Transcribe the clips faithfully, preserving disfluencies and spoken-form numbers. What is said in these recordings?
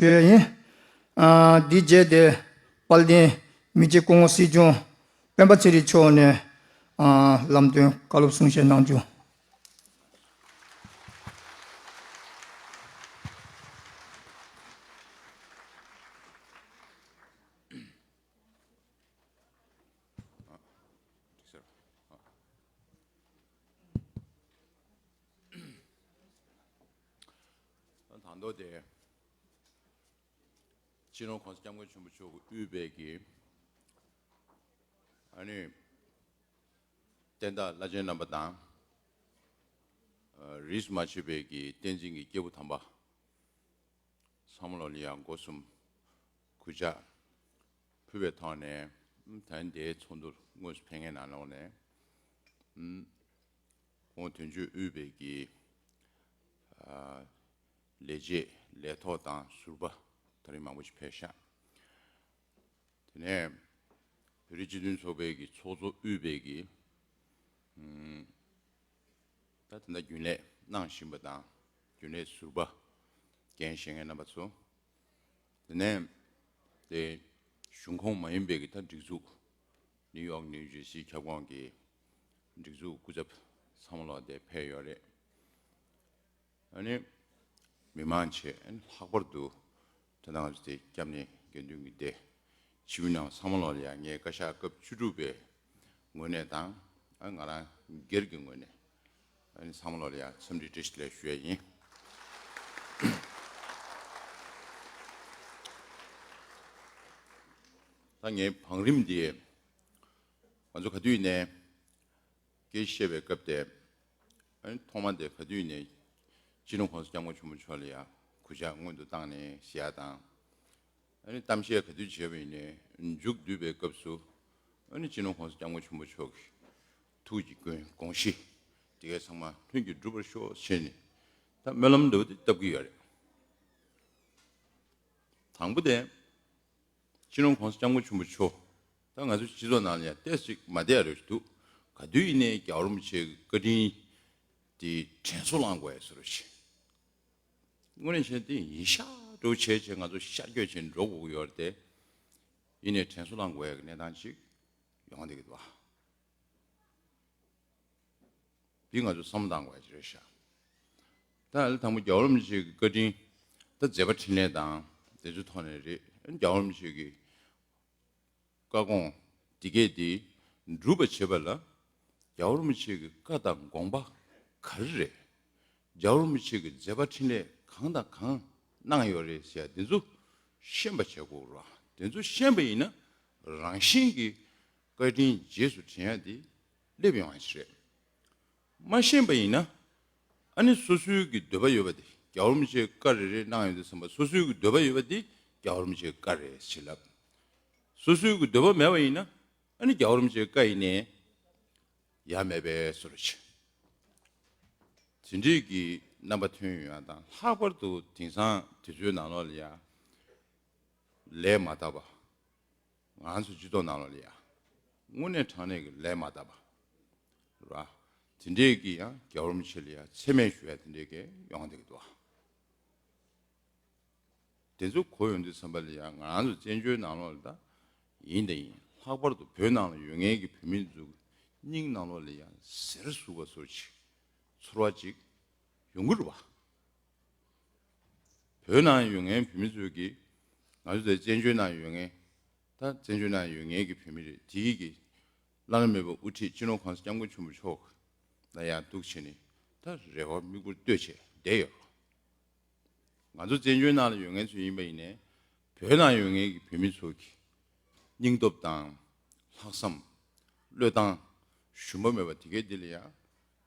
ཞུ་ཡ་ཡིན། ཨ། འདིའི་རྗེས་དེ་དཔལ་ལྡན་མི་རྗེ་སྐུ་ངོ་སྲིད་སྐྱོང་སྤེན་པ་ཚེ་རིང་མཆོག་ནས། ཨ། ལམ་སྟོན་བཀའ་སློབ་གསུང་བཤད་གནང་རྒྱུ། དང་ཐོག་དེ། སྤྱི་ནོར་༸གོང་ས་༸སྐྱབས་མགོན་ཆེན་པོ་མཆོག་གིས་དབུས་པའི་གི། ཨ་ནི། བསྟན་བདག་བླ་ཆེན་རྣམ་པ་དང་། རིས་མ་ཆད་པའི་གི་བསྟན་འཛིན་གྱི་སྐྱེས་བུ་དམ་པ། ཚང་མ་ལོ་ལ་ཡང་སྒོ་གསུམ་གུས་ཕྱག་ཕུལ་བའི་ཐོག་ནས། ད་ལྟའི་ཚོགས་འདུར་དངོས་སུ་ཕེབས་མཁན་ནང་ལོགས་ནས། ཁོང་དོན་གཅོད་དབུས་པའི་གི། ལས་བྱེད་ལས་ཐོག་དང་ཟུར་པ་ད་རིང་མང་པོ་ཞིག་ཕེབས་ཤག་དེ་ནས་བོད་རིགས་སྤྱི་མཐུན་ཚོགས་པའི་གི་ཚོགས་གཙོ་དབུས་པའི་གི། ཨུམ། ད་དེ་འདྲ་རྒྱུན་ལས་གནང་བཞིན་པ་དང་། རྒྱུན་ལས་ཟུར་པ་འགན་བཞེས་མཁན་རྣམ་པ་ཚོ། དེ་ནས་དེ་གཞུང་ཁོངས་མ་ཡིན་པའི་གི་ད་སྒྲིག་འཛུགས། ནིའུ་ཡོག་ནིའུ་ཇར་སི་ཁྱབ་ཁོངས་ཀྱི་སྒྲིག་འཛུགས་སྐུ་ཚབ་ཚང་མ་ལོག་དེ་ཕེབས་ཡོད་རེད། ཨ་ནི། མི་མང་ཆེ་ལྷག་པར་དུ་ད་ལྟ་ང་ཚོ་དེ་སྐྱབས་གནས་དགེ་འདུན་གྱི་སྡེ་སྤྱི་བོའི་ནང་ཚང་མ་ལོག་ལ་ཡང་ངས་བཀའ་ཤག་སྐབས་བཅུ་དྲུག་པའི་ངོས་ནས་དང་། ཨ། ང་རང་སྒེར་གྱི་ངོས་ནས། ཨ་ནི་ཚང་མ་ལོག་ལ་ཡང་འཚམས་འདྲི་བཀྲ་ཤིས་བདེ་ལེགས་ཞུ་ཡ་ཡིན། ད་ངའི་བང་རིམ་འདི་ང་ཚོ་ག་དུས་ནས་སྐད་ཆ་བཤད་པའི་སྐབས་དེ། ཨ་ནི་ཐོག་མ་དེ་ག་དུས་ནས་སྤྱི་ནོར་༸གོང་ས་༸སྐྱབས་མགོན་ཆེན་པོ་མཆོག་ལ་ཡང་གུས་ཕྱག་སྔོན་དུ་བཏང་ནས་ཞུ་ཡ་དང་། ཨ་ནི་གཏམ་བཤད་ག་དུས་བྱས་པ་ཡིན་ནའི་མཇུག་བསྡུས་པའི་སྐབས་སུ། ཨ་ནི་སྤྱི་ནོར་༸གོང་ས་༸སྐྱབས་མགོན་ཆེན་པོ་མཆོག་གི་ཐུགས་ཀྱི་དགོངས་གཞི་དེ་གའི་ཚང་མ་ལྷུན་གྱིས་གྲུབ་པར་ཤོག་ཟེར་ནས་ད་སྨོན་ལམ་འདྲ་བོ་དེ་བཏབ་ཀྱི་ཡོད་རེད། དང་པོ་དེ། སྤྱི་ནོར་༸གོང་ས་༸སྐྱབས་མགོན་ཆེན་པོ་མཆོག་ད་ང་ཚོ་སྤྱི་ཚོགས་ནང་ལ་ཡང་ཏོག་ཙམ་མ་བསྡད་ཡ་རེ་ཞིག་འདུག་ག་དུས་ཡིན་ནའི་རྒྱལ་བ་རིན་པོ་ཆེ་གི་བཀའ་དྲིན་དེ་དྲན་གསོ་བླང་དགོས་ཡ་བཟོ་འདྲ་ཞིག་དངོས་གནས་བྱས་ན་དེ་ཡིན་ཤག་འགྲོ་བྱས་བྱས་ང་ཚོ་ཤར་བསྐྱོད་བྱས་འགྲོ་དགོས་ཀྱི་ཡོད་རེད་དེ། ཡིན་ནའི་དྲན་གསོ་བླང་དགོས་ཡ་གི་གནས་སྟངས་ཅིག་ཡོང་བསྡད་ཀྱི་འདུག་ཨ། འདི་ང་ཚོ་བསམ་བློ་བཏང་དགོས་ཡ་ཅིག་རེད་ཤག་ད་ཨ་ལ་དང་པོ་རྒྱལ་བ་རིན་པོ་ཆེ་གི་བཀའ་དྲིན་ད་མཛད་པ་འཕྲིན་ལས་དང་དེ་ཚོའི་ཐོག་ནས་རེད། རྒྱལ་བ་རིན་པོ་ཆེ་གི་བཀའ་དགོངས་འདི་གས་འདི་སྒྲུབ་པ་བྱེད་པ་ལ། རྒྱལ་བ་རིན་པོ་ཆེ་གི་བཀའ་དང་དགོངས་པ་ག་རེ་རེད། རྒྱལ་བ་རིན་པོ་ཆེ་གི་མཛད་པ་འཕྲིན་ལས་གང་དང་གང་གནང་ཡོད་རེད་ཟེར་ཡ་འདི་ཚོ་ཤེས་པ་བྱེད་དགོས་རེད་བ། འདི་ཚོ་ཤེས་པ་ཡིན་ན་རང་བཞིན་གྱིས་བཀའ་དྲིན་རྗེས་སུ་དྲན་ཡ་འདི་སླེབས་ཡོང་ཡ་ཞིག་རེད། མ་ཤེས་པ་ཡིན་ན། ཨ་ནི་སོ་སོའི་གི་འདོད་པ་ཡོད་པ་དེ་རྒྱལ་བ་རིན་པོ་ཆེའི་བཀའ་རེ་རེ་གནང་ཡོང་དུས་ཙམ་པ། སོ་སོའི་གི་འདོད་པ་ཡོད་པ་དེ་རྒྱལ་བ་རིན་པོ་ཆེའི་བཀའ་རེད་ཟེར་ལབ། སོ་སོའི་གི་འདོད་པ་མེད་པ་ཡིན་ན། ཨ་ནི་རྒྱལ་བ་རིན་པོ་ཆེའི་བཀའ་ཡིན་ནའི་ཡ་མེད་པའི་བཟོ་འདྲ་ཞིག་དེ་འདྲའི་གི་རྣམ་པ་ཐོན་ཡོང་ཡ་དང་། ལྷག་པར་དུ་དེང་སང་དུས་ཚོད་ནང་ལོགས་ལ་ཡ་ལས་མ་དག་པ། ང་ཚོ་སྤྱི་ཚོགས་ནང་ལོགས་ལ་ཡ་དངོས་གནས་དྲང་གནས་ཀྱི་ལས་མ་དག་པ་ར། དེ་འདྲས་ཀྱིས་ཡང་རྒྱལ་བ་རིན་པོ་ཆེ་ལ་ཡ་མཚན་སྨད་ཞུ་ཡ་དེ་འདྲས་ཀྱི་ཡོང་བསྡད་ཀྱི་འདུག་དེ་ཚོ་གོ་ཡོང་དུས་ཙམ་པ་ལ་ཡ་ང་རང་ཚོ་བཙན་བྱོལ་ནང་ལོགས་ལ་ད་ཡིན་དང་ཡིན། ལྷག་པར་དུ་བོད་ནང་ལ་ཡོད་མཁན་གྱི་བོད་མི་ཚོ་སྙིང་ནང་ལོགས་ལ་ཡ་གཟེར་ཟུག་པ་བཟོ་ཅིག་ཚོར་བ་ཅིག་ཡོང་གི་རེད་བ། བོད་ནང་ཡོད་མཁན་བོད་མི་ཚོས་ཀྱིས། ང་ཚོ་དེ་བཙན་བྱོལ་ནང་ཡོད་མཁན། ད་བཙན་བྱོལ་ནང་ཡོད་མཁན་གྱི་བོད་མི་རེད། དེའི་གི་བླ་ན་མེད་པའི་དབུ་ཁྲིད་སྤྱི་ནོར་༸གོང་ས་༸སྐྱབས་མགོན་ཆེན་པོ་མཆོག་ལ་ཡང་གཏུགས་བྱས་ནས་ད་རེ་བ་མིག་དཔེར་ལྟོས་བྱས་བསྡད་ཡོད་རེད། ང་ཚོ་བཙན་བྱོལ་ནང་ལ་ཡོད་མཁན་ཚོ་ཡིན་པ་ཡིན་ནའི། བོད་ནང་ཡོད་མཁན་གྱི་བོད་མི་ཚོ་གི་སྙིང་སྟོབས་དང་། ལྷག་བསམ། བློས་བཏང་ཞུམ་པ་མེད་པ་དེ་གའི་འདི་ལ་ཡང་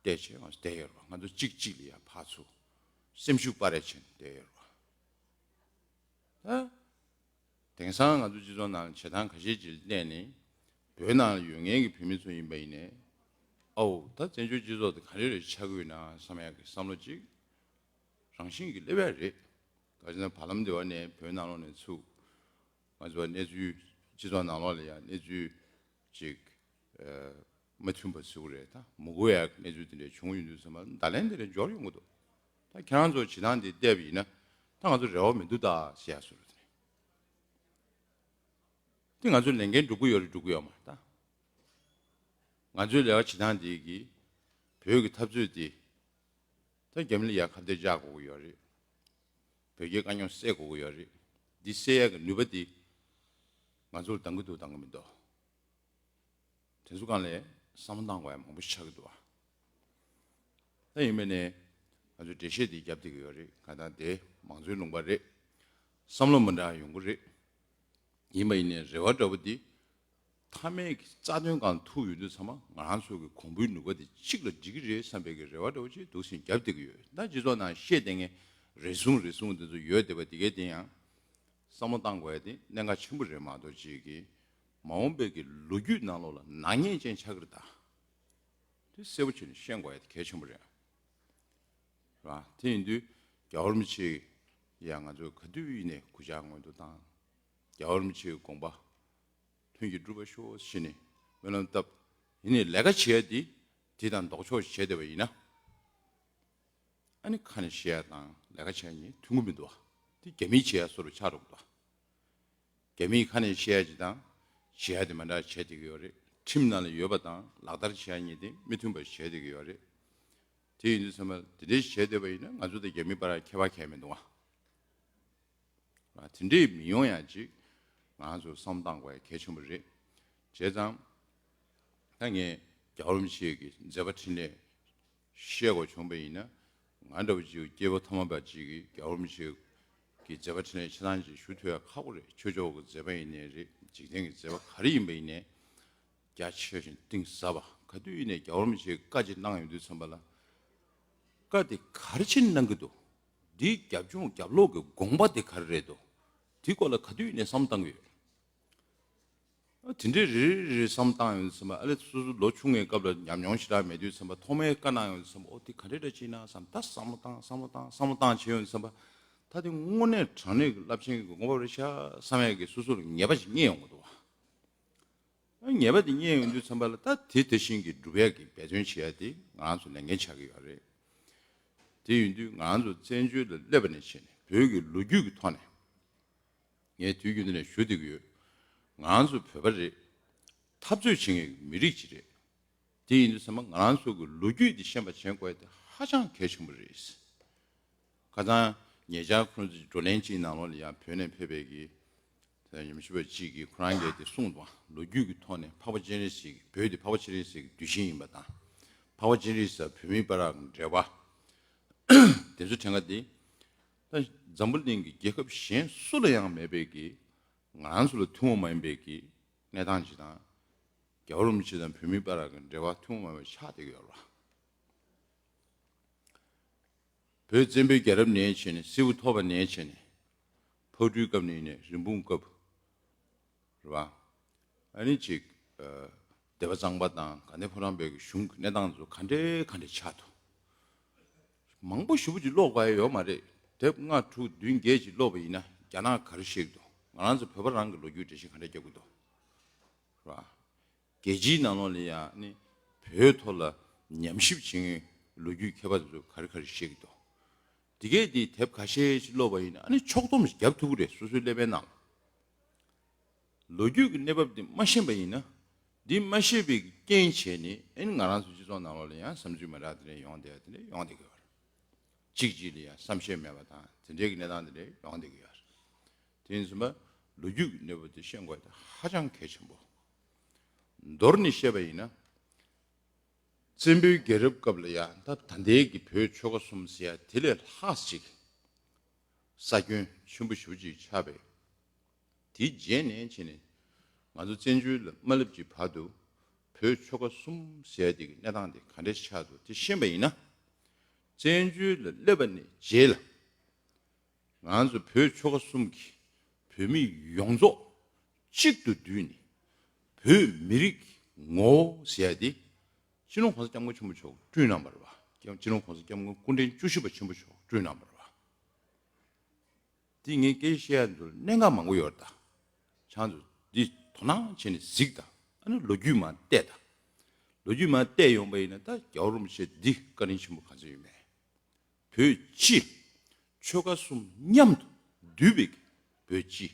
བལྟས་བྱས་ང་ཚོ་བསྡད་ཡོད་རེད་བ། ང་ཚོ་གཅིག་གཅིག་ལ་ཡང་ཕར་ཚུར་སེམས་ཤུགས་སྤར་རེས་བྱས་ནས་བསྡད་ཡོད་རེད་བ། ད་དེང་སང་ང་ཚོ་སྤྱི་ཚོགས་ནང་བྱེད་སྟངས་ཁ་ཤས་ཅིག་ལ་བལྟས་ནས། བོད་ནང་ལ་ཡོད་མཁན་གྱི་བོད་མི་ཚོ་ཡིན་པ་ཡིན་ནའི། ཨའོ། ད་བཙན་བྱོལ་སྤྱི་ཚོགས་དེ་ག་འདྲ་རེ་ཆགས་ཀྱི་ཡོད་ན་བསམ་ཡག་གི་བསམ་བློ་ཅིག་རང་བཞིན་གྱིས་སླེབས་ཡ་རེད། ག་ཅི་ན་བར་ལམ་འདི་བ་ནས་བོད་ནང་ལོགས་ནས་ཚུར་ང་ཚོ་གནས་ཚུལ། སྤྱི་ཚོགས་ནང་ལོགས་ལ་ཡང་གནས་ཚུལ་ཅིག་ཨ་མ་མཐུན་པ་ཟེར་དགོས་རེད། ད་མ་གོ་ཡ་གནས་ཚུལ་དེ་འདྲ་བྱུང་ཡོང་དུས་ཙམ་པ་བརྡ་ལན་དེ་འདྲ་འབྱོར་ཡོང་གི་འདུག་ད་ཁྱེད་རང་ཚོ་བྱེད་སྟངས་དེ་བལྟས་པ་ཡིན་ན། ད་ང་ཚོ་རེ་བ་མི་འདུག་ད་ཟེར་ཡ་བཟོ་འདྲ་དེ་རེད། དེ་ང་ཚོའི་ལས་འགན་འགྲུབ་ཀྱི་ཡོད་རེད་འགྲུབ་ཀྱི་ཡོད་མ་རེད་ད། ང་ཚོའི་ལས་ཀ་བྱེད་སྟངས་འདི་གིས་བོད་ཀྱི་འཐབ་རྩོད་འདི་ད་རྒྱ་མི་ལ་ཡ་ཁ་གཏད་བཅག་དགོས་ཀྱི་ཡོད་རེད། བོད་རྒྱའི་དཀའ་རྙོག་སེལ་དགོས་ཀྱི་ཡོད་རེད། འདི་སེལ་ཡ་གི་ནུས་པ་འདི་ང་ཚོར་འདང་གི་འདུག་འདང་གི་མི་འདུག་དེ་ཚོ་སྒང་ལ་བསམ་བློ་བཏང་དགོས་ཡ་མང་པོ་ཆགས་ཀྱི་འདུག་བ། ད་ཡིན་པས་ནས་ང་ཚོས་འགྲེལ་བཤད་འདི་རྒྱབ་བསྡད་ཀྱི་ཡོད་རེད། གང་ལྟར་དེ་མང་གཙོའི་ལུང་པ་རེད། བསམ་བློ་མི་འདྲ་ཡོང་གི་རེད། ཡིན་པ་ཡིན་ནའི་རེ་བ་འདྲ་པོ་འདི་མཐའ་མའི་གི་རྩ་དོན་སྒང་ཐུག་ཡོང་དུས་ཚང་མ་ང་རང་ཚོ་གི་གོང་བུའི་ནུས་པ་འདི་གཅིག་ལ་འགྲིག་གི་རེད་བསམ་པའི་གི་རེ་བ་འདྲ་པོ་ཅིག་འདུག་སེ་རྒྱབ་བསྡད་ཀྱི་ཡོད། ད་སྤྱི་ཚོགས་ནང་བཤད་བསྡད་མཁན་རེ་ཟུང་རེ་ཟུང་འདི་ཚོ་ཡོད་བསྡད་པ་འདི་གའི་སྟེང་ཡང་བསམ་བློ་བཏང་དགོས་ཡ་དེ་གནད་འགག་ཆེན་པོ་རེད་མ་གཏོགས་ཅིག་གི་མ་འོངས་པའི་གི་ལོ་རྒྱུས་ནང་ལོགས་ལ་ནག་ཉེས་ཅན་ཆགས་ཀྱི་རེད་ད། དེ་གསལ་པོ་བྱས་ནས་ཤེས་དགོས་ཡ་དེ་གལ་ཆེན་པོ་རེད། རེད་བ། དེ་ཡིན་དུས་རྒྱལ་བ་རིན་པོ་ཆེ་ཡ་ང་ཚོས་ག་དུས་ཡིན་ནས་གུས་ཕྱག་སྔོན་དུ་བཏང་། རྒྱལ་བ་རིན་པོ་ཆེའི་དགོངས་པ་ལྷུན་གྱིས་འགྲུབ་པར་ཤོག་ཟེར་ནས་སྨོན་ལམ་བཏབ། ཡིན་ནའི་ལས་ཀ་བྱེད་ཡ་དེ་དེ་དང་ལྡོག་ཕྱོགས་བྱས་བསྡད་པ་ཡིན་ན། ཨ་ནི་ཁ་ནས་བཤད་ཡ་དང་ལས་ཀ་བྱེད་ཡ་གཉིས་མཐུན་གྱི་མི་འདུག་བ། དེ་རྒྱ་མིས་བྱེད་ཡ་བཟོ་འདྲ་ཆགས་འགྲོ་གི་འདུག་བ། རྒྱ་མིས་ཁ་ནས་བཤད་ཡ་ཅིག་དང་བྱེད་ཡ་དེ་མ་འདྲ་བྱས་བསྡད་ཀྱི་ཡོད་རེད། ཁྲིམས་ནང་ལ་ཡོད་པ་དང་ལག་བསྟར་བྱེད་ཡ་གཉིས་དེ་མི་མཐུན་པ་བྱས་བསྡད་ཀྱི་ཡོད་རེད། དེ་ཡིན་དུས་ཚང་མ་དེ་འདྲའི་བྱས་བསྡད་པ་ཡིན་ན་ང་ཚོ་དང་རྒྱ་མི་བར་ཁྱད་པར་གང་ཡང་མི་འདུག་བ། དེ་འདྲས་མི་ཡོང་ཡ་ཅིག་ང་ཚོ་བསམ་བཏང་དགོས་ཡ་གལ་ཆེན་པོ་རེད། བྱས་ཙང་ད་ངས་རྒྱལ་བ་རིན་པོ་ཆེ་གི་མཛད་པ་འཕྲིན་ལས་བཤད་དགོས་བྱུང་པ་ཡིན་ན། ང་འདྲ་བོ་ཅིག་སྐྱེས་བུ་ཐ་མལ་པ་ཅིག་གིས་རྒྱལ་བ་རིན་པོ་ཆེ་གི་མཛད་པ་འཕྲིན་ལས་ཆ་ཚང་ཅིག་ཞུ་ཐུབ་ཡ་ཁག་པོ་རེད། ཆོས་ཕྱོགས་ཀྱི་མཛད་པ་ཡིན་ནའི་རེད། འཇིག་རྟེན་གྱི་མཛད་པ་ག་རེ་ཡིན་པ་ཡིན་ནའི་རྒྱ་ཆེ་ཞིང་གཏིང་ཟབ་པ། ག་དུས་ཡིན་ནའི་རྒྱལ་བ་རིན་པོ་ཆེས་བཀའ་ཅིག་གནང་ཡོང་དུས་ཙམ་པ་ལ། བཀའ་དེ་ག་རེ་བྱས་ནས་གནང་གི་འདུག་འདིའི་རྒྱབ་ལྗོངས་རྒྱབ་ལོགས་ཀྱི་དགོངས་པ་དེ་ག་རེ་རེད་འདུག་དེའི་སྐོར་ལ་ག་དུས་ཡིན་ནའི་བསམ་བཏང་གི་ཡོད། དེ་འདྲའི་རེ་རེ་རེ་བསམ་བཏང་ཡོང་དུས་ཙམ་པ། ཨ་ལས་སོ་སོ་ལོ་ཆུང་ངའི་སྐབས་ལ་ཉམས་མྱོང་ཞེ་དྲག་མེད་དུས་ཙམ་པ་ཐོག་མའི་བཀའ་གནང་ཡོང་དུས་ཙམ་པ། ཨོ་དེ་ག་འདྲས་འདྲ་ཅིག་ན་བསམ། ད་བསམ་བློ་བཏང་བསམ་བློ་བཏང་བསམ་བློ་བཏང་བྱས་ཡོང་དུས་ཙམ་པ། ད་དེ་དངོས་གནས་དྲང་གནས་ཀྱི་རླབས་ཆེན་གྱི་དགོངས་པ་རེད་ཤག་བསམ་ཡས་ཀྱི་སོ་སོར་ངེས་པ་ཞིག་རྙེད་ཡོང་གི་འདུག་བ། ངེས་པ་དེ་རྙེད་ཡོང་དུས་ཙམ་པ་ལ། ད་དེ་དེ་བཞིན་གྱི་སྒྲུབ་ཡག་གི་འབད་བརྩོན་བྱེད་ཡག་དེ་ང་རང་ཚོ་ལས་འགན་ཆགས་ཀྱི་ཡོད་རེད། དེ་ཡིན་དུས་ང་རང་ཚོ་བཙན་བྱོལ་ལ་སླེབས་པ་ནས་བྱས་ནས་བོད་ཀྱི་ལོ་རྒྱུས་ཀྱི་ཐོག་ནས་ངས་དུས་རྒྱུན་འདི་ནས་ཞུ་བསྡད་ཀྱི་ཡོད། ང་རང་ཚོ་བོད་པ་རེད། འཐབ་རྩོད་བྱེད་མཁན་གྱི་མི་རིགས་ཅིག་རེད། དེ་ཡིན་དུས་ཙམ་པ་ང་རང་ཚོ་གི་ལོ་རྒྱུས་འདི་ཤེས་པ་བྱེད་དགོས་དེ་ཧ་ཅང་གལ་ཆེན་པོ་རེད། ཁ་སང་ཉེ་ཆར་ཁོང་ཚོའི་བགྲོ་གླེང་གཅིག་ནང་ལོགས་ལ་ཡང་བོད་ནས་ཕེབས་པའི་གི་ཉམས་ཞིབ་པ་གཅིག་གིས་ཁོ་རང་གིས་དེ་གསུངས་འདུག་ལོ་རྒྱུས་ཀྱི་ཐོག་ནས་འཕགས་པ་སྤྱན་རས་གཟིགས་ཀྱི། བོད་དེ་འཕགས་པ་སྤྱན་རས་གཟིགས་ཀྱི་གདུལ་ཞིང་ཡིན་པ་དང་། འཕགས་པ་སྤྱན་རས་གཟིགས་དང་བོད་མིའི་བར་གྱི་འབྲེལ་བ་དེ་ཚོ་དྲན་ག་དེ། ད་འཛམ་བུ་གླིང་གི་རྒྱལ་ཁབ་གཞན་སུ་ལ་ཡང་མེད་པའི་གི་ང་རང་ཚོ་ལ་ཐུན་མོང་མ་ཡིན་པའི་གི་གནས་སྟངས་ཅིག་དང་། རྒྱལ་བ་རིན་པོ་ཆེ་དང་བོད་མིའི་བར་གྱི་འབྲེལ་བ་ཐུན་མོང་མ་ཡིན་པ་ཆགས་བསྡད་ཀྱི་ཡོད་རེད་བ། བོད་བཙན་པོའི་རྒྱལ་རབས་ནས་བྱས་ནས། སིལ་བུ་ཐོར་བ་ནས་བྱས་ནས། ཕག་གྲུའི་སྐབས་ནས་ནས་རིན་སྤུངས་སྐབས་རེད་བ། ཨ་ནི་ཅིག་ཨ་སྡེ་པ་གཙང་པ་དང་དགའ་ལྡན་ཕོ་བྲང་པའི་གི་གཞུང་གི་གནས་སྟངས་ཚོ་ག་འདྲའི་ག་འདྲའི་ཆགས་འདུག་མང་པོ་ཞེ་པོ་ཅིག་ཀློག་དགོས་ཡ་ཡོད་མ་རེད། དེབ་ལྔ་དྲུག་བདུན་བརྒྱད་ཅིག་ཀློག་པ་ཡིན་ན་རྒྱ་ནག་ག་རེ་བཤད་ཀྱི་འདུག་ང་རང་ཚོ་བོད་པ་རང་གི་ལོ་རྒྱུས་འགྲེལ་བཤད་ག་འདྲ་རྒྱབ་ཀྱི་འདུག་རེད་བ། རྒྱལ་སྤྱིའི་ནང་ལོགས་ལ་ཡང་ནི་བོད་ཐོག་ལ་ཉམས་ཞིབ་བྱེད་མཁན་ལོ་རྒྱུས་མཁས་པ་ཚོས་ག་རེ་ག་རེ་བཤད་ཀྱི་འདུག་དེ་གས་དེ་དེབ་ཁ་ཤས་ཤིག་ཀློག་པ་ཡིན་ན་ཨ་ནི་ཕྱོགས་བསྡོམས་ཤིག་རྒྱབ་ཐུབ་ཀྱི་རེད། སོ་སོའི་ཀླད་པའི་ནང་ལོ་རྒྱུས་ཀྱི་གནས་བབ་དེ་མ་ཤེས་པ་ཡིན་ན། འདི་མ་ཤེས་པའི་རྐྱེན་བྱས་ནས་ཨ་ནི་ང་རང་ཚོ་སྤྱི་ཚོགས་ནང་ལོགས་ལ་ཡང་བསམ་ཚུལ་མི་འདྲ་དེ་འདྲ་ཡོང་བསྡད་དེ་འདྲ་ཡོང་བསྡད་ཀྱི་ཡོད་རེད། གཅིག་གཅིག་ལ་ཡང་བསམ་ཤེས་མེད་པ་དང་དེ་འདྲའི་གི་གནས་སྟངས་དེ་འདྲ་ཡོང་བསྡད་ཀྱི་ཡོད་རེད། དེ་ཡིན་ཙང་ལོ་རྒྱུས་ཀྱི་གནས་བབ་དེ་ཤེས་དགོས་དེ་ཧ་ཅང་གལ་ཆེན་པོ། མདོར་ནས་བཤད་པ་ཡིན་ན། བཙན་པོའི་རྒྱལ་རབས་སྐབས་ལ་ཡང་ད་ད་ལྟའི་གི་བོད་ཆོལ་ཁ་གསུམ་ཟེར་ཡ་དེ་ལས་ལྷག་ཅིག་ས་ཁྱོན་ཆེན་པོ་ཞེ་པོ་ཅིག་ཆགས་པས། དེའི་རྗེས་ནས་བྱས་ནས་ང་ཚོ་བཙན་བྱོལ་ལ་མ་སླེབས་ཀྱི་བར་དུ་བོད་ཆོལ་ཁ་གསུམ་ཟེར་ཡ་དེ་གི་གནས་སྟངས་དེ་ག་འདྲས་ཆགས་འདུག་དེ་ཤེས་པ་ཡིན་ན། བཙན་བྱོལ་ལ་སླེབས་པ་ནས་རྗེས་ལ། ང་ཚོ་བོད་ཆོལ་ཁ་གསུམ་གྱི་བོད་མི་ཡོངས་རྫོགས་གཅིག་ཏུ་བསྡུས་ནས་བོད་མི་རིགས་ཀྱི་ངོ་བོ་ཟེར་ཡ་དེ་སྤྱི་ནོར་༸གོང་ས་༸སྐྱབས་མགོན་ཆེན་པོ་མཆོག་བསྐྲུན་གནང་བ་རེད་བ། སྤྱི་ནོར་༸གོང་ས་༸སྐྱབས་མགོན་སྐུ་ཕྲེང་བཅུ་བཞི་པ་ཆེན་པོ་མཆོག་བསྐྲུན་གནང་བ་རེད་བ། འདི་ངས་སྐད་ཆ་བཤད་ཡ་འདུག་གནད་འགག་མང་པོ་ཡོད་རེད་ད། ཆང་ཚོ་འདི་དོ་སྣང་བྱས་ནས་གཟིགས་དང་། ཨ་ནི་ལོ་རྒྱུས་མར་བལྟས་དང་། ལོ་རྒྱུས་མར་བལྟས་ཡོང་པ་ཡིན་ན་ད་རྒྱལ་བ་རིན་པོ་ཆེ་འདི་བཀའ་དྲིན་ཆེན་པོ་ག་ཚོད་ཡོད་མེད། བོད་སྤྱི་ ཆོལ་ཁ་གསུམ་མཉམ་དུ་འདུས་པའི་བོད་སྤྱི།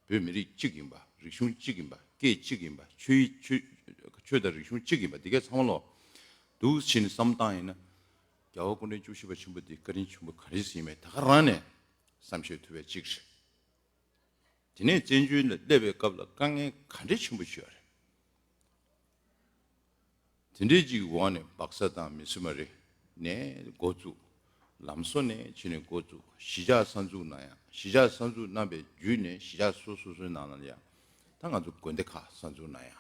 བོད་མི་རིགས་གཅིག་ཡིན་པ། རིག་གཞུང་གཅིག་ཡིན་པ། སྐད་གཅིག་ཡིན་པ། ཆོས་ཡིག་ཆོས་ཆོས་དང་རིག་གཞུང་གཅིག་ཡིན་པ། འདི་གའི་ཚང་མ་ལོ། འདུག་ཕྱིན་བསམ་བཏང་ཡིན་ན། རྒྱལ་བ་སྐུ་ཕྲེང་བཅུ་བཞི་པ་ཆེན་པོ་འདི་བཀའ་དྲིན་ཆེན་པོ་ག་རེ་ཡིན་མེད་ད་ག་རང་ནས་བསམ་ཤེས་ཐུབ་པའི་གཅིག་རེད། དེ་ནས་བཙན་བྱོལ་ལ་སླེབས་པའི་སྐབས་ལ་དཀའ་ངལ་ག་འདྲས་ཆེན་པོ་ཞིག་ཡོད་རེད། དེ་འདྲའི་ཅིག་འོག་ནས་སྦག་ས་དང་མི་སེར་མ་རེ་ནས་འགོ་བཙུགས། ལམ་བཟོ་ནས་ཕྱི་ནས་འགོ་བཙུགས། གཞིས་ཆགས་གསར་འཛུགས་གནང་ཡ། གཞིས་ཆགས་གསར་འཛུགས་གནང་པའི་བརྒྱུད་ནས་གཞིས་ཆགས་སོ་སོ་སོའི་ནང་ལ་ཡ། ད་ང་ཚོ་དགོན་སྡེ་ཁག་གསར་འཛུགས་གནང་ཡ།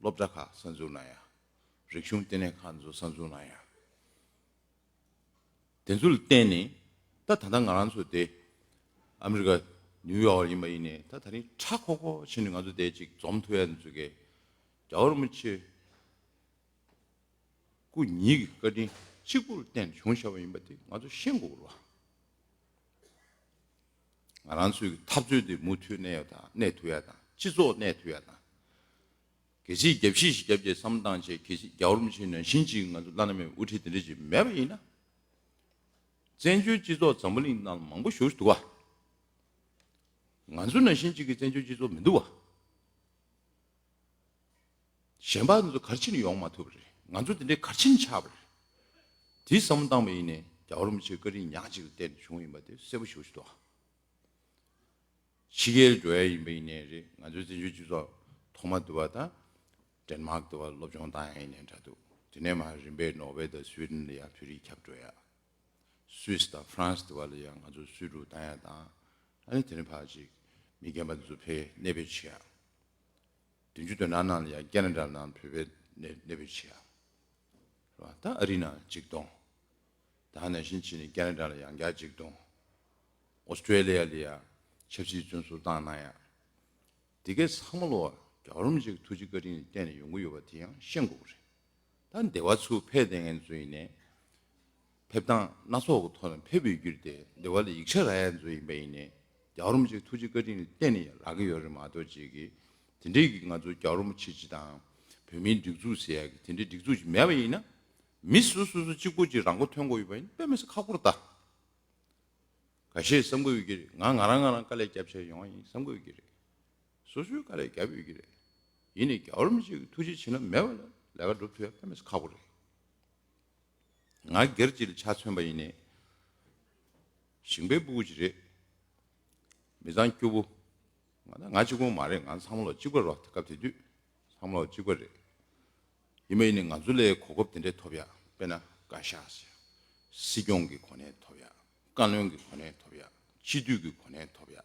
སློབ་གྲྭ་ཁག་གསར་འཛུགས་གནང་ཡ། རིག་གཞུང་ལྟེ་གནས་ཁག་ཚོ་གསར་འཛུགས་གནང་ཡ། དེ་ཚོ་ལ་བརྟེན་ནས་ད་ད་ལྟ་ང་རང་ཚོ་དེ་ཨ་མི་རི་ཀ་ནིའུ་ཡོག་ཡིན་པ་ཡིན་ནའི་ད་ད་རིང་ཁྲ་ཁོག་ཁོག་བྱས་ནས་ང་ཚོ་དེ་ཅིག་འཛོམས་ཐུབ་ཡ་ཚོ་གས་རྒྱལ་བ་རིན་པོ་ཆེ་སྐུ་ཉིད་ཀྱི་བཀའ་དྲིན་གཅིག་པུར་བརྟེན་བྱུང་བཞག་པ་ཡིན་པ་དེ་ང་ཚོ་ཤེས་དགོས་རེད་བ། ང་རང་ཚོའི་འཐབ་རྩོད་དེ་མུ་མཐུད་གནས་ཡ་དང་གནས་ཐུབ་ཡ་དང་སྤྱི་ཚོགས་གནས་ཐུབ་ཡ་དང་། གལ་སྲིད་རྒྱབ་བཤིག་ཞིག་བརྒྱབ་རྗེས་བསམ་བློ་བཏང་བྱས་གལ་སྲིད་རྒྱལ་བ་རིན་པོ་ཆེ་ནང་བཞིན་ཅིག་ང་ཚོ་བླ་ན་མེད་པའི་དབུ་ཁྲིད་དེ་འདྲ་ཅིག་མེད་པ་ཡིན་ན། བཙན་བྱོལ་སྤྱི་ཚོགས་འཛམ་བུ་གླིང་ནང་མང་པོ་ཞེ་པོ་ཅིག་འདུག་བ། ང་ཚོ་ནང་བཞིན་ཅིག་གི་བཙན་བྱོལ་སྤྱི་ཚོགས་མི་འདུག་བ། གཞན་པ་ཚོ་ག་རེ་བྱས་ནས་ཡོང་མ་ཐུབ་པ་རེད། ང་ཚོ་དེ་འདྲའི་ག་རེ་བྱས་ནས་ཆགས་པ་རེད། དེ་བསམ་བློ་བཏང་བ་ཡིན་ནའི་རྒྱལ་བ་རིན་པོ་ཆེའི་བཀའ་དྲིན་ཉག་གཅིག་ལ་བརྟེན་ནས་བྱུང་བ་ཡིན་པ་དེ་གསལ་པོ་ཞེ་པོ་ཅིག་འདུག་བ། ཕྱི་རྒྱལ་འགྲོ་ཡ་ཡིན་པ་ཡིན་ནའི་རེད། ང་ཚོའི་བཙན་བྱོལ་སྤྱི་ཚོགས་ཐོག་མ་དུ་བ་དང་ཌེན་མཱག་དུ་བ་སློབ་སྦྱོང་བཏང་ཡ་ཡིན་ནའི་འདྲ་འདུག་དེ་ནས་མར་རིམ་པས་ནོར་ཝེ་དང་སུའི་ཌེན་ལ་ཡ་བོད་རིགས་ཁྱབ་འགྲོ་ཡ། སུད་སི་དང་ཧྥ་རན་སི་དུ་བ་ལ་ཡ་ང་ཚོ་སུད་ཊུར་བཏང་ཡ་དང་། ཨ་ནི་དེ་ནས་ཕར་ཅིག་མི་རྒན་པ་དེ་ཚོ་ཕར་གནས་སྤོས་བྱེད་ཡ། བདུན་ཅུ་དོན་གྲངས་ནང་ལ་ཡང་ཁེ་ན་ཌ་ནང་བོད་པའི་གནས་གནས་སྤོས་བྱེད་ཡ། རེད་བ། ད་ཨ་རི་ནང་གཅིག་སྟོང་། ད་ནང་བཞིན་བྱས་ནས་ཁེ་ན་ཌ་ལ་ཡང་བསྐྱར་གཅིག་སྟོང་། ཨོ་སི་ཀྲེ་ལི་ཡ་ལ་ཡང་ཆབ་སྲིད་བཙོན་ཟུར་བཏང་གནང་ཡ། དེ་གའི་ཚང་མ་ལོ་རྒྱལ་བ་རིན་པོ་ཆེ་གི་ཐུགས་རྗེ་བཀའ་དྲིན་ལ་བརྟེན་ནས་ཡོང་གི་ཡོད་པ་དེ་ཡང་ཤེས་དགོས་ཀྱི་རེད། ད་འདི་བ་ཚུར་ཕེབས་བསྡད་མཁན་ཚོ་ཡིན་ནའི། ཕེབས་སྟངས་སྣ་ཚོགས་ཀྱི་ཐོག་ནས་ཕེབས་ཡོད་རྒྱུ་རེད་དེ། འདི་བ་ལ་ཡིག་ཆ་རག་ཡ་ཚོ་ཡིན་པ་ཡིན་ནའི། རྒྱལ་བ་རིན་པོ་ཆེའི་ཐུགས་རྗེ་བཀའ་དྲིན་ལ་བརྟེན་ནས་རག་གི་ཡོད་རེད་མ་གཏོགས་ཅིག་གི། དེ་འདྲའི་གི་ང་ཚོ་རྒྱལ་བ་རིན་པོ་ཆེ་སྤྱི་དང་། བོད་མིའི་སྒྲིག་འཛུགས་ཟེར་ཡ་གི་དེ་འདྲའི་སྒྲིག་འཛུགས་ཅིག་མེད་པ་ཡིན་ན། མི་སོ་སོ་སོ་གཅིག་པོ་ཅིག་རང་མགོ་ཐོན་དགོས་ཡོད་པ་ཡིན་ན་དཔེ་མི་སྲིད་ཁག་པོ་རེད་ད། འགའ་ཤས་བསམ་གྱི་ཡོད་ཀྱི་རེད། ང་ང་རང་ང་རང་དཀའ་ལས་བརྒྱབ་བྱས་ཡོང་བ་ཡིན་བསམ་གྱི་ཡོད་ཀྱི་རེད། སོ་སོའི་དཀའ་ལས་བརྒྱབ་ཡོད་ཀྱི་རེད། ཡིན་ནའི་རྒྱལ་བ་རིན་པོ་ཆེ་གི་ཐུགས་རྗེ་བྱིན་རླབས་མེད་པ་ལ་ལས་ཀ་སྒྲུབ་ཐུབ་ཡ་དཔེ་མི་སྲིད་ཁག་པོ་རེད། ང་སྒེར་གཅིག་ལ་ཆ་མཚོན་པ་ཡིན་ནའི། ཞིང་པའི་སྤུ་གུ་ཅིག་རེད། མི་ཚང་སྐྱོ་པོ། ང་ད་ང་གཅིག་པོ་མ་རེད། ང་ཚང་མ་ལོ་གཅིག་པ་རེད་བ། སྐབས་དེ་དུས་ཚང་མ་ལོ་གཅིག་པ་རེད། ཡིན་པ་ཡིན་ནའི་ང་ཚོ་ལ་གོ་སྐབས་དེ་འདྲས་ཐོབ་ཡ། དཔེར་ན་བཀའ་ཤག་ཟེར། སྲིད་སྐྱོང་གི་གོ་གནས་ཐོབ་ཡ། བཀའ་བློན་གྱི་གོ་གནས་ཐོབ་ཡ། སྤྱི་འཐུས་ཀྱི་གོ་གནས་ཐོབ་ཡ།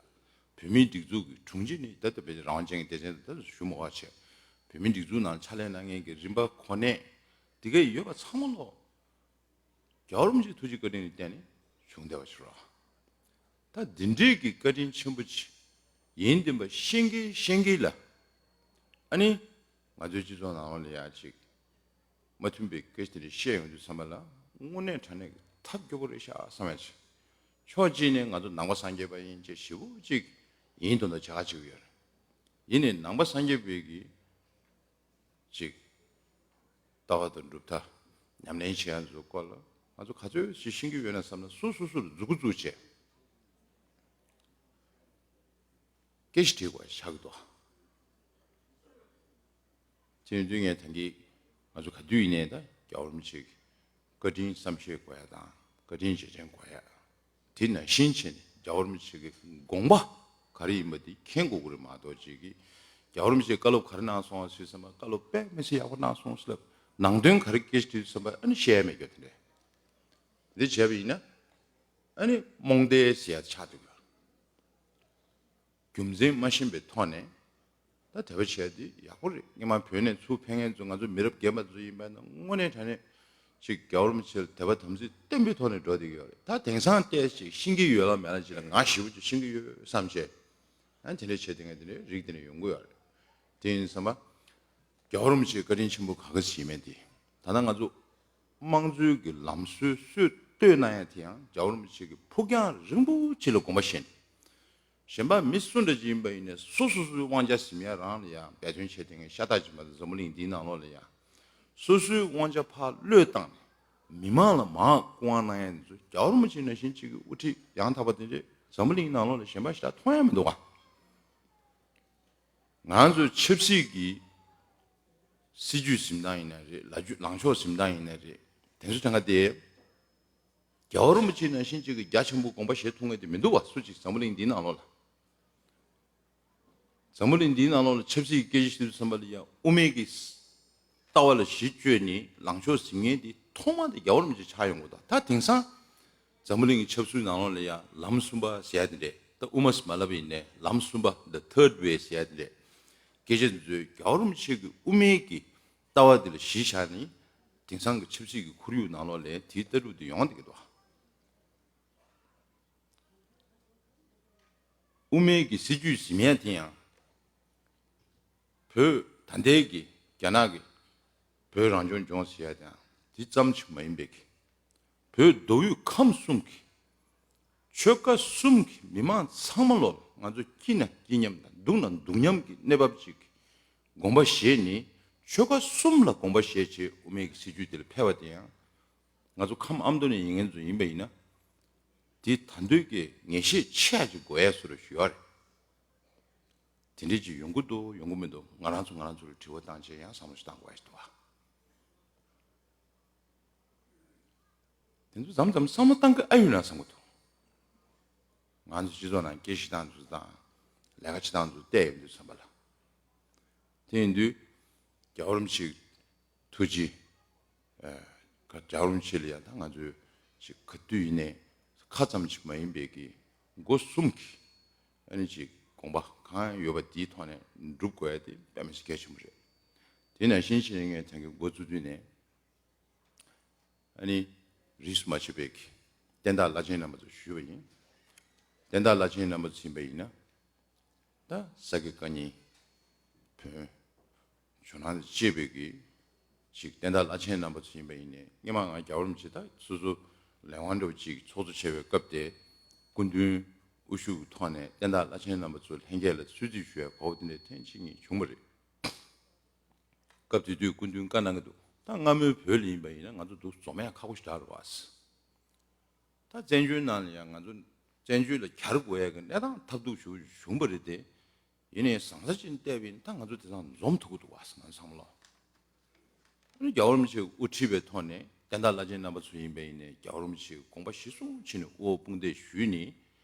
བོད་མིའི་སྒྲིག་འཛུགས་ཀྱི་དྲུང་ཆེ་ནི་ད་ལྟ་བོད་རང་དབང་ཅན་གྱི་སྡེ་ཚན་དུ་ད་ཞུ་མི་དགོས་པ་བྱས། བོད་མིའི་སྒྲིག་འཛུགས་ནང་ཕྱག་ལས་གནང་མཁན་གྱི་རིམ་པ་གོ་གནས་དེ་ག་ཡོད་པ་ཚང་མ་ལོ། རྒྱལ་བ་རིན་པོ་ཆེའི་ཐུགས་རྗེ་བཀའ་དྲིན་ལ་བརྟེན་ནས་བྱུང་བསྡད་པ་ཞིག་རེད། ད་འདི་འདྲའི་གི་བཀའ་དྲིན་ཆེན་པོ་ཅིག་ཡིན་བསྡད་པ་ཤེས་ཀྱི་ཤེས་ཀྱི་ལ། ཨ་ནི། ང་ཚོའི་སྤྱི་ཚོགས་ནང་ལ་ཡ་ཅིག་མ་མཐུན་པའི་སྐད་ཆ་དེ་འདྲ་བཤད་ཡོང་དུས་ཙམ་པ་ལ་དངོས་གནས་དྲང་གནས་ཀྱི་ཐབས་སྐྱོ་པོ་རེད་ཤག་བསམ་ཡ་ཅིག་ཕྱོགས་གཅིག་ནས་ང་ཚོ་ནང་པ་སངས་རྒྱས་པ་ཡིན་ཅེས་ཞེ་པོ་ཅིག་ཡིན་དོན་དག་བྱ་ག་བྱེད་ཀྱི་ཡོད་རེད། ཡིན་ནའི་ནང་པ་སངས་རྒྱས་པའི་གི་ཅིག་ལྟ་བ་དང་གྲུབ་མཐའ་ཉམས་ལེན་བྱེད་ཡ་ཚོའི་སྐོར་ལ་ང་ཚོ་ག་ཚོད་ཅིག་ཤེས་ཀྱི་ཡོད་ན་བསམ་ན། སོ་སོ་སོར་མཛུབ་གུ་བཙུགས་བྱས་སྐད་ཆ་དྲིས་དགོས་ཆགས་ཀྱི་འདུག་དེ་ཡིན་དུས་ངས་ད་གིན་ང་ཚོ་ག་དུས་ཡིན་ནའི་ད་རྒྱལ་བ་རིན་པོ་ཆེ་གི་བཀའ་དྲིན་བསམ་ཤེས་དགོས་ཡ་དང་། བཀའ་དྲིན་རྗེས་དྲན་དགོས་ཡ། དེ་ནང་བཞིན་བྱས་ནས་རྒྱལ་བ་རིན་པོ་ཆེ་གི་དགོངས་པ་ག་རེ་ཡིན་པ་དེ་མཁྱེན་དགོས་ཀྱི་རེད་མ་གཏོགས་ཅིག་གིས། རྒྱལ་བ་རིན་པོ་ཆེས་བཀའ་སློབ་ག་རེ་གནང་སོང་ཟེར་ཙམ་པ། བཀའ་སློབ་དཔེ་མི་སྲིད་ཡག་པོ་གནང་སོང་ཟེར་ལབ། ནང་དོན་ག་རེ་སྐད་ཆ་དྲིས་ཙམ་པ་ཨ་ནི་བཤད་ཡ་མེད་རྒྱུ་དེ་འདྲས། འདི་བྱས་པ་ཡིན་ན་ཨ་ནི་རྨོངས་དད་ཟེར་ཡ་ཆགས་འདུག་གི། རྒྱུ་མཚན་མ་ཤེས་པའི་ཐོག་ནས་ད་དད་པ་བྱས་དེ་ཡག་པོ་རེད། སྔོན་མ་བོད་ནས་ཚུར་ཕེབས་མཁན་ཚོ་ང་ཚོ་མི་རབས་རྒན་པ་ཚོ་ཡིན་པ་ན་དངོས་གནས་དྲང་གནས་ཅིག་རྒྱལ་བ་རིན་པོ་ཆེ་ལ་དད་པ་དམ་ཚིག་བརྟན་པོའི་ཐོག་ནས་འགྲོ་བསྡད་ཀྱི་ཡོད་རེད། ད་དེང་སང་ལྟས་ཅིག་ཤེས་ཀྱི་ཡོད་ལ་མེད་ལ་ཅིག་ལ་ང་ཞེ་པོ་ཅིག་ཤེས་ཀྱི་ཡོད་བསམ་བྱས། ཨ་དེ་འདྲ་བྱས་དེ་ངས་དེ་འདྲའི་རིགས་དེ་འདྲ་ཡོང་གི་ཡོད་རེད། དེ་ཡིན་ཙམ་པ་རྒྱལ་བ་རིན་པོ་ཆེའི་བཀའ་དྲིན་ཆེན་པོ་ག་ག་ཟེ་ཡིན་མེད་དེ། ད་ལྟ་ང་ཚོ་དམངས་གཙོའི་གི་ལམ་སྲོལ་སྲོལ་གཏོད་གནང་ཡ་དེ་ཡང་རྒྱལ་བ་རིན་པོ་ཆེ་གི་ཕུགས་རྒྱང་རིང་པོ་ཅིག་ལ་དགོངས་པ་བཞེས་ནས། གཞན་པ་མི་སུ་འདྲ་ཅིག་ཡིན་པ་ཡིན་ནའི་སོ་སོ་སོའི་དབང་ཆ་ཟིན་ཡ་རང་ལ་ཡང་འབད་བརྩོན་བྱས་དེ་ངས་ཤ་སྟག་ཅིག་མ་གཏོགས་འཛམ་བུ་གླིང་འདིའི་ནང་ལོགས་ལ་ཡང་སོ་སོའི་དབང་ཆ་ཕར་བློས་བཏང་ནས། མི་མང་ལ་མར་སྐུ་དབང་གནང་ཡ་དེ་ཚོ་རྒྱལ་བ་རིན་པོ་ཆེ་ནང་བཞིན་གཅིག་གི་དབུ་ཁྲིད་ཡང་དག་པ་དེ་འདྲས་འཛམ་བུ་གླིང་ནང་ལོགས་ལ་གཞན་པ་ཞེ་དྲག་མཐོང་ཡ་མི་འདུག་ག་ང་ཚོའི་ཆབ་སྲིད་ཀྱི་སྲིད་ཇུས་འཛིན་སྟངས་ཡིན་ན་རེད། ལ་རྒྱུ་ལངས་ཕྱོགས་འཛིན་སྟངས་ཡིན་ན་རེད། དེ་ཚོ་གྲངས་ཀ་དེ་རྒྱལ་བ་རིན་པོ་ཆེ་ནང་བཞིན་གཅིག་གི་རྒྱ་ཆེན་པོ་དགོངས་པ་བཞེས་ཐུབ་མཁན་དེ་མི་འདུག་བ། སུ་གཅིག་འཛམ་བུ་གླིང་འདིའི་ནང་ལོགས་ལ། འཛམ་བུ་གླིང་འདིའི་ནང་ལོགས་ལ་ཆབ་སྲིད་ཀྱི་སྐད་ཆ་ཞིག་བསམ་པ་ལ་ཡང་དབུ་མའི་གི་ལྟ་བ་ལ་གཞི་བཅོལ་ནས་ལངས་ཕྱོགས་འཛིན་མཁན་དེ་ཐོག་མ་དེ་རྒྱལ་བ་རིན་པོ་ཆེ་ཆགས་ཡོང་དགོས་དང་། ད་དེང་སང་འཛམ་བུ་གླིང་གི་ཆབ་སྲིད་ནང་ལོགས་ལ་ཡང་ལམ་གསུམ་པ་ཟེར་ཡ་དེ་འདྲས། ད་དབུ་མ་ཟེར་མ་ལབ་པ་ཡིན་ནའི་ལམ་གསུམ་པ། The Third Way ཟེར་ཡ་དེ་འདྲས། སྐད་ཆ་འདི་ཚོས་རྒྱལ་བ་རིན་པོ་ཆེ་གི་དབུ་མའི་གི་ལྟ་བ་འདི་ལ་གཞི་བཞག་ནས་དེང་སང་གི་ཆབ་སྲིད་ཀྱི་ཁོར་ཡུག་ནང་ལོགས་ལ་དེའི་ལྟ་གྲུབ་འདི་ཡོང་བསྡད་ཀྱི་འདུག་དབུ་མའི་གི་སྲིད་ཇུས་འཛིན་ཡ་དེ་ཡང་བོད་ད་ལྟའི་གི་རྒྱ་ནག་གི་བོད་རང་སྐྱོང་ལྗོངས་ཟེར་ཡ་དེ་ཡང་དེ་ཙམ་ཞིག་མ་ཡིན་པའི་གི་བོད་མདོ་དབུས་ཁམས་གསུམ་གི་ཆོལ་ཁ་གསུམ་གྱི་མི་མང་ཚང་མ་ལོ་ང་ཚོ་སྐྱིད་ན་སྐྱིད་མཉམ་དང་སྡུག་ན་སྡུག་མཉམ་གྱི་གནས་བབ་ཅིག་དགོངས་པ་བཞེས་ནས་ཆོལ་ཁ་གསུམ་ལ་དགོངས་པ་བཞེས་བྱས་དབུ་མའི་གི་སྲིད་ཇུས་དེ་ལ་ཕེབས་པ་དེ་ཡང་ང་ཚོ་ཁམས་ཨ་མདོ་ནས་ཡིན་མཁན་ཚོ་ཡིན་པ་ཡིན་ན་དེ་ད་འདོད་ཀྱི་ངེས་ཤེས་ཆེ་ཡ་ཅིག་དགོས་ཡ་བཟོ་འདྲ་ཞིག་ཡོད་རེད། དེ་འདྲས་ཅིག་ཡོང་གི་འདུག་ཡོང་གི་མི་འདུག་ང་རང་ཚོ་ང་རང་ཚོ་ལ་དྲི་བ་བཏང་བྱས་ཡང་བསམ་བློ་ཞིག་བཏང་དགོས་ཡ་ཞིག་འདུག་བ། དེ་ཚོ་མཚམས་མཚམས་བསམ་བློ་བཏང་གི་ཨ་ཡོད་ན་བསམ་གི་འདུག་ང་ཚོ་སྤྱི་ཚོགས་ནང་སྐད་བཤད་སྟངས་ཚོ་དང་ལས་ཀ་བྱེད་སྟངས་ཚོ་བལྟས་ཡོང་དུས་ཙམ་པ་ལ། དེ་ཡིན་དུས་རྒྱལ་བ་རིན་པོ་ཆེའི་ཐུགས་རྗེ། ཨ། རྒྱལ་བ་རིན་པོ་ཆེ་ལ་ཡང་ད་ང་ཚོས་ཅིག་ག་དུས་ཡིན་ནའི་ཁ་ཙམ་ཅིག་མ་ཡིན་པའི་གི་སྒོ་གསུམ་གྱི་ཨ་ནི་ཅིག་དགོངས་པ་གང་ཡོད་པ་དེའི་ཐོག་ནས་སྒྲུབ་དགོས་ཡ་དེ་དཔེ་མི་སྲིད་གལ་ཆེན་པོ་རེད། དེ་ནང་བཞིན་བྱས་ནས་ངས་ཐེངས་གི་འགོ་བཙུགས་དུས་ནས། ཨ་ནི་རིས་སུ་མ་ཆད་པའི་གི་བསྟན་བདག་བླ་ཆེན་རྣམ་པ་ཚོ་ཞུས་པ་ཡིན། བསྟན་བདག་བླ་ཆེན་རྣམ་པ་ཚོ་ཡིན་པ་ཡིན་ན། ད་ས་དགེ་བཀའ་རྙིང་བོན། ཇོ་ནང་དང་བཅས་པའི་གི་ཅིག་བསྟན་བདག་བླ་ཆེན་རྣམ་པ་ཚོ་ཡིན་པ་ཡིན་ནའི་སྔོན་མ་ང་རྒྱལ་བ་རིན་པོ་ཆེ་ད་སོ་སོ་ལས་དབང་འདྲ་བོ་ཅིག་ཚོགས་གཙོ་བྱས་པའི་སྐབས་དེ་སྐུ་མདུན་དབུ་བཞུགས་ཀྱི་ཐོག་ནས་བསྟན་བདག་བླ་ཆེན་རྣམ་པ་ཚོ་ལྷན་རྒྱས་ལ་གསོལ་ཚིགས་ཞུ་བའི་གོ་སྐབས་དེ་འདྲ་ཐེངས་གཅིག་གཉིས་བྱུང་བ་རེད། སྐབས་དེ་དུས་སྐུ་མདུན་བཀའ་གནང་གི་འདུག་ད་སྔ་མོའི་བོད་ལ་ཡིན་པ་ཡིན་ན་ང་ཚོ་འདུག་འཛོམས་ཡ་ཁག་པོ་ཞིག་རག་རེད་བ། ད་བཙན་བྱོལ་ནང་ལ་ཡང་ང་ཚོ་བཙན་བྱོལ་ལ་གྱར་དགོས་ཡ་གི་གནས་སྟངས་ཐབས་སྡུག་ཞིག་བྱུང་བ་རེད་དེ། ཡིན་ནའི་བཟང་ས་ཅིག་བལྟས་པ་ཡིན་ན་ད་ང་ཚོ་དེང་སང་འཛོམས་ཐུབ་ཀྱི་འདུག་བ་ང་ཚོ་བསམ་བློ། ཨ་ནི་རྒྱལ་བ་རིན་པོ་ཆེ་དབུ་ཁྲིད་པའི་ཐོག་ནས་བསྟན་བདག་བླ་ཆེན་རྣམ་པ་ཚོ་ཡིན་པ་ཡིན་ནའི་རྒྱལ་བ་རིན་པོ་ཆེའི་དགོངས་པ་གཞི་བཟུང་བྱས་ནས་དབུ་འོག་དཔུང་འདེགས་ཞུས་ནས།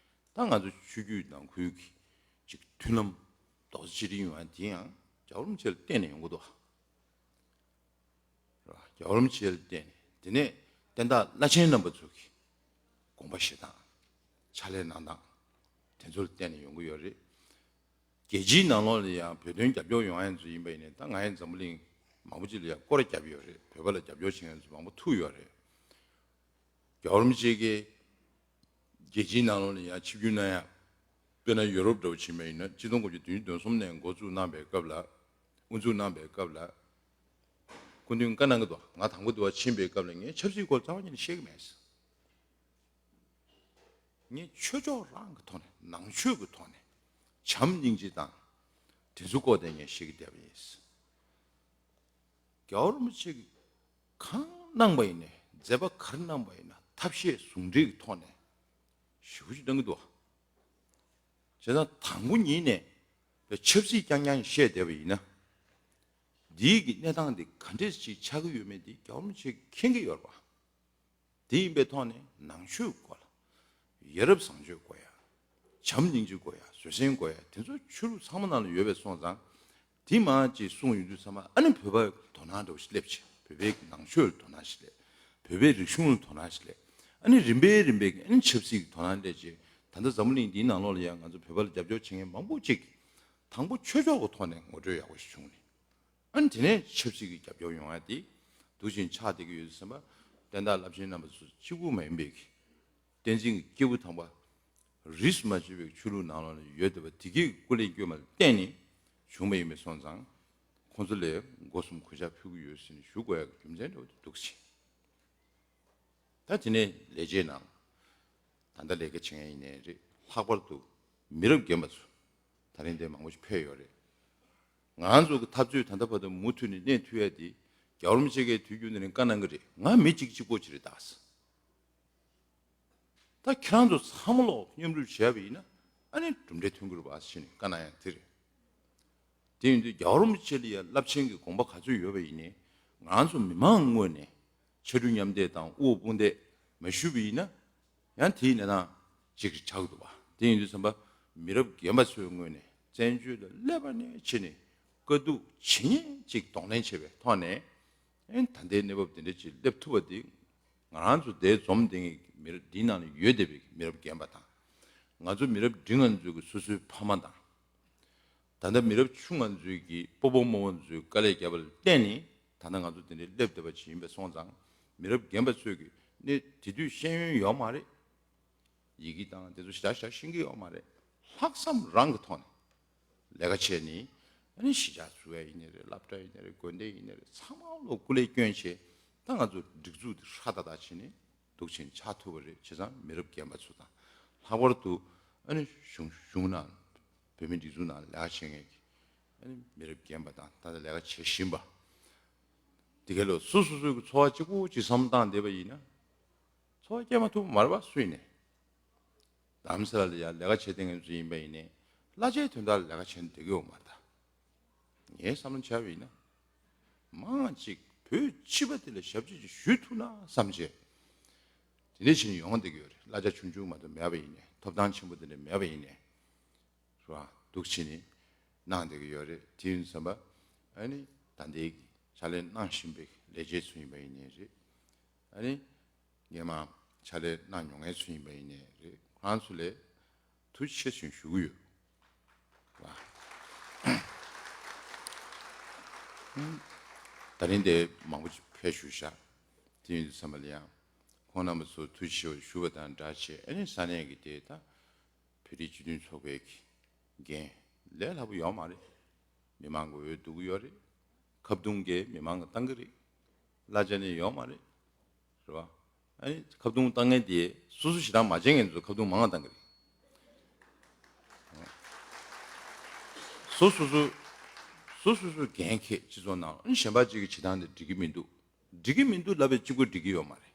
ད་ང་ཚོ་ཆོས་བརྒྱུད་ནང་ཁུལ་གྱི་ཅིག་མཐུན་ལམ་རྡོག་རྩ་གཅིག་སྒྲིལ་ཡོང་ཡ་དེ་ཡང་རྒྱལ་བ་རིན་པོ་ཆེ་ལ་བརྟེན་ནས་ཡོང་གི་འདུག་བ། རེད་བ། རྒྱལ་བ་རིན་པོ་ཆེ་ལ་བརྟེན་ནས་དེ་ནས་བསྟན་བདག་བླ་ཆེན་རྣམ་པ་ཚོ་གི་དགོངས་པ་བཞེས་སྟངས། ཕྱག་ལས་གནང་སྟངས། དེ་ཚོ་ལ་བརྟེན་ནས་ཡོང་གི་ཡོད་རེད། རྒྱལ་སྤྱིའི་ནང་ལོགས་ལ་ཡང་བོད་དོན་རྒྱབ་སྐྱོར་ཡོང་ཡ་ཚོ་ཡིན་པ་ཡིན་ནའི་ད་ང་ཡང་འཛམ་བུ་གླིང་མང་པོ་ཅིག་ལ་ཡང་སྐོར་ར་བརྒྱབ་ཡོད་རེད། བོད་པ་ལ་རྒྱབ་སྐྱོར་བྱེད་མཁན་ཚོ་མང་པོ་ཐུག་ཡོད་རེད། རྒྱལ་བ་རིན་པོ་ཆེ་གིས་རྒྱལ་སྤྱིའི་ནང་ལོགས་ལ་ཡང་ཆིབས་བསྒྱུར་གནང་ཡ། དཔེར་ན་ཡོ་རོབ་འདྲ་བོ་ཕྱིན་པ་ཡིན་ན་གཅིག་སྟོང་དགུ་བརྒྱ་བདུན་ཅུ་དོན་གསུམ་ནས་འགོ་བཙུགས་གནང་པའི་སྐབས་ལ། དབུ་འཛུགས་གནང་པའི་སྐབས་ལ། སྐུ་མདུན་བཀའ་གནང་གི་འདུག་ང་དང་པོ་དུ་བ་ཕྱིན་པའི་སྐབས་ལ་ངས་ཆབ་སྲིད་སྐོར་རྩ་བ་ཉིད་ནས་བཤད་ཀྱི་མེད། ངས་ཆོས་ཕྱོགས་རང་གི་ཐོག་ནས་ནང་ཆོས་ཀྱི་ཐོག་ནས་བྱམས་སྙིང་རྗེ་དང་། དེ་ཚོ་སྐོར་དེ་ངས་བཤད་ཀྱི་བསྡད་པ་ཡིན། རྒྱལ་བ་རིན་པོ་ཆེ་གིས་གང་གནང་པ་ཡིན་ནའི་མཛད་པ་ག་རེ་གནང་པ་ཡིན་ན་ཐབས་ཤེས་ཟུང་འབྲེལ་གྱི་ཐོག་ནས་ཞེ་པོ་ཅིག་གནང་གི་འདུག་བྱས་ཙང་དང་པོ་ཉིད་ནས་ཆབ་སྲིད་རྐྱང་རྐྱང་བཤད་བསྡད་པ་ཡིན་ན། འདིའི་གི་གནས་སྟངས་འདི་ག་འདྲས་ཅིག་ཆགས་ཀྱི་ཡོད་མེད་འདི་རྒྱལ་བ་རིན་པོ་ཆེ་མཁྱེན་གྱི་ཡོད་རེད་པ། དེ་ཡིན་པའི་ཐོག་ནས་ནང་ཆོས་སྐོར་ལ་ཡ་རབས་བཟང་སྤྱོད་དགོས་ཡ། བྱམས་སྙིང་རྗེ་དགོས་ཡ། བཟོད་བསྲན་དགོས་ཡ། དེ་ཚོ་ཆོས་ལུགས་ཚང་མ་ནང་ལ་ཡོད་པའི་སོང་ཙང་། དེ་མར་ཅིག་གསུངས་ཡོང་དུས་ཙམ་པ་ཨ་ནི་བོད་པ་དོ་སྣང་འདྲ་བོ་ཞིག་སླེབས་བྱས། བོད་པའི་ནང་ཆོས་ལ་དོ་སྣང་ཞིག་སླེབས། བོད་པའི་རིག་གཞུང་ལ་དོ་སྣང་ཞིག་སླེབས། ཨ་ནི་རིམ་པས་རིམ་པས་ཀྱི་ཨ་ནི་ཆབ་སྲིད་ཀྱི་དོ་སྣང་སླེབས་བྱས། ད་ལྟ་འཛམ་བུ་གླིང་འདིའི་ནང་ལོགས་ལ་ཡང་ང་ཚོ་བོད་པ་ལ་རྒྱབ་སྐྱོར་བྱེད་མཁན་མང་པོ་ཅིག་དང་པོ་ཆོས་ཕྱོགས་ཀྱི་ཐོག་ནས་ངོ་སྤྲོད་ཡག་པོ་ཞིག་བྱུང་ནས། ཨ་ནི་དེ་ནས་ཆབ་སྲིད་ཀྱི་རྒྱབ་སྐྱོར་ཡོང་ཡ་དེ་འདུག་ཅིང་ཆགས་བསྡད་ཀྱི་ཡོད་ཟེར་བ། བསྟན་བདག་རླབས་ཆེན་རྣམ་པ་ཚོ་གཅིག་པུ་མ་ཡིན་པའི་གི་བསྟན་འཛིན་གྱི་སྐྱེས་བུ་དམ་པ་རིས་སུ་མ་ཆད་པའི་ཆོས་ལུགས་ནང་ལོགས་ལ་ཡོད་བསྡད་པ་དེ་གའི་སྐུ་ལས་བསྐྱོན་པ་ལ་བརྟེན་ནས་བྱུང་བ་ཡིན་པའི་སོང་ཙང་། ཁོང་ཚོ་ལ་སྒོ་གསུམ་གུས་ཕྱག་ཕུལ་གྱི་ཡོད་ཟེར་ནས་ཞུ་དགོས་ཡ་གི་རྒྱུ་མཚན་འདྲ་བོ་དེ་འདུག་ཅིང་། ད་དེ་ནས་ལས་བྱེད་ནང་། ད་ལྟ་ལས་ཀ་བྱེད་མཁན་ཡིན་ནའི་རེད། ལྷག་པར་དུ་མི་རབས་རྒན་པ་ཚོ་ད་རིང་འདིར་མང་པོ་ཞིག་ཕེབས་ཡོད་རེད། ང་ཚོ་གི་འཐབ་རྩོད་ད་ལྟ་བར་དུ་མུ་མཐུད་ནས་གནས་ཐུབ་ཡ་དེ་ རྒྱལ་བ་རིན་པོ་ཆེ་གིས་དུས་རྒྱུན་དུ་ནས་བཀའ་གནང་གི་རེད། ང་མི་གཅིག་གཅིག་པོ་ཅིག་རེད་ད། ད་ཁྱེད་རང་ཚོ་ཚང་མ་ལོག་མཉམ་རུབ་བྱས་པ་ཡིན་ན་ཨ་ནི་གྲུབ་འབྲས་ཐོན་གི་རེད་པ་ཟེར་ནས་བཀའ་གནང་ཡ་དེ་རེད། དེ་ཡིན་དུས་རྒྱལ་བ་རིན་པོ་ཆེ་ལ་ཡ་རླབས་ཆེན་གྱི་དགོངས་པ་ག་ཚོད་ཡོད་པ་ཡིན་ནའི་ང་རང་ཚོ་མི་མང་ངོས་ནས་ཕྱར་གྲུ་མཉམ་འདེགས་དང་དབུ་འོག་དཔུང་འདེགས་མ་ཞུས་པ་ཡིན་ན། ཡང་དེའི་གནས་སྟངས་གཅིག་ཆགས་འདུག་པ། དེ་ཡིན་དུས་ཙམ་པ་མི་རབས་རྒན་པ་ཚོའི་ངོས་ནས་བཙན་བྱོལ་ལ་སླེབས་པ་ནས་བྱས་ནས་དཀའ་སྡུག་ཇི་སྙེད་ཅིག་གདོང་ལེན་བྱས་པའི་ཐོག་ནས་ཨེ་ད་ལྟའི་གནས་བབ་དེ་འདྲ་ཅིག་སླེབས་ཐུབ་པ་འདི་ང་རང་ཚོ་འདིར་འཛོམས་བསྡད་མཁན་གྱི་མི་རབས་འདིའི་ནང་ལ་ཡོད་བསྡད་པའི་མི་རབས་རྒན་པ་དང་། ང་ཚོ་མི་རབས་འབྲིང་ང་ཚོའི་གི་སོ་སོའི་ཕ་མ་དང་། ད་ལྟ་མི་རབས་ཆུང་ང་ཚོའི་གི་སྤོ་བོ་རྨོ་བོ་ཚོའི་དཀའ་ལས་བརྒྱབ་པ་ལ་བརྟེན་ནས་ད་ལྟ་ང་ཚོ་དེ་འདྲའི་སླེབས་བསྡད་པ་ཅིག་ཡིན་པ་སོང་ཙང་། མི་རབས་རྒན་པ་ཚོས་གི་ནི་དེ་དུས་ཤེས་ཡོན་ཡོད་མ་རེད། ཡི་གེ་དང་དེ་ཚོ་ཞེ་དྲག་ཞེ་དྲག་ཤེས་ཀྱི་ཡོད་མ་རེད། ལྷག་བསམ་རང་གི་ཐོག་ནས་ལས་ཀ་བྱས་ནས་ཨ་ནི་གཞིས་ཆགས་འཛུགས་ཡ་ཡིན་ནའི་རེད། སློབ་གྲྭ་ཡིན་ནའི་རེད། དགོན་སྡེ་ཡིན་ནའི་རེད། ཚང་མ་ལོ་སྐུ་ལས་བསྐྱོན་བྱས་ད་ང་ཚོ་སྒྲིག་འཛུགས་དེ་ཧྲ་ཏག་ཏག་བྱས་ནས་འདུག་བྱས་ནས་ཆགས་ཐུབ་པ་རེད། བྱས་ཙང་མི་རབས་རྒན་པ་ཚོ་དང་ལྷག་པར་དུ་ཨ་ནི་གཞུང་གཞུང་ནང་བོད་མིའི་སྒྲིག་འཛུགས་ནང་ལས་ཀ་བྱེད་མཁན་གྱི་ཨ་ནི་མི་རབས་རྒན་པ་དང་ད་ལྟ་ལས་ཀ་བྱེད་བཞིན་པ་དེ་ག་ལོ་སོ་སོ་སོའི་གི་འཚོ་བ་གཅིག་པུ་གཅིག་བསམ་བློ་བཏང་བསྡད་པ་ཡིན་ན། འཚོ་བ་སྐྱེལ་མ་ཐུབ་པ་མ་རེད་པ། སུ་ཡིན་ནའི་རྡ་རམ་ས་ལ་ལ་ཡ་ལས་ཀ་བྱེད་བསྡད་མཁན་ཚོ་ཡིན་པ་ཡིན་ནའི་གླ་ཆའི་དོན་དག་ལ་ལས་ཀ་བྱས་ན་འགྲིག་གི་ཡོད་མ་རེད་ད། ངའི་བསམ་བློ་བྱས་པ་ཡིན་ན། མང་གཅིག་བོད་སྤྱི་པ་དེ་ལ་ཞབས་ཕྱི་ཅིག་ཞུ་ཐུབ་ན་བསམ་བྱས། དེ་འདྲ་བྱས་ནས་ཡོང་བསྡད་ཀྱི་ཡོད་རེད། གླ་ཆ་ཆུང་ཆུང་མ་གཏོགས་མེད་པ་ཡིན་ནའི་ཐོབ་ཐང་ཆེན་པོ་དེ་འདྲ་མེད་པ་ཡིན་ནའི། རེད་བ། འདུག་བྱས་ནས་གནང་བསྡད་ཀྱི་ཡོད་རེད། དེ་ཡིན་ཙམ་པ་ཨ་ནི་ད་ལྟའི་ཕྱག་ལས་གནང་བཞིན་པའི་ལས་བྱེད་ཚོ་ཡིན་པ་ཡིན་ནའི་རེད། ཨ་ནི་སྔོན་མ་ཕྱག་ལས་གནང་མྱོང་མཁན་ཚོ་ཡིན་པ་ཡིན་ནའི་རེད། ཁོ་རང་ཚོ་ལ་ཐུགས་རྗེ་ཆེ་ཞུ་ཞུ་གི་ཡོད། རེད་བ། ད་རིང་དེ་མང་པོ་ཅིག་ཕེབས་བཞུགས་ཤག་དེ་ཡིན་དུས་ཙམ་པ་ལ་ཡང་ཁོང་རྣམ་པ་ཚོ་ཐུགས་རྗེ་ཆེ་ཞུ་བ་དང་སྦྲགས་བྱས་ཨ་ནི་ས་གནས་ཀྱི་དེ་ད། བོད་རིགས་སྤྱི་མཐུན་ཚོགས་པའི་འགན་ལས་སླ་པོ་ཡོད་མ་རེད། མི་མང་གི་འོས་ལྡུག་གི་ཡོད་རེད། ཁ་བརྡུང་གིས་མི་མང་གི་བཏང་གི་རེད། གླ་ཆ་ནི་ཡོད་མ་རེད། རེད་བ། ཨ་ནི་ཁ་བརྡུང་བཏང་མཁན་དེ་སོ་སོ་ཞེ་དྲག་མ་བྱེད་མཁན་ཚོ་ཁ་བརྡུང་མང་བ་བཏང་གི་རེད། སོ་སོ་སོ་སོ་སོ་སོ་འགན་འཁྱེར་སྤྱི་ཚོགས་ནང་ཨ་ནི་གཞན་པ་གཅིག་གི་བྱེད་སྟངས་དེ་འགྲིག་གི་མི་འདུག་འགྲིག་གི་མི་འདུག་ལབ་པའི་གཅིག་པོ་འགྲིག་གི་ཡོད་མ་རེད།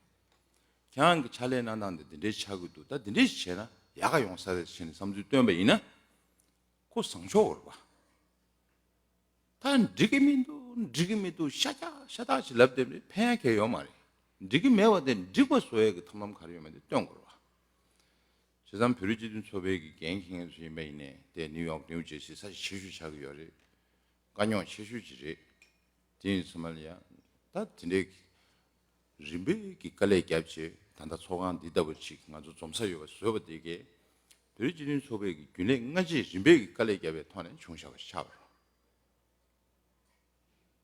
ཁྱེད་རང་གི་ཕྱག་ལས་གནང་སྟངས་དེ་འདི་འདྲའི་ཆགས་ཀྱི་འདུག་ད་འདི་འདྲའི་ཞིག་བྱས་ན་ཡག་ག་ཡོང་ས་རེད་ཟེར་ནས་བསམ་ཚུལ་བཏོན་པ་ཡིན་ན། ཁོ་བཟང་ཕྱོགས་རེད་པ། ད་འགྲིག་གི་མི་འདུག་འགྲིག་གི་མི་འདུག་ཤ་སྟག་ཤ་སྟག་ཞིག་ལབ་བསྡད་ནས་ཕན་ཡ་གང་ཡང་ཡོད་མ་རེད། འགྲིག་གི་མེད་པ་དེ་འགྲིག་པ་བཟོ་ཡ་གི་ཐབས་ལམ་ག་རེ་ཡོད་མེད་དེ་སྟོན་དགོས་རེད་པ། བྱས་ཙང་བོད་རིགས་སྤྱི་མཐུན་ཚོགས་པའི་གི་འགན་འཁྱེར་མཁན་ཚོ་ཡིན་པ་ཡིན་ནའི་དེ་ནིའུ་ཡོག་ནིའུ་ཇར་སི་ས་ཆ་ཆེ་ཤོས་ཆགས་ཀྱི་ཡོད་རེད། དཀའ་རྙོག་ཆེ་ཤོས་ཅིག་རེད། དེ་ཡིན་ཙམ་པ་ལ་ཡང་ད་དེ་འདྲའི་རིམ་པས་ཀྱི་དཀའ་ལས་བརྒྱབ་བྱས་ད་ལྟ་ཚོགས་ཁང་འདི་ལྟ་བུ་ཅིག་ང་ཚོ་འཛོམས་ས་ཡོད་པ་བཟོས་པ་དེ་གས་བོད་རིགས་སྤྱི་མཐུན་ཚོགས་པའི་གི་རྒྱུན་ལས་སྔ་རྗེས་རིམ་པས་ཀྱི་དཀའ་ལས་བརྒྱབ་པའི་ཐོག་ནས་བྱུང་བཞག་པ་ཆགས་པ་རེད།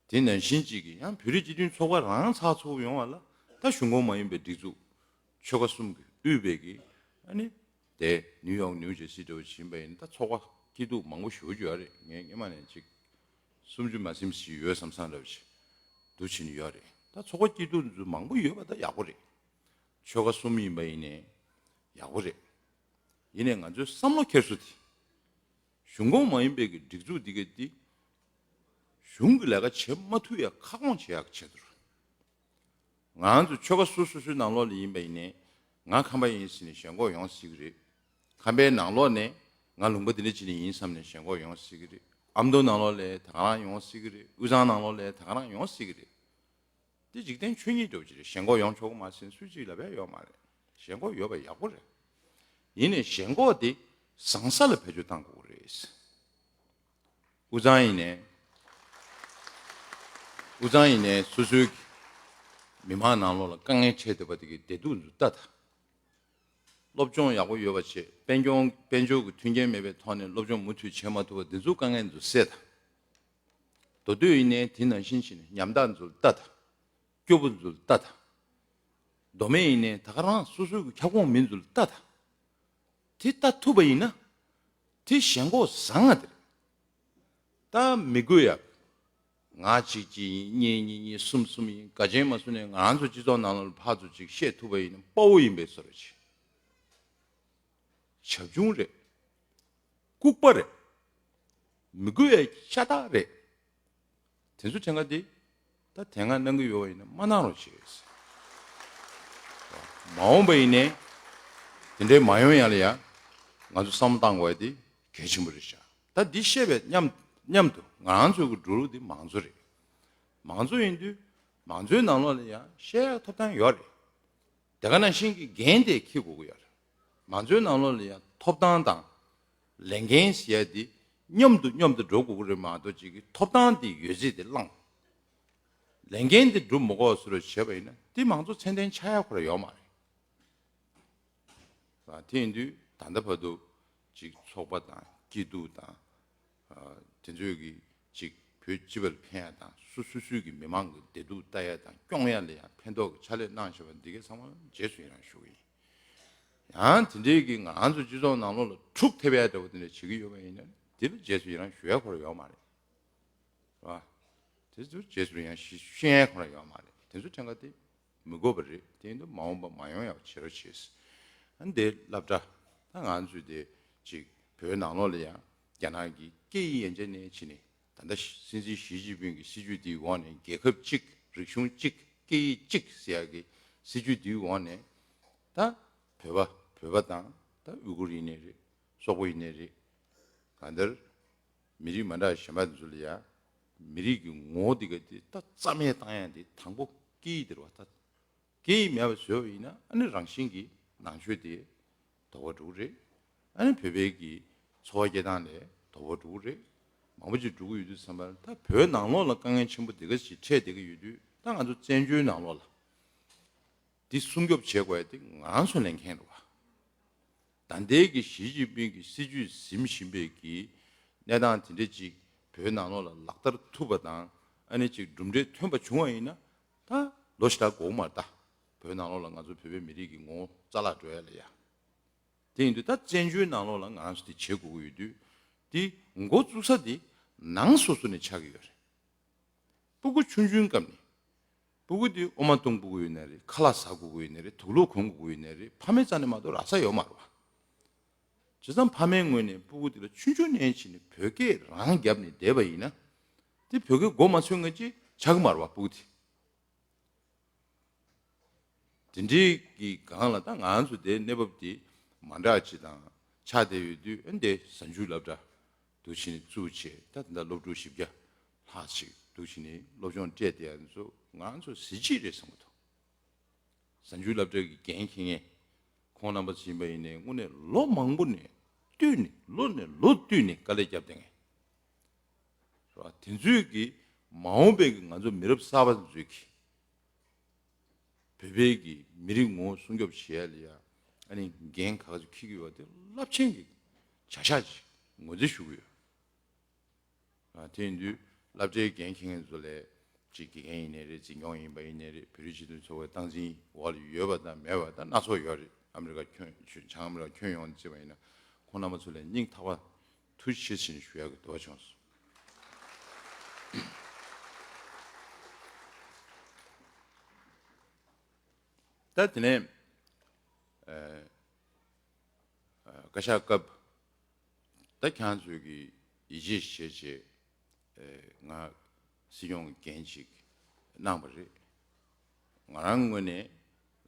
དེ་ནང་བཞིན་གཅིག་གིས་ཡང་བོད་རིགས་སྤྱི་མཐུན་ཚོགས་པ་རང་ཚགས་ཚུད་པོ་ཡོང་བ་ལ་ད་གཞུང་ཁོངས་མ་ཡིན་པའི་སྒྲིག་འཛུགས་ཆོལ་ཁ་གསུམ་གྱིས་དབུས་པའི་གི་ཨ་ནི་དེ་ནིའུ་ཡོག་ནིའུ་ཇར་སི་འདྲ་བོ་ཕྱིན་པ་ཡིན་ད་ཚོགས་པ་སྐྱིད་སྡུག་མང་པོ་ཞེ་པོ་ཅིག་ཡོད་རེད། ངས་སྔོན་མ་ནས་ཅིག་སུམ་ཅུ་མ་ཟིན་ཞིག་ཡོད་བསམ་བསམ་འདྲ་བོ་ཅིག་འདུག་བྱས་ནས་ཡོད་རེད། ད་ཚོགས་པ་སྐྱིད་སྡུག་འདི་ཚོ་མང་པོ་ཡོད་པ་ད་ཡག་པོ་རེད། ཆོལ་ཁ་གསུམ་ཡིན་པ་ཡིན་ནའི་ཡག་པོ་རེད། ཡིན་ནའི་ང་ཚོའི་བསམ་བློ་འཁྱེར་སོ་དེ། གཞུང་ཁོངས་མ་ཡིན་པའི་གི་སྒྲིག་འཛུགས་འདི་ག་འདི། གཞུང་གི་ལས་ཀ་བྱེད་མ་ཐུབ་ཡ་ཁ་སྐོང་བྱེད་ཡག་གི་ཆེད་དུ། ང་ཚོ་ཆོལ་ཁ་སོ་སོ་སོའི་ནང་ལོགས་ལ་ཡིན་པ་ཡིན་ནའི། ང་ཁམས་པ་ཡིན་ཟེར་ནས་ཞེན་ཁོག་ཡོང་སྲིད་ཀྱི་རེད། ཁམས་པའི་ནང་ལོགས་ནས་ང་ལུང་པ་འདི་འདྲ་ཅིག་ནས་ཡིན་བསམ་ནས་ཞེན་ཁོག་ཡོང་སྲིད་ཀྱི་རེད། ཨ་མདོ་ནང་ལོགས་ལ་ད་ག་རང་ཡོང་སྲིད་ཀྱི་རེད། དབུས་གཙང་ནང་ལོགས་ལ་ད་ག་རང་ཡོང་སྲིད་ཀྱི་རེད། འདི་འཇིག་རྟེན་ཆོས་ཉིད་འདྲ་བོ་ཅིག་རེད། ཞེན་ཁོག་ཡོང་ཆོག་གི་མ་ཟིན་སུ་གཅིག་ལ་བས་ཡོད་མ་རེད། ཞེན་ཁོག་ཡོད་པ་ཡག་པོ་རེད། ཡིན་ནའི་ཞེན་ཁོག་དེ་བཟང་ས་ལ་བེད་སྤྱོད་གཏང་དགོས་རེད། དབུས་གཙང་ཡིན་ནའི། དབུས་གཙང་ཡིན་ནའི་སོ་སོའི་མི་མང་ནང་ལོགས་ལ་དཀའ་ངལ་འཕྲད་བསྡད་པ་དེ་གི་བདེ་སྡུག་ཚོ་ལྟ་ད། སློབ་སྦྱོང་ཡག་པོ་ཡོད་པ་བྱེད། དཔལ་འབྱོར་དཔལ་འབྱོར་གྱི་མཐུན་རྐྱེན་མེད་པའི་ཐོག་ནས་སློབ་སྦྱོང་མུ་མཐུད་བྱེད་མ་ཐུབ་པ་འདི་ཚོ་དཀའ་ངལ་ཚོ་སེལ་ད། མདོ་སྟོད་ཡིན་ནའི་དེ་ནང་བཞིན་བྱས་ནས་ཉམ་ཐག་ཚོ་ལ་ལྟ་ད། སྐྱོ་པོ་ཚོ་ལ་ལྟ་ད། མདོ་སྨད་ཡིན་ནའི་ད་ག་རང་སོ་སོའི་གི་ཁྱབ་ཁོངས་མི་ཚོ་ལ་ལྟ་ད། དེ་ལྟ་ཐུབ་པ་ཡིན་ན། དེ་ཞེན་ཁོག་བཟང་ང་དེ་རེད། ད་མི་དགོས་ཡ། ང་གཅིག་གཅིག་ཡིན། གཉིས་གཉིས་གཉིས། གསུམ་གསུམ་ཡིན། ག་ཅན་མ་སུ་ནས་ང་རང་ཚོ་སྤྱི་ཚོགས་ནང་ལ་ཕར་ཚུར་ཅིག་བཤད་ཐུབ་པ་ཡིན་ན་དཔའ་བོ་ཡིན་པའི་བཟོ་འདྲ་ཅིག་བྱབ་ཆུང་རེད། ལྐུགས་པ་རེད། མི་དགོས་ཡ་ཤ་སྟག་རེད། དེ་ཚོ་དྲན་ག་དེ། ད་དེ་སྔ་གནང་གི་ཡོད་པ་ཡིན་ན་མ་གནང་རོགས་བྱེད། མ་འོངས་པ་ཡིན་ནའི་དེ་འདྲའི་མ་ཡོང་ཡ་ལ་ཡ་ང་ཚོ་བསམ་བློ་བཏང་དགོས་ཡ་དེ་གལ་ཆེན་པོ་རེད་ཤག་ད་འདི་བཤད་པའི་མཉམ་མཉམ་དུ་ང་རང་ཚོའི་གི་འགྲོ་ལུགས་འདི་མང་གཙོ་རེད། མང་གཙོ་ཡིན་དུས་མང་གཙོའི་ནང་ལོགས་ལ་ཡང་བཤད་ཡག་ཐོབ་ཐང་ཡོད་རེད། དེ་ག་ནང་བཞིན་གྱི་འགན་དེ་འཁྱེར་དགོས་ཀྱི་ཡོད་རེད། མང་གཙོའི་ནང་ལོགས་ལ་ཡང་ཐོབ་ཐང་དང་ལས་འགན་ཟེར་ཡ་དེ་མཉམ་དུ་མཉམ་དུ་འགྲོ་དགོས་ཀྱི་རེད་མ་གཏོགས་ཅིག་གི་ཐོབ་ཐང་དེ་ཡོད་ཚད་དེ་བླངས། ལས་འགན་དེ་སྒྲུབ་མ་དགོས་བཟོ་འདྲ་བྱས་པ་ཡིན་ན་དེ་མང་གཙོ་ཚད་ལྡན་ཆགས་ཡག་ཁོ་རང་ཡོད་མ་རེད། ཨ། དེ་ཡིན་དུས་ད་ལྟ་བར་དུ་ཅིག་ཚོགས་པ་དང་སྐྱིད་སྡུག་དང་། ཨ། དེ་ཚོས་ཀྱི་ཅིག་བོད་སྤྱི་པར་ཕན་ཡ་དང་སོ་སོ་སོའི་གི་མི་མང་གི་བདེ་སྡུག་ལྟ་ཡ་དང་སྐྱོང་ཡ་ལ་ཡང་ཕན་ཐོགས་ཀྱི་ཕྱག་ལས་གནང་བཞིན་པ་འདི་གའི་ཚང་མ་རྗེས་སུ་ཡི་རང་ཞུ་གི་ཡིན། ཡང་དེ་འདྲའི་གི་ང་རང་ཚོ་སྤྱི་ཚོགས་ནང་ལོགས་ལ་འཁྲུག་ཐེབས་ཡ་འདྲ་བོ་དེ་འདྲ་བྱེད་ཀྱི་ཡོད་པ་ཡིན་ན་དེ་ལ་རྗེས་སུ་ཡི་རང་ཞུ་ཡ་ཁོ་རང་ཡོད་མ་རེད། རེད་བ། དེ་ཚོ་རྗེས་སུ་ཡང་ཤི་ཤི་ཡ་ཁོ་རང་ཡོད་མ་རེད། དེ་ཚོ་ཕྲན་ཁ་དེ་མི་དགོས་པ་རེད། དེ་ཡིན་དུས་མ་འོངས་པ་མ་ཡོང་ཡག་བྱེད་རོགས་བྱེད། ཨ་ནི་དེ་སློབ་གྲྭ་ད་ང་ཚོས་དེ་ཅིག་བོད་ནང་ལོགས་ལ་ཡང་རྒྱ་ནག་གི་སྐད་ཡིག་ཡན་ཆད་ནས་ཕྱིན་ནས་ད་ལྟ་སྲིད་འཛིན་ཞི་ཅིན་ཕིང་གི་སྲིད་ཇུས་དེའི་འོག་ནས་རྒྱལ་ཁབ་གཅིག་རིག་གཞུང་གཅིག་སྐད་ཡིག་གཅིག་ཟེར་ཡག་གི་སྲིད་ཇུས་དེའི་འོག་ནས་ད་བོད་པ་བོད་པ་དང་ད་ཨུ་གུར་ཡིན་ནའི་རེད། སོག་པོ་ཡིན་ནའི་རེད། གང་ལྟར། མི་རིགས་མ་འདྲ་གཞན་པ་དེ་ཚོ་ལ་ཡང་མི་རིགས་ཀྱི་ངོ་བོ་འདི་ག་དེ་ད་རྩ་མེད་བཏང་ཡ་དེ་དང་པོ་སྐད་ཡིག་དེ་རེད་བ། ད་སྐད་ཡིག་མེད་པ་བཟོས་པ་ཡིན་ན་ཨ་ནི་རང་བཞིན་གྱིས་ནང་ཆོས་དེ་དོག་པ་འགྲོ་གི་རེད། ཨ་ནི་བོད་པའི་གི་འཚོ་བ་སྐྱེལ་སྟངས་ལ་དོག་པ་འགྲོ་གི་རེད། མང་པོ་ཅིག་འགྲོ་གི་ཡོད་དུས་ཙམ་པ་ལ་ད་བོད་ནང་ལོགས་ལ་དཀའ་ངལ་ཆེན་པོ་འདི་ག་ཞིག་འཕྲད་བསྡད་ཀྱི་ཡོད་དུས་ད་ང་ཚོ་བཙན་བྱོལ་ནང་ལོགས་ལ། འདི་སྲུང་སྐྱོབ་བྱེད་དགོས་ཡ་དེ་ང་རང་ཚོ་ལས་འགན་རེད་བ། ད་ལྟའི་གི་ཞི་ཅིན་ཕིང་གི་སྲིད་ཇུས་ཟིན་བཞིན་པའི་གི་གནས་སྟངས་དེ་འདྲ་ཅིག་བོད་ནང་ལོགས་ལ་ལག་བསྟར་ཐུབ་པ་དང་ཨ་ནི་ཅིག་གྲུབ་འབྲས་ཐོན་པ་བྱུང་བ་ཡིན་ན་ད་ལོ་ཞེ་དྲག་འགོར་མ་རེད་ད། བོད་ནང་ལོགས་ལ་ང་ཚོ་བོད་པའི་མི་རིགས་ཀྱི་ངོ་བོ་རྩ་བརླག་འགྲོ་ཡ་ལ་ཡ། དེ་ཡིན་དུས་ད་བཙན་བྱོལ་ནང་ལོགས་ལ་ང་རང་ཚོ་དེ་བྱེད་དགོས་ཀྱི་ཡོད་དུས་དེ་འགོ་བཙུགས་ས་དེ་ནང་སོ་སོ་ནས་ཆགས་ཀྱི་ཡོད་རེད། སྤུ་གུ་ཆུང་ཆུང་སྐབས་ནས། སྤུ་གུ་དེ་ཨོ་མ་བཏུང་དགོས་ཀྱི་ཡོད་ནའི་རེད། ཁ་ལག་ཟ་དགོས་ཀྱི་ཡོད་ནའི་རེད། དུག་ལོག་གོན་དགོས་ཀྱི་ཡོད་ནའི་རེད། ཕ་མའི་རྩ་ནས་མ་གཏོགས་རག་ས་ཡོད་མ་རེད་བ། བྱས་ཙང་ཕ་མའི་ངོས་ནས་སྤུ་གུ་དེ་ལ་ཆུང་ཆུང་ནས་བྱས་ནས་བོད་སྐད་རང་བརྒྱབ་ནས་བསྡད་པ་ཡིན་ན། དེ་བོད་སྐད་མགོ་མ་ཚོས་ངེས་ཅིག་ཆགས་ཀྱི་མ་རེད་བ་སྤུ་གུ་དེ། དེ་འདྲའི་གི་སྒང་ལ་ད་ང་ཚོ་དེའི་གནས་བབ་དེ་མ་འདྲ་ཅིག་དང་ཆགས་བསྡད་ཡོད་དུས་ཨ་ནི་དེ་གཟའ་མཇུག་སློབ་གྲྭ་འདུག་བྱས་ནས་བཙུགས་བྱས་ད་ད་ལྟ་སློབ་ཕྲུག་བཞི་བརྒྱ་ལྷག་ཅིག་འདུག་བྱས་ནས་སློབ་སྦྱོང་སྤྲད་བསྡད་ཡ་ཚོ་ང་ཚོ་གཟི་བརྗིད་རེད་བསམ་གྱི་འདུག་གཟའ་མཇུག་སློབ་གྲྭ་གི་འགན་འཁྱེར་མཁན་ཁོང་རྣམ་པ་ཚོ་ཡིན་པ་ཡིན་ནའི་དངོས་གནས་ལོ་མང་པོ་ནས་བསྟུད་ནས་ལོ་ནས་ལོ་བསྟུད་ནས་དཀའ་ལས་བརྒྱབ་བསྡད་མཁན་རེད་བ། དེ་ཚོས་ཀྱི་མ་འོངས་པའི་གི་ང་ཚོ་མི་རབས་གསར་པ་ཚོས་ཀྱི་བོད་པའི་གི་མི་རིགས་ངོ་བོ་སྲུང་སྐྱོབ་བྱེད་ཡ་ལ་ཡ་ཨ་ནི་འགན་ག་ཚོད་འཁྱེར་གྱི་ཡོད་པ་དེ་རླབས་ཆེན་གྱི་བྱ་གཞག་ཅིག་ངོས་འཛིན་ཞུ་གི་ཡོད། ཨ། དེ་ཡིན་དུས་སློབ་གྲྭའི་འགན་འཁྱེར་མཁན་ཚོ་ལས་ཅིག་དགེ་རྒན་ཡིན་ནའི་རེད། འཛིན་སྐྱོང་ཡིན་པ་ཡིན་ནའི་རེད། བོད་རིགས་སྤྱི་མཐུན་ཚོགས་པའི་སྟངས་འཛིན་འོག་ལ་ཡོད་པ་དང་མེད་པ་དང་སྣ་ཚོགས་ཡོད་རེད། ཨ་མི་རི་ཀ་ཁྱོན་བྱང་ཨ་མི་རི་ཀ་ཁྱོན་ཡོངས་ནས་བརྩིས་པ་ཡིན་ན་ཁོང་རྣམ་པ་ཚོ་ལ་སྙིང་ཐག་པ་ཐུགས་རྗེ་ཆེ་ཞུ་ཡག་གི་འདོད་པ་བྱུང་སོང་། ད་དེ་ནས་ཨ་ཨ་བཀའ་ཤག་སྐབས་ད་ཁྱེད་ཚོས་ཀྱི་ཡིད་ཆེས་བྱས་བྱས་ཨ་ང་སྲིད་སྐྱོང་གི་འགན་ཅིག་གནང་བ་རེད། ང་རང་ངོས་ནས་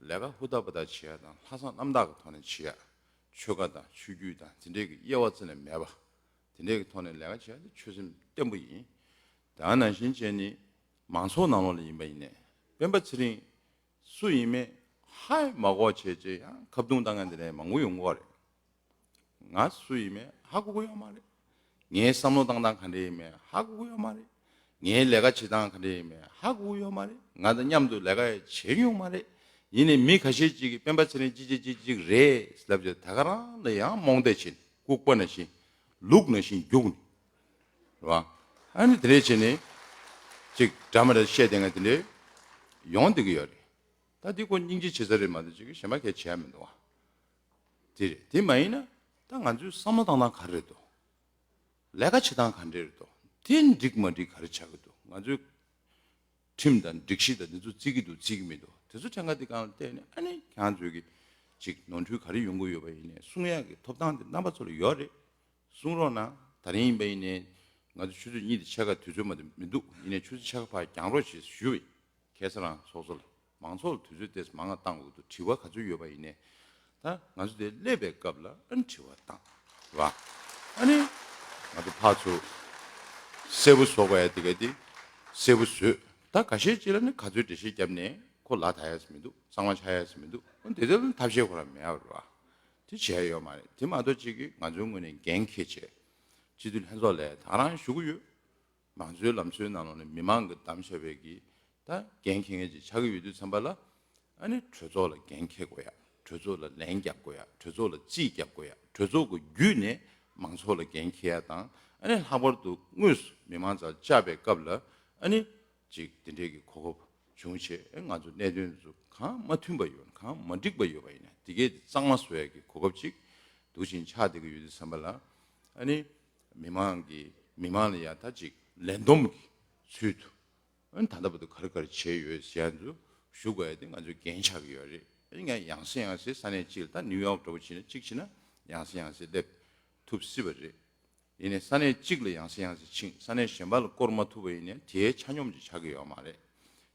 ལས་ཀ་ཧུར་ཐག་པ་ཐག་བྱེད་ཡ་དང་ལྷག་བསམ་རྣམ་དག་གི་ཐོག་ནས་བྱེད་ཡ། ཆོལ་ཁ་དང་ཆོས་བརྒྱུད་དང་དེ་འདྲས་ཀྱི་དབྱེ་བ་རྩ་ནས་མེད་པ། དེ་འདྲས་ཀྱི་ཐོག་ནས་ལས་ཀ་བྱེད་ཡ་དེ་ཆོད་སེམས་བརྟན་པོ་ཡིན། ད་ནང་བཞིན་བྱས་ནས་མང་ཚོགས་ནང་ལོགས་ལ་ཡིན་པ་ཡིན་ནའི་སྤེན་པ་ཚེ་རིང་སུ་ཡིན་མིན་ཧ་མ་གོ་བྱས་བྱས་ཡང་ཁ་བརྡུང་བཏང་མཁན་དེ་འདྲས་མང་པོ་ཡོང་གི་ཡོད་རེད། ང་སུ་ཡིན་མིན་ཧ་གོ་གི་ཡོད་མ་རེད། ངའི་བསམ་བློ་བཏང་སྟངས་ག་འདྲ་ཡིན་མིན་ཧ་གོ་གི་ཡོད་མ་རེད། ངའི་ལས་ཀ་བྱེད་སྟངས་ག་འདྲ་ཡིན་མིན་ཧ་གོ་གི་ཡོད་མ་རེད། ང་དང་མཉམ་དུ་ལས་ཀ་ཡང་བྱེད་མྱོང་མ་རེད། ཡིན་ནའི་མི་ཁ་ཤས་ཅིག་གིས་སྤེན་པ་ཚེ་རིང་ཅི་ཅི་ཅི་ཅིག་རེད་ལབ་བྱས་ད་ག་རང་ལ་ཡང་རྨོངས་དད་བྱས་ནས་ལྐུགས་པ་ནང་བཞིན་ལུག་ནང་བཞིན་རྒྱུགས་ནས་རེད་བ། ཨ་ནི་དེ་འདྲས་བྱས་ནས་ཅིག་འདྲ་མི་འདྲ་བཤད་བསྡད་མཁན་དེ་འདྲས་ཡོང་བསྡད་ཀྱི་ཡོད་རེད། ད་འདི་ཁོ་སྙིང་རྗེ་བྱེད་ས་རེད་མ་གཏོགས་ཅིག་གཞན་པ་གས་བྱས་མི་འདུག་བ། དེ་རེད། དེ་མ་ཡིན་ན་ད་ང་ཚོའི་བསམ་བློ་བཏང་སྟངས་ག་རེ་རེད་དོ། ལས་ཀ་བྱེད་སྟངས་ག་འདྲས་རེད་དོ། དེ་འགྲིག་མ་འགྲིག་ག་རེ་ཆགས་ཀྱི་འདུག་ང་ཚོའི་ཁྲིམས་དང་སྒྲིག་གཞི་དང་འདི་ཚོ་བརྩི་གི་འདུག་བརྩི་གི་མི་འདུག་དེ་ཚོ་ཕྲན་ཁ་འདི་སྒང་ལ་བལྟས་ནས་ཨ་ནི་ཁྱེད་རང་ཚོས་ཀྱི་ཅིག་ནོར་འཁྲུལ་ག་རེ་ཡོང་གི་ཡོད་པ་ཡིན་ནའི་གསུང་ཡག་གི་ཐོབ་ཐང་དེ་རྣམ་པ་ཚོ་ལ་ཡོད་རེད། གསུང་རོགས་གནང་། ད་རིང་ཡིན་པ་ཡིན་ནའི་ ང་ཚོ་ཆུ་ཚོད་གཉིས་དེ་ཕྱེད་ཀ་དུས་ཚོད་མ་གཏོགས་མི་འདུག་ཡིན་ནའི་ཆུ་ཚོད་ཕྱེད་ཀ་ཕར་འགྱངས་རོགས་བྱེད་ཞུས་པ་ཡིན། ཁ་སང་རང་ཚོགས་གཙོ་ལ། མང་ཚོགས་ལ་དུས་ཚོད་ཏོག་ཙམ་མང་ང་བཏང་དགོས་འདུག་དྲི་བ་ག་ཚོད་ཡོད་པ་ཡིན་ནའི། ད་ང་ཚོ་དེ་སླེབས་པའི་སྐབས་ལ་ཨ་ནི་དྲི་བ་བཏང་། རེད་བ། ཨ་ནི་ང་ཚོ་ཕར་ཚུར་གསལ་པོ་བཟོ་དགོས་ཡ་དེ་ག་དེ་གསལ་པོ་བཟོས། ད་ཁ་ཤས་ཅིག་ལ་ནི་ག་ཚོད་འགྲེལ་བཤད་བརྒྱབ་ནའི་ཁོ་ལ་ད་ཡ་ས་མི་འདུག་གཙང་མ་ཆགས་ཡ་ས་མི་འདུག་འོ་དེ་ཚོ་ལ་ཐབས་ཤེས་ཁོ་རང་མེད་པ་རེད་བ། དེ་བྱས་ཡོད་མ་རེད། དེ་མ་གཏོགས་ཅིག་གིས་ང་ཚོའི་ངོས་ནས་འགན་འཁྱེར་བྱས། སྤྱི་འཐུས་ལྷན་ཚོགས་ལ་ད་རང་ཞུ་གི་ཡོད། མང་གཙོའི་ལམ་སྲོལ་ནང་ལོགས་ནས་མི་མང་གིས་བདམས་བཞག་པའི་གི་ད་འགན་འཁྱེར་མཁན་ཅིག་ཆགས་ཀྱི་ཡོད་དུས་ཙམ་པ་ལ། ཨ་ནི་གྲོས་ཚོགས་ལ་འགན་འཁྱེར་དགོས་ཡ། གྲོས་ཚོགས་ལ་ལན་རྒྱབ་དགོས་ཡ། གྲོས་ཚོགས་ལ་རྩིས་རྒྱབ་དགོས་ཡ། གྲོས་ཚོགས་ཀྱི་བརྒྱུད་ནས་མང་ཚོགས་ལ་འགན་འཁྱེར་ཡ་དང་། ཨ་ནི་ལྷག་པར་དུ་དངོས་སུ་མི་མང་རྩར་བཅར་བའི་སྐབས་ལ་ཨ་ནི་ཅིག་དེ་འདྲའི་གི་གོ་སྐབས་བྱུང་བྱས། ཨ་ང་ཚོ་གནད་དོན་ཚོ་གང་མ་མཐུན་པ་ཡོད་ན། གང་མ་འགྲིག་པ་ཡོད་པ་ཡིན་ན་དེ་གས་དེ་གཙང་མ་བཟོ་ཡ་གི་གོ་སྐབས་ཅིག་འདུག་བཞིན་ཆགས་བསྡད་ཀྱི་ཡོད་དུས་ཙམ་པ་ལ། ཨ་ནི་མི་མང་གི་མི་མང་ལ་ཡ་ད་ཅིག་ལས་བསྡོམས་ཀྱི་ཚུལ་དུ། ཨ་ནི་ད་ལྟ་བར་དུ་ག་རེ་ག་རེ་བྱས་ཡོད་ཟེར་ཡ་ཚོ་ཞུ་དགོས་ཡ་དེ་ང་ཚོའི་འགན་ཆགས་ཀྱི་ཡོད་རེད། ཨ་ནི་ང་ཡང་སེ་ཡང་སེ་ས་གནས་གཅིག་ལ། ད་ནིའུ་ཡོག་འདྲ་བོ་བྱས་ན་གཅིག་བྱས་ན་ཡང་སེ་ཡང་སེ་སླེབས་ཐུབ་སྲིད་པ་རེད། ཡིན་ནའི་ས་གནས་གཅིག་ལ་ཡང་སེ་ཡང་སེ་ཕྱིན། ས་གནས་གཞན་པ་ལ་བསྐོར་མ་ཐུབ་པ་ཡིན་ནའི་དེའི་ཆ་སྙོམས་ཅིག་ཆགས་ཀྱི་ཡོད་མ་རེད།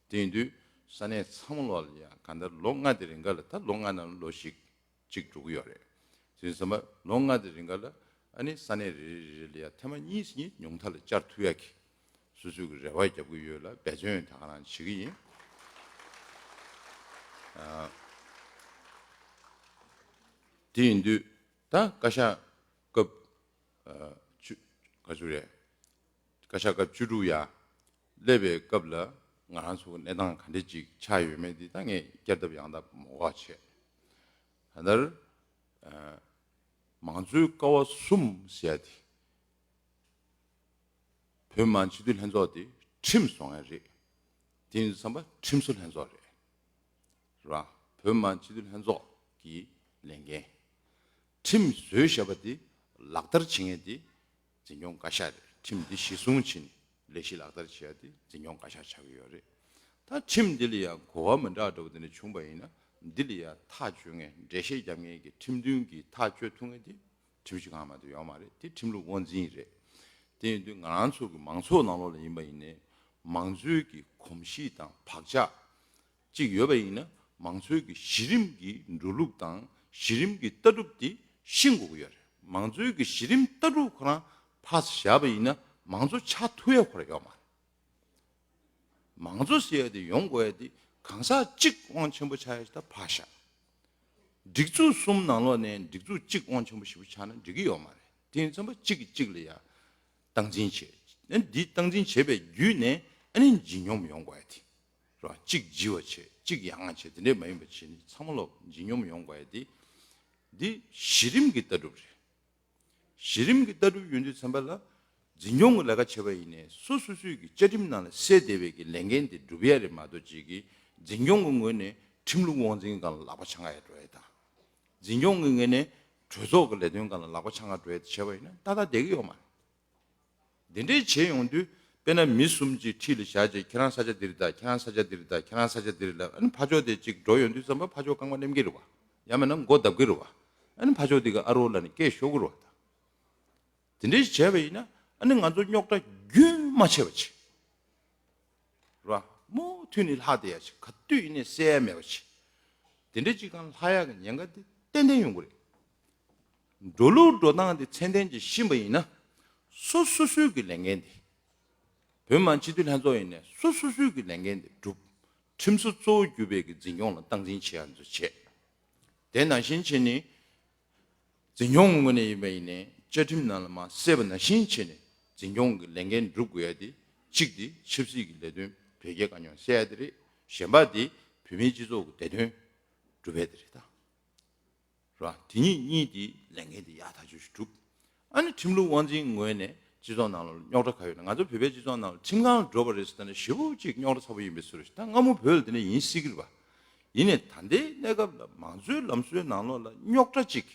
དེ་ཡིན་དུས་ས་གནས་ཚང་མ་ལོག་ལ་ཡ་གང་ལྟར་ལོ་ལྔ་དེ་རིང་ག་ལ། ད་ལོ་ལྔ་ནང་ལོ་བཞི་གཅིག་འགྲོ་གི་ཡོད་རེད། དེ་ཡིན་ཙམ་པ་ལོ་ལྔ་དེ་རིང་ག་ལ་ཨ་ནི་ས་གནས་རེ་རེ་རེ་ལ་ཡ་ཐེངས་མ་གཉིས་གཉིས་ཉུང་མཐའ་ལ་བཅར་ཐུབ་ཡ་གི་སོ་སོའི་གི་རེ་བ་རྒྱབ་ཀྱི་ཡོད་ལ། འབད་བརྩོན་ད་ག་རང་བྱེད་ཀྱི་ཡིན། ཨ། དེ་ཡིན་དུས་ད་བཀའ་ཤག་སྐབས། ཨ། བཅུ། ག་ཚོད་རེད། བཀའ་ཤག་སྐབས་བཅུ་དྲུག་ཡར་སླེབས་པའི་སྐབས་ལ་ང་རང་ཚོ་གི་གནས་སྟངས་ག་འདྲ་ཅིག་ཆགས་ཡོད་མེད་དེ་ད་ངས་བསྐྱར་ལྡབ་ཡང་ལྡབ་མ་དགོས་པ་བྱས། ད་ལྟར། ཨ། མང་གཙོའི་ཀ་བ་གསུམ་ཟེར་ཡ་དེ། བོད་མི་མང་སྤྱི་འཐུས་ལྷན་ཚོགས་དེ་ཁྲིམས་བཟོ་མཁན་རེད། དེ་ཡིན་དུས་ཙམ་པ་ཁྲིམས་བཟོ་ལྷན་ཚོགས་རེད། རེད་བ། བོད་མི་མང་སྤྱི་འཐུས་ལྷན་ཚོགས་ཀྱི་ལས་འགན། ཁྲིམས་བཟོས་བཞག་པ་དེ་ལག་བསྟར་བྱེད་མཁན་དེ་འཛིན་སྐྱོང་བཀའ་ཤག་རེད། ཁྲིམས་འདི་གཞི་བཟུང་བྱས་ནས་ལས་གཞི་ལག་བསྟར་བྱེད་ཡ་དེ་འཛིན་སྐྱོང་བཀའ་ཤག་ཆགས་ཀྱི་ཡོད་རེད། ད་ཁྲིམས་འདི་ལ་ཡང་གོ་བ་མི་འདྲ་འདྲ་བོ་དེ་འདྲ་བྱུང་པ་ཡིན་ན། འདི་ལ་ཡང་ཐག་གཅོད་མཁན། འགྲེལ་བཤད་རྒྱབ་མཁན་གྱི་ཁྲིམས་མཐུན་གྱི་ཐག་གཅོད་ཐུབ་མཁན་དེ་ཁྲིམས་ཞིབ་ཁང་མ་གཏོགས་ཡོད་མ་རེད། དེ་ཁྲིམས་ལུགས་དབང་འཛིན་རེད། དེ་ཡིན་དུས་ང་རང་ཚོ་གི་མང་ཚོགས་ནང་ལོགས་ལ་ཡིན་པ་ཡིན་ནའི་མང་གཙོའི་གི་གོམས་གཤིས་དང་བག་ཆགས་གཅིག་ཡོད་པ་ཡིན་ན། མང་གཙོའི་གི་གཞི་རིམ་གྱི་འགྲོ་ལུགས་དང་གཞི་རིམ་གྱི་ལྟ་གྲུབ་དེ་ཤེས་དགོས་ཀྱི་ཡོད་རེད། མང་གཙོའི་གི་གཞི་རིམ་ལྟ་གྲུབ་ཁོ་རང་ཕར་བཞག་པ་ཡིན་ན་མང་གཙོ་ཆགས་ཐུབ་ཡ་ཁོ་རང་ཡོད་མ་རེད། མང་གཙོ་ཟེར་ཡ་དེ་ཡོང་དགོས་ཡ་དེ་གང་ཟག་གཅིག་དབང་ཆེན་པོ་ཆགས་ཡ་ཞིག་ད་ཕར་བཞག་སྒྲིག་འཛུགས་གསུམ་ནང་ལོགས་ནས་སྒྲིག་འཛུགས་གཅིག་དབང་ཆེན་པོ་ཞེ་པོ་ཆགས་ན་འགྲིག་གི་ཡོད་མ་རེད། དེ་ཡིན་ཙམ་པ་གཅིག་གིས་གཅིག་ལ་ཡ་སྟངས་འཛིན་བྱེད། ཨ་ནི་འདི་སྟངས་འཛིན་བྱེད་པའི་བརྒྱུད་ནས་ཨ་ནི་ལྗིད་སྙོམས་ཡོང་དགོས་ཡ་དེ། རེད་བ། གཅིག་ལྗི་བ་བྱེད། གཅིག་ཡག་ང་བྱེད། དེ་འདྲས་མ་ཡིན་པ་བྱེད་ནས་ཚང་མ་ལོག་ལྗིད་སྙོམས་ཡོང་དགོས་ཡ་དེ། འདི་གཞི་རིམ་གྱི་ལྟ་གྲུབ་རེད། གཞི་རིམ་གྱི་ལྟ་གྲུབ་ཡོང་དུས་ཙམ་པ་ལ། འཛིན་སྐྱོང་གི་ལས་ཀ་བྱེད་པ་ཡིན་ནའི་སོ་སོ་སོའི་གི་བཅའ་ཁྲིམས་ནང་ལ་གསལ་བསྡད་པའི་གི་ལས་འགན་དེ་སྒྲུབ་ཡ་རེད་མ་གཏོགས། ཅིག་གིས་འཛིན་སྐྱོང་གི་ངོས་ནས་ཁྲིམས་ལུགས་དབང་འཛིན་སྒང་ལ་ལག་པ་འཆང་ག་ཡ་འགྲོ་ཡ་དང་། འཛིན་སྐྱོང་གི་ངོས་ནས་གྲོས་ཚོགས་ཀྱི་ལས་དོན་སྒང་ལ་ལག་པ་འཆང་ག་འགྲོ་ཡ་དེ་བྱས་པ་ཡིན་ན་ཏག་ཏག་བསྡད་ཀྱི་ཡོད་མ་རེད། འདི་འདྲའི་བྱས་ཡོང་དུས་དཔེར་ན་མི་གསུམ་ཅིག་འཁྲིས་ལ་བཞག་བྱས། ཁྱེད་རང་ས་ཆ་འདི་རེད་ད། ཁྱེད་རང་ས་ཆ་འདི་རེད་ད། ཁྱེད་རང་ས་ཆ་འདི་རེད་ལབ། ཨ་ནི་ཕར་ཕྱོགས་དེ་ཅིག་འགྲོ་ཡོང་དུས་ཙམ་པ་ཕར་ཕྱོགས་རྐང་པ་མནན་གྱི་རེད་བ། ཡང་མིན་ན་མགོ་བརྡབ་ཀྱི་རེད་བ། ཨ་ནི་ཕར་ཕྱོགས་དེ་གིས་ཨ་རོ་ལབ་ནས་སྐད་ཤོར་གྱི་རེད་བ། ད་དེ་འདྲའི་བྱས་པ་ཡིན་ན་ཨ་ནི་ང་ཚོ་རྙོག་དྲ་རྒྱུན་མ་ཆད་པ་བྱེད། རེད་བ། མུ་མཐུད་ནས་ལྷག་བསྡད་ཡ་བྱེད། ག་དུས་ཡིན་ནའི་སེལ་ཡ་མེད་པ་བྱེད། དེ་འདྲའི་ཅིག་སྒང་ལྷག་ཡ་གི་ཉེན་ཁ་དེ་ཏན་ཏན་ཡོང་གི་རེད། འགྲོ་ལུགས་འགྲོ་སྟངས་དེ་ཚད་ལྡན་ཅིག་ཤེས་པ་ཡིན་ན། སོ་སོ་སོའི་གི་ལས་འགན་དེ། བོད་མི་མང་སྤྱི་འཐུས་ལྷན་ཚོགས་ཡིན་ནའི་སོ་སོ་སོའི་གི་ལས་འགན་དེ་སྒྲུབ། ཁྲིམས་བཟོ་གཙོ་བོ་གྱུར་པའི་གི་འཛིན་སྐྱོང་ལ་སྟངས་འཛིན་བྱེད་ཡ་ཚོ་བྱེད། དེ་ནང་བཞིན་བྱས་ནས། འཛིན་སྐྱོང་གི་ངོས་ནས་ཡིན་པ་ཡིན་ནའི་བཅའ་ཁྲིམས་ནང་ལ་མར་གསལ་བ་ནང་བཞིན་བྱས་ནས་འཛིན་སྐྱོང་གི་ལས་འགན་སྒྲུབ་དགོས་ཡ་དེ། གཅིག་དེ་ཆབ་སྲིད་ཀྱི་ལས་དོན་བོད་རྒྱའི་དཀའ་རྙོག་སེལ་ཡ་དེ་རེད། གཞན་པ་དེ་བོད་མིའི་སྤྱི་ཚོགས་ཀྱི་བདེ་དོན་སྒྲུབ་ཡ་དེ་རེད་ད། རེད་བ། དེ་གཉིས་གཉིས་དེ་ལས་འགན་དེ་ཡག་ཐག་ཆོད་ཞིག་སྒྲུབ། ཨ་ནི་ཁྲིམས་ལུགས་དབང་འཛིན་ངོས་ནས་སྤྱི་ཚོགས་ནང་ལ་རྙོག་དྲ་ག་ཡོད་ན། ང་ཚོ་བོད་པའི་སྤྱི་ཚོགས་ནང་ལ་ཁྲིམས་ཁང་ལ་འགྲོ་བ་རེད་ཟེར་ན་ཞེ་པོ་ཅིག་རྙོག་དྲ་ཚ་པོ་ཡིན་པའི་བཟོ་འདྲ་ཞིག་ད་སྔ་མོ་བོད་ལ་དེ་འདྲ་ཡིན་སྲིད་ཀྱི་རེད་བ། ཡིན་ནའི་ད་ལྟའི་གནས་སྐབས་ལ་མང་གཙོའི་ལམ་སྲོལ་ནང་ལོགས་ལ་རྙོག་དྲ་ཅིག་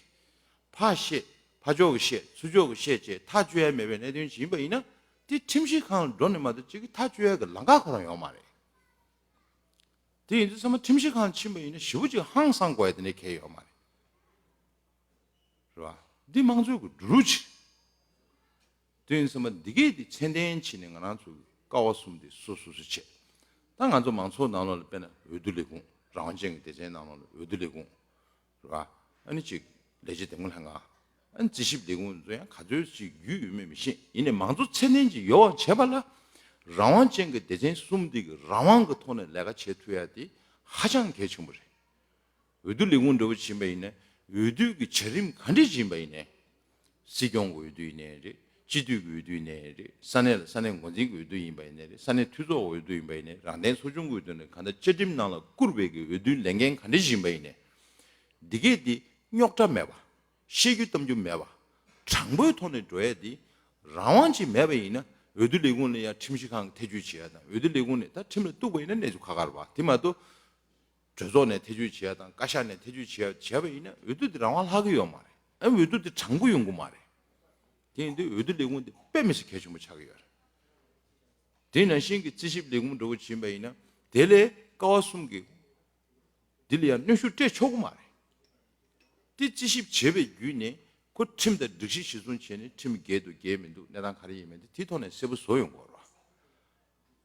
ཕར་བཤད། ཕར་ཕྱོགས་ཀྱིས་བཤད། ཚུར་ཕྱོགས་ཀྱིས་བཤད་བྱས་ཐག་གཅོད་ཡ་མེད་པའི་གནད་དོན་ཅིག་ཡིན་པ་ཡིན་ན། དེ་ཁྲིམས་ཞིབ་ཁང་ལ་འགྲོ་ནས་མ་གཏོགས་ཅིག་གིས་ཐག་གཅོད་ཡ་གི་ལམ་ཁ་ཁོ་རང་ཡོད་མ་རེད། དེ་ཡིན་དུས་ཚང་མ་ཁྲིམས་ཞིབ་ཁང་ཕྱིན་པ་ཡིན་ན་ཞེ་པོ་ཅིག་ཧང་སང་དགོས་ཡ་དེ་འདྲ་གང་ཡང་ཡོད་མ་རེད། རེད་བ། འདི་དམངས་གཙོའི་གི་འགྲོ་ལུགས་ཅིག་དེ་ཡིན་ཙང་འདི་གས་དེ་ཚད་ལྡན་བྱས་ནས་ང་རང་ཚོ་གི་ཀ་བ་གསུམ་དེ་སོ་སོ་སོ་བྱས། ད་ང་ཚོ་མང་ཚོགས་ནང་ལོགས་ལ་དཔེར་ན་འོས་བསྡུ་ལས་ཁུངས། རང་དབང་ཅན་གྱི་སྡེ་ཚན་ནང་ལོགས་ལ་འོས་བསྡུ་ལས་ཁུངས་རེད་བ། ཨ་ནི་གཅིག་ལས་བྱེད་འདེམས་ངོ་ལྷན་ཁང་། ཨ་ནི་རྩིས་ཞིབ་ལས་ཁུངས་ཚོ་ཡང་ག་ཚོད་ཅིག་རྒྱུས་ཡོད་མེད་མི་ཤེས། ཡིན་ནའི་མང་གཙོ་ཚད་ལྡན་ཅིག་ཡོང་བ་བྱས་པ་ལ། རང་དབང་ཅན་གྱི་སྡེ་ཚན་གསུམ་དེ་གི་རང་དབང་གི་ཐོག་ནས་ལས་ཀ་བྱེད་ཐུབ་ཡ་དེ་ཧ་ཅང་གལ་ཆེན་པོ་རེད། འོས་བསྡུ་ལས་ཁུངས་འདྲ་བོ་ཕྱིན་པ་ཡིན་ན། འོས་བསྡུ་གི་བྱ་རིམ་ག་འདྲས་ཕྱིན་པ་ཡིན་ནའི། སྲིད་སྐྱོང་གི་འོས་བསྡུ་ཡིན་ནའི་རེད། སྤྱི་འཐུས་ཀྱི་འོས་བསྡུ་ཡིན་ནའི་རེད། ས་གནས་ལ་ས་གནས་འགོ་འཛིན་གྱི་འོས་བསྡུ་ཡིན་པ་ཡིན་ནའི་རེད། ས་གནས་འཐུས་ཚོགས་འོས་བསྡུ་ཡིན་པ་ཡིན་ནའི་རེད། རང་བདེན་ཚོགས་ཆུང་གི་འོས་བསྡུ་ནས་གང་ལྟར་བཅའ་ཁྲིམས་ནང་ལ་བསྐུར་བའི་གི་འོས་བསྡུའི་ལས་འགན་ག་འདྲས་ཕྱིན་པ་ཡིན་ནའི། འདི་གས་འདི་རྙོག་དྲ་མེད་པ། བཤད་རྒྱུ་གཏམ་རྒྱུ་མེད་པ། དྲང་པོའི་ཐོག་ནས་འགྲོ་ཡ་འདི། རང་དབང་ཅིག་མེད་པ་ཡིན་ན། འོས་བསྡུ་ལས་ཁུངས་ལ་ཡང་ཁྲིམས་ཞིབ་ཁང་གི་ཐེ་བྱུས་བྱེད་ཡ་དང་། འོས་བསྡུ་ལས་ཁུངས་ནས་ད་ཁྲིམས་ལ་གཏུགས་པ་ཡིན་ན་གནས་ཚུལ་ཁག་ཁག་རེད་བ། དེ་མ་གཏོགས། གྲོས་ཚོགས་ནས་ཐེ་བྱུས་བྱེད་ཡ་དང་། བཀའ་ཤག་ནས་ཐེ་བྱུས་བྱེད་ཡ་བྱས་པ་ཡིན་ན། འོས་བསྡུ་དེ་རང་དབང་ལྷག་གི་ཡོད་མ་རེད། ཨ། འོས་བསྡུ་དེ་དྲང་པོ་ཡོང་གི་མ་རེད། དེ་ཡིན་དུས་འོས་བསྡུ་ལས་ཁུངས་དེ་དཔེ་མི་སྲིད་གལ་ཆེན་པོ་ཆགས་ཀྱི་ཡོད་རེད། དེ་ནང་བཞིན་གྱི་རྩིས་ཞིབ་ལས་ཁུངས་འདྲ་བོ་ཕྱིན་པ་ཡིན་ན། དེ་ལས་ཀ་བ་གསུམ་གྱི་འདི་ལ་ཡང་གནོན་ཤུགས་སྤྲད་ཆོག་གི་མ་རེད། དེ་རྩིས་ཞིབ་བྱས་པའི་བརྒྱུད་ནས། ཁོ་ཁྲིམས་དང་སྒྲིག་གཞི་གཞིར་བཟུང་བྱས་ནས་ཁྲིམས་འགལ་འདུག་འགལ་མི་འདུག་གནས་སྟངས་ག་རེ་ཡིན་མིན་དེ་དེའི་ཐོག་ནས་གསལ་པོ་བཟོ་ཡོང་གི་ཡོད་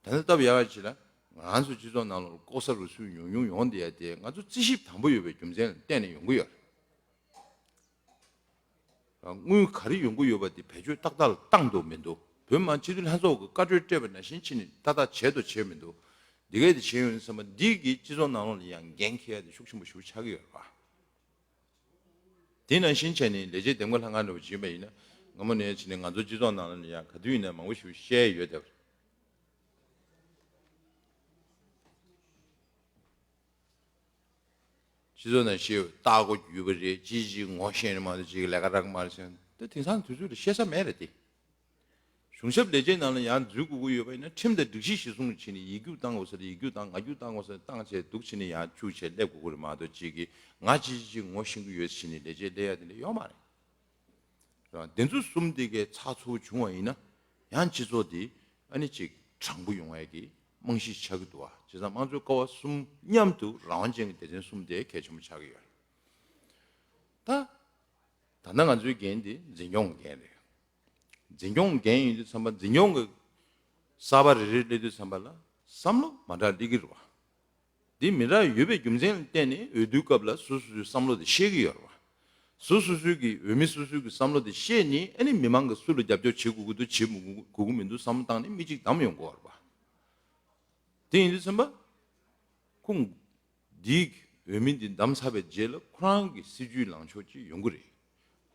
རེད་བ། ད་ལྟ་སྟབས་ཡག་ཅིག་ལ། ང་ཚོ་སྤྱི་ཚོགས་ནང་ལ་ལྐོག་ཟ་རུལ་སུངས་ཉུང་ཉུང་ཡོང་བསྡད་ཡ་དེ། ང་ཚོ་རྩིས་ཞིབ་དམ་པོ་ཡོད་པའི་རྒྱུ་མཚན་ལ་བརྟེན་ནས་ཡོང་གི་ཡོད་རེད། དངུལ་ག་རེ་ཡོང་གི་ཡོད་པ་དེ་བེད་སྤྱོད་ཏག་ཏག་ལ་བཏང་འདུག་མི་འདུག་བོད་མི་མང་སྤྱི་འཐུས་ལྷན་ཚོགས་ཀྱིས་བཀའ་འཁྲོལ་སྤྲད་པ་ནང་བཞིན་ཕྱིན་ནས་ཏག་ཏག་བྱས་འདུག་བྱས་མི་འདུག་འདི་གས་དེ་བྱས་ཡོང་དུས་ཙམ་པ། འདི་གིས་སྤྱི་ཚོགས་ནང་ལོགས་ལ་ཡང་འགན་འཁྱེར་ཡ་དེ་ཤུགས་ཆེན་པོ་ཞིག་ཆགས་ཀྱི་ཡོད་རེད་བ། དེ་ནང་བཞིན་བྱས་ནས་ལས་བྱེད་འདེམས་ངོ་ལྷན་ཁང་འདྲ་བོ་བྱིན་པ་ཡིན་ན། སྔ་མོ་ནས་བྱས་ནས་ང་ཚོ་སྤྱི་ཚོགས་ནང་ལ་ཡང་ག་དུས་ཡིན་ན་མང་པོ་ཞིག་བཤད་ཡོད་དེ། སྤྱི་ཚོགས་ནང་བཤད་ཡོད། ལྟ་སྒོ་བརྒྱུད་པ་རེད། ཅི་ཅི་ངོ་ཤེས་ནས་མ་གཏོགས་ཅིག་ལས་ཀ་རག་མ་རེད་ཟེར། ད་དེང་སང་དུས་ཚོད་ལ་བཤད་ས་མེད་རེད་དེ། གཞུང་ཞབས་ལས་བྱེད་ནང་ལ་ཡང་འཛུལ་དགོས་ཀྱི་ཡོད་པ་ཡིན་ན། ཁྲིམས་དང་སྒྲིག་གཞི་གཞིར་བཟུང་བྱས་ནས་ཡིག་རྒྱུགས་བཏང་དགོས་ས་ལ་ཡིག་རྒྱུགས་བཏང་། ང་རྒྱུགས་བཏང་དགོས་ས་ལ་བཏང་བྱས་འདུག་བྱས་ནས་ཡང་བཅུག་བྱས་སླེབས་དགོས་ཀྱི་རེད་མ་གཏོགས། ཅིག་གིས་ང་ཅི་ཅི་ཅི་ངོ་ཤེས་ཀྱི་ཡོད་བྱས་ནས་ལས་བྱེད་སླེབས་ཡ་དེ་འདྲ་ཡོད་མ་རེད། རང་དེ་ཚོ་གསུམ་དེ་གའི་ཚགས་ཚུད་བྱུང་བ་ཡིན་ན། ཡང་སྤྱི་ཚོགས་དེ་ཨ་ནི་ཅིག་དྲང་པོ་ཡོང་ཡ་གི་རྨང་གཞི་ཆགས་ཀྱི་འདུག་བ། བྱས་ཙང་དམངས་གཙོའི་ཀ་བ་གསུམ་མཉམ་དུ་རང་དབང་ཅན་གྱི་སྡེ་ཚན་གསུམ་དེ་གལ་ཆེན་པོ་ཆགས་ཀྱི་ཡོད་རེད། ད། ད་ལྟ་ང་ཚོའི་འགན་དེ་འཛིན་སྐྱོང་གི་འགན་རེད། འཛིན་སྐྱོང་གི་འགན་ཡིན་དུས་ཙམ་པ། འཛིན་སྐྱོང་གི་གསར་པ་རེ་རེ་སླེབས་དུས་ཙམ་པ་ལ་བསམ་བློ་མི་འདྲ་སླེབས་ཀྱི་རེད་བ། འདི་མི་འདྲ་ཡོད་པའི་རྒྱུ་མཚན་ལ་བརྟེན་ནས་འོས་བསྡུའི་སྐབས་ལ་སོ་སོ་སོའི་བསམ་བློ་དེ་བཤད་ཀྱི་ཡོད་རེད་བ། སོ་སོ་སོའི་གི་འོས་མི་སོ་སོའི་གི་བསམ་བློ་དེ་བཤད་ནས། ཨ་ནི་མི་མང་གིས་སུ་ལ་རྒྱབ་སྐྱོར་བྱེད་དགོས་ཀྱི་འདུག་བྱེད་མི་དགོས་ཀྱི་མི་འདུག་བསམ་བློ་བཏང་ནས་མི་གཅིག་བདམས་ཡོང་གི་ཡོད་རེད་བ། དེ་ཡིན་དུས་ཙམ་པ། ཁོང་འདིའི་འོས་མི་འདི་བདམས་ཚར་བའི་རྗེས་ལ་ཁོ་རང་གི་སྲིད་ཇུས་ལངས་ཕྱོགས་ཅིག་ཡོང་གི་རེད།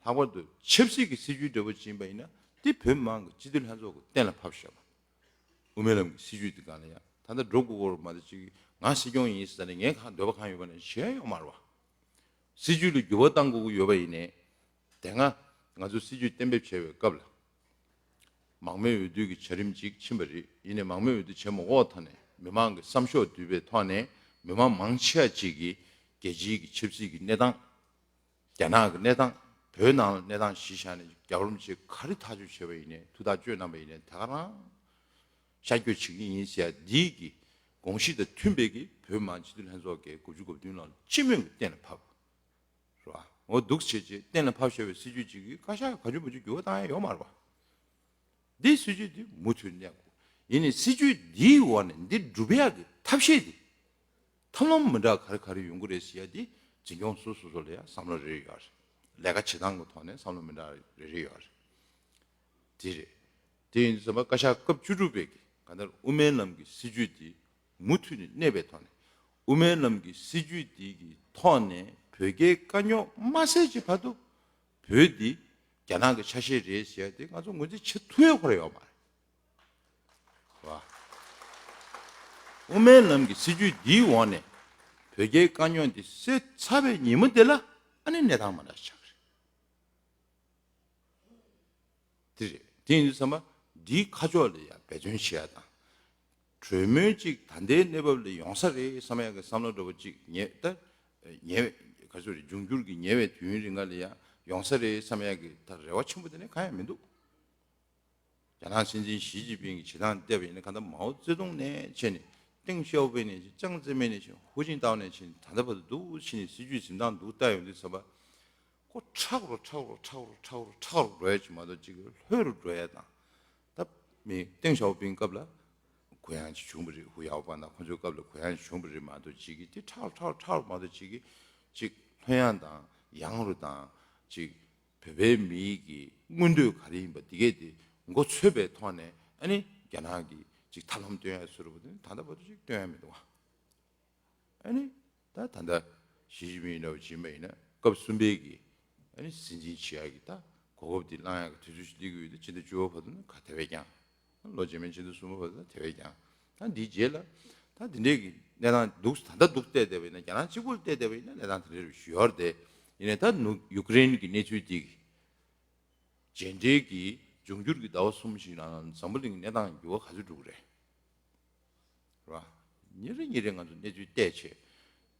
ལྷག་པར་དུ་ཆབ་སྲིད་ཀྱི་སྲིད་ཇུས་འདྲ་བོ་ཅིག་ཡིན་པ་ཡིན་ན། དེ་བོད་མི་མང་གི་སྤྱི་འཐུས་ལྷན་ཚོགས་ཀྱིས་གཏན་ལ་ཕབ་བཞག་པ། དབུ་མའི་ལམ་གྱི་སྲིད་ཇུས་དེ་སྒང་ལ་ཡང་ད་ལྟ་འགྲོ་དགོས་ཀྱི་རེད་མ་གཏོགས། ཅིག་ང་སྲིད་སྐྱོང་ཡིན་ཟེར་ནས་ངས་གང་འདོད་པ་གང་ཡོད་པ་ནས་བྱེད་ཡ་ཡོད་མ་རེད་བ། སྲིད་ཇུས་ལ་འགྱུར་བ་གཏང་དགོས་ཀྱི་ཡོད་པ་ཡིན་ནའི། དེ་སྔ་ང་ཚོ་སྲིད་ཇུས་གཏན་འབེབས་བྱས་པའི་སྐབས་ལ། མང་མོས་འོས་བསྡུ་གི་བྱ་རིམ་ཅིག་ཕྱིན་པ་རེད། ཡིན་ནའི་མང་མོས་འོས་བསྡུ་བྱས་མ་དགོས་པའི་ཐོག་ནས། མི་མང་གི་བསམ་ཤོག་བསྡུས་པའི་ཐོག་ནས། མི་མང་མང་ཆེ་བ་ཅིག་གིས་རྒྱལ་སྤྱིའི་གི་ཆབ་སྲིད་ཀྱི་གནས་སྟངས། རྒྱ་ནག་གི་གནས་སྟངས། བོད་ནང་ལ་གནས་སྟངས་གཞི་བཞག་ནས་རྒྱལ་བ་རིན་པོ་ཆེ་ག་རེ་ཐག་གཅོད་བྱས་པ་ཡིན་ནའི། ཐུགས་ཐག་གཅོད་གནང་པ་ཡིན་ནའི། དེ་ག་རང་ཤར་བསྐྱོད་བྱེད་ཀྱི་ཡིན་ཟེར་ཡ་འདིའི་གི་དགོངས་གཞི་དང་མཐུན་པའི་གི་བོད་མི་མང་སྤྱི་འཐུས་ལྷན་ཚོགས་ཀྱི་དགུ་བཅུ་གོ་བདུན་ལ་སྤྱི་མོས་ཀྱི་གཏན་ལ་ཕབ། རེད་བ། འོ་འདུག་བྱས་བྱས་གཏན་ལ་ཕབ་བཞག་པའི་སྲིད་ཇུས་ཅིག་གིས་བཀའ་ཤག་གིས་ག་ཚོད་མ་ཚོད་འགྱུར་བ་བཏང་ཡ་ཡོད་མ་རེད་བ། འདིའི་སྲིད་ཇུས་འདི་མུ་མཐུད་གནས་དགོས། ཡིན་ནའི་སྲིད་ཇུས་འདིའི་འོག་ནས་འདི་སྒྲུབ་ཡག་གི་ཐབས་ཤེས་འདི། ཐབས་ལམ་མི་འདྲ་ག་རེ་ག་རེ་ཡོང་གི་རེད་ཟེར་ཡ་འདི། འཛིན་སྐྱོང་སོ་སོ་སོ་ལ་ཡང་བསམ་བློ་རེ་རེ་ཡོད་རེད། ལས་ཀ་བྱེད་སྟངས་ཀྱི་ཐོག་ནས་བསམ་བློ་མི་འདྲ་རེ་རེ་ཡོད་རེད། དེ་རེད། དེ་ཡིན་དུས་ཙམ་པ་བཀའ་ཤག་སྐབས་བཅུ་དྲུག་པའི་གི་གང་ལྟར་དབུ་མའི་ལམ་གྱི་སྲིད་ཇུས་དེ་མུ་མཐུད་ནས་གནས་པའི་ཐོག་ནས། དབུ་མའི་ལམ་གྱི་སྲིད་ཇུས་དེ་གི་ཐོག་ནས་བོད་རྒྱའི་དཀའ་རྙོག་མ་སེལ་གྱི་བར་དུ། བོད་འདི་རྒྱ་ནག་གི་ཆ་ཤས་རེད་ཟེར་ཡ་དེ་ང་ཚོ་ངོས་འཛིན་བྱེད་ཐུབ་ཡ་ཁོ་རང་ཡོད་མ་རེད། བ། དབུ་མའི་ལམ་གྱི་སྲིད་ཇུས་འདིའི་འོག་ནས་བོད་རྒྱའི་དཀའ་རྙོག་འདི་སེལ་ཚར་བའི་ཉིན་མོ་དེ་ལ། ཨ་ནི་གནས་སྟངས་མ་འདྲ་ཆགས་རེད། དེ་རེད། དེ་ཡིན་དུས་ཙམ་པ་འདིའི་ཁ་ཕྱོགས་ལ་ཡང་འབད་བརྩོན་བྱེད་ཡ་དང་། གྲོས་མོལ་ཅིག་ད་ལྟའི་གནས་བབ་ལ་ཡོང་ས་རེད་བསམ་ཡ་གི་བསམ་བློ་འདྲ་བོ་ཅིག་ཉེ་ད། ཉེ་བའི་ག་ཚོད་རེད། འབྱུང་འགྱུར་གྱི་ཉེ་བའི་དུས་ཡུན་རིང་ང་ལ་ཡང་ཡོང་ས་རེད་བསམ་ཡ་གི་ད་རེ་བ་ཆེན་པོ་དེ་ནས་གང་ཡང་མི་འདུག་རྒྱ་ནག་སྲིད་འཛིན་ཞི་ཅིན་ཕིང་གི་བྱེད་སྟངས་བལྟས་པ་ཡིན་ན། གང་ལྟར་མའོ་ཙེ་ཏུང་ནས་བྱས་ནས། ཏེང་ཞའོ་ཕིང་ནས་བྱས། ཅང་ཙེ་མེན་ནས་བྱས། ཧུའུ་ཅིན་ཏའོ་ནས་བྱས། ད་ལྟ་བར་དུ་འདུག་བྱས་ནས་སྲིད་ཇུས་འཛིན་སྟངས་འདུག་བལྟ་ཡོང་དུས་ཙམ་པ། ཁོ་མཁྲེགས་རུ་མཁྲེགས་རུ་མཁྲེགས་རུ་མཁྲེགས་རུ་མཁྲེགས་རུ་འགྲོ་ཡ་ཅིག་མ་གཏོགས། ཅིག་ལྷོད་རུ་འགྲོ་ཡ་དང་ མི་ཏེང་ཞའོ་ཕིང་སྐབས་ལ་གུ་ཡངས་ཅིག་བྱུང་བ་རེད། ཧུ་ཡའོ་པ་དང་ཁོ་ཚོའི་སྐབས་ལ་གུ་ཡངས་ཅིག་བྱུང་བ་རེད་མ་གཏོགས་ཅིག་གིས་དེ་ཁྲག་ཁྲག་ཁྲག་མ་གཏོགས་ཅིག་གིས་ཅིག་ལྷོད་ཡངས་དང་ཡང་རུ་དང་ཅིག་བོད་པའི་མིའི་གི་མངོན་འདོད་ག་རེ་ཡིན་པ་དེ་གས་དེ་མགོ་ཚོད་པའི་ཐོག་ནས་ཨ་ནི་རྒྱ་ནག་གིས་ཅིག་ཐབས་ལམ་སྟོན་ཡ་བཟོ་འདྲ་པོ་དེ་ད་ལྟ་བར་དུ་ཅིག་སྟོན་ཡ་མི་འདུག་བ། ཨ་ནི་ད་ད་ལྟ་ཞི་ཅིན་ཕིང་འདྲ་བོ་བྱིན་པ་ཡིན་ན་སྐབས་གསུམ་པའི་གི་ཨ་ནི་སྲིད་འཛིན་བྱེད་ཡག་གི་ད་གོ་སྐབས་དེ་བླང་ཡག་གི་དུས་ཚོད་ཅིག་སླེབས་ཀྱི་ཡོད་དེ་ཕྱི་ཟླ་བཅུ་པ་བར་དུ་ན་ག་དེ་བས་ཀྱང་ལོ་རྗེས་མའི་ཕྱི་ཟླ་གསུམ་པ་བར་དུ་ན་དེ་བས་ཀྱང་ད་འདིའི་རྗེས་ལ་ད་འདི་འདྲའི་གི་གནས་སྟངས་འདུག་ད་ལྟ་འདུག་བལྟས་བསྡད་པ་ཡིན་ན་རྒྱ་ནག་གཅིག་པུར་བལྟས་བསྡད་པ་ཡིན་ན་གནས་སྟངས་དེ་འདྲ་རེ་ཞུ་ཡོད་རེད་དེ། ཡིན་ནའི་ད་ནུ་ཡུ་ཀེ་རེན་གི་གནས་ཚུལ་དེ་གི་རྗེས་འབྲེལ་གྱི་འབྱུང་འགྱུར་གྱི་ཟླ་བ་གསུམ་ཞིག་ནང་འཛམ་བུ་གླིང་གནས་སྟངས་འགྱུར་བ་ག་ཚོད་འགྲོ་གི་རེད། རེད་བ། ཉིན་རེ་ཉིན་རེ་ང་ཚོ་གནས་ཚུལ་བལྟས་བྱས།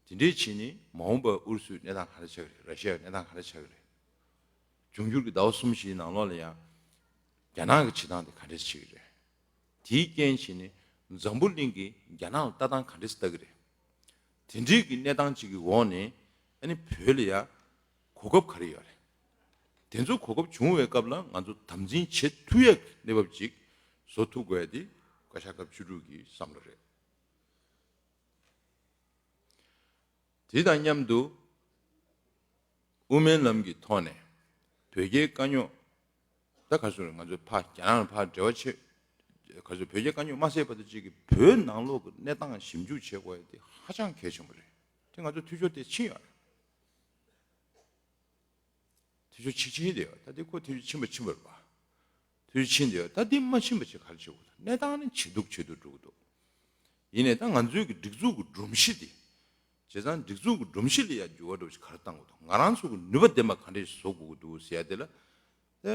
དེ་འདྲའི་བྱས་ནས་མ་འོངས་པར་ཨུ་རུ་སུའི་གནས་སྟངས་ག་འདྲ་ཆགས་ཀྱི་རེད། ར་ཤི་ཡའི་གནས་སྟངས་ག་འདྲ་ཆགས་ཀྱི་རེད། འབྱུང་འགྱུར་གྱི་ཟླ་བ་གསུམ་བཞིའི་ནང་ལོགས་ལ་ཡང་རྒྱ་ནག་གི་བྱེད་སྟངས་དེ་ག་འདྲ་བྱེད་ཀྱི་རེད། དེའི་རྐྱེན་བྱས་ནས་འཛམ་བུ་གླིང་གིས་རྒྱ་ནག་ལ་ལྟ་སྟངས་ག་འདྲ་ཞིག་ལྟ་གི་རེད། དེ་འདྲའི་གི་གནས་སྟངས་ཅིག་གི་འོག་ནས་ཨ་ནི་བོད་ལ་ཡ་གོ་སྐབས་ག་རེ་ཡོད་རེད། དེ་ཚོ་གོ་སྐབས་བྱུང་བའི་སྐབས་ལ་ང་ཚོ་དམ་འཛིན་བྱེད་ཐུབ་ཡག་གི་གནས་བབ་ཅིག་བཟོ་ཐུབ་དགོས་ཡ་དེ་བཀའ་ཤག་སྐབས་བཅུ་དྲུག་གི་བསམ་བློ་རེད། དེ་དང་མཉམ་དུ་དབུ་མའི་ལམ་གྱི་ཐོག་ནས་བོད་རྒྱའི་དཀའ་རྙོག་ད་ག་རེ་ཟེར་ང་ཚོ་ཕར་རྒྱ་ནག་ལ་ཕར་འབྲེལ་བ་བྱེད། ག་རེ་ཟེར་བོད་རྒྱའི་དཀའ་རྙོག་མ་སེལ་བར་དུ་གཅིག་གིས་བོད་ནང་ལོགས་ཀྱི་གནས་སྟངས་ཞིབ་འཇུག་བྱེད་དགོས་ཡ་དེ་ཧ་ཅང་གལ་ཆེན་པོ་རེད། དེ་ང་ཚོ་འཐུས་ཤོར་དེ་ཕྱིན་ཡོད་རེད། འཐུས་ཤོར་ཕྱིན་ཕྱིན་བསྡད་ཡོད། ད་འདི་ཁོ་འཐུས་ཤོར་ཕྱིན་པ་ཕྱིན་པ་རེད་པ། འཐུས་ཤོར་ཕྱིན་བསྡད་ཡོད། ད་འདི་མ་ཕྱིན་པ་ཅིག་ག་རེ་བྱེད་དགོས་འདུག་གནས་སྟངས་ནི་ཇེ་སྡུག་ཇེ་སྡུག་འགྲོ་གི་འདུག་ཡིན་ནའི་ད་ང་ཚོའི་གི་སྒྲིག་འཛུགས་ཀྱི་སྒྲོམ་གཞི་འདི། བྱས་ཙང་སྒྲིག་འཛུགས་ཀྱི་སྒྲོམ་གཞི་ལ་ཡང་འགྱུར་བ་འགྲོ་ཞིག་ག་རེ་བཏང་དགོས་འདུག་ང་རང་ཚོ་གི་ནུས་པ་ལྡན་པ་ག་འདྲས་ཤིག་བཟོ་དགོས་ཀྱི་འདུག་ཟེར་ཡ་དེ་ལ། ད་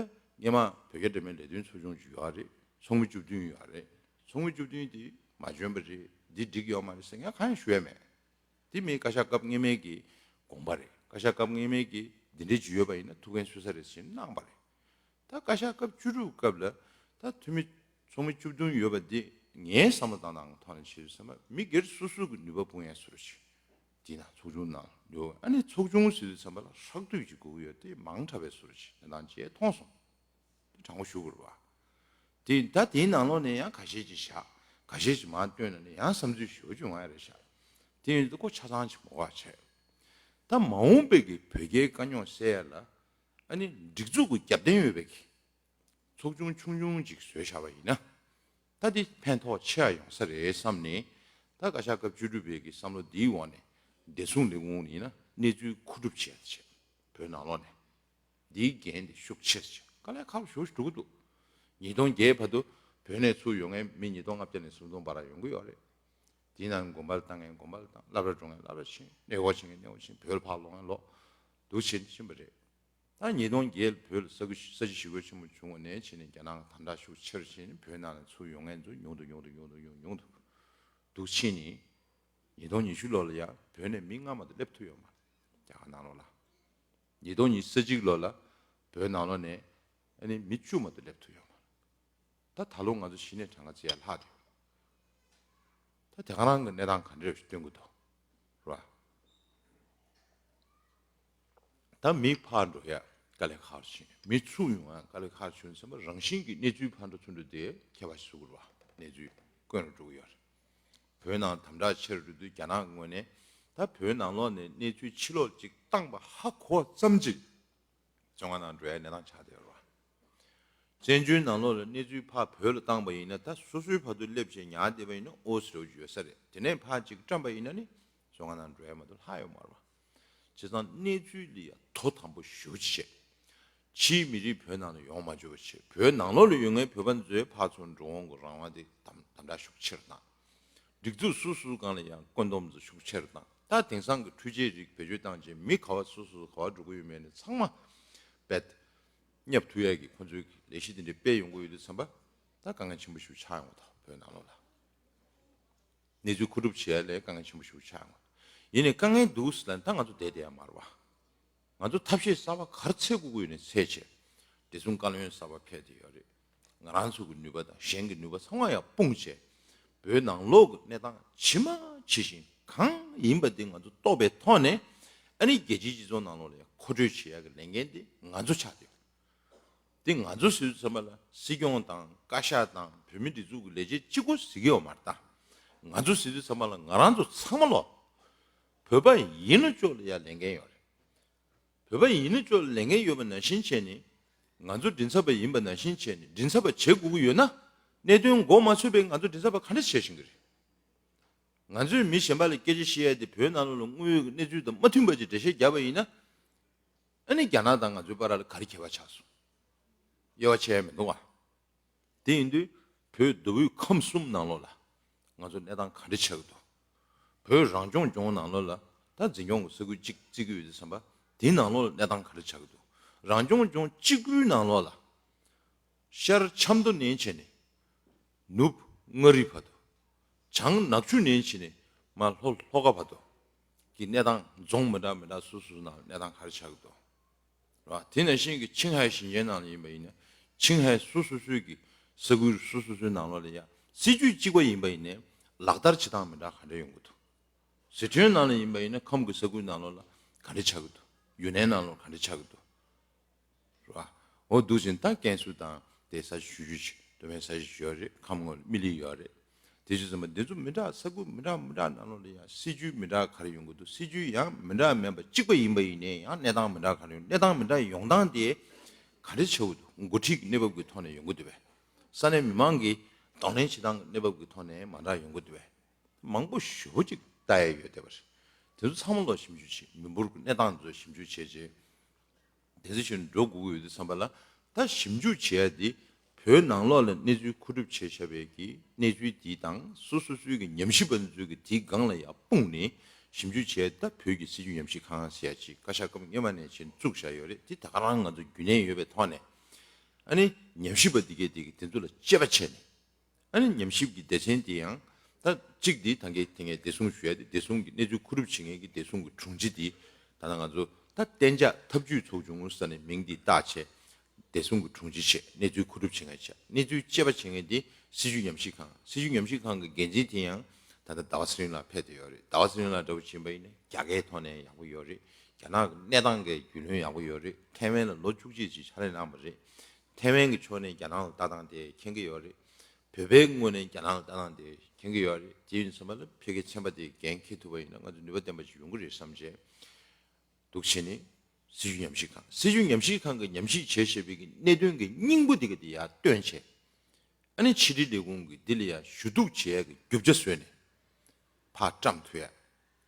སྔོན་མ་བོད་རྒྱ་འབྲེལ་མོལ་ལས་དོན་ཚོགས་ཆུང་ཅིག་ཡོད་རེད། ཚོགས་མི་བཅུ་བདུན་ཡོད་རེད། ཚོགས་མི་བཅུ་བདུན་དེ་མ་འཇོན་པ་རེད། འདི་འགྲིག་ཡོད་མ་རེད་ཟེར་ངས་གང་ཡང་ཞུ་ཡ་མེད། དེ་མིན་བཀའ་ཤག་སྐབས་སྔོན་མའི་གི་དགོངས་པ་རེད། བཀའ་ཤག་སྐབས་སྔོན་མའི་གི་འདི་འདྲའི་ཅིག་ཡོད་པ་ཡིན་ན་ཐུགས་འགན་གསོ་ས་རེད་ཟེར་གནང་པ་རེད། ད་བཀའ་ཤག་སྐབས་བཅུ་དྲུག་སྐབས་ལ་ད་འཐུས་མི་ཚོགས་མི་བཅུ་བདུན་ཡོད་པ་འདི་ངའི་བསམ་བློ་བཏང་སྟངས་ཐོག་ནས་བྱས་ཙང་མི་སྒེར་སོ་སོ་གི་ནུས་པ་སྤུངས་ཡས་བཟོ་འདྲ་ཅིག་དེས་ན་ཚོགས་ཆུང་ནང་ཡོད། ཨ་ནི་ཚོགས་ཆུང་ཟེར་དུས་ཙམ་པ་ལ་ཧྲག་བསྡུས་ཅིག་དགོས་ཀྱི་ཡོད་དེ་མང་དྲགས་པའི་བཟོ་འདྲ་ཅིག་གནས་སྟངས་ཅིག་མཐོང་སོང་། དེ་དྲང་པོ་ཞུ་དགོས་རེད་བ། དེ་ད་དེའི་ནང་ལོགས་ནས་ཡང་ཁ་ཤས་ཅིག་བཞག་ཁ་ཤས་ཅིག་མར་བཏོན་ནས་ཡང་བསམ་ཚུལ་ཞེ་པོ་ཅིག་ཡོང་ཡ་རེད་ཤག་དེ་ཡིན་དུས་ཁོ་ཆ་ཚང་ཅིག་མ་དགོས་པ་བྱས། ད་མ་འོངས་པའི་གི་བོད་རྒྱའི་དཀའ་རྙོག་སེལ་ཡ་ལ་ཨ་ནི་སྒྲིག་འཛུགས་ཀྱི་རྒྱབ་རྟེན་ཡོད་པའི་གི་ཚོགས་ཆུང་ཆུང་ཆུང་ཅིག་བཟོས་བཞག་པ་ཡིན་ན། ད་དེ་ཕན་ཐོགས་ཆེ་བ་ཡོང་ས་རེད་བསམ་ནས། ད་བཀའ་ཤག་སྐབས་བཅུ་དྲུག་པའི་གི་བསམ་བློ་འདིའི་འོག་ནས་བདེ་སྲུང་ལས་ཁུངས་ཡིན་ན་གནས་ཚུལ་མཁོ་སྒྲུབ་བྱས་བྱས་བོད་ནང་ལོགས་ནས་འདིའི་འགན་དེ་ཤུགས་ཆེ་ཆེ་དཀའ་ལས་ཁག་པོ་ཞེ་པོ་ཞིག་འགྲོ་གི་འདུག་ཉིས་སྟོང་བརྒྱད་བར་དུ་བོད་ནས་ཚུར་ཡོང་མཁན་མི་ཉིས་སྟོང་ལྔ་བརྒྱ་ནས་སུམ་སྟོང་བར་ཡོང་གི་ཡོད་རེད། དེའི་ནང་དགོན་པར་བཏང་མཁན་དགོན་པར་བཏང་། སློབ་གྲྭར་འགྲོ་མཁན་སློབ་གྲྭར་ཕྱིན། གནས་སྐོར་བྱེད་མཁན་གནས་སྐོར་ཕྱིན། བོད་ལ་ཕར་ལོག་མཁན་ལོག་འདུག་བྱས་ནས་ཕྱིན་པ་རེད། ད་ཉིས་སྟོང་བརྒྱད་བོད་ལ་ས་ཁུལ་ས་བྱི་ཞི་རྒོལ་ཆེན་མོ་བྱུང་བ་ནས་བྱས་ནས་རྒྱ་ནག་གི་དམ་དྲག་ཤུགས་ཆེར་བྱས་ནས་བོད་ནང་ནས་ཚུར་ཡོང་མཁན་ཚོ་ཉུང་དུ་ཉུང་དུ་ཉུང་དུ་ཉུང་དུ་ཉུང་དུ་འདུག་ཕྱིན་ནས། ཉིས་སྟོང་ཉི་ཤུ་ལོ་ལ་ཡང་བོད་ནས་མི་ལྔ་མ་གཏོགས་སླེབས་ཐུབ་ཡོད་མ་རེད། རྒྱ་གར་ནང་ལོགས་ལ། ཉིས་སྟོང་ཉི་ཤུ་རྩ་གཅིག་ལོ་ལ་བོད་ནང་ལོགས་ནས་ཨ་ནི་མི་བཅུ་མ་གཏོགས་སླེབས་ཐུབ་ཡོད་མ་རེད། ད་ད་ལོ་ང་ཚོ་གཞི་ནས་གྲངས་ཀ་ཅིག་ཡར་ལྷག་འདུག་ད་དེ་ག་རང་གི་གནས་སྟངས་ག་འདྲ་ཞིག་སྟོན་གྱི་འདུག་རེད་བ། ད་མི་ཕར་འགྲོ་ཡ་དཀའ་ལས་ཁག་ཕྱིན། མི་ཚུར་ཡོང་ཡ་དཀའ་ལས་ཁག་ཕྱིན་ཟེར་བ་རང་བཞིན་གྱི་གནས་ཚུལ་ཕར་འགྲོ་ཚུར་འགྲོ་དེ་ཁྱད་པར་ཞིག་བཟོ་དགོས་རེད་བ། གནས་ཚུལ་དཀོན་རུ་འགྲོ་གི་ཡོད་རེད། བོད་ནང་དམ་དྲག་ཆེ་རུ་འགྲོ་དུས་རྒྱ་ནག་ངོས་ནས་ད་བོད་ནང་ལོགས་ནས་གནས་ཚུལ་ཕྱི་ལོགས་ཅིག་བཏང་པ་ཧ་གོ་བ་ཙམ་གྱིས། བཙོན་ཁང་ནང་འགྲོ་ཡའི་གནས་སྟངས་ཆགས་བསྡད་ཡོད་རེད་བ། བཙན་བྱོལ་ནང་ལོགས་ལ་གནས་ཚུལ་ཕར་བོད་ལ་བཏང་པ་ཡིན་ན་ད་སོ་སོའི་བར་དུ་སླེབས་བྱས་ཉར་བསྡད་པ་ཡིན་ན་ཨོ་ཟེར་བ་ཅིག་ཡོད་ས་རེད། དེ་ནས་ཕར་ཅིག་བཀྲམ་པ་ཡིན་ན་ནི་བཙོན་ཁང་ནང་འགྲོ་ཡ་མ་གཏོགས་ལྷག་ཡོད་མ་རེད་བ། བྱས་ཙང་གནས་ཚུལ་ལ་ཡ་དོ་དམ་པོ་ཞེ་པོ་ཅིག་བྱས། ཕྱིའི་མི་རིགས་བོད་ནང་ལ་ཡོང་མ་བཅུག་པ་བྱས། བོད་ནང་ལོགས་ལ་ཡོད་མཁན་བོད་པ་ཚོའི་ཕར་ཚུར་འགྲོ་འོང་གི་རང་དབང་དེ་དམ་དམ་དྲག་ཤུགས་ཆེ་རུ་བཏང་། སྒྲིག་འཛུགས་སོ་སོའི་སྒང་ལ་ཡང་བཀོད་འདོམས་ཚོ་ཤུགས་ཆེ་རུ་བཏང་། ད་དེང་སང་གི་འཕྲུལ་ཆས་རིགས་བེད་སྤྱོད་བཏང་རྗེས་མི་ག་བ་སོ་སོ་ག་བ་འགྲོ་གི་ཡོད་མེད་ནི་ཚང་མ་རྦད་བརྙ་ཐུབ་ཡས་ཀྱི་ཁོ་ཚོའི་ལས་གཞི་དེ་འདྲ་སྤེལ་ཡོང་གི་ཡོད་དུས་ཙམ་པ། ད་དཀའ་ངལ་ཆེན་པོ་ཞིག་ཆགས་ཡོང་གི་འདུག་བོད་ནང་ལོགས་ལ། གནས་ཚུལ་མཁོ་སྒྲུབ་བྱེད་ཡ་ལས་དཀའ་ངལ་ཆེན་པོ་ཞིག་ཆགས་ཡོང་གི་འདུག་ཡིན་ནའི་དཀའ་ངལ་འདུག་ཟེར་ལ་ད་ང་ཚོ་བསྡད་བསྡད་ཡ་མ་རེད་བ། ང་ཚོ་ཐབས་ཤེས་གསར་པ་ག་རེ་འཚོལ་དགོས་ཀྱི་ཡོད་ནའི་འཚོལ་བྱས། བདེ་སྲུང་བཀའ་བློན་གསར་པ་ཕེབས་བསྡད་ཡོད་རེད། ང་རང་ཚོ་གི་ནུས་པ་དང་གཞན་གྱི་ནུས་པ་ཚང་མ་ཡང་སྤུངས་བྱས། བོད་ནང་ལོགས་ཀྱི་གནས་སྟངས་ཇི་མ་ཇི་བཞིན་གང་ཡིན་པ་དེ་ང་ཚོ་རྟོགས་པའི་ཐོག་ནས་ཨ་ནི་རྒྱལ་སྤྱིའི་སྤྱི་ཚོགས་ནང་ལོགས་ལ་ཡང་མཁོ་སྤྲོད་བྱེད་ཡག་གི་ལས་འགན་དེ་ང་ཚོ་ཆགས་བསྡད་ཡོད། དེ་ང་ཚོ་ཟེར་དུས་ཙམ་པ་ལ་སྲིད་སྐྱོང་དང་བཀའ་ཤག་དང་བོད་མི་སྒྲིག་འཛུགས་ཀྱི་ལས་བྱེད་གཅིག་པོ་ཟེར་གྱི་ཡོད་མ་རེད་ད། ང་ཚོ་ཟེར་དུས་ཙམ་པ་ལ་ང་རང་ཚོ་ཚང་མ་ལོ། བོད་པ་ཡིན་ན་ཅོག་ལ་ཡ་ལས་འགན་ཡོད་རེད། བོད་པ་ཡིན་ན་ཅོག་ལ་ལས་འགན་ཡོད་པ་ནང་བཞིན་བྱས་ནས། ང་ཚོ་མགྲིན་ཚབ་པ་ཡིན་པ་ནང་བཞིན་བྱས་ནས་མགྲིན་ཚབ་པ་བྱེད་དགོས་ཀྱི་ཡོད་ན། གནད་དོན་མགོ་མ་ཚོས་པའི་ང་ཚོ་མགྲིན་ཚབ་པ་ག་འདྲ་བྱེད་བཞིན་གྱི་རེད། ང་ཚོས་མི་གཞན་པ་ལ་སྐད་ཆ་བཤད་ཡ་དེ་བོད་ནང་ལོགས་ལ་དངོས་ཡོད་ཀྱི་གནས་ཚུལ་དང་མ་མཐུན་པ་ཅིག་འགྲེལ་བཤད་བརྒྱབ་པ་ཡིན་ན། ཨ་ནི་རྒྱ་ནག་དང་ང་ཚོའི་བར་ལ་ག་རེ་ཁྱད་པར་ཆགས་སོང་། དབྱེ་བ་ཕྱེ་ཡ་མི་འདུག་བ། དེ་ཡིན་དུས་བོད་མདོ་དབུས་ཁམས་གསུམ་ནང་ལོགས་ལ་ང་ཚོ་གནས་སྟངས་ག་འདྲ་ཆགས་ཀྱི་འདུག་བོད་རང་སྐྱོང་ལྗོངས་ནང་ལོགས་ལ་ད་འཛིན་སྐྱོང་གི་ས་ཁུལ་གཅིག་བརྩི་གི་ཡོད་དུས་ཙམ་པ། དེའི་ནང་ལོགས་ལ་གནས་སྟངས་ག་འདྲ་ཆགས་ཀྱི་འདུག་རང་སྐྱོང་ལྗོངས་གཅིག་པུའི་ནང་ལོགས་ལ། ཤར་ཆབ་མདོ་ནས་བྱས་ནས་ནུབ་མངའ་རིས་བར་དུ། བྱང་ནག་ཆུ་ནས་བྱས་ནས་མར་ལྷོ་ལྷོ་ཁ་བར་དུ་གི་གནས་སྟངས། རྫོང་མི་འདྲ་མི་འདྲ་སོ་སོ་སོའི་ནང་གནས་སྟངས་ག་རེ་ཆགས་ཀྱི་འདུག་རེད་བ། དེ་ནང་བཞིན་གྱི་ཆིང་ཧའེ་ཞིང་ཆེན་ནང་ལ་ཡིན་པ་ཡིན་ན། ཆིང་ཧའེ་སོ་སོ་སོའི་གི་ས་ཁུལ་སོ་སོ་སོའི་ནང་ལོགས་ལ་ཡ་སྲིད་ཇུས་གཅིག་པ་ཡིན་པ་ཡིན་ནའི་ལག་བསྟར་བྱེད་སྟངས་མི་འདྲ་ག་འདྲ་ཡོང་གི་འདུག་སི་ཁྲོན་ནང་ལ་ཡིན་པ་ཡིན་ན་ཁམས་ཀྱི་ས་ཁུལ་ནང་ལོགས་ལ་ག་འདྲ་ཆགས་ཀྱི་འདུག་ཡུན་ནན་ནང་ལོགས་ག་འདྲ་ཆགས་ཀྱི་འདུག་རེད་བ། འོ་འདུག་ཅིང་ད་ཀན་སུའུ་དང་དེ་ས་གཞི་ཞུ་རྒྱུ་ཞིག་མདོ་སྨད་ས་གཞི་ཞིག་ཡོད་རེད། ཁམས་ངོས་ལ་སྨི་ལི་ཡོད་རེད། དེ་བྱས་ཙང་མ་འདི་ཚོ་མི་འདྲ། ས་ཁུལ་མི་འདྲ་མི་འདྲ་ནང་ལོགས་ལ་ཡང་སྲིད་ཇུས་མི་འདྲ་ག་རེ་ཡོང་གི་འདུག་སྲིད་ཇུས་ཡང་མི་འདྲ་མིན་པ་གཅིག་པ་ཡིན་པ་ཡིན་ནའི་ཡང་གནས་སྟངས་མི་འདྲ་ག་རེ་ཡོང་། གནས་སྟངས་མི་འདྲ་ཡོང་སྟངས་དེ་ག་འདྲ་ཆགས་ཀྱི་འདུག་འགོ་ཁྲིད་ཀྱི་གནས་བབ་ཀྱི་ཐོག་ནས་ཡོང་གི་འདུག་པས། ས་གནས་མི་མང་གིས་གདོང་ལེན་བྱེད་སྟངས་ཀྱི་གནས་བབ་ཀྱི་ཐོག་ནས་མ་འདྲ་ཡོང་གི་འདུག་པས། མང་པོ་ཞེ་པོ་ཅིག་ལྟ་ཡ་ཡོད་བསྡད་པ་རེད། དེ་ཚོ་ཚང་མ་ལོག་ཞིབ་འཇུག་བྱེད། མི་འབོར་གྱི་གནས་སྟངས་ཚོ་ཞིབ་འཇུག་བྱས་རྗེས། དེ་ཚོ་ཞིག་འགྲོ་དགོས་ཀྱི་ཡོད་དུས་ཙམ་པ་ལ། ད་ཞིབ་འཇུག་བྱེད་ཡ་དེ་བོད་ནང་ལོགས་ལ་གནས་ཚུལ་མཁོ་སྒྲུབ་བྱས་བཞག་པའི་གི་གནས་ཚུལ་དེ་དང་སོ་སོ་སོའི་གི་ཉམས་ཞིབ་པ་ཚོའི་གི་དེའི་སྒང་ལ་ཡར་སྤུངས་ནས་ཞིབ་འཇུག་བྱས། ད་བོད་ཀྱི་སྲིད་བྱུས་ཉམས་ཞིབ་ཁང་ཟེར་ཡ་ཅིག་བཀའ་ཤག་སྐབས་སྔོན་མ་ནས་བྱས་བཙུགས་བཞག་ཡོད་རེད། དེ་ད་ག་རང་ང་ཚོ་རྒྱུན་ལྡན་ཡོད་པའི་ཐོག་ནས། ཨ་ནི་ཉམས་ཞིབ་པ་དེ་གས་དེ་གི་དེ་ཚོ་ལ་དཔྱད་པ་བྱས་ནས། ཨ་ནི་ཉམས་ཞིབ་ཀྱི་སྡེ་ཚན་དེ་ཡང་ད་གཅིག་དེ་ད་གིན་དེ་སྔའི་བདེ་སྲུང་ཞུ་ཡ་དེ། བདེ་སྲུང་གི་གནས་ཚུལ་མཁོ་སྒྲུབ་བྱེད་མཁན་གྱི་བདེ་སྲུང་གི་དྲུང་ཆེ་དེ། ད་ལྟ་ང་ཚོ་ད་གཏན་འཇགས་ཐབས་ཇུས་ཚོགས་ཆུང་ཟེར་ནས་མིང་དེ་བཏགས་བྱས། བདེ་སྲུང་གི་དྲུང་ཆེ་བྱས། གནས་ཚུལ་མཁོ་སྒྲུབ་བྱེད་མཁན་བྱས། གནས་ཚུལ་དཔྱད་པ་བྱེད་མཁན་དེ་སྲིད་བྱུས་ཉམས་ཞིབ་ཁང་། སྲིད་བྱུས་ཉམས་ཞིབ་ཁང་གི་འགན་འཛིན་དེ་ཡང་ད་ལྟ་ཟླ་བ་ཚེ་རིང་ལགས་ཕེབས་བསྡད་ཡོད་རེད། ཟླ་བ་ཚེ་རིང་ལགས་འདྲ་བོ་བྱིན་པ་ཡིན་ན་རྒྱ་སྐད་ཐོག་ནས་ཡག་པོ་ཡོད་རེད། རྒྱ་ནག་གི་གནས་སྟངས་ཀྱི་རྒྱུས་ལོན་ཡག་པོ་ཡོད་རེད། ཐའེ་ཝན་ལ་ལོ་བཅུ་གཅིག་ཅིག་ཕྱག་ལས་གནང་བ་རེད། ཐའེ་ཝན་གྱི་ཕྱོགས་ནས་རྒྱ་ནག་ལ་ལྟ་སྟངས་དེ་མཁྱེན་གྱི་ཡོད་རེད། བོད་པའི་ངོས་ནས་རྒྱ་ནག་ལ་ལྟ་སྟངས་དེ་མཁྱེན་གྱི་ཡོད་རེད། དེ་ཡིན་ཙམ་པ་ལ་ཕ་གིའི་ཚན་པ་དེ་འགན་འཁྱེར་ཐུབ་པ་ཡིན་ན་ང་ཚོ་ནུས་པ་ལྡན་པ་ཞིག་ཡོང་གི་རེད་བསམ་བྱས། འདུག་བྱས་ནས་སྲིད་བྱུས་ཉམས་ཞིབ་ཁང་། སྲིད་བྱུས་ཉམས་ཞིབ་ཁང་གིས་ཉམས་ཞིབ་བྱས་བྱས་པའི་གི་གནད་དོན་གྱི་སྙིང་པོ་དེ་ག་དེ་ཡར་བཏོན་བྱས། ཨ་ནི་ཕྱི་དྲིལ་ལས་ཁུངས་ཀྱིས་འདི་ལ་ཡར་ཞུ་གཏུག་བྱེད་ཡ་གི་རྒྱུ་ཆ་བཟོས་ནས་ཕར་བཀྲམ་ཐུབ་ཡ།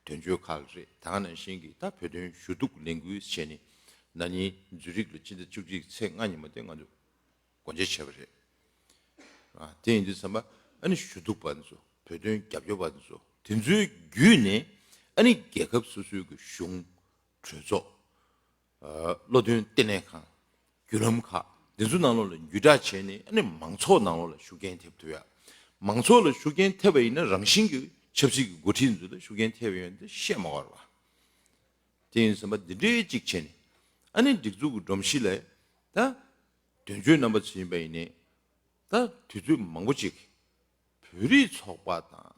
དོན་གཅོད་ཁག་རེད། ད་ག་ནང་བཞིན་གྱི་ད་བོད་དོན་ཞུ་གཏུག་ལས་འགུལ་བྱས་ནས་ན་ནིང་ཛུ་རིག་ལ་སྤྱི་ཟླ་བཅུ་གཅིག་ཚེས་ལྔ་ཉིན་མ་དེ་ང་ཚོ་སྒོ་འབྱེད་བྱས་པ་རེད། ཨ། དེ་ཡིན་དུས་ཙམ་པ་ཨ་ནི་ཞུ་གཏུག་པ་ཚོ། བོད་དོན་རྒྱབ་སྐྱོར་པ་ཚོ། དེ་ཚོའི་བརྒྱུད་ནས་ཨ་ནི་རྒྱལ་ཁབ་སོ་སོའི་གི་གཞུང་། གྲོས་ཚོགས། ཨ། བློ་འདོན་ལྟེ་གནས་ཁང་། བརྒྱུད་ལམ་ཁག་འདི་ཚོ་ནང་ལོགས་ལ་བརྒྱུད་བསྒྲགས་བྱས་ནས་ཨ་ནི་མང་ཚོགས་ནང་ལོགས་ལ་ཤུགས་རྐྱེན་ཐེབས་ཐུབ་ཡ། མང་ཚོགས་ལ་ཤུགས་རྐྱེན་ཐེབས་པ་ཡིན་ན་རང་བཞིན་གྱིས་ཆབ་སྲིད་ཀྱི་འགོ་ཁྲིད་ཚོ་ལ་ཤུགས་རྐྱེན་ཐེབས་ཡོང་དེ་བཤད་མ་དགོས་རེད་བ། དེ་ཡིན་ཙམ་པ་འདི་འདྲའི་ཅིག་བྱས་ནས་ཨ་ནི་སྒྲིག་འཛུགས་ཀྱི་སྒྲོམ་གཞི་ལ་ད་དོན་གཅོད་རྣམ་པ་ཚོ་ཡིན་པ་ཡིན་ནའི་ད་དུས་ཚོད་མང་པོ་ཅིག་བོད་རིགས་ཚོགས་པ་དང་།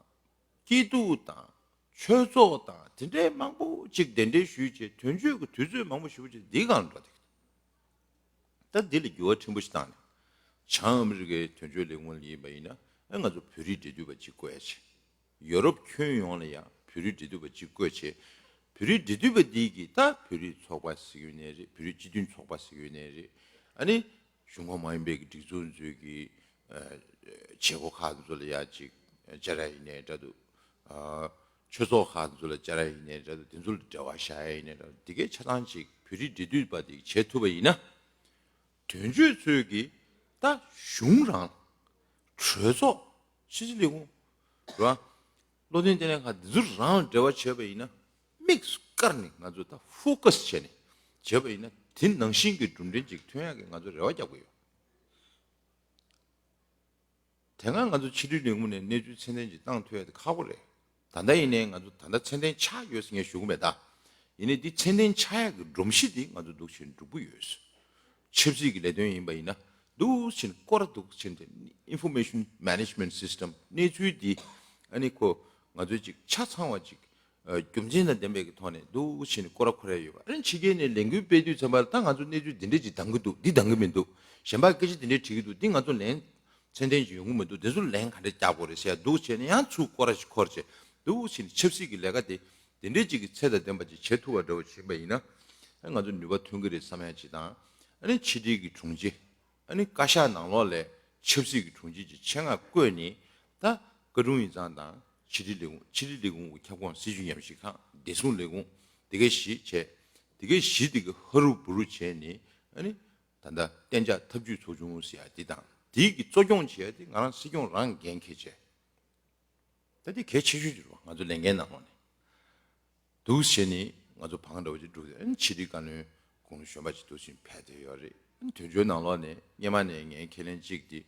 སྐྱིད་སྡུག་དང་། ཆོས་ཚོགས་དང་། དེ་འདྲའི་མང་པོ་ཅིག་གདན་འདྲེན་ཞུས་བྱས། དོན་གཅོད་ཀྱི་དུས་ཚོད་མང་པོ་ཞེ་པོ་ཅིག་འདིའི་སྒང་ལ་འགྲོ་བསྡད་ཀྱི་འདུག་ད་འདི་ལ་འགྱུར་བ་ཕྲན་བུ་ཞིག་བཏང་ནས། བྱང་ཨ་མི་རི་ཀའི་དོན་གཅོད་ལས་ཁུངས་ལ་ཡིན་པ་ཡིན་ན། ཨ། ང་ཚོ་བོད་རིགས་འབྲེལ་མཐུད་པ་གཅིག་བསྐོས་བྱས། ཡོ་རོབ་ཁྱོན་ཡོངས་ལ་ཡང་བོད་རིགས་འབྲེལ་མཐུད་པ་གཅིག་བསྐོས་བྱས། བོད་རིགས་འབྲེལ་མཐུད་པ་འདི་གིས་ད་བོད་རིགས་ཚོགས་པ་ཟེར་གྱི་ཡོད་ནའི་རེད། བོད་རིགས་སྤྱི་མཐུན་ཚོགས་པ་ཟེར་གྱི་ཡོད་ནའི་རེད། ཨ་ནི་གཞུང་ཁོངས་མ་ཡིན་པའི་གི་སྒྲིག་འཛུགས་ཚོའི་གི། ཨ། བྱེད་སྒོ་ཁག་ཚོ་ལ་ཡ་ཅིག་བཅར་ཡ་ཡིན་ནའི་འདྲ་འདུག་ཨ། ཆོས་ཚོགས་ཁག་ཚོ་ལ་བཅར་ཡ་ཡིན་ནའི་འདྲ་འདུག་དེ་ཚོ་ལ་འབྲེལ་བ་བཞག་ཡ་ཡིན་ནའི་འདྲ་འདུག་དེ་གའི་ཆ་ཚང་ཅིག་བོད་རིགས་འབྲེལ་མཐུད་པ་དེ་བྱེད་ཐུབ་པ་ཡིན་ན། དོན་གཅོད་ཚོས་ཀྱི་ད་གཞུང་རང་། གྲོས་ཚོགས། ཕྱི་སྲིད་ལས་ཁུངས། རེད་བ། བློ་འདོན་ལྟེ་གནས་ཁང་འདི་ཚོ་རང་ལ་འབྲེལ་བ་བྱས་པ་ཡིན་ན། དམིགས་སུ་བཀར་ནས་ང་ཚོ་ད་ཕོ་ཀ་སི་བྱས་ནས་བྱས་པ་ཡིན་ན། དེ་ནང་བཞིན་གྱི་གྲུབ་འབྲས་ཅིག་ཐོན་ཡག་གི་ང་ཚོ་རེ་བ་རྒྱག་གི་ཡོད། དེ་སྔ་ང་ཚོ་ཕྱི་དྲིལ་ལས་ཁུངས་ནས་གནས་ཚུལ་ཚད་ལྡན་ཅིག་བཏང་ཐུབ་ཡ་དེ་ཁག་པོ་རེད། ད་ལྟ་ཡིན་ནའི་ང་ཚོ་ད་ལྟ་ཚད་ལྡན་ཆགས་ཡོད་ཟེར་ངས་ཞུ་གི་མེད་ད། ཡིན་ནའི་འདི་ཚད་ལྡན་ཆགས་ཡག་གི་སྒྲོམ་གཞི་འདི་ང་ཚོ་འདུག་བྱས་འགྲུབ་ཀྱི་ཡོད། ཆབ་སྲིད་ཀྱི་ལས་དོན་ཡིན་པ་ཡིན་ན་འདུག་བྱས་སྐོར་ར་འདུག་བྱས་ཏེ། Information Management System གནས་ཚུལ་འདི་ཨ་ནི་ཁོ་ང་ཚོས་ཅིག་ཆ་ཚང་བ་ཅིག་ཨ། རྒྱུ་མཚན་དང་ལྡན་པའི་གི་ཐོག་ནས་འདུག་བྱས་ནས་སྐོར་ར་འཁོར་ཡ་ཡོད་པ། ཨ་ནི་ཕྱི་རྒྱལ་ནས་ལས་འགུལ་སྤེལ་དུས་ཙམ་པ་ལ་ད་ང་ཚོ་གནས་ཚུལ་འདི་འདྲ་ཅིག་འདང་གི་འདུག་འདི་འདང་གི་མི་འདུག་གཞན་པ་སྐད་ཆ་དེ་འདྲས་དྲིས་ཀྱི་འདུག་འདི་ང་ཚོ་ལན་ཚད་ལྡན་ཅིག་ཡོང་གི་མི་འདུག་དེ་ཚོ་ལན་ག་འདྲས་རྒྱག་དགོས་རེད་ཟེར་ཡ་འདུག་བྱས་ནས་ཡང་ཚུར་སྐོར་ར་ཞིག་འཁོར་བྱས་འདུག་བྱས་ནས་ཆབ་སྲིད་ཀྱི་ལས་ཀ་དེ་དེ་འདྲས་ཅིག་གི་ཚད་དང་ལྡན་པ་ཅིག་བྱེད་ཐུབ་པ་འདྲ་བོ་ཕྱིན་པ་ཡིན་ན་ང་ཚོ་ནུས་པ་ཐོན་གྱི་རེད་བསམ་ཡ་ཅིག་དང་། ཨ་ནི་ཕྱི་དྲིལ་གྱི་དྲུང་ཆེ། ཨ་ནི་བཀའ་ཤག་ནང་ལོགས་ལ་ཆབ་སྲིད་ཀྱི་དྲུང་ཆེ་ཅིག་ཆེད་མངགས་བསྐོས་ནས་ད་བཀའ་དྲུང་ཡིག་ཚང་དང་ཕྱི་དྲིལ་ལས་ཁུངས་ཕྱི་དྲིལ་ལས་ཁུངས་ཀྱི་ཁྱབ་ཁོངས་སྲིད་བྱུས་ཉམས་ཞིབ་ཁང་བདེ་སྲུང་ལས་ཁུངས་དེ་གའི་བཞི་བྱས། དེ་གའི་བཞི་དེ་གི་ཧ་རུ་བུ་རུ་བྱས་ནས་ཨ་ནི་ད་ལྟ་གཏན་འཇགས་ཐབས་ཇུས་ཚོགས་ཆུང་ཟེར་ཡ་དེ་དང་དེའི་གི་གཙོ་སྐྱོང་བྱས་ཡ་དེ་ང་རང་སྲིད་སྐྱོང་རང་འགན་འཁྱེར་བྱས། ད་དེ་གལ་ཆེ་ཤོས་ཅིག་རེད་བ་ང་ཚོ་ལས་འགན་ནང་ལོགས་ནས། འདུག་བྱས་ནས་ང་ཚོ་བང་འདྲ་བོ་ཅིག་བསྒྲུགས་ཏེ་ཕྱི་དྲིལ་བཀའ་བློན་གོང་ལ་གཞོན་པ་ཅིག་འདུག་ཕྱིན་ཕེབས་བསྡད་ཡོད་རེད། དོན་གཅོད་ནང་ལོགས་ནས་སྔོན་མ་ནས་ངའི་ཁས་ལེན་གཅིག་དེ་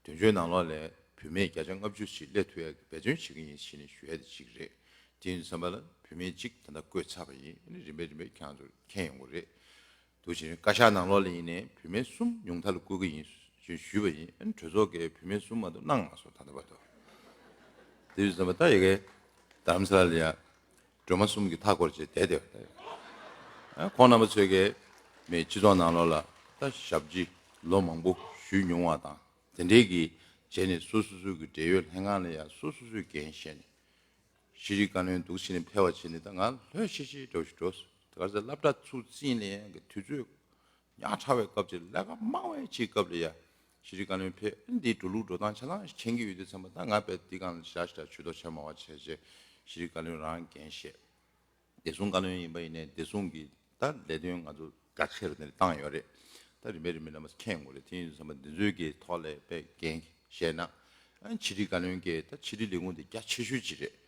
དོན་གཅོད་ནང་ལོགས་ལ་བུད་མེད་བརྒྱ་ཆ་ལྔ་བཅུ་ཞིག་སླེབས་ཐུབ་ཡག་གི་འབད་བརྩོན་བྱེད་ཀྱི་ཡིན་ཞེས་ནས་ཞུ་ཡ་དེ་གཅིག་རེད། དེ་ཡིན་དུས་ཙམ་པ་ལ་བུད་མེད་གཅིག་ད་ལྟ་བསྐོས་ཚར་བ་ཡིན། རིམ་པས་རིམ་པས་ཁྱེད་རང་ཚོར་མཁྱེན་ཡོང་གི་རེད། འདུག་བྱས་ནས་བཀའ་ཤག་ནང་ལོགས་ལ་ཡིན་ནའི་བུད་མེད་གསུམ་ཉུང་མཐའ་ལ་བསྐོ་གི་ཡིན་ཞེས་ཞུས་པ་ཡིན། ཨ་ནི་གྲོས་ཚོགས་ཀྱིས་བུད་མེད་གསུམ་མ་གཏོགས་གནང་མ་སོང་ད་ལྟ་བར་དུ། དེ་ཡིན་དུས་ཙམ་པ་ད་ཡ་གི་རྡ་རམ་ས་ལ་ལ་ཡ་སྒྲོལ་མ་གསུམ་གྱི་མཐའ་བསྐོར་བྱས་བསྡད་བསྡད་པ་ད་ཡ། ཁོང་རྣམ་པ་ཚོས་ཀྱི་མི་སྤྱི་ཚོགས་ནང་ལོགས་ལ་ད་ཞབས་ཕྱི་ལོ་མང་པོ་ཞུས་མྱོང་བ་དང་དེ་འདྲའི་གི་བྱས་ནས་སོ་སོ་སོའི་གི་འབྲེལ་ཡོད་ལྷན་ཁང་ལ་ཡ་སོ་སོ་སོའི་འགན་བཞེས་ནས། ཕྱི་དྲིལ་བཀའ་བློན་འདུག་བྱས་ནས་ཕེབས་པ་བྱས་ནས་ད་ང་ལྷོད་ཤིག་ཤིག་འགྲོ་ཞིག་འགྲོ། དེ་ག་ཚོད་སློབ་གྲྭ་ཚུགས་རྩིས་ལེན་ཡང་གི་དུས་ཚོད་ཉག་ཕྲ་བའི་སྐབས་ཀྱི་ལས་ཀ་མང་བའི་ཅིག་སྐབས་ལ་ཡ། ཕྱི་དྲིལ་བཀའ་བློན་ཕེབས་འདིའི་འགྲོ་ལུགས་འགྲོ་སྟངས་ཆ་ཚང་མཁྱེན་གྱི་ཡོད་དུས་ཙམ་པ་ད་ང་དཔེ་འདི་སྒང་ལ་ཞག་ཞིག་ད་ཇུས་གཏོགས་བྱ་མ་བ་བྱས་རྗེས་ཕྱི་དྲིལ་བཀའ་བློན་རང་འགན་བཞེས། བདེ་སྲུང་བཀའ་བློན་ཡིན་པ་ཡིན་ནའི་བདེ་སྲུང་གི་ད་ལས་དོན་ང་ཚོ་གལ་ཆེ་རུ་དེ་བཏང་ཡོད་རེད། ད་རིམ་པས་རིམ་པས་རྣམ་པ་མཁྱེན་དགོས་རེད། དེ་ཡིན་དུས་ཙམ་པ་འདི་ཚོའི་གི་ཐོག་ལ་དཔེ་འགན་བཞེས་ན། ཨ་ཕྱི་དྲིལ་བཀའ་བློན་གྱིས་ད་ཕྱི་དྲིལ་ལས་ཁུངས་འདི་རྒྱ་ཆེ་ཤོས་ཅིག་རེད།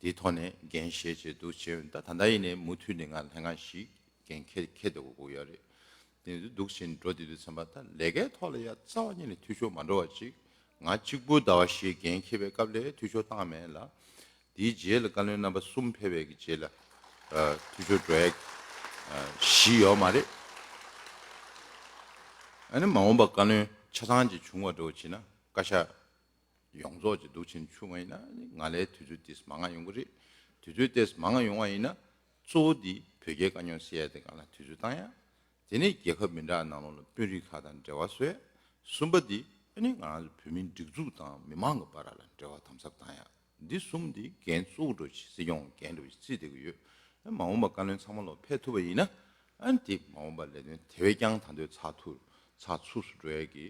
དེའི་ཐོག་ནས་འགན་བཞེས་བྱས་འདུག་བྱས་ད་ད་ལྟ་ཡིན་ནའི་མུ་མཐུད་ནས་ང་ལྷན་ཁང་བཞི་འགན་འཁྱེར་འཁྱེར་བསྡད་དགོས་ཀྱི་ཡོད་རེད། དེ་འདུག་བྱས་འགྲོ་བསྡད་དུས་ཙམ་པ་ད་ལས་ཀའི་ཐོག་ལ་ཡ་རྩ་བ་ཉིད་ནས་འཐུས་ཤོར་མ་འགྲོ་བ་ཅིག་ང་གཅིག་པུ་ཟླ་བ་བཞི་འགན་འཁྱེར་བའི་སྐབས་ལ་འཐུས་ཤོར་བཏང་མེད་ལ། དེའི་རྗེས་ལ་བཀའ་བློན་རྣམ་པ་གསུམ་ཕེབས་པའི་གི་རྗེས་ལ་ཨ་འཐུས་ཤོར་འགྲོ་ཡ་ཨ་བཞི་ཡོད་མ་རེད། ཨ་ནི་མ་འོངས་པ་བཀའ་བློན་ཆ་ཚང་ཅིག་བྱུང་བ་འགྲོ་བྱས་ན་བཀའ་ཤག་ཡོངས་རྫོགས་ཀྱི་འདུག་ཕྱིན་ཆུང་བ་ཡིན་ན་ང་ལའི་དུས་ཚོད་ཏོག་ཙམ་མང་ང་ཡོང་གི་རེད། དུས་ཚོད་ཏོག་ཙམ་མང་ང་ཡོང་བ་ཡིན་ན་གཙོ་བོ་འདི་བོད་རྒྱའི་དཀའ་རྙོག་སེལ་ཡ་དེ་སྒང་ལ་དུས་ཚོད་བཏང་ཡ། དེ་ནས་རྒྱལ་ཁབ་མི་འདྲ་ནང་ལོགས་ལ་དཔོན་རིགས་ཁག་དང་འབྲེལ་བ་བཟོ་ཡ། གསུམ་པ་འདི་ཨ་ནི་ང་རང་ཚོ་བོད་མིའི་སྒྲིག་འཛུགས་དང་མི་མང་གི་བར་ལ་འབྲེལ་བ་དམ་ཟབ་བཏང་ཡ། འདི་གསུམ་འདི་འགན་གཙོ་བོ་འདྲ་ཞིག་སྲིད་སྐྱོང་འགན་འདྲ་ཞིག་བརྩིས་བསྡད་ཀྱི་ཡོད། མ་འོངས་པ་བཀའ་བློན་ཚང་མ་ལོག་ཕེབས་ཐུབ་པ་ཡིན་ན་ཨ་ནི་དེ་མ་འོངས་པ་ལས་དོན་དེ་བས་ཀྱང་ད་དུང་ཚགས་ཚུད་ཚགས་ཚུད་སུ་འགྲོ་ཡ་གི་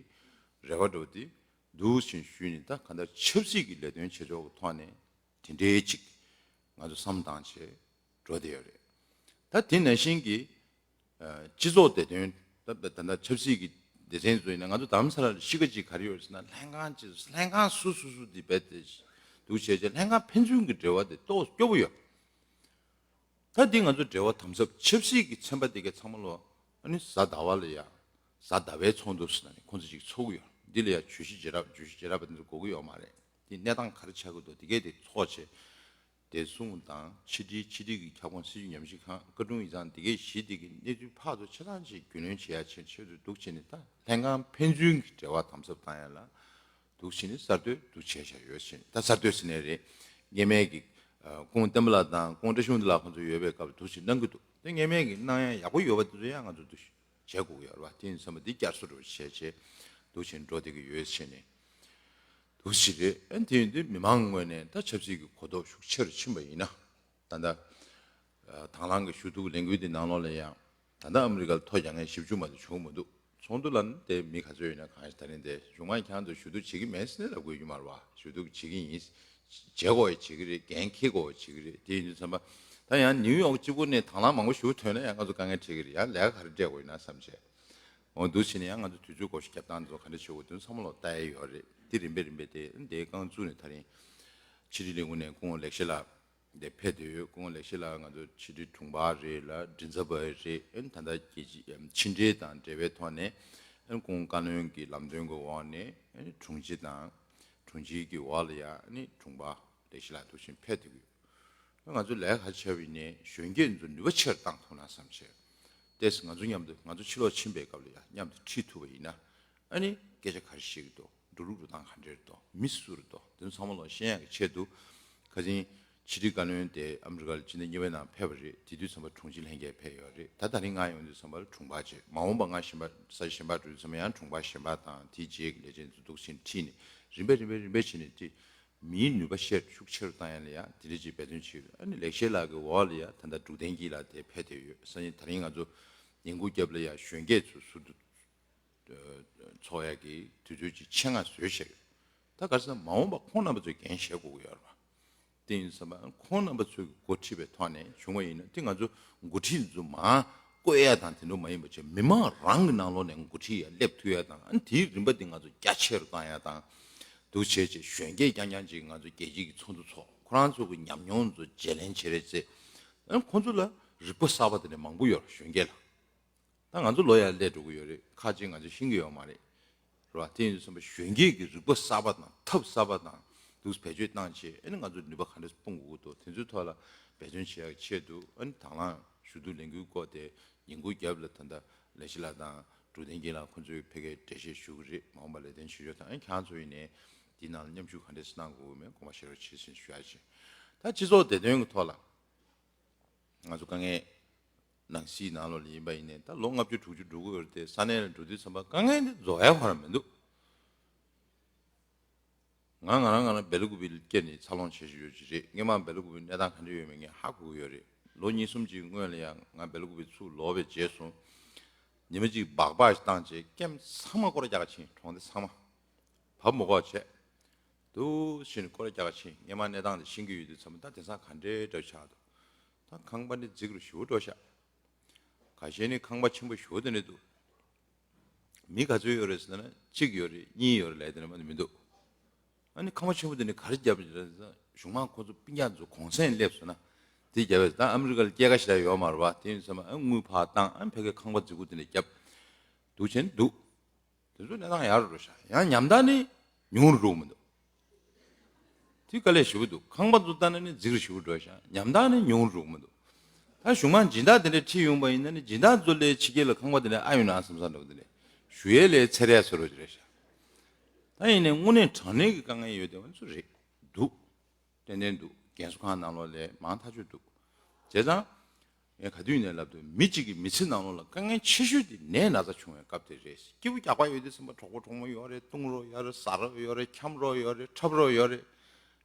རེ་བ་འདྲ་འདི། འདུག་ཕྱིན་ཞུས་ནས་ད་ག་འདྲ་ཆབ་སྲིད་ཀྱི་ལས་དོན་བྱེད་ཕྱོགས་ཀྱི་ཐོག་ནས་དེ་འདྲའི་ཅིག་ང་ཚོ་བསམ་བཏང་བྱས་འགྲོ་བསྡད་ཡོད་རེད། ད་དེ་ནང་བཞིན་གྱི་ཨ་སྤྱི་ཚོགས་བདེ་དོན་ད་ད་ད་ཆབ་སྲིད་ཀྱི་སྡེ་ཚན་ཚོ་ཡིན་ན་ང་ཚོ་རྡ་རམ་ས་ལ་ལ་གཤིས་ཀ་ཅིག་ག་རེ་ཡོད་ཟེར་ན་ལྷན་ཁང་ཅིག་ལྷན་ཁང་སུ་སུ་སུ་དེ་རྦད་དེ་འདུག་བྱས་བྱས་ལྷན་ཁང་ཕན་ཚུན་གྱི་འབྲེལ་བ་དེ་ཏོག་སྐྱོ་པོ་ཡོད། ད་འདི་ང་ཚོ་འབྲེལ་བ་དམ་ཟབ་ཆབ་སྲིད་ཀྱི་ཚན་པ་དེ་གའི་ཚང་མ་ལོ་ཨ་ནི་གཟའ་ཟླ་བ་ལ་ཡ་གཟའ་ཟླ་བའི་ཚོགས་འདུ་ཟེར་ན་ནི་ཁོང་ཚོ་ཅིག་ཚོགས་ཀྱི་ཡོད། འདི་ལ་ཡ་བརྗོད་གཞི་བྱེད་རབས་བརྗོད་གཞི་བྱེད་རབས་པ་འདི་ཚོ་དགོས་ཀྱི་ཡོད་མ་རེད། འདི་གནས་སྟངས་ག་རེ་ཆགས་ཀྱི་འདུག་འདི་གའི་དེ་ཚོགས་བྱས་བདེ་སྲུང་དང་ཕྱི་དྲིལ་ཕྱི་དྲིལ་གྱི་ཁྱབ་ཁོངས་སྲིད་ཇུས་ཉམས་ཞིབ་ཁང་བཀའ་དྲུང་ཡིག་ཚང་འདི་གའི་གཞི་འདི་གི་གནས་ཚུལ་ཕར་ཚུར་ཆ་ཚང་ཅིག་རྒྱུས་ལོན་བྱེད་ཡ་ཆེད་ཆེད་དུ་འདུག་བྱས་ནས་ད་ལྷན་ཁང་ཕན་ཚུན་གྱི་འབྲེལ་བ་དམ་ཟབ་བཏང་ཡ་ལ། འདུག་བྱས་ནས་གསར་གཏོད་འདུག་བྱས་བཞག་ཡོད་ཕྱིན། ད་གསར་གཏོད་ཟེར་ནའི་རེད། སྔོན་མའི་གི་ཨ་ཁོང་བསྟན་པ་ལགས་དང་ཁོང་བཀྲ་ཤིས་དབང་འདུས་ལགས་ཁོང་ཚོ་ཡོད་པའི་སྐབས་འདུག་བྱས་གནང་གི་འདུག་དེ་སྔོན་མའི་གི་གནང་ཡ་ཡག་པོ་ཡོད་པ་དེ་ཚོ་ཡང་ང་ཚོ་འདུག་བྱས་དགོས་ཀྱི་ཡོད་རེད་བ། དེ་ཡིན་ཙང་མ་འདི་བསྐྱར་གསོ་འདྲ་བོ་བྱས་བྱས་འདུག་བྱས་འགྲོ་བསྡད་ཀྱི་ཡོད་ཕྱིན་ནས་འདུག་བྱས་རེད། ཨ་དེ་ཡིན་དུས་མི་མང་ངོས་ནས་ད་ཆབ་སྲིད་ཀྱི་གོ་རྟོགས་ཤུགས་ཆེ་རུ་ཕྱིན་པ་ཡིན་ན། ད་ལྟ་ཨ་དང་བླངས་ཀྱི་ཞུ་གཏུག་ལས་འགུལ་འདི་ནང་ལོགས་ལ་ཡང་ད་ལྟ་ཨ་མི་རི་ཀར་ཐོ་རྒྱག་མཁན་བཞི་བཅུ་མ་གཏོགས་བྱུང་མི་འདུག་ཚོགས་འདུ་ལ་ནི་དེ་མི་ག་ཚོད་ཡོད་ན་གང་ཞིག་ད་རིང་དེ་གཞུང་མང་ཁྱེད་རང་ཚོ་ཞུ་གཏུག་བྱེད་ཀྱི་མེད་ཟེར་ནས་ལབ་དགོས་ཀྱི་མ་རེད་བ། ཞུ་གཏུག་བྱེད་ཀྱི་ཡིན། བྱེད་དགོས་ཡ་བྱེད་ཀྱི་རེད། འགན་འཁྱེར་དགོས་ཡ་བྱེད་ཀྱི་རེད། དེ་ཡིན་དུས་ཙམ་པ་ད་ཡང་ནིའུ་ཡོག་གཅིག་པུ་ནས་དང་བླངས་མང་པོ་ཞུ་ཐོན་ན་ཡང་ང་ཚོ་དཀའ་ངལ་འཕྲད་ཀྱི་རེད། ཡང་ལས་ཀ་ག་རེ་སྤྲད་དགོས་ཡིན་ན་བསམ་བྱས། འོ་འདུག་བྱས་ནས་ཡང་ང་ཚོ་དུས་ཚོད་བགོ་བཤའ་རྒྱབ་སྟངས་དེ་ཚོ་ག་འདྲ་བྱེད་དགོས་དེ་ཚོ་ཚང་མ་ལོག་ལྟ་ཡ་ཡོད་རེད། དེ་རིམ་པས་རིམ་པས་དེ་འདིའི་རྐང་བཙུགས་ནས་ད་རིང་ཕྱི་དྲིལ་ལས་ཁུངས་ནས་སྐུ་ངོ་ལེགས་བཤད་ལགས། དེ་ཕེབས་བསྡད་ཡོད། སྐུ་ངོ་ལེགས་བཤད་ལགས་ང་ཚོ་ཕྱི་དྲིལ་དྲུང་འཕར་རེད་ལ་མགྲིན་ཚབ་པ་རེད། ཨ་ནི་ད་ལྟ་རྒྱལ་སྤྱི་ཕྱི་འབྲེལ་དང་འབྲེལ་བའི་ཐོག་ནས་ཨ་ནི་སྐུ་ངོ་བཀའ་བློན་གྱི་ལམ་སྟོན་གྱི་འོག་ནས་ཨ་ནི་དྲུང་ཆེ་དང་དྲུང་ཆེ་གི་འོག་ལ་ཡ་ཨ་ནི་དྲུང་འཕར་ལེགས་བཤད་ལགས་འདུག་བཞིན་ཕེབས་བསྡད་ཀྱི་ཡོད། ང་ཚོ་ལས་ཀ་བྱས་པ་ཡིན་ནའི་གཞོན་སྐྱེས་ཚོ་ནུས་པ་ཆེར་བཏང་ཐུབ་ན་བསམ་བྱས། ཏོག་ཙམ་ང་ཚོ་མཉམ་དུ་ང་ཚོ་ཕྱི་ལོགས་ཕྱིན་པའི་སྐབས་ལ་ཡ་མཉམ་དུ་ཁྲིད་ཐུབ་པ་ཡིན་ན། ཨ་ནི་སྐད་ཆ་ག་རེ་བཤད་ཀྱི་འདུག་འགྲོ་ལུགས་འགྲོ་སྟངས་ག་འདྲ་རེད་འདུག་མི་སུ་རེད་འདུག་དེ་ཚོ་ཚང་མ་ལོག་ཤེས་ཡག་གི་ཆེད་དུ་ཁ་སང་ ཕྱི་དྲིལ་བཀའ་བློན་དེ་ཨ་མི་རི་ཀ་ལ་སྤྱི་ཟླ་གཉིས་པའི་ནང་ཕེབས་པ་རེད། དེ་དུས་ཙམ་པ་དྲུང་ཆེ་ལྷན་རྒྱས་ཕེབས་ཡོད་རེད། ད་ད་རིང་ང་ཡོང་དུས་ཙམ་པ་ལ་དྲུང་འཕར་བྱས། མ་འོངས་པ་ང་གཞན་པ་ས་གཞན་པ་འགྲོ་དུས་ཙམ་པ་ཡང་དྲུང་འཕར་གཞན་པ་དང་དེའི་རྗེས་ཀྱི་ལས་བྱེད་ཚོ་འདུག་ཕྱིན་ཁྲིད་ནས་རིམ་པས་རིམ་པས་རིམ་པས་བྱས་ནས་དེ་མིའི་ནུས་པ་ཤར་ཤུགས་ཆེ་རུ་བཏང་ཡ་ལ་ཡང་དེ་འདྲ་ཅིག་འབད་བརྩོན་བྱས་ཡོད། ཨ་ནི་ལེགས་བཤད་ལགས་ཀྱི་འོག་ལ་ཡང་ད་ལྟ་འབྲུག་བསྟན་སྐྱིད་ལགས་དེ་ཕེབས་བསྡད་ཡོད། སང་ཉིན་ད་རིང་ང་ཚོ་ཉིན་གུང་རྒྱབ་ལ་ཡང་གཞོན་སྐྱེས་ཚོ་ཟུར་དུ་ཚོགས་ཡག་གི་དུས་ཚོད་ཅིག་ཆེད་མངགས་བཟོས་བཞག་ཡོད། ད་ག་རེ་ཟེར་ན་མ་འོངས་པ་ཁོང་རྣམ་པ་ཚོས་འགན་བཞེས་དགོས་ཀྱི་ཡོད་རེད་པ། དེ་ཡིན་ཙམ་པ་ཁོང་རྣམ་པ་ཚོས་འགོ་ཁྲིད་པའི་ཐོག་ནས་བྱུང་བ་ཡིན་ན་དེ་ང་ཚོ་འགོ་ཁྲིད་ཚོ་མར་བསྐོ་ཡ་དང་དེ་འདྲ་མ་ཡིན་པ་བྱས་མི་མང་རང་གི་ནང་ལོགས་ནས་འགོ་ཁྲིད་ཡ་སླེབས་ཐུབ་ཡ་དང་ཨ་ནི་དེའི་རིམ་པ་དེ་ང་ཚོ་རྒྱ་ཆེ་རུ་བཏང་ཡ་དང་། འདུག་བྱས་བྱས་གཞོན་སྐྱེས་རྐྱང་རྐྱང་ཅིག་ང་ཚོ་རྒྱལ་སྤྱི་གི་ཚོགས་འདུ་ཚོགས་ཁོ་རང་ཚོ་གི་ཉམས་མྱོང་ཚོ་བརྗེ་ལེན་བྱེད་རེས་ཚེ། ཨ་ནི་ཁོང་ཚོ་ལ་རིག་པ་གསར་པ་དེ་འདྲ་མང་པོ་ཡོད་རེད་གཞོན་སྐྱེས་ལ། ད་ང་ཚོ་ལོ་ཡར་སླེབས་འགྲོ་གི་ཡོད་རེད། ཁག་ཅིག་ང་ཚོ་ཤེས་ཀྱི་ཡོད་མ་རེད། རེད་བ། དེ་ཡིན་དུས་ཙམ་པ་གཞོན་སྐྱེས་ཀྱི་རིག་པ་གསར་པ་དང་ཐབས་གསར་པ་དང་འདུག་བེད་སྤྱོད་བཏང་བྱས་ཨ་ནི་ང་ཚོ་ནུས་པ་ག་འདྲ་སྤུངས་དགོས་འདུག་དེ་ཚོའི་ཐོག་ལ་འབད་བརྩོན་བྱེད་ཡག་ཆེད་དུ་ཨ་ནི་དང་བླངས་ཞུ་གཏུག་ལས་འགུལ་སྐོར་དེ་ཉིན་གུང་རྒྱབ་ལ་ད་ལྟ་ལས་བྱེད་ལགས་དང་འབྲུག་བསྟན་སྐྱིད་ལགས་ཁོང་ཚོས་ཕ་གིར་འགྲེལ་བཤད་ཞུ་གི་རེད། མ་འོངས་པ་ལས་དོན་བྱེད་ཕྱོགས་དང་ཨ་ནི་ཁྱེད་རང་ཚོ་ཡིན་ནའི་དེའི་ནང་ལ་མཉམ་ཞུགས་ག་འདྲས་གནང་དགོས་མེད་དགོངས་པ་བཞེས་རོགས་བྱེད་ཟེར་ཞུ་ཡག་བྱས། ད་སྤྱི་ཚོགས་བདེ་དོན་གྱི་ཐོག་ལ། ང་ཚོ་དཀའ་ངལ་ནང་སྲིད་ནང་ལོགས་ལ་ཡིན་པ་ཡིན་ནའི་ད་ལོ་ལྔ་བཅུ་དྲུག་ཅུ་འགྲོ་གི་ཡོད་རེད་དེ་ས་གནས་ལ་འགྲོ་དུས་ཙམ་པ་དཀའ་ངལ་འདི་རྫོགས་ཡ་ཁོ་རང་མི་འདུག་ང་ང་རང་ང་རང་སྦེལ་ཀུ་པེ་ལ་སྐྱེས་ནས་འཚར་ལོངས་བྱེད་བཞིན་ཡོད་ཀྱི་རེད། སྔོན་མ་སྦེལ་ཀུ་པེ་གནས་སྟངས་ག་འདྲ་ཡོད་མེད་ངས་ཧ་གོ་གི་ཡོད་རེད། ལོ་གཉིས་གསུམ་གྱི་སྔོན་ལ་ཡང་ང་སྦེལ་ཀུ་པེ་ཚུར་ལོག་པའི་རྗེས་སུ་ཉི་མ་གཅིག་སྦག་སྦག་ཞིག་བཏང་རྗེས་ཀེམ་ཚང་མ་སྐོར་ར་རྒྱག་ག་ཕྱིན། གྲོང་སྡེ་ཚང་མ་བབ་མོ་གོ་བྱས། འདུག་ཕྱིན་སྐོར་ར་རྒྱག་ག་ཕྱིན། སྔོན་མ་གནས་སྟངས་དེ་ཤེས་ཀྱི་ཡོད་དུས་ཙམ་པ་ད་དེང་སང་ག་འདྲའི་འདྲ་ཆགས་འདུག་ད་ཁང་པ་འདི་རྫིག་རུ་ཞེ་པོ་འགྲོ་ཤག་ཁ་ཤས་ནི་ཁང་པ་ཆེན་པོ་ཞེ་པོ་དེ་འདྲ་འདུག་མི་ག་ཚོད་ཡོད་རེད་ཟེར་ན་གཅིག་ཡོད་རེད། གཉིས་ཡོད་རེད་ལབ་དེ་འདྲ་མ་གཏོགས་མི་འདུག་ཨ་ནི་ཁང་པ་ཆེན་པོ་དེ་ནི་ག་རེ་བརྒྱབ་ཡོད་རེད་ཟེར་ན་གཞུང་མང་ཁོ་ཚོ་སྤུན་ཀྱག་ཚོ་གུང་སེང་སླེབས་སོང་ན་དེ་བརྒྱབ་ཡོད། ད་ཨ་མི་རི་ཀ་ལ་སྐྱེས་ཀ་ཞེ་དྲག་ཡོད་མ་རེད་པ། དེ་ཡིན་ཙང་ཨ་དངུལ་ཕར་བཏང་ཨ་ཕ་གིའི་ཁང་པ་རྫིག་པོ་དེ་འདྲ་བརྒྱབ་འདུག་བྱས་ནི་འདུག་དེ་ཚོ་གནས་སྟངས་ཡག་རུ་འགྲོ་ཤག་ཡང་ཉམས་ཐག་ནི་ཉུང་རུ་འགྲོ་གི་མི་འདུག་དེ་དཀའ་ལས་ཞེ་པོ་འདུག་ཁང་པ་ཚོ་ལྟ་ན་ནི་རྫིག་རུ་ཞེ་པོ་འགྲོ་ཤག་ཉམས་ཐག་ནི་ཉུང་རུ་འགྲོ་གི་མི་འདུག་ད་གཞུང་མང་སྦྱིན་བདག་དེ་འདྲ་ཁྲིད་ཡོང་པ་ཡིན་ན་ནི་སྦྱིན་བདག་ཚོ་ལས་ཕྱི་རྒྱལ་ལ་ཁང་པ་དེ་འདྲ་ཨ་ཡོད་ན་བསམ་བསམ་འདྲ་པོ་དེ་འདྲ་ཞུ་ཡས་ལས་ཚེ་རེ་བཟོ་རོགས་ཅིག་རེད་ཤག་ད་ཡིན་ནའི་དངོས་གནས་དྲང་གནས་ཀྱི་དཀའ་ངལ་ཡོད་དེ་བ་ཚོ་རེད་འདུག་ཏན་ཏན་འདུག་རྒན་གསོ་ཁང་ནང་ལོགས་ལས་མང་ཐག་ཆོད་འདུག་བྱས་ཙང་། ངས་ག་དུས་ནས་ལབ་དུས་མི་གཅིག་གི་མི་ཚེ་ནང་ལོགས་ལ་དཀའ་ངལ་ཆེ་ཤོས་དེ་ནད་ན་ཚ་བྱུང་བའི་སྐབས་དེ་རེད། སྐྱིད་པོ་རྒྱག་པ་ཡོད་དུས་ཙམ་པ་གྲོགས་པོ་གྲོགས་མོ་ཡོད་རེད། བཏུང་རོགས་ཡོད་རེད། ཟ་རོགས་ཡོད་རེད། འཁྱམ་རོགས་ཡོད་རེད། འཁྲབ་རོགས་ཡོད་རེད།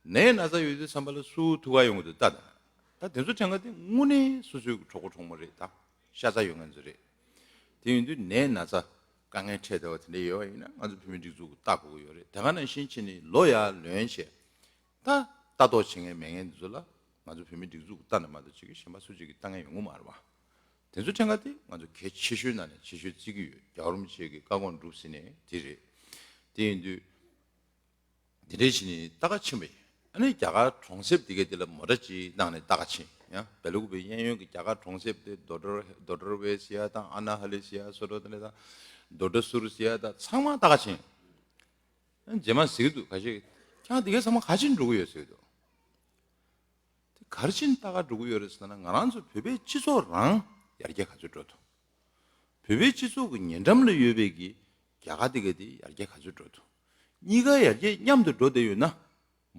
ནད་ན་ཚ་ཡོད་དུས་ཙམ་པ་ལ་སུ་ཐུག་ག་ཡོང་གི་འདུག་ལྟ་དང་། ད་དེ་ཚོ་དྲན་ག་དེ་དངོས་གནས་སོ་སོའི་གྲོགས་པོ་གྲོགས་མོ་རེད། ད་ཤ་ཚ་ཡོད་མཁན་ཚོ་རེད། དེ་ཡིན་དུས་ནད་ན་ཚ་དཀའ་ངལ་འཕྲད་བསྡད་པ་དེ་འདྲ་ཡོད་པ་ཡིན་ན་ང་ཚོ་བོད་མི་སྒྲིག་འཛུགས་ཀྱི་ལྟ་དགོས་ཀྱི་ཡོད་རེད། དེ་ག་ནང་བཞིན་བྱས་ནས་ལོ་ཡར་ལོན་བྱས། ད་ལྟ་རྟོག་བྱེད་མཁན་མེད་མཁན་འདི་ཚོ་ལ་ང་ཚོ་བོད་མི་སྒྲིག་འཛུགས་ཀྱི་ལྟ་ན་མ་གཏོགས་ཅིག་གི་གཞན་པ་སུ་གཅིག་གིས་ལྟ་མཁན་ཡོང་གི་མ་རེད་པ། དེ་ཚོ་དྲན་ག་དེ་ང་ཚོ་གལ་ཆེ་ཤོས་ནང་ནས་ཆེ་ཤོས་བརྩི་གི་ཡོད། རྒྱལ་བ་རིན་པོ་ཆེ་གི་བཀའ་དགོངས་སྒྲུབ་ཟིན་ནས་དེ་རེད། དེ་ཡིན་དུས་དེ་འདྲའི་ཕྱིན་ནས་ལྟ་ག་ཕྱིན་པ་ཡིན། ཨ་ནི་རྒྱ་གར་གྲོང་གསེབ་དེ་གའི་དེ་ལ་མོ་ཊ་ཅིག་བཏང་ནས་ལྟ་ག་ཕྱིན་ཡང་སྦེལ་ཀོབ་པའི་གཡས་གཡོན་གྱི་རྒྱ་གར་གྲོང་གསེབ་དེ་ཌོ་ཊར་ཌོ་ཊར་ཝེ་ཟེར་ཡ་དང་ཨ་ན་ཧ་ལེ་ཟེར་ཡ་སོ་ཊར་དེ་འདྲ་དང་ཌོ་ཊར་སུར་ཟེར་ཡ་དང་ཚང་མ་ལྟ་ག་ཕྱིན། རྗེས་མ་ཟེར་གྱི་འདུག་ཁ་ཤས་ཀྱིས་ཁྱེད་རང་དེ་གའི་ཚང་མ་ག་ཕྱིན་འགྲོ་གི་ཡོད་ཟེར་གྱི་འདུག་དེ་ག་རེ་ཕྱིན་ལྟ་ག་འགྲོ་གི་ཡོད་རེད་ཟེར་ན་ང་རང་ཚོ་བོད་པའི་སྤྱི་ཚོགས་རང་ཡར་རྒྱས་ག་ཚོད་འགྲོ་འདུག་བོད་པའི་སྤྱི་ཚོགས་ཀྱི་ཉེ་འགྲམ་ལ་ཡོད་པའི་གི་རྒྱ་གར་དེ་གའི་དེ་ཡར་རྒྱས་ག་ཚོད་འགྲོ་འདུག་གཉིས་ཀ་ཡར་རྒྱས་མཉམ་དུ་འགྲོ་བསྡད་ཡོད་ན།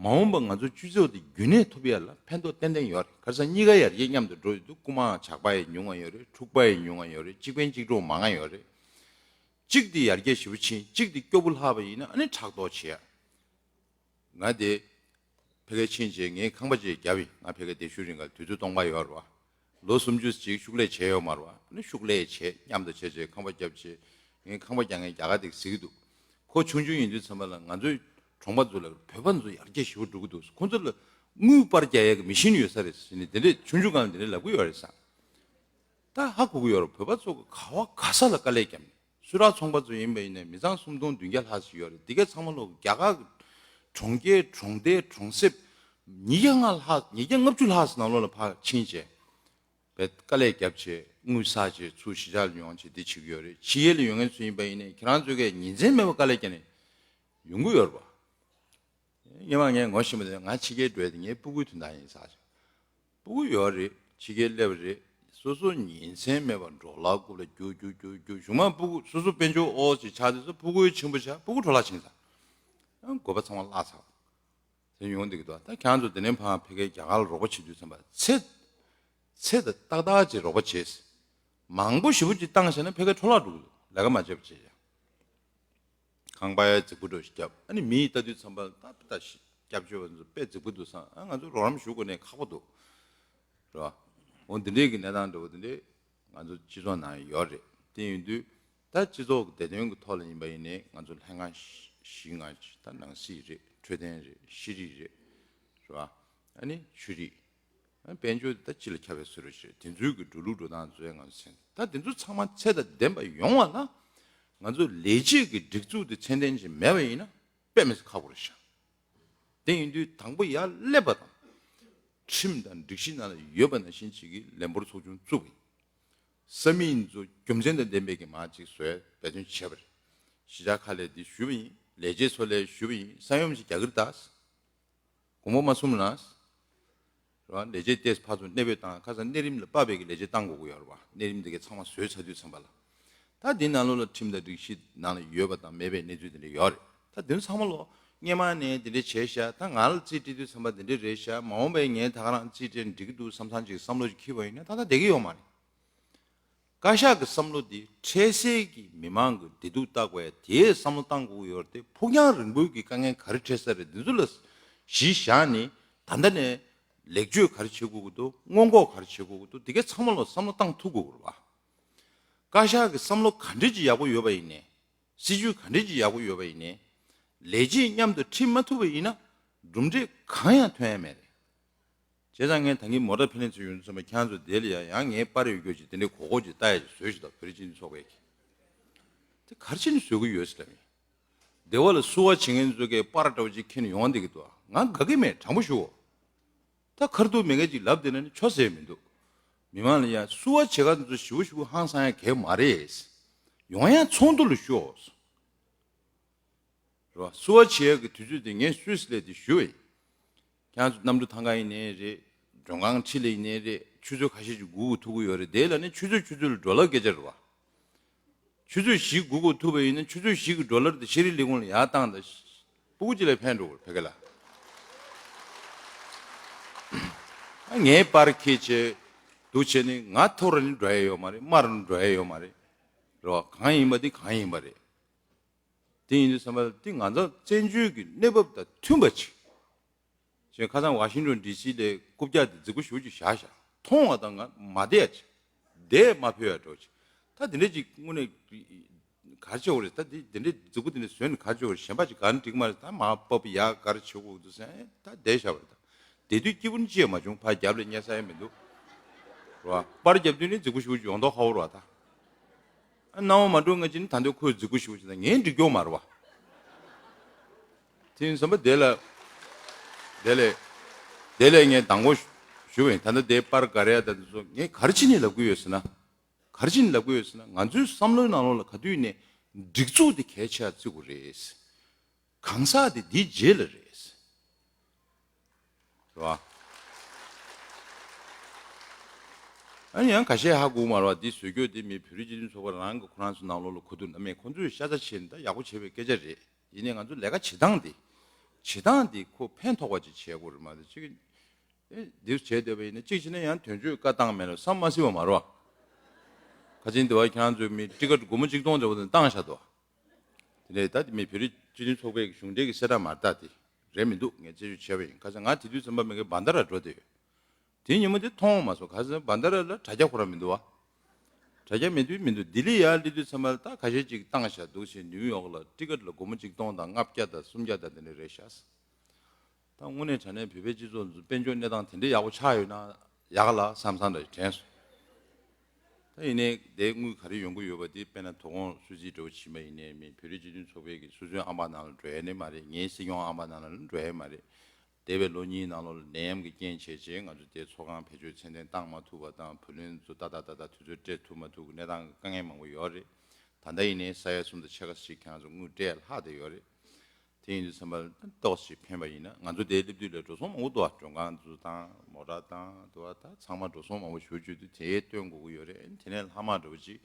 མ་འོངས་པ་ང་ཚོ་སྤྱི་ཚོགས་དེ་རྒྱུན་གནས་ཐུབ་ཡ་ལ་ཕན་ཐོགས་ཏན་ཏན་ཡོད་རེད། ག་རེ་ཟེར་ན་གཉིས་ཀ་ཡར་རྒྱས་མཉམ་དུ་འགྲོ་ཡོད་དུས་རྐུ་མ་ཇག་པ་ཡི་ཉུང་བ་ཡོད་རེད། འཁྲུག་པ་ཡི་ཉུང་བ་ཡོད་རེད། གཅིག་ཕན་གཅིག་གྲོགས་མང་ང་ཡོད་རེད། གཅིག་དེ་ཡར་རྒྱས་ཞེ་པོ་ཕྱིན་གཅིག་དེ་སྐྱོ་པོ་ལྷག་པ་ཡིན་ན་ཨ་ནི་ཕྲག་དོག་བྱེད་ཡ། ང་དེ་ཕ་གིར་ཕྱིན་རྗེས་ངས་ཁང་པ་ཅིག་བརྒྱབ་ཡིན། ང་ཕ་གིར་བསྡད་ཤུལ་རིང་ག་དུས་ཚོད་སྟོང་པ་ཡོད་རེད་བ། ལོ་སུམ་ཅུ་ཅིག་ཤུགས་ལས་བྱས་ཡོད་མ་རེད་བ། ཨ་ནི་ཤུགས་ལས་བྱས་མཉམ་དུ་བྱས་བྱས་ཁང་པ་བརྒྱབ་བྱས་ངས་ཁང་པ་རྒྱག་མཁན་རྒྱ་གར་དེ་གཟིགས་འདུག་ཁོ་ཆུང་ཆུང་ཡིན་དུས་ཙམ་པ་ལ་ང་ཚོའི་གྲོང་པ་ཚོ་ལ་བོད་པ་ཚོ་ཡར་རྒྱས་ཞེ་པོ་འགྲོ་གི་འདུག་ཁོ་ཚོ་ལ་དངུལ་སྤར་རྒྱག་ཡས་ཀྱི་མི་ཤིན་ཡོད་ས་རེད་ཟེར་ནས་དེ་འདྲས་ཆུང་ཆུང་སྒང་ལ་དེ་འདྲས་ལབ་གི་ཡོད་རེད་ས། ད་ཧ་གོ་གི་ཡོད་རེད། བོད་པ་ཚོ་གི་ག་བ་ག་ས་ལ་དཀའ་ལས་བརྒྱབ་ནས་སུ་རག་ཚོང་པ་ཚོ་ཡིན་པ་ཡིན་ནའི་མི་ཚང་སུམ་སྟོང་བདུན་བརྒྱ་ལྷག་ཞིག་ཡོད་རེད། འདི་གའི་ཚང་མ་ལོག་རྒྱ་གར་གྲོང་ཁྱེར་གྲོང་རྡལ་གྲོང་གསེབ་ཉིས་བརྒྱ་ལྔ་ལྷག་ཉིས་བརྒྱ་ལྔ་བཅུ་ལྷག་ཙམ་ནང་ལོགས་ལ་ཕར་ཕྱིན་བྱས། བས་དཀའ་ལས་བརྒྱབ་བྱས་དངུལ་བསགས་བྱས་ཚུར་གཞིས་ཆགས་ལ་ཡོང་བྱས་འདི་བྱེད་ཀྱི་ཡོད་རེད། ཕྱི་རྒྱལ་ལ་ཡོང་མཁན་ཚོ་ཡིན་པ་ཡིན་ནའི་ཁྱེད་རང་ཚོའི་གས་ཉིན་མཚན་མེད་པར་དཀའ་ལས་བརྒྱབ་ནས་ཡོང་གི་ཡོད་རེད་པ། སྔོན་མ་ངས་ངོ་ཤེས་པ་དེ་ང་ཕྱི་རྒྱལ་འགྲོ་ཡ་དེ་ངའི་སྤུ་གུའི་དོན་དག་ཡིན་ཟེར་བྱས། སྤུ་གུ་ཡོད་རེད། ཕྱི་རྒྱལ་སླེབས་རེད། སོ་སོ་ཉིན་མཚན་མེད་པར་འབྲོག་ལ་རྐུབ་ལ་རྒྱུག་རྒྱུག་རྒྱུག་རྒྱུག་གཞུག་མ་སྤུ་གུ་སོ་སོ་དཔལ་འབྱོར་ཨོ་ཅིག་ཆགས་དུས་སུ་སྤུ་གུའི་ཆེན་པོ་ཆགས་སྤུ་གུ་འཕྲོ་བརླག་ཕྱིན་ཚར། ཨང་དགོས་པ་ཚང་མ་བརླག་ཚར། དེ་ཡོང་བསྡད་ཀྱི་འདུག་ད་ཁྱེད་ཚོ་དེ་ནས་ཕར་ཕ་གིའི་རྒྱ་གར་ལ་རོགས་པ་བྱེད་དུས་ཙམ་པ་ཚེ་ཚེ་དང་ཏག་ཏག་ཅིག་རོགས་པ་བྱས། མང་པོ་ཞེ་པོ་ཅིག་བཏང་བྱས་ན་ཕ་གི་འཕྲོ་བརླག་འགྲོ་གི་འདུག་ལས་ཀ་མ་བྱས་པ་བྱས་ཡ། ཁང་པ་ཡ་རྫིག་པོ་འདྲ་ཞིག་བརྒྱབ། ཨ་ནི་མི་ཡིས་ལྟ་དུས་ཙམ་པ་ད་ད་ཞིག་སྐྱབས་བཅོལ་བ་ཚོ་དཔེ་རྫིག་པོ་འདུག་བསམ། ཨ་ང་ཚོ་རོགས་རམ་ཞུ་དགོས་ནས་ཁག་པོ་འདུག་རེད་བ། འོ་འདི་འདྲའི་གི་གནས་སྟངས་འདྲ་བོ་འདི་འདྲའི་ང་ཚོ་སྤྱི་ཚོགས་ནང་ཡོད་རེད། དེ་ཡིན་དུས་ད་སྤྱི་ཚོགས་ཀྱི་བདེ་དོན་གྱི་ཐོག་ལ་ཡིན་པ་ཡིན་ནའི་ང་ཚོ་ལྷན་ཁང་བཞི་ལྔ་ཅིག་ད་ནང་སྲིད་རེད། འཕྲོད་བསྟེན་རེད། ཤེས་རིག་རེད། རེད་བ། ཨ་ནི་ཆོས་རིག་ཨ་དཔལ་འབྱོར་དེ་ད་སྤྱི་ལ་ཁྱབ་པའི་བཟོ་འདྲ་ཞིག་རེད། དེ་ཚོའི་གི་འགྲོ་ལུགས་འགྲོ་སྟངས་ཚོའི་ང་ཚོ་མཚན་ད་དེ་ཚོ་ཚང་མ་ཚད་དང་ལྡན་པ་ཡོང་བ་ལ་ང་ཚོ་ལས་བྱེད་ཀྱི་སྒྲིག་འཛུགས་དེ་ཚད་ལྡན་ཞིག་མེད་པ་ཡིན་ན་དཔེ་མི་སྲིད་ཁག་པོ་རེད་ཤག་དེ་ཡིན་དུས་དང་པོ་ཡར་སླེབས་པ་དང་། ཁྲིམས་དང་སྒྲིག་གཞི་ནང་ལ་ཡོད་པ་ནང་བཞིན་ཅིག་གི་ལས་འབོར་ཚོགས་ཆུང་བཙུགས་པ་ཡིན། ས་མིག་ཚོ་རྒྱུ་མཚན་དང་ལྡན་པའི་གི་མ་ཅིག་བཟོས་འབད་བརྩོན་བྱས་པ་རེད། གཞིས་ཆགས་ཁག་ལ་འདི་ཞུས་པ་ཡིན། ལས་བྱེད་ཚོ་ལ་ཞུས་པ་ཡིན། ས་ཡོམ་ཞིག་རྒྱག་གི་རེད་ད། དགོངས་པ་མ་ཚོམ་ན། རེད་བ། ལས་བྱེད་ཏོག་ཙམ་ཕར་ཚུར་གནས་སྤོས་བཏང་། ཁ་སང་གནས་རིམ་ལ་དཔག་པའི་གི་ལས་བྱེད་བཏང་དགོས་ཀྱི་ཡོད་རེད་བ། གནས་རིམ་འདི་གའི་ཚང་མ་བཟོས་ཚར་དུས་ཙམ་པ་ལ། ད་འདི་ནང་ལོགས་ལ་ཁྲིམས་དང་སྒྲིག་གཞི་ནང་ལ་ཡོད་པ་དང་མེད་པའི་གནས་ཚུལ་དེ་འདྲ་ཡོད་རེད། ད་དེ་ཚོ་ཚང་མ་ལོ་སྔོན་མ་ནས་དེ་འདྲ་བྱས་ཤག་ད་ང་ལ་རྩིས་སྤྲད་དུས་ཙམ་པ་དེ་འདྲ་རེད་ཤག་མ་འོངས་པའི་ངས་ད་ག་རང་རྩིས་སྤྲད་ན་འགྲིག་གི་འདུག་བསམ་བསམ་ཅིག་བསམ་བློ་ཅིག་འཁྱེར་བ་ཡིན་ན་ད་ལྟ་བསྡད་ཀྱི་ཡོད་མ་རེད། བཀའ་ཤག་གི་བསམ་བློ་འདི་འཕྲལ་སེལ་གྱི་མི་མང་གི་བདེ་སྡུག་བལྟ་དགོས་ཡ་དེའི་བསམ་བློ་བཏང་དགོས་ཀྱི་ཡོད་རེད་དེ། ཕུགས་རྒྱང་རིང་པོའི་གི་དཀའ་ངལ་ག་རེ་འཕྲད་ས་རེད། འདི་ཚོ་ལ་གཞི་བཞག་ནས་ད་ལྟ་ནས་ལེགས་བཅོས་ག་རེ་བྱེད་དགོས་ཀྱི་འདུག་སྔོན་འགོག་ག་རེ་བྱེད་དགོས་ཀྱི་འདུག་འདི་གའི་ཚང་མ་ལ་བསམ་བློ་བཏང་ཐུབ་དགོས་ཀྱི་རེད་བ། བཀའ་ཤག་གི་བསམ་བློ་ག་འདྲ་ཅིག་ཡག་པོ་ཡོད་པ་ཡིན་ནའི། སྲིད་ཇུས་ག་འདྲ་ཅིག་ཡག་པོ་ཡོད་པ་ཡིན་ནའི། ལས་བྱེད་མཉམ་དུ་ཁྲིད་མ་ཐུབ་པ་ཡིན་ན་གྲུབ་འབྲས་གང་ཡང་ཐོན་ཡ་མེད་རེད། བྱས་ཙང་ངས་ད་གིན་མོ་ཊ་ཕན་ལེན་ཚུལ་ཡོང་དུས་ཙམ་པ་ཁྱེད་རང་ཚོ་དེ་ལ་ཡ་ཡང་ངའི་པར་ཡོད་རྒྱུ་ཅིག་དེ་འདྲའི་གོ་གོ་ཅིག་ལྟ་ཡ་ཅིག་བཟོས་ཤིག་དང་། བོད་རིགས་སྤྱི་མཐུན་ཚོགས་པའི་གི་དེ་ག་རེ་བྱས་ནས་བཟོ་གི་ཡོད་ཟེར་ལབ་ཡིན། སྡེ་བ་ལ་བསུ་བ་བྱེད་མཁན་ཚོ་གིས་པར་འདྲ་བོ་ཅིག་འཁྱེར་ནས་ཡོང་བསྡད་ཀྱི་འདུག་ང་དགའ་གི་མེད། དྲང་པོ་ཞུའོ། ད་ཁ་ཐུག་མེད་མཁན་ཅིག་ལབ་བསྡད་ན་ནི་ཆོ་ཟེར་མི་འདུག་མི་མང་ལ་ཡ་བསུ་བ་བྱེད་ག་ཚོ་ཞུ་ཞུ་ཧང་སང་ཡ་གལ་མ་རེད། ཡོང་ཡ་ཚོགས་འདུ་ལ་ཞུའོ། རེད་བ། བསུ་བ་བྱེད་ཡག་གི་དུས་ཚོད་དེ་ངས་སུད་སི་ལ་དེ་ཞུ་བས། ཁྱེད་ཚོ་གནམ་གྲུ་ཐང་ག་ཡིན་ནའི་རེད། མགྲོན་ཁང་ཁྲི་ལ་ཡིན་ནའི་རེད། ཆུ་ཚོད་ཁ་ཤས་ཅིག་སྒུག་དགོས་ཐུག་གི་ཡོད་རེད། དེ་ལ་ནི་ཆུ་ཚོད་ཆུ་ཚོད་ལ་ཌོ་ལར་སྐད་ཆ་རེད་བ། ཆུ་ཚོད་བཞི་སྒུག་དགོས་ཐུག་པ་ཡིན་ན་ཆུ་ཚོད་བཞི་གི་ཌོ་ལར་དེ་ཤེས་རིག་ལས་ཁུངས་ལ་ཡར་བཏང་དང་། སྤུ་གུ་གཅིག་ལ་ཕན་འགྲོ་གི་རེད་ཕ་གི་ལ། ཨ་ངའི་པར་ཁྱེར་བྱས་འདུག་བྱས་ནི་ང་ཐོག་ར་ནི་འགྲོ་ཡ་ཡོད་མ་རེད། མར་ནི་འགྲོ་ཡ་ཡོད་མ་རེད། རེད་བ། གང་ཡིན་པ་དེ་གང་ཡིན་པ་རེད། དེ་ཡིན་དུས་ཙམ་པ་དེ་ང་ཚོ་བཙན་བྱོལ་གྱི་གནས་བབ་དང་མཐུན་པ་ཅིག་ཅེས་ཁ་སང་ཝ་ཤིང་ཊོན་ཌི་སི་ལ་རྐུབ་བཀྱག་དེ་རྫིག་པོ་ཞེ་པོ་ཅིག་བཞག་བཞག་མཐོང་བ་དང་ང་མ་བསྡད་ཡ་ཅིག་བསྡད་མ་ཕོད་ཡ་འགྲོ་ཅིག་ད་དེ་འདྲ་ཅིག་དངོས་གནས་ག་རེ་བྱེད་དགོས་རེད། ད་དེ་དེ་འདྲ་རྫིག་པོ་དེ་འདྲ་བཟོས་ནས་ག་རེ་བྱེད་དགོས་རེད། གཞན་པ་ཅིག་ག་རེ་འགྲིག་མ་རེད། ད་མ་བབས་ཡ་ག་རེ་བྱེད་དགོས་འདུག་ཟེར་ད་བསྡད་བཞག་པ་རེད། ད་བསྡད་དུས་སྐྱིད་པོ་ནི་ཅི་ཡང་མ་བྱུང་། ཕར་རྒྱབ་ལ་བསྙལ་ས་ཡང་མི་འདུག་རེད་བ། པར་རྒྱབ་དུས་ནི་རྫིག་པོ་ཞེ་པོ་ཅིག་ཡོང་མདོག་ཁ་པོ་རེད་བ། ད། ཨ་སྣང་བ་མ་འགྲོ་ང་ཅི་ནི་ད་འདོད་ཁོས་རྫིག་པོ་ཞེ་པོ་ཞིག་དང་ངས་འགྲིག་གྱོང་མ་རེད་བ། དེ་ཡིན་ཙམ་པ་དེ་ལ། དེ་ལས། དེ་ལས་ངས་དང་པོ་ཞུ་བ་ཡིན། ད་ལྟ་དེ་པར་ག་རེ་ཡ་ད་དེ་ཚོ་ངས་ག་རེ་བྱས་ནས་ལབ་ཀྱི་ཡོད་ཟེར་ན། ག་རེ་བྱས་ནས་ལབ་ཀྱི་ཡོད་ཟེར་ན། ང་ཚོའི་བསམ་བློའི་ནང་ལོགས་ལ་ག་དུས་ནས་སྒྲིག་འཛུགས་དེ་གལ་ཆེ་བརྩི་དགོས་རེད། གང་ཟག་དེ་འདིའི་རྗེས་ལ་རེད། རེད་བ། ཨ་ནི་ཡང་ཁ་ཤས་ཧ་གོ་མ་རེད་བ། འདི་བཟོ་བཀོད་འདི་མི་བོད་རིགས་སྤྱི་མཐུན་ཚོགས་པ་རང་གི་ཁོ་རང་ཚོ་ནང་ལོགས་ལ་གོ་ཐུབ་ན་མེད། ཁོ་ཚོས་ཤ་ཚ་བྱས་ནས་ད་ཡག་པོ་བྱས་པའི་སྐད་ཆ་རེད། ཡིན་ནའི་ང་ཚོ་ལས་ཀ་བྱེད་སྟངས་འདི། བྱེད་སྟངས་འདི་ཁོ་ཕན་ཐོགས་པ་ཅིག་བྱེད་དགོས་རེད་མ་གཏོགས་ཅིག་ཨེ་འདིར་བྱས་བསྡད་པ་ཡིན་ན་གཅིག་བྱས་ན་ཡང་དོན་གཅོད་བཀའ་བཏང་མེད་ལ་བསམ་མ་སྲིད་པ་མ་རེད་བ། ཁ་ཆེན་དེ་བ་ཁྱེད་རང་ཚོའི་མི་ཊི་ཀཊ་སྒོར་མོ་གཅིག་སྟོང་འདྲ་བོ་དེ་བཏང་བཞག་འདུག་དེ་ནས་ད་དེ་མི་བོད་རིགས་སྤྱི་མཐུན་ཚོགས་པའི་གཞུང་འབྲེལ་གྱི་གསལ་བསྒྲགས་མ་རེད། ད་དེ་རེད་མི་འདུག་ངས་རྩད་གཅོད་བྱས་པ་ཡིན། ཁ་སང་ང་དེ་དུས་ཙམ་པ་མི་གའི་བན་ད་ར་འགྲོ་བསྡད་ཡོད། དེ་ཉིན་མོ་དེ་མཐོང་མ་སོང་། ཁ་སང་བན་ད་ར་ལ་དྲ་རྒྱ་ཁོ་རང་མི་འདུག་བ། དྲ་རྒྱ་མེད་དུས་མི་འདུག་ལྡི་ལི་ཡར་སླེབས་དུས་ཙམ་པ་ལ་ད་ཁ་ཤས་ཅིག་བཏང་བཞག་འདུག་ཟེར། ནིའུ་ཡོག་ལ་ཊི་ཀཊ་ལ་སྒོར་མོ་གཅིག་སྟོང་དང་ལྔ་བརྒྱ་དང་སུམ་བརྒྱ་དང་དེ་འདྲ་རེད་ཤག་ད་དངོས་གནས་དྲང་གནས་བོད་པའི་སྤྱི་ཚོགས་འདི་དཔལ་འབྱོར་གནས་སྟངས་དེ་འདྲའི་ཡག་པོ་ཆགས་ཡོད་ན་ཡག་ལ་བསམ་བསམ་འདྲ་ཞིག་དྲན་སོང་། ད་ཡིན་ནའི་དེ་དངུལ་ག་རེ་ཡོང་གི་ཡོད་པ་དེ་དཔེར་ན་དོ་དགོང་གསོལ་ཚིགས་འདྲ་བོ་བྱིན་པ་ཡིན་ནའི་མི་བོད་རིགས་སྤྱི་མཐུན་ཚོགས་པའི་གི་སོ་སོའི་ཨམ་པ་ནང་ལ་འགྲོ་ཡ་ནི་མ་རེད། ངའི་སྲིད་སྐྱོང་ཨམ་པ་ནང་ལ་འགྲོ་ཡ་མ་རེད། འདས་པའི་ལོ་གཉིས་ནང་ལོགས་ལ་ནད་ཡམས་ཀྱི་རྐྱེན་བྱས་རྗེས་ང་ཚོ་དེ་ཚོགས་ཁང་བེད་སྤྱོད་ཚད་ལྡན་བཏང་མ་ཐུབ་པ་དང་། བུ་ལོན་ཚོ་ཏག་ཏག་ཏག་ཏག་དུས་ཚོད་སྤྲད་ཐུབ་མ་ཐུབ་ཀྱི་གནས་སྟངས་ཀྱི་དཀའ་ངལ་མང་པོ་ཡོད་རེད། ད་ལྟ་ཡིན་ནའི་ས་ཡ་གསུམ་དང་ཕྱེད་ཀ་ཙམ་ཞིག་ཁྱེད་རང་ཚོ་དངུལ་སྤྲད་ལྷག་བསྡད་ཡོད་རེད། དེ་ཡིན་དུས་ཙམ་པ་ལ་ཏོག་ཙམ་ཕན་པ་ཡིན་ན། ང་ཚོ་དེ་སླེབས་དུས་ལ་འགྲོ་སོང་མང་པོ་འདུག་བ། མགྲོན་ཁང་ཚོ་དང་མོ་ཊ་དང་འདུག་བ། ད་ཚང་མ་འགྲོ་སོང་མང་པོ་ཞེ་པོ་བརྗོད་དུས་དེ་སྟོན་དགོས་ཀྱི་ཡོད་རེད། དེ་ནས་ལྷག་མ་འདྲ་བོ་ཅིག་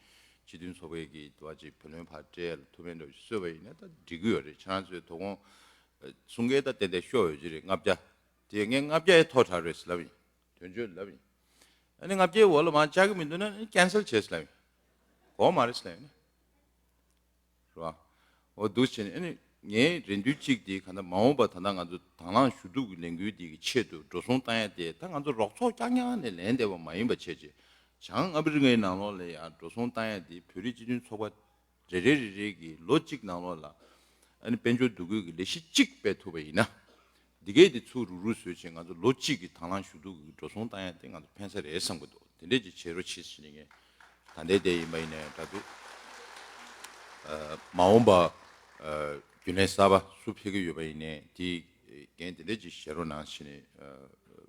སྤྱི་མཐུན་ཚོགས་པའི་གི་འདུག་བ་ཅིག་བུ་ལོན་ཕར་སྤྲད་ལ་ཐུགས་ཕན་འདྲ་བོ་ཅིག་གསོས་པ་ཡིན་ན་ད་འགྲིག་གི་ཡོད་རེད། ཁྱེད་རང་ཚོས་དོ་དགོང་ གསུང་མཁན་ད་ཏན་ཏན་ཤོར་ཡོད་ཀྱི་རེད། ལྔ་བརྒྱ་དེ་ངས་ལྔ་བརྒྱ་ཡི་ཐོག་དྲགས་རེད་ལབ་ཡིན། དོན་གཅོད་ལབ་ཡིན། ཨ་ནི་ལྔ་བརྒྱའི་འོག་ལ་མར་བཅར་གྱི་མི་འདུག་ན་ཨ་ནི་ཀན་སེལ་བྱས་ལབ་ཡིན། གོ་མ་རེད་ལབ་ཡིན། རེད་བ། འོ་འདུག་བྱས་ནས་ཨ་ནི་ངའི་རེ་འདུན་གཅིག་དེ་ག་ད་མ་འོངས་པ་ད་ལྟ་ང་ཚོ་དང་བླངས་ཞུ་གཏུག་གི་ལས་འགུལ་འདི་གི་ཆེད་དུ་འགྲོ་སོང་བཏང་ཡ་དེ་ད་ང་ཚོ་རོགས་ཚོགས་རྐྱང་རྐྱང་ནས་ལེན་བསྡད་པ་མ་ཡིན་པ་བྱས་རྗེས་བྱང་ཨ་ཕི་རི་ཀའི་ནང་ལོགས་ལ་ཡང་འགྲོ་སོང་བཏང་ཡ་དེ་བོད་རིགས་སྤྱི་མཐུན་ཚོགས་པ་རེ་རེ་རེ་རེ་གིས་ལོ་གཅིག་ནང་ལོགས་ལ་ཨ་ནི་དཔལ་འབྱོར་འདུ་འགོད་ཀྱི་ལས་གཞི་གཅིག་སྤེལ་ཐུབ་པ་ཡིན་ན། འདི་གས་དེ་ཚུར་རུག་རུག་བཟོས་བྱས་ང་ཚོ་ལོ་གཅིག་གི་དང་བླངས་ཞུ་གཏུག་གི་འགྲོ་སོང་བཏང་ཡ་དེ་ང་ཚོ་ཕན་ས་རེད་བསམ་གི་འདུག་དེ་འདྲས་ཀྱི་བྱེད་རོགས་བྱེད་ཟེར་ནས་ངས་ད་ལྟའི་དེ་ཡིན་པ་ཡིན་ནའི་འདྲ་འདུག་ཨ། མ་འོངས་པ་ཨ་རྒྱུན་ལས་གསར་པ་སུ་ཕེབས་ཀྱི་ཡོད་པ་ཡིན་ནའི་དེའི་འགན་དེ་འདྲས་ཀྱི་བཞེས་རོགས་གནང་ཟེར་ནས་ཨ་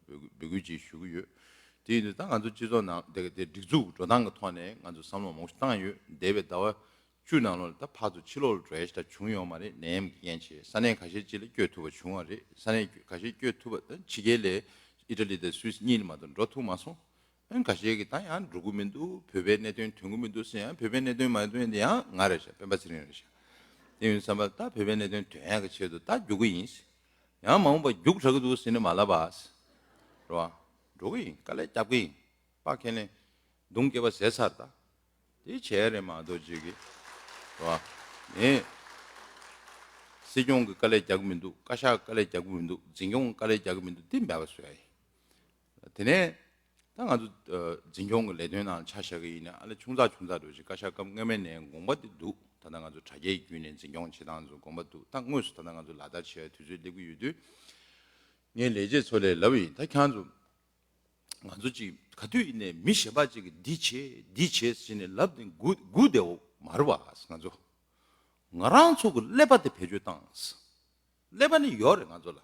འབོད་འབོད་སྐུལ་ཅིག་ཞུ་གི་ཡོད། དེ་ཡིན་དུས་ད་ང་ཚོ་སྤྱི་ཚོགས་ནང་དེ་དེ་སྒྲིག་འཛུགས་འགྲོ་སྟངས་ཀྱི་ཐོག་ནས་ང་ཚོ་བསམ་བློ་མང་པོ་ཞིག་བཏང་ཡོད། འདས་པའི་ཟླ་བ་བཅུ་ནང་ལོགས་ལ་ད་ཕར་ཚུར་ཕྱི་ལོགས་ལ་འགྲོ་ཡ་ཞིག་ད་བྱུང་ཡོད་མ་རེད། ནད་ཡམས་ཀྱི་རྐྱེན་བྱས་ས་གནས་ཁ་ཤས་ཅིག་ལ་བསྐྱོད་ཐུབ་པ་བྱུང་བ་རེད། ས་གནས་ཁ་ཤས་བསྐྱོད་ཐུབ་པ་ད་ཕྱི་རྒྱལ་ལ་ཨི་ཊ་ལི་དང་སུད་སི་གཉིས་ལ་མ་གཏོགས་འགྲོ་ཐུབ་མ་སོང་། ཨ་ཁ་ཤས་ཀྱིས་ད་ཡང་འགྲོ་གི་མི་འདུག་བོད་པའི་གནད་དོན་དོན་གི་མི་འདུག་ཟེར་ཡང་བོད་པའི་གནད་དོན་མ་དོན་དེ་ཡང་ང་རེད་ཤག་སྤེན་པ་ཚེ་རིང་རེད་ཤག་དེ་ཡིན་བསམ་པ་ད་བོད་པའི་གནད་དོན་དོན་ཡག་གི་ཆེད་དུ་ད་རྒྱུག་གི་ཡིན། ཡང་མ་འོངས་པ་རྒྱུག་དྲག་གི་འདུག་ཟེར་ནས་མ་ལབ་པ། རེད་བ། འགྲོ་གི་ཡིན། དཀའ་ལས་རྒྱབ་གི་ཡིན། ཕར་ཁས་ལེན། མདུང་སྐེད་པ་ཟད་ཚར་ད། དེ་བྱས་རེད་མ་གཏོགས་ཅིག་གི། རེད་བ། ངས། སྲིད་སྐྱོང་གི་དཀའ་ལས་རྒྱག་གི་མི་འདུག་བཀའ་ཤག་དཀའ་ལས་རྒྱག་གི་མི་འདུག་འཛིན་སྐྱོང་གི་དཀའ་ལས་རྒྱག་གི་མི་འདུག་དེ་མེད་པ་བཟོ་ཡ་ཡིན། དེ་ནས། ད་ང་ཚོ་ཨ་འཛིན་སྐྱོང་གི་ལས་དོན་ནང་ཆ་བཞག་གི་ཡིན་ན་ཨ་ལས་ཆུང་ཙག་ཆུང་ཙག་འགྲོ་ཞིག་བཀའ་ཤག་སྐབས་སྔོན་མ་ནས་དགོངས་པ་དེ་འདུག་ད་ལྟ་ང་ཚོ་དྲ་རྒྱའི་བརྒྱུད་ནས་འཛིན་སྐྱོང་བྱེད་སྟངས་ཚོ་དགོངས་པ་འདུག་ད་དངོས་སུ་ད་ལྟ་ང་ཚོ་ལག་བསྟར་བྱེད་ཡ་དུས་ཚོད་སླེབས་ཀྱི་ཡོད་དུས། ངས་ལས་བྱེད་ཚོ་ལ་ལབ་ཡིན། ད་ཁྱེད་རང་ཚོ་ང་ཚོ་ཅིག་ག་དུས་ཡིན་ནའི་མི་གཞན་པ་ཅིག་གིས་འདི་བྱེད་འདི་བྱེད་ཟེར་ནས་ལབ་ནས་སྒུག་སྒུག་བསྡད་འོ་མ་རེད་བ། ང་ཚོ་ང་རང་ཚོ་གི་ཀླད་པ་དེ་བེད་སྤྱོད་བཏང་། ཀླད་པ་ནི་ཡོད་རེད་ང་ཚོ་ལ།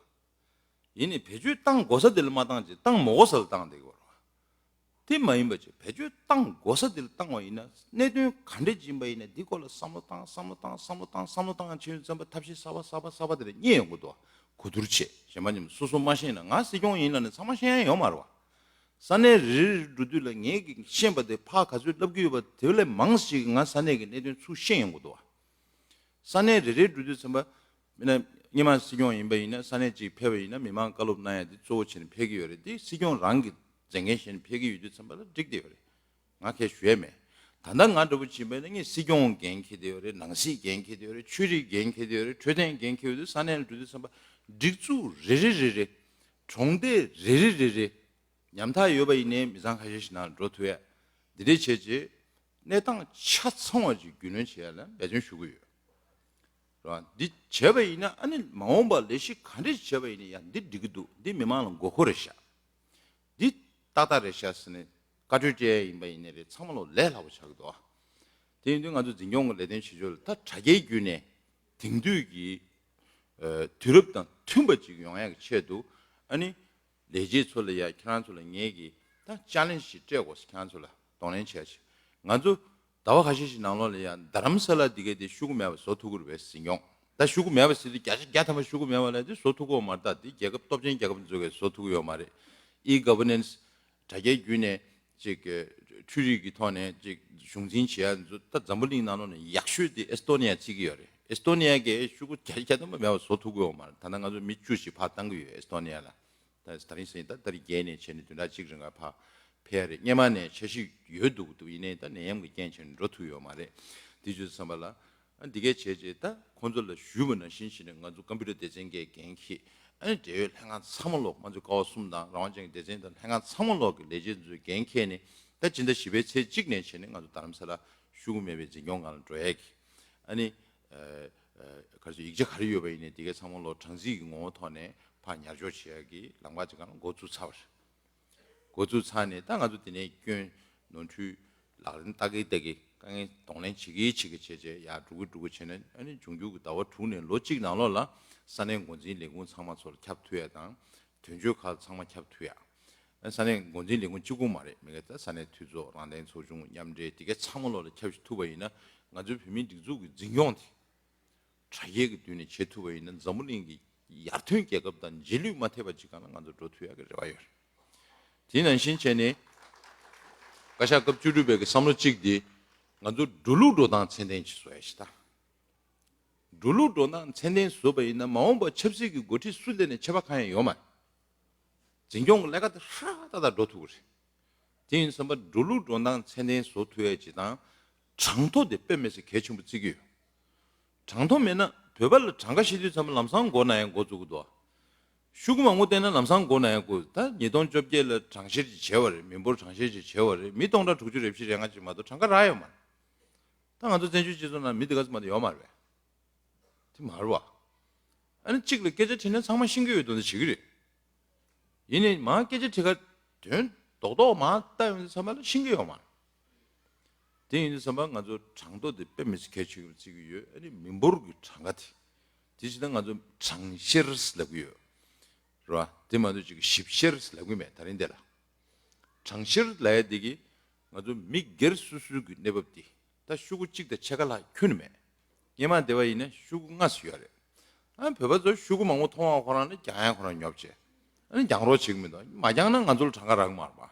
ཡིན་ནའི་བེད་སྤྱོད་བཏང་དགོས་ས་དེ་ལ་མ་བཏང་ཅིག་བཏང་མ་དགོས་ས་ལ་བཏང་བསྡད་ཀྱི་ཡོད་རེད་བ། དེ་མ་ཡིན་པ་ཅིག་བེད་སྤྱོད་བཏང་དགོས་ས་དེ་ལ་བཏང་བ་ཡིན་ན་གནད་དོན་ག་འདྲ་ཅིག་ཡིན་པ་ཡིན་ན་འདི་སྐོར་ལ་བསམ་བློ་བཏང་བསམ་བློ་བཏང་བསམ་བློ་བཏང་བསམ་བློ་བཏང་བྱས་ཙམ་པ་ཐབས་ཤེས་གསར་པ་གསར་པ་གསར་པ་དེ་འདྲ་རྙེད་ཡོང་གི་འདུག་བ། གོ་བསྡུར་བྱས་གཞན་པ་ཉིད་སོ་སོ་མ་ཤེས་ན་ང་སྲིད་སྐྱོང་ཡིན་ལབ་ནས་ཚང་མ་ཤེས་ཡ་ཡོད་མ་རེད་བ། ས་གནས་རེ་རེ་རེ་འགྲོ་དུས་ལ་ངས་ཀྱི་ཤེས་པ་དེ་ཕར་ག་ཚོད་ལབ་ཀྱི་ཡོད་པ་དེ་ལས་མང་ཞིག་ང་ས་གནས་ཀྱི་གནད་དོན་ཚུར་ཤེས་ཡོང་གི་འདུག་བ། ས་གནས་རེ་རེ་འགྲོ་དུས་ཙམ་པ། མིན་ན་སྔོན་མ་སྲིད་སྐྱོང་ཡིན་པ་ཡིན་ན་ས་གནས་གཅིག་ཕེབས་པ་ཡིན་ན་མི་མང་བཀའ་སློབ་གནང་ཡ་དེ་གཙོ་བོ་བྱས་ནས་ཕེབས་ཀྱི་ཡོད་རེད། དེ་སྲིད་སྐྱོང་རང་གི་མཛད་འགན་བཞེས་ནས་ཕེབས་ཀྱི་ཡོད་དུས་ཙམ་པ་ལ་འགྲིག་བསྡད་ཡོད་རེད། ང་ཁས་ཞུ་ཡས་མེད། ད་ལྟ་ང་འདྲ་པོ་བྱིན་པ་ཡིན་ན་ངས་སྲིད་སྐྱོང་འགན་འཁྱེར་བསྡད་ཡོད་རེད། ནང་སྲིད་འགན་འཁྱེར་བསྡད་ཡོད་རེད། ཆོས་རིག་འགན་འཁྱེར་བསྡད་ཡོད་རེད། འཕྲོད་བསྟེན་འགན་འཁྱེར་ཡོད་དུས་ས་གནས་ལ་འགྲོ་དུས་ཙམ་པ་སྒྲིག་འཛུགས་རེ་རེ་རེ་རེ། གྲོང་སྡེ་རེ་རེ་རེ་རེ། ཉམ་ཐག་ཡོད་པ་ཡིན་ནའི་མི་ཚང་ཁ་ཤས་ཤིག་ནང་འགྲོ་ཐུབ་ཡ། འདི་འདྲས་བྱས་རྗེས་གནས་སྟངས་ཆ་ཚང་བ་ཅིག་རྒྱུས་ལོན་བྱེད་ཡ་ལ་འབད་བརྩོན་ཞུ་གི་ཡོད། རེད་བ། འདི་བྱས་པ་ཡིན་ན་ཨ་ནི་མ་འོངས་པ་ལས་གཞི་ག་འདྲས་བྱས་པ་ཡིན་ན་ཡང་འདི་འགྲིག་གི་འདུག་འདི་མི་མང་ལ་མགོ་འཁོར་རེད་ཤག་འདི་ཏག་ཏག་རེད་ཤག་ཟེར་ནས་བཀའ་འཁྲོལ་སྤྲད་ཡ་ཡིན་པ་ཡིན་ནའི་རེད། ཚང་མ་ལོ་ལས་སླ་པོ་ཆགས་ཀྱི་འདུག་ཨ། དེ་ཡིན་དུས་ང་ཚོ་འཛིན་སྐྱོང་གི་ལས་དོན་བྱེད་ཕྱོགས་ལ་ད་དྲ་རྒྱའི་བརྒྱུད་ནས་དེང་དུས་ཀྱི་ཨ་དུས་རབས་དང་མཐུན་པ་ཅིག་ཡོང་ཡ་གི་ཆེད་དུ་ཨ་ནི། ལས་བྱེད་ཚོ་ལ་ཡ་ཁྱེད་རང་ཚོ་ལ་ངས་ཀྱི་ད་ཅ་ལེན་ཇི་ཞིག་སྤྲད་དགོས་ཟེར་ཁྱེད་རང་ཚོ་ལ་གདོང་ལེན་བྱས་ཤིག་ང་ཚོ་ཟླ་བ་ཁ་ཤས་ཤིག་ནང་ལོགས་ལ་ཡ་རྡ་རམ་ས་ལ་འདི་གའི་དེ་ཤོག་གུ་མེད་པ་བཟོ་ཐུབ་ཀྱི་རེད་པས་ཟེར་མྱོང་། ད་ཤོག་གུ་མེད་པ་ཟེར་དུས་བརྒྱ་ཆ་བརྒྱ་ཐམ་པ་ཤོག་གུ་མེད་པ་ལ་དེ་བཟོ་ཐུབ་ཀྱི་ཡོད་མ་རེད། ད་དེ་རྒྱལ་ཁབ་སྟོབས་ཆེན་རྒྱལ་ཁབ་ཚོ་གིས་བཟོ་ཐུབ་ཀྱི་ཡོད་མ་རེད། ཨི་ག་ཝར་ནན་སི་དྲ་རྒྱའི་བརྒྱུད་ནས་ཅིག་འཕྲུལ་རིག་གི་ཐོག་ནས་ཅིག་གཞུང་འཛིན་བྱེད་ཡ་ཚོ་ད་འཛམ་བུ་གླིང་ནང་ལོགས་ནས་ཡག་ཤོས་དེ་ཨེ་སི་ཏོ་ནི་ཡ་བརྩི་གི་ཡོད་རེད། ཨེ་སི་ཏོ་ནི་ཡ་གིས་ཤོག་གུ་བརྒྱ་ཆ་བརྒྱ་ཐམ་པ་མེད་པ་བཟོ་ཐུབ་ཀྱི་ཡོད་མ་རེད། ད་ལྟ་ང་ཚོ་མི་བཅུ་ཞིག་ཕར་བཏང་གི་ཡོད་ཨེ་སི་ཏོ་ནི་ཡ་ལ། ད་ད་རིང་སང་ཉིན་ད་ད་རིང་བརྒྱད་ནས་བྱས་ནས་བདུན་ཕྲག་གཅིག་རིང་ལ་ཕར་ཕེབས་ཡ་རེད། སྔོན་མ་ནས་འཆར་གཞི་ཡོད་འདུག་འདུག་ཡིན་ནའི་ད་ནད་ཡམས་ཀྱི་རྐྱེན་བྱས་ནས་འགྲོ་ཐུབ་ཡོད་མ་རེད། དེ་བྱས་ཙང་ཙམ་པ་ལ་ཨ་འདི་གས་བྱས་རྗེས་ད་ཁོང་ཚོ་ལ་ཞུས་པ་ནང་བཞིན་བྱས་ནས་ང་ཚོ་ཀམ་པུ་ཊར་སྡེ་ཚན་གྱི་འགན་འཁྱེར། ཨ་ནི་འབྲེལ་ཡོད་ལྷན་ཁང་ཚང་མ་ལོག་ང་ཚོ་ཀ་བ་གསུམ་དང་རང་དབང་ཅན་གྱི་སྡེ་ཚན་དང་ལྷན་ཁང་ཚང་མ་ལོག་གི་ལས་བྱེད་ཚོའི་འགན་འཁྱེར་ནས་ད་སྤྱི་ཟླ་བཞི་པའི་ཚེས་གཅིག་ནས་བྱས་ནས་ང་ཚོ་རྡ་རམ་ས་ལ་ཤོག་གུ་མེད་པའི་འཛིན་སྐྱོང་ཁང་ལ་འགྲོ་ཡས་ཀྱི་ཨ་ནི། ཨ་ཨ་ག་རེ་ཟེར་ཡིག་ཆ་ག་རེ་ཡོད་པ་ཡིན་ནའི་དེ་གའི་ཚང་མ་ལོག་གྲངས་རྩིས་ཀྱི་ངོ་བོ་ཐོག་ནས་ཕར་ཉར་འཇོག་བྱེད་ཡ་གི་ལམ་ཁ་ཅིག་སྒང་ལ་འགོ་བཙུགས་ཚར་བ་རེད། འགོ་བཙུགས་ཚར་ནས་ད་ང་ཚོ་དེ་ནས་སྐྱོན་ནོར་འཁྲུལ་ལག་ལེན་བསྟར་གི་བསྟར་གི་དཀའ་ངལ་གདོང་ལེན་བྱེད་ཀྱི་བྱེད་ཀྱི་བྱས་བྱས་ཡར་འགྲོ་གི་འགྲོ་གི་བྱས་ནས་ཨ་ནི་འབྱུང་འགྱུར་གྱི་ཟླ་བ་དྲུག་ནས་ལོ་གཅིག་ནང་ལོགས་ལ་ས་གནས་འགོ་འཛིན་ལས་ཁུངས་ཚང་མ་ཚོ་ལ་ཁྱབ་ཐུབ་ཡ་དང་། དོན་གཅོད་ཁག་ཚང་མ་ཁྱབ་ཐུབ་ཡ། ཨ་ས་གནས་འགོ་འཛིན་ལས་ཁུངས་གཅིག་པུ་མ་རེད། མི་འགའ་ད་ས་གནས་འཐུས་ཚོགས་རང་བདེན་ཚོགས་ཆུང་མཉམ་འབྲེལ་དེ་གའི་ཚང་མ་ལོགས་ལ་ཁྱབ་ཐུབ་པ་ཡིན་ན་ང་ཚོའི་བོད་མིའི་སྒྲིག་འཛུགས་ཀྱི་འཛིན་སྐྱོང་དེ། དྲ་རྒྱའི་གི་མདུན་ནས་བྱེད་ཐུབ་པ་ཡིན་ན་འཛམ་བུ་གླིང་གི་ཡར་ཐོན་རྒྱལ་ཁབ་དང་རྗེས་ལུས་མ་ཐེབས་པ་ཅིག་སྒང་ལ་ང་ཚོ་འགྲོ་ཐུབ་ཡག་གི་རེ་བ་ཡོད་རེད། དེ་ནང་བཞིན་བྱས་ནས་བཀའ་ཤག་སྐབས་བཅུ་དྲུག་པའི་གི་བསམ་བློ་གཅིག་དེ་ང་ཚོ་འགྲོ་ལུགས་འགྲོ་སྟངས་ཚད་ལྡན་ཅིག་བཟོ་ཡ་ཞིག་དང་། འགྲོ་ལུགས་འགྲོ་སྟངས་ཚད་ལྡན་བཟོས་པ་ཡིན་ན། མ་འོངས་པ་ཆབ་སྲིད་ཀྱི་འགོ་ཁྲིད་སུ་སླེབས་ནས་ཆད་པ་གང་ཡང་ཡོད་མ་རེད། འཛིན་སྐྱོང་གི་ལས་ཀ་དེ་ཧྲ་ཏག་ཏག་འགྲོ་ཐུབ་ཀྱི་རེད། དེ་ཡིན་དུས་ཙམ་པ་འགྲོ་ལུགས་འགྲོ་སྟངས་ཚད་ལྡན་བཟོ་ཐུབ་ཡ་ཅིག་དང་། གྲངས་ཐོ་དེ་དཔེ་མི་སྲིད་གལ་ཆེན་པོ་བརྩི་གི་ཡོད། གྲངས་ཐོ་མེད་ན། བོད་པ་ལ་གྲངས་ཀ་ཤེས་དུས་ཙམ་པ་ལམ་སང་མགོ་ན་ཡ་འགོ་བཙུགས་ཀྱི་འདུག། ཤོག་གུ་མང་པོ་བསྟན་ན་ལམ་སང་མགོ་ན་ཡ་འགོ། ད་ཉིས་སྟོང་བཅོ་བརྒྱད་ལ་གྲངས་བཤེར་ཅིག་བྱས་པ་རེད། མི་འབོར་གྲངས་བཤེར་ཅིག་བྱས་པ་རེད། མི་སྟོང་ཕྲག་དྲུག་ཅུ་རེ་བཞི་རེ་ལྔ་ཅིག་མ་གཏོགས་གྲངས་ཀ་རག་ཡོད་མ་རེད། ད་ང་ཚོ་བཙན་བྱོལ་སྤྱི་ཚོགས་ནང་མི་དེ་ག་ཙམ་མ་གཏོགས་ཡོད་མ་རེད་པས། དེ་མ་རེད་པ། ཨ་ནི་གཅིག་ལ་སྐད་ཆ་དྲིས་ན་ཚང་མ་ཤེས་ཀྱི་ཡོད་དོན་དེ་བྱེད་ཀྱི་རེད། ཡིན་ནའི་མར་སྐད་ཆ་དྲི་ཁ་དོན་རྡོག་རྡོག་མར་བལྟ་ཡོང་དུས་ཙམ་པ་ལ་ཤེས་ཀྱི་ཡོད་མ་རེད། དེ་ཡིན་དུས་ཙམ་པ་ང་ཚོ་གྲངས་ཐོ་དེ་དཔེ་མི་སྲིད་གལ་ཆེ་གི་བརྩི་གི་ཡོད། ཨ་ནི་མི་འབོར་གྱི་གྲངས་ཀ་དེ། དེ་བྱས་ན་ང་ཚོ་གྲངས་བཤེར་ལབ་ཀྱི་ཡོད། རེད་པ། དེ་མ་གཏོགས་ཅིག་ཞིབ་བཤེར་ལབ་ཀྱི་མེད་ད་རིང་འདི་ལ། གྲངས་བཤེར་ལབ་ཡ་དེ་གིས་ང་ཚོ་མི་སྒེར་སོ་སོའི་གི་གནས་བབ་དེ། ད་ཤོག་གུ་གཅིག་དང་ཕྱེད་ཀ་ལྷག་ཁྱོན་ནས་མེད། སྔོན་མ་དེ་བ་ཡིན་ན་ཤོག་གུ་ལྔ་ཙམ་ཡོད་རེད། ཨ་བོད་པ་ཚོ་ཤོག་གུ་མང་པོ་མཐོང་བ་ཁོ་རང་ནི་རྒྱག་ཡ་ཁོ་རང་ཉོབ་བྱས། ཨ་ནི་རྒྱག་རོགས་བྱེད་ཀྱི་མི་འདུག། མ་རྒྱག་ན་ང་ཚོ་ལ་གྲངས་ཀ་རག་གི་མ་རེད་པ།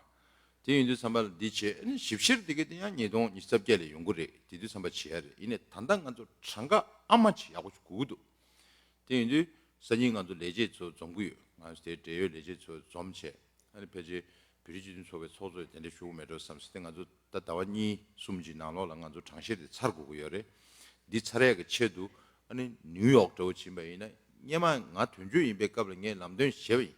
དེ་ཡིན་དུས་ཙམ་པ་ལ་འདི་བྱས། ཨ་ནི་ཞིབ་བཤེར་དེ་གི་དེ་ཡང་ཉིས་སྟོང་ཉི་ཤུ་རྩ་བརྒྱད་ལ་ཡོང་གི་རེད། དེ་དུས་ཙམ་པ་བྱེད་ཡ་རེད། ཡིན་ནའི་ད་ལྟ་ང་ཚོ་གྲངས་ཀ་ཨ་མ་ཅིག་ཡག་པོ་ཞིག་དགོས་ཀྱི་འདུག། དེ་ཡིན་དུས་སང་ཉིན་ང་ཚོ་ལས་བྱེད་ཚོ་འཛོམས་ཀྱི་ཡོད། ང་ཚོ་དེའི་འབྲེལ་ཡོད་ལས་བྱེད་ཚོ་འཛོམས་བྱས། ཨ་ནི་ཕལ་ཆེར་བོད་རིགས་སྤྱི་མཐུན་ཚོགས་པའི་ཚོགས་གཙོས་དེ་འདྲ་ཞུ་གི་མེད་འགྲོ་བསམ་སྲིད་དེ། ང་ཚོ་ད་ཟླ་བ་གཉིས་གསུམ་གྱི་ནང་ལོགས་ལ་ང་ཚོ་གྲངས་བཤེར་དེ་ཚར་དགོས་ཀྱི་ཡོད་རེད། འདི་ཚར་ཡག་གི་ཆེད་དུ་ཨ་ནི་ནིའུ་ཡོག་འདྲ་བོ་ཕྱིན་པ་ཡིན་ན། སྔོན་མ་ང་དོན་གཅོད་ཡིན་པའི་སྐབས་ལ་ངས་ལམ་སྟོན་བྱས་པ་ཡིན།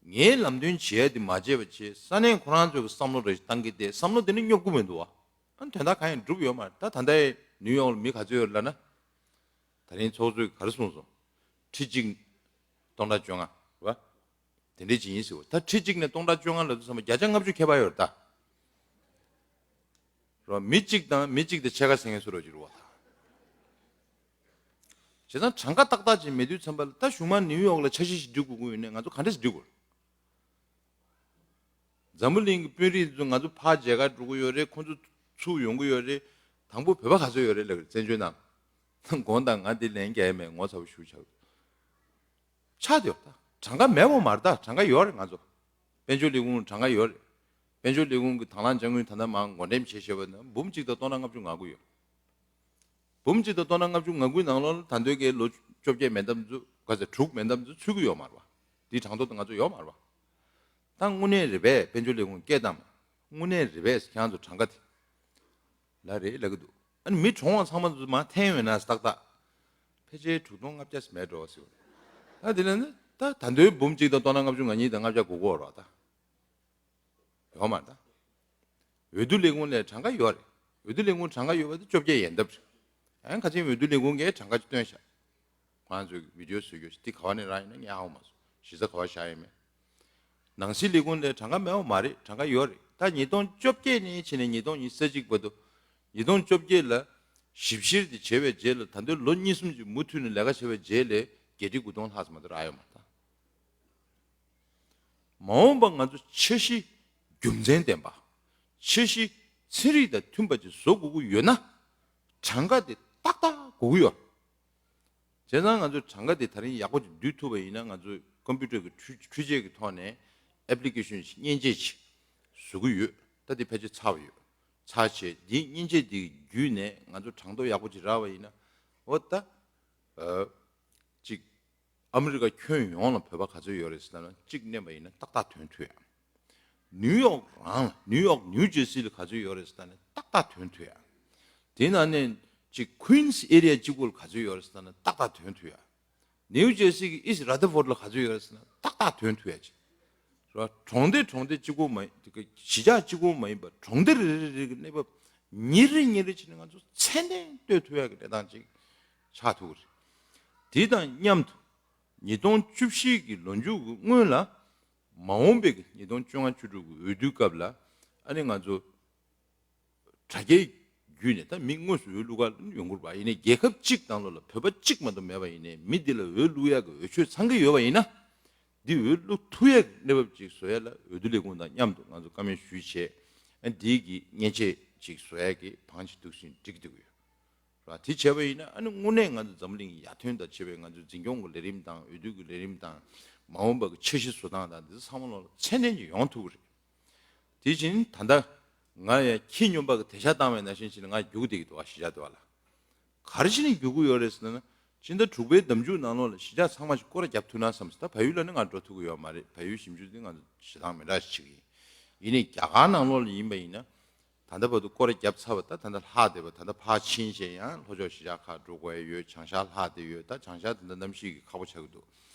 ངས་ལམ་སྟོན་བྱས་ཡ་དེ་མ་བྱས་པ་བྱས། ས་གནས་ཁོ་རང་ཚོའི་བསམ་བློ་རེ་བཏང་གི་བསྡད། བསམ་བློ་དེ་ནི་སྙོབ་ཀྱི་མི་འདུག་པ། ཨ་ནི་དོན་དག་གང་ཡང་འགྲུབ་ཡོད་མ་རེད། ད་ད་ལྟའི་ནིའུ་ཡོག་ལ་མི་ག་ཚོད་ཡོད་རེད་ལབ་ན། ད་རིང་ཚོགས་གཙོས་ག་རེ་གསུངས་སོང་། ཁྲི་གཅིག་སྟོང་ཕྲག་བཅོ་ལྔ་རེད་པ། དེ་འདྲས་ཅིག་ཡིན་ཟེར་བ། ད་ཁྲི་གཅིག་ནས་སྟོང་ཕྲག་བཅོ་ལྔ་ལབ་དུས་ཙམ་པ་བརྒྱ་ཆ་ལྔ་བཅུ་ཁྱད་པར་ཡོད་རེད་ད། རེད་པ། མི་གཅིག་དང་མི་གཅིག་དང་ཕྱེད་ཀ་ཟེར་མཁན་སུ་རེད་པ་ཅིག་རེད་པ་ད། བྱས་ཙང་གྲངས་ཀ་ཏག་ཏག་ཅིག་མེད་དུས་ཙམ་པ་ལ། ད་གཞུག་མ་ནིའུ་ཡོག་ལ་འཆར་གཞི་ཞིག་སྒྲིག་དགོས་ཀྱི་ཡོད་ནའི་ང་ཚོ་ག་འདྲས་སེ་སྒྲིག་དགོས། འཛམ་བུ་གླིང་གི་དཔོན་རིགས་ཚོ་ང་ཚོ་ཕར་མཇལ་ཁ་འགྲོ་གི་ཡོད་རེད། ཁོང་ཚོ་ཚུར་ཡོང་གི་ཡོད་རེད། དང་པོ་བོད་པ་ག་ཚོད་ཡོད་རེད་ལབ་ཀྱི་རེད་བཙན་བྱོལ་ནང་། དགོངས་དག། ང་འདི་ལན་རྒྱག་ཡ་མེད། ངོ་ཚ་པོ་ཞེ་པོ་ཆགས། ཆགས་བསྡད་ཡོད་ད། གྲངས་ཀ་མེད་པ་མ་རེད་ད། གྲངས་ཀ་ཡོད་རེད། ང་ཚོ་དཔལ་འབྱོར་ལས་ཁུངས་གྲངས་ཀ་ཡོད་རེད། དཔལ་འབྱོར་ལས་ཁུངས་ཀྱི་དང་བླངས་དཔྱ་དངུལ་ད་ལྟ་མར་འགོ་འདྲེན་བྱས་བྱས་པ་ན་འབུམ་གཅིག་དང་སྟོང་ཕྲག་ལྔ་བཅུ་ང་དགུ་ཡོད། འབུམ་གཅིག་དང་སྟོང་ཕྲག་ལྔ་བཅུ་ང་དགུའི་ནང་ལོགས་ལ་ད་དུང་གི་ལོ་བཅོ་བརྒྱད་མེད་མདའ་ཚོ་ག་ཚོད་དྲུག་མེད་མདའ་ཚོ་ཚུད་ཀྱི་ཡོད་མ་རེད་པ། འདིའི་གྲངས་ཐོ་དེ་ང་ཚོ་ཡོད་མ་རེད་པ། ད་དངོས་གནས་རེད་པས། དཔལ་འབྱོར་ལས་ཁུངས་སྐད་བཏང་བ། དངོས་གནས་རེད་པས། ཁྱེད་རང་ཚོ་གྲངས་ཀ་དེ་ལ་རེད་ལབ་ཀྱི་འདུག། ཨ་ནི་མི་གྲོངས་པ་ཚང་མ་ཚོ་མར་འཐེན་ཡོད་ན་ཏག་ཏག་ཕལ་ཆེར་དྲུག་སྟོང་ལྔ་བརྒྱ་ཙམ་མེད་འགྲོ་བ་ཟེར་བ་རེད། ད་དེ་ལ་ནི་ད་ད་དུང་འབུམ་གཅིག་དང་སྟོང་ཕྲག་ལྔ་བཅུ་ང་གཉིས་དང་ལྔ་བརྒྱ་དགུ་བར་རོ་ད། ཡོད་མ་རེད་ད། འོས་བསྡུ་ལས་ཁུངས་ལ་གྲངས་ཀ་ཡོད་རེད། འོས་བསྡུ་ལས་ཁུངས་གྲངས་ཀ་ཡོད་པ་དེ་བཅོ་བརྒྱད་ཡན་འདབས་རེད། ཨ་ཁ་ཆེམས་འོས་བསྡུ་ལས་ཁུངས་ཀྱིས་གྲངས་ཀ་ཅིག་བཏོན་བཞག། ང་ཚོས་བི་ཌི་ཨོ་བཟོས་རྒྱུ་ཞིག་འདི་ག་བ་ནས་རག་ཡིན་ན་ངས་ཧ་གོ་མ་སོང་། གཞི་རྩ་ག་བ་བཞག་ཡིན་མེད། ནང་སྲིད་ལས་ཁུངས་ལ་གྲངས་ཀ་མེད་པ་མ་རེད། གྲངས་ཀ་ཡོད་རེད། ད་ཉིས་སྟོང་བཅོ་བརྒྱད་ནས་བྱས་ནས་ཉིས་སྟོང་ཉི་ཤུ་རྩ་གཅིག་བར་དུ། ཉིས་སྟོང་བཅོ་བརྒྱད་ལ་ཞིབ་བཤེར་དེ་བྱས་པའི་རྗེས་ལ། ད་དུང་ལོ་གཉིས་གསུམ་ཅིག་མུ་མཐུད་ནས་ལས་ཀ་བྱས་པའི་རྗེས་ལ་བརྒྱད་ཁྲི་དགུ་སྟོང་ལྷག་ཙམ་མ་གཏོགས་རག་ཡོད་མ་རེད་ད། མ་འོངས་པ་ང་ཚོ་འཆར་གཞི་རྒྱུ་མཚན་ལྡན་པ། འཆར་གཞི་ཚན་རིག་དང་མཐུན་པ་ཅིག་བཟོ་དགོས་ཀྱི་ཡོད་ན། གྲངས་ཀ་དེ་ཏག་ཏག་དགོས་ཀྱི་ཡོད། བྱས་ཙང་ང་ཚོས་གྲངས་ཀ་དེ་ད་རིང་ཡག་པོ་ཅིག་བསྡུ་ཐུབ་པ་ཡིན་ན། ང་ཚོས་ཀམ་པུ་ཊར་གྱི་འཕྲུལ་འཕྲུལ་ཆས་ཀྱི་ཐོག་ནས་ཨེབ་ལི་ཀེ་ཤན་ཞིག་མཉེན་ཆས་ཅིག་བཟོ་གི་ཡོད། ད་དེ་ཕལ་ཆེར་ཚར་བ་ཡོད། ཚར་བྱས་དེའི་མཉེན་ཆས་དེ་བརྒྱུད་ནས་ང་ཚོ་གྲངས་ཐོ་ཡག་པོ་ཅིག་རག་པ་ཡིན་ན། འོ་ད་ཨ་ཅིག་ཨ་མི་རི་ཀ་ཁྱོན་ཡོངས་ལ་བོད་པ་ག་ཚོད་ཡོད་རེད་ཟེར་ན། གཅིག་བསྣན་པ་ཡིན་ན་ཏག་ཏག་ཐོན་ཐུབ་ཡ། ནིའུ་ཡོག་རང་ལ། ནིའུ་ཡོག་ནིའུ་ཇར་སི་ལ་ག་ཚོད་ཡོད་རེད་ཟེར་ན་ཏག་ཏག་ཐོན་ཐུབ་ཡ། དེ་ནང་ནས་ཅིག་ཀུན་སི་ཨེ་རི་ཡ་གཅིག་པོ་ལ་ག་ཚོད་ཡོད་རེད་ཟེར་ན་ཏག་ཏག་ཐོན་ཐུབ་ཡ། ནིའུ་ཇར་སི་གི་ཨིསི་ར་དར་ཕོར་ཌི་ལ་ག་ཚོད་ཡོད་རེད་ཟེར་ན་ཏག་ཏག་ཐོན་ཐུབ་ཡ་ཅིག། རེད་བ། གྲོང་སྡེ་གྲོང་སྡེ་གཅིག་པོ་མ་ཡིན། གཞིས་ཆགས་གཅིག་པོ་མ་ཡིན་པར་གྲོང་སྡེ་རེ་རེ་རེ་གི་གནས་བབ་ཉིན་རེ་ཉིན་རེ་བྱས་ནས་ང་ཚོ་ཚད་ལྡན་གཏོད་ཐུབ་ཡ་གི་གནས་སྟངས་ཅིག་ཆགས་ཐུབ་ཀྱི་རེད། དེ་དང་མཉམ་དུ་ཉིས་སྟོང་བཅུ་བཞི་གི་ལོ་མཇུག་གི་སྔོན་ལ་མ་འོངས་པའི་གི་ཉིས་སྟོང་བཅོ་ལྔ་བཅུ་དྲུག་གི་འོས་བསྡུའི་སྐབས་ལ་ཨ་ནི་ང་ཚོ་དྲ་རྒྱའི་བརྒྱུད་ནས། ད་མི་དངོས་སུ་འོས་བླུག་ག་ཡོང་གི་རེད་པ། ཡིན་ནའི་རྒྱལ་ཁབ་གཅིག་ནང་ལོགས་ལ་བོད་པ་གཅིག་མ་གཏོགས་མེད་པ་ཡིན་ནའི། མི་འདི་ལ་འོས་བླུག་ཡག་གི་འོས་ཆོས་ཚང་གི་ཡོད་པ་ཡིན་ན། འདི་འོས་བླུག་ཐུབ་ཡག་གི་གནས་བབ་ཅིག་བཟོ་ཡག་ལ་འོས་བསྡུ་ལས་ཁུངས་དང་མཉམ་དུ་ང་ཚོ་བཀའ་མོལ་ཞུས་བྱས། ཨ་འདི་གི་མཉེན་ཆས་ཅིག་བཟོ་ཡག་གི་བང་ཅིག་འདུག་སེ་འགྲིག་འདུག་ཡོད། ར། དེ་བྱས་པ་ཡིན་ན་ཨ་ནི་དངོས་གནས་ང་ཚོ་འཛམ་གླིང་ཡར་ཐོན་དང་བྱས་པའི་ང་ཚོའི་འཛིན་སྐྱོང་གི་ལས་རིམ་དང་། འོས་བསྡུ་གི་ལས་རིམ་དང་། མ་འོངས་པ་གི་འཆར་གཞི་བཟོ་སྟངས་དང་འདི་ཚོ་ཚང་མ་ལོག་ལ་ཚད་ལྡན་ཅིག་ཡོང་ཐུབ་ཀྱི་རེད། དེ་བཞིན་ད་ལྟ་ང་ཡང་ཁྱི་སྨྱོན་པ་གི་དེད་ཤག་བཏང་བའི་ནང་བཞིན་བྱས་ནས་ང་རྒྱུག་བསྡད་ཀྱི་འདུག་པ། གཞིས་ཆགས་དེ་བ་ལ། ག་རེ་བྱས་ནས་རྒྱུག་གི་ཡོད་རེད་ཟེར་ན། སྤྱི་ཟླ་དྲུག་པའི་ཟླ་མཇུག་ནང་ལོགས་ལ་གཞིས་ཆགས་ཚང་མ་ཞིག་སྐོར་ར་བརྒྱབ་ཐུབ་ན་བསམ་སོང་། ད་བལ་ཡུལ་ལ་ནི་ང་འགྲོ་ཐུབ་ཀྱི་ཡོད་མ་རེད། བལ་ཡུལ་ཞིབ་འཇུག་དེ་ང་ཚོ་བྱེད་སྟངས་མི་འདྲ་ཞིག་བྱེད་ཀྱི་ཡིན། ཡིན་ནའི་རྒྱ་གར་ནང་ལོགས་ལ་ཡིན་པ་ཡིན་ན། ད་ལྟ་བར་དུ་སྐོར་ར་བརྒྱབ་ཚར་བ། ད་ད་ལྟ་ལྷག་བསྡད་པ། ད་ལྟ་ཕར་ཕྱིན་བྱས་ཡང་ལྷོ་ཕྱོགས་གཞིས་ཆགས་ཁག་འགྲོ་དགོས་ཡ་ཡོད། བྱང་ཤར་ལྷག་བསྡད་ཡོད། ད་བྱང་ཤར་དེ་འདྲ་གནམ་གཤིས་ཀྱི་ཁག་པོ་ཆགས་ཀྱི་འདུག་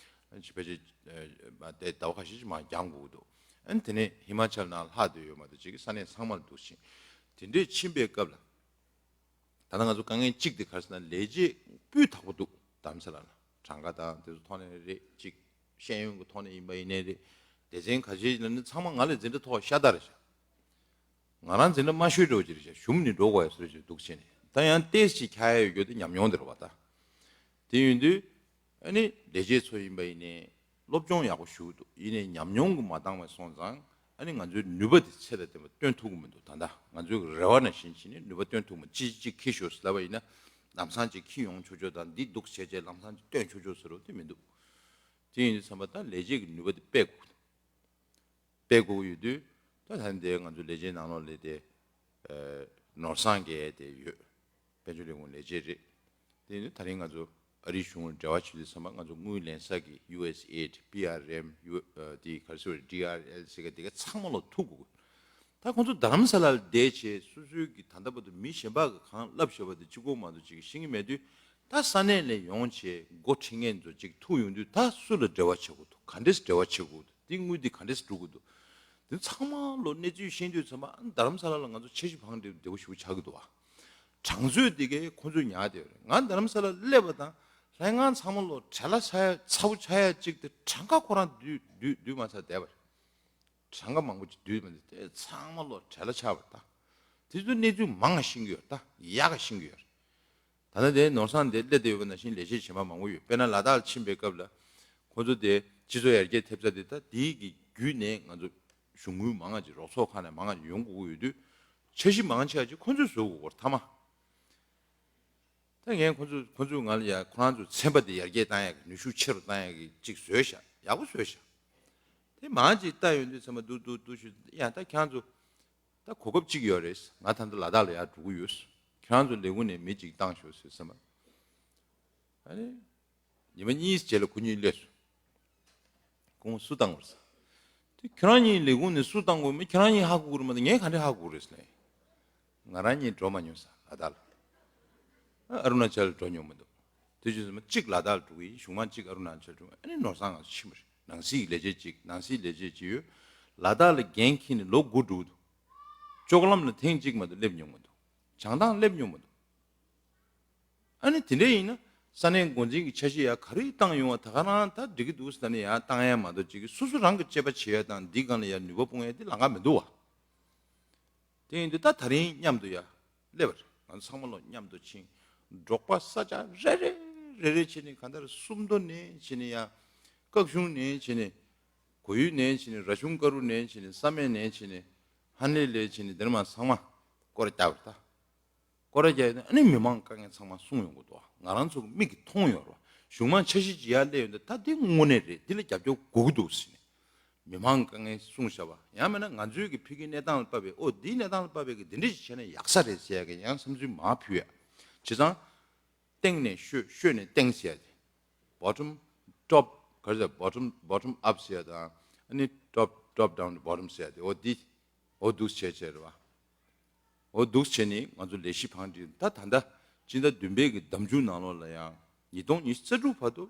ཕལ་ཆེར་ཨ་མ་དེ་ཟླ་བ་ཁ་ཤས་ཅིག་མར་འགྱངས་དགོས་ཀྱི་འདུག་ཨ་ནི་དེ་ནས་ཧི་མ་ཅལ་ནང་ལྷག་བསྡད་ཡོད་མ་གཏོགས་ཅིག་ས་གནས་ཚང་མར་འདུག་ཕྱིན། དེ་འདྲས་ཕྱིན་པའི་སྐབས་ལ། ད་ལྟ་ང་ཚོ་དཀའ་ངལ་གཅིག་དེ་ག་རེ་ཟེར་ན། ལས་བྱེད་སྤུས་དག་པོ་འདུག་རྡ་རམ་ས་ལ་ལ། གྲངས་ཀ་དང་དེ་ཚོ་ཐོག་ནས་རེད། གཅིག་ཤེས་ཡོན་གྱི་ཐོག་ནས་ཡིན་པ་ཡིན་ནའི་རེད། སྡེ་ཚན་ཁ་ཤས་ལ་ནི་ཚང་མ་ང་ལས་འཛིན་གྲྭ་མཐོ་བ་ཤ་སྟག་རེད་ཤག་ང་རང་འཛིན་གྲྭ་དམའ་ཤོས་འདྲ་བོ་ཅིག་རེད་ཤག་གཞུང་ནས་འགྲོ་དགོས་ཡ་བཟོ་འདྲ་ཅིག་འདུག་བྱས་ནས། ད་ཡང་ཏོག་ཙམ་ཅིག་འཁྱར་ཡ་ཡོད་རྒྱུ་དེ་ཉམས་མྱོང་དེ་རེད་བ། ད་དེ་ཡིན་དུས། ཨ་ནི་ལས་བྱེད་ཚོ་ཡིན་པ་ཡིན་ནའི་སློབ་སྦྱོང་ཡག་པོ་ཞུ་གི་འདུག་ཡིན་ནའི་ཉམས་མྱོང་གིས་མ་འདང་བ་སོང་ཙང་། ཨ་ནི་ང་ཚོའི་ནུས་པ་དེ་ཚད་དང་ལྡན་པ་སྟོན་ཐུབ་ཀྱི་མི་འདུག་ད་ལྟ་ང་ཚོའི་རེ་བ་ནང་བཞིན་བྱས་ནས་ནུས་པ་སྟོན་ཐུབ་མི། ཅི་ཅིག་འཁྱེར་ཤོག་ཟེར་ལབ་པ་ཡིན་ན། ལམ་སང་ཅིག་འཁྱེར་ཡོང་ཆོག་ཆོག་དང་། འདི་འདུག་བྱས་བྱས་ལམ་སང་ཅིག་སྟོན་ཆོག་ཆོག་ཟེར་རོ་དེ་མི་འདུག་དེ་ཡིན་དུས་ཙམ་པ་ད་ལས་བྱེད་ཀྱི་ནུས་པ་དེ་སྤེལ་དགོས་ཀྱི་འདུག་སྤེལ་དགོས་ཀྱི་ཡོད་དུས། ད་ད་ལྟའི་ང་ཚོ་ལས་བྱེད་ནང་ལོགས་ལ་དེ། ཨ། ནོར་བཟང་གིས་དེ་ཡོད། དཔལ་འབྱོར་ལས་ཁུངས་ལས་བྱེད་རེད། དེ་ནི་ད་རིང་ང་ཚོ་ཨ་རིའི་གཞུང་ལ་འབྲེལ་བ་བྱེད་དུས་ཙམ་པ། ང་ཚོ་དངུལ་ལེན་ས་གི་ཡུ་ཨེས་ཨེ་ཌི། པི་ཨར་ཨེམ། ཡུ་ཨ། དེ་ག་རེ་ཟེར་བ་རེད། ཌི་ཨར་ཨེལ་ཟེར་གི་དེ་ག་ཚང་མ་ལོག་ཐུག་དགོས། ད་ཁོང་ཚོ་རྡ་རམ་ས་ལ་ལ་བསྡད་བྱས་སོ་སོའི་གི་ད་ལྟ་བར་དུ་མི་གཞན་པ་གིས་གང་བསླབས་བཞག་པ་དེ་གཅིག་པོ་མ་གཏོགས་ཅིག་ཤེས་ཀྱི་མེད་དུས། ད་ས་གནས་ལ་ཡོང་བྱས་འགོ་ཁྲིད་མཁན་ཚོ་ཅིག་ཐུག་ཡོང་དུས། ད་སུ་ལ་འབྲེལ་བ་བྱེད་དགོས་འདུག་ག་འདྲས་འབྲེལ་བ་བྱེད་དགོས་འདུག་འདི་དངུལ་འདི་ག་འདྲས་སེ་འགྲོ་གི་འདུག་འདི་ཚང་མ་ལོ་གནས་ཚུལ་ཤེས་དུས་ཙམ་པ། ཨ་ནི་རྡ་རམ་ས་ལ་ལ་ང་ཚོ་འཆར་གཞི་བང་སྒྲིག་བདེ་པོ་ཞེ་པོ་ཆགས་ཀྱི་འདུག་བ། གྲངས་ཚོད་འདི་གས་ཁོ་ཚོས་ཉར་བསྡད་ཡོད་རེད། ང་རྡ་རམ་ས་ལ་སླེབས་པ་དང་ལྷན་ཁང་ཚང་མ་ལོ་བྲེལ་བ་ཆགས་ཡ། ཚ་པོ་ཆགས་ཡ་གཅིག་དེ་གྲངས་ཀ་ཁོ་རང་བསྡུས་བསྡུས་བསྡུས་མ་ཚར་བསྡད་པ་རེད། གྲངས་ཀ་མང་པོ་ཅིག་བསྡུས་མ་བསྡུས་དེ་ཚང་མ་ལོ་བྲེལ་བ་ཆགས་པ་རེད། ད་དེ་ཚོ་གནས་ཚུལ་མང་ང་ཤེས་ཀྱི་ཡོད་རེད། ད་ཡག་ག་ཤེས་ཀྱི་ཡོད་རེད། ད་ལྟ་དེ་ནོར་བཟང་དེ་སླེབས་བསྡད་ཡོད་པ་ནང་བཞིན་ལས་བྱེད་གཞན་པ་མང་པོ་ཡོད། དཔེར་ན་ལ་དྭགས་ལ་ཕྱིན་པའི་སྐབས་ལ་ཁོ་ཚོ་དེ་སྤྱི་ཚོགས་ཡར་རྒྱས་ཐེབས་རྩ་དེ། ད་དེའི་གི་བརྒྱུད་ནས་ང་ཚོ་གཞུང་དངུལ་མང་ང་ཅིག་རོགས་ཚོགས་ཁག་ནས་མང་ང་ཅིག་ཡོང་དགོས་ཀྱི་ཡོད་དུས། འཆར་གཞི་མང་ཆེ་བ་ཅིག་ཁོ་ཚོས་བཟོ་དགོས་ཀྱི་ཡོད་རེད་མཐའ་མ། ད་ངས་ཁོ་ཚོ་ཁོ་ཚོས་ང་ལ་ཡ་ཁོ་རང་ཚོའི་ཚན་པ་དེ་ཡར་རྒྱས་བཏང་ཡག་གི། ནུས་ཤུགས་ཆེ་རུ་བཏང་ཡག་གི་ཅིག་བཟོས་ཤག་ཡག་པོ་བཟོས་ཤག་དེ་མར་ཅིག་ལྟ་ཡོང་དུས་ཙམ་པ། འདུག་འདུག་འདུག་ཞུ། ཡ་ད་ཁྱེད་རང་ཚོ་ད་གོ་སྐབས་གཅིག་ཡོད་རེད། ང་ད་ལྟ་ལ་དྭགས་ལ་ཡར་འགྲོ་གི་ཡོད། ཁྱེད་རང་ཚོ་ལས་ཁུངས་ནས་མི་གཅིག་བཏང་ཤོག་ཟེར་ཙམ་པ། ཨ་ནི་ཉི་མ་གཉིས་རྗེས་ལ་ཁོ་གཉིས་སླེབས་སོང་། ཁོང་སུ་བཏང་དགོས་རེད་ཟེར། དེ་ཁྱེད་རང་གཉིས་ལས་ཁུངས་ནས་སུ་བཏང་དགོས་མིན་ཁྱེད་རང་གཉིས་ཧ་གོ་གི་རེད་མ་གཏོགས་ངས་ག་འདྲས་ཧ་གོ་གི་རེད་ཟེར་ལབ། ང་རང་གཉིས་འགྲོ་མ་མྱོང་ཟེར་ལ་དྭགས་ལ། ཨ་རུ་ན་ཅལ་འགྲོ་མྱོང་མི་འདུག་དེ་བྱས་ཙང་གཅིག་ལ་དྭགས་ལ་འགྲོ་གི་ཡིན། གཞུང་མང་གཅིག་ཨ་རུ་ན་ཅལ་འགྲོ་གི་ཡིན། ཨ་ནི་ནོར་བཟང་ང་ཚོ་ཕྱིན་པ་རེད། ནང་སྲིད་ཀྱི་ལས་བྱེད་གཅིག་ནང་སྲིད་ལས་བྱེད་གཅིག་ཡོད། ལ་དྭགས་ལ་འགན་འཁྱེར་ནས་ལོ་དགུ་འགྲོ་གི་འདུག་ལྕོག་ལམ་ལ་ཐེངས་གཅིག་མ་གཏོགས་སླེབས་མྱོང་མི་འདུག་བྱང་ཐང་སླེབས་མྱོང་མི་འདུག་ཨ་ནི་དེ་འདྲ་ཡིན་ན་ས་གནས་འགོ་འཛིན་གྱི་འཆར་གཞི་ཡར་ག་རེ་བཏང་ཡོང་བ། ད་ག་རང་ད་འགྲིག་གི་འདུག་ཟེར་ནས་ཡར་བཏང་ཡ་མ་གཏོགས་ཅིག་སོ་སོ་རང་གི་དཔྱད་པ་བྱེད་ཡ་དང་འདི་སྒང་ལ་ཡར་ནུས་པ་སྤུངས་ཡ་དེ་ལམ་ཁ་མི་འདུག་བ། དེ་ཡིན་དུས་ད་ད་རིང་མཉམ་དུ་ཡར་སླེབས་པ་རེད། ང་ཚོ་ཚང་མ་ལོ་མཉམ་དུ་ཕྱིན། འབྲོག་པ་ས་ཆ་རེ་རེ་རེ་རེ་བྱས་ནས། གང་ལྟར་སུམ་མདོ་ནས་བྱས་ནས་ཡ། སྐག་གཞུང་ནས་བྱས་ནས། གོ་ཡུལ་ནས་བྱས་ནས། ར་ཆུང་དཀར་རུ་ནས་བྱས་ནས། བསམ་ཡས་ནས་བྱས་ནས། ཧན་ལེ་ལས་བྱས་ནས། འདིར་མ་ཚང་མ་སྐོར་ར་བརྒྱབ་པ་རེད་ད། སྐོར་ར་རྒྱག་ཡོང་དུས་ཨ་ནི་མི་མང་དཀའ་ངལ་ཚང་མ་གསུངས་ཡོང་གི་འདུག་ང་རང་ཚོ་གི་མིག་གིས་མཐོང་ཡོད་རེད་བ། གཞུང་མང་འཆར་གཞི་ཅིག་ཡར་སླེབས་ཡོང་དུས་ད་འདི་དངོས་གནས་རེད། འདི་ལ་རྒྱབ་སྐྱོར་དགོས་ཀྱི་འདུག་ཟེར་ནས་མི་མང་དཀའ་ངལ་གསུངས་བཞག་པ། ཡང་མིན་ན་ང་ཚོའི་གི་ཕ་གིའི་གནས་སྟངས་ལ་དཔག་པའི། ཨོ་འདིའི་གནས་སྟངས་ལ་དཔག་པའི་གི་འདི་འདྲ་ཞིག་བྱས་ན་ཡག་ས་རེད་ཟེར་ཡ་གི་ཡང་བསམ་ཚུལ་མར་ཕུལ་ཡ། བྱས་ཙང་སྟེང་ནས་ཤོད། ཤོད་ནས་སྟེང་ཟེར་ཡ་དེ། bottom top ག་རེ་ཟེར། bottom bottom up ཟེར་ཡ་དང་། ཨ་ནི་top top down to bottom ཟེར་ཡ་དེ། འོ་འདི། འོ་འདུག་བྱས་བྱས་རེད་བ། འོ་འདུག་བྱས་ནས་ང་ཚོ་ལས་གཞི་བང་སྒྲིག་ད་ད་ལྟ་སྤྱི་ཟླ་བདུན་པའི་གི་ཟླ་མཇུག་ནང་ལོགས་ལ་ཡང་ཉིས་སྟོང་ཉི་ཤུ་རྩ་དྲུག་བར་དུ་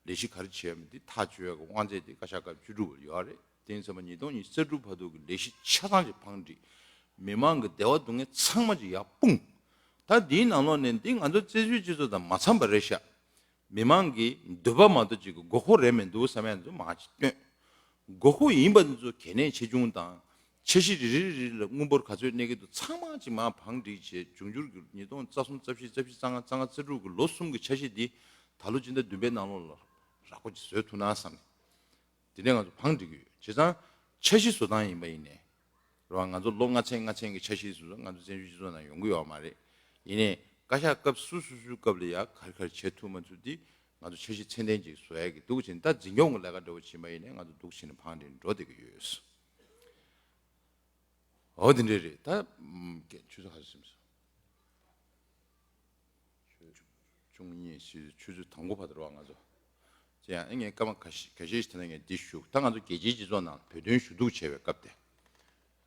ལས་གཞི་ག་རེ་བྱས་ཡོད་མེད་འདི་ཐག་གཅོད་ཡག་གི་དབང་ཚད་དེ་བཀའ་ཤག་སྐབས་བཅུ་དྲུག་པར་ཡོད་རེད། དེ་ཡིན་ཙང་ཉིས་སྟོང་ཉི་ཤུ་རྩ་དྲུག་བར་དུ་གི་ལས་གཞི་ཆ་ཚང་ཅིག་བང་སྒྲིག་མི་མང་གི་བདེ་བ་སྡུག་བསྔལ་ཚང་མ་ཅིག་ཡར་སྤུངས། ད་འདིའི་ནང་ལོགས་ནས་འདི་ང་ཚོ་བཙན་བྱོལ་སྤྱི་ཚོགས་དང་མ་འཚམས་པ་རེད་ཤག་མི་མང་གི་འདོད་པ་མ་གཏོགས་ཅིག་གི་དགོས་མཁོ་རེད་མི་འདུག་བསམ་ཡ་ཚོ་མར་ཅིག་བཏོན། དགོས་མཁོ་ཡིན་པ་འདི་ཚོ་གལ་གནད་ཆེ་ཆུང་དང་། འཆར་གཞི་རེ་རེ་རེ་རེ་ལ་དངུལ་འབོར་ག་ཚོད་གནས་ཀྱི་འདུག་ཚང་མ་ཅིག་མར་བང་སྒྲིག་བྱས། འབྱུང་འགྱུར་གྱི་ཉིས་སྟོང་རྩ་གསུམ་རྩ་བཞི་རྩ་བཞི་རྩ་ལྔ་རྩ་ལྔ་རྩ་དྲུག་གི་ལོ་གསུམ་གྱི་འཆར་གཞི་འདི་ད་ལོ་སྤྱི་ཟླ་བདུན་པའི་ནང་ལོགས་ལ་རགས་པ་ཅིག་བཟོ་ཐུབ་ན་བསམ་ནས། དེ་ནས་ང་ཚོ་བང་སྒྲིག་གི་ཡོད། བྱས་ཙང་འཆར་གཞི་བཟོ་སྟངས་ཡིན་པ་ཡིན་ནའི་རེད་བ། ང་ཚོ་ལོ་ལྔ་ཚན་ལྔ་ཚན་གྱི་འཆར་གཞི་བཟོ་ཚོ་ང་ཚོ་བཙན་བྱོལ་སྤྱི་ཚོགས་ནང་ཡོང་གི་ཡོད་མ་རེད། ཡིན་ནའི་བཀའ་ཤག་སྐབས་སོ་སོ་སོའི་སྐབས་ལ་ཡ་ག་རེ་ག་རེ་བྱེད་ཐུབ་མ་ཐུབ་འདི་ང་ཚོ་འཆར་གཞི་ཚད་ལྡན་ཅིག་བཟོ་ཡ་གི་འདུག་བྱས་ནས། ད་འཛིན་སྐྱོང་གི་ལས་ཀ་འདྲ་བོ་བྱེད་པ་ཡིན་ནའི་ང་ཚོ་འདུག་བྱས་ནས་བང་སྒྲིག་འགྲོ་བསྡད་ཀྱི་ཡོད། འོ་དེ་འདྲས་རེད། ད་ཨམ། ཆུ་ཚོད་ག་ཚོད་ཟིན་སོང་། ཆུ་ གཉིས་ཤིག་ཆུ་ཚོད་དང་པོ་བར་དུ་རོགས་ང་ཚོ། ཅེས་ཡང་ངས་སྐར་མ་ཁ་ཤས་ཁ་ཤས་ཤིག་དེ་ན་ངས་འདི་ཞུ། ད་ང་ཚོ་རྒྱལ་སྤྱིའི་སྤྱི་ཚོགས་ནང་བོད་དོན་ཞུ་གཏུག་བྱས་པའི་སྐབས་དེ།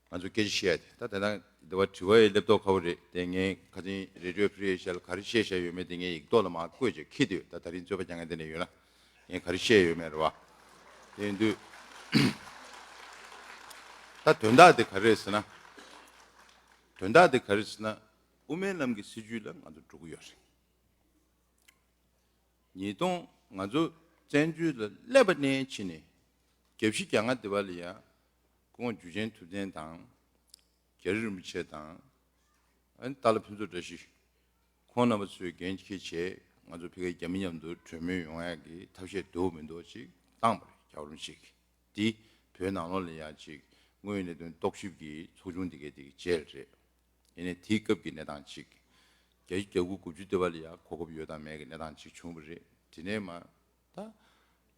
ང་ཚོ་སྐད་ཆ་བཤད་ཡ་དེ་ད་དེ་ན་འདི་བ་དྲི་བ་ཡི་ལེབ་ཏོག་ཁ་བོ་རེད་དེ། ངས་ཁ་སང་Radio Free Asia་ལ་ག་རེ་བཤད་བཞག་ཡོད་མེད་དེ་ངས་ཡིག་ཐོག་ལ་མར་བཀོད་བྱས་འཁྱེར་དུས་ད་ད་རིང་རྩོད་པ་རྒྱག་མཁན་དེ་ནས་ཡོད་ན་ངས་ག་རེ་བཤད་ཡོད་མེད་རེད་བ། དེ་ཡིན་དུས་ད་དོན་དག་དེ་ག་རེ་རེད་ཟེར་ན། དོན་དག་དེ་ག་རེ་རེད་ཟེར་ན། དབུ་མའི་ལམ་གྱི་སྲིད་བྱུས་ལ་ང་ཚོ་འགྲོ་གི་ཡོད་རེད། ཉིས་སྟོང་ང་ཚོ་བཙན་བྱོལ་ལ་སླེབས་པ་ནས་ཕྱིན་ནས་བརྒྱད་ཅུ་གྱ་ལྔ་དེ་བར་ལ་ཡང་སྐུ་ངོ་འཇུ་ཆེན་ཐུབ་བསྟན་དང་། རྒྱ་རི་རིན་པོ་ཆེ་དང་། ཨ་ནི་ཏཱ་ལ་ཕུན་ཚོགས་བཀྲ་ཤིས། ཁོང་རྣམ་པ་ཚོས་འགན་འཁྱེར་བྱས་ང་ཚོ་ཕ་གིའི་རྒྱ་མི་མཉམ་དུ་གྲོས་མོལ་ཡོང་ཡག་གི་ཐབས་ཤེས་འདུག་མི་འདུག་ཅིག་བཏང་པ་རེད་རྒྱལ་བ་རིན་པོ་ཆེ་གིས། འདི་བོད་ནང་ལོགས་ལ་ཡང་ཅིག་དངོས་ཡོད་གནད་དོན་རྟོག་ཞིབ་ཀྱི་ཚོགས་ཆུང་འདི་གའི་འདི་གའི་མཇལ་རེད། ཡིན་ནའི་དེའི་སྐབས་ཀྱི་གནས་སྟངས་ཅིག་བརྒྱད་ཅུ་གྱ་དགུ་དགུ་བཅུ་དེ་བ་ལ་ཡང་གོ་སྐབས་ཡོད་དང་མེད་ཀྱི་གནས་སྟངས་ཅིག་བྱུང་བ་རེད། དེ་ནས་མ་ད་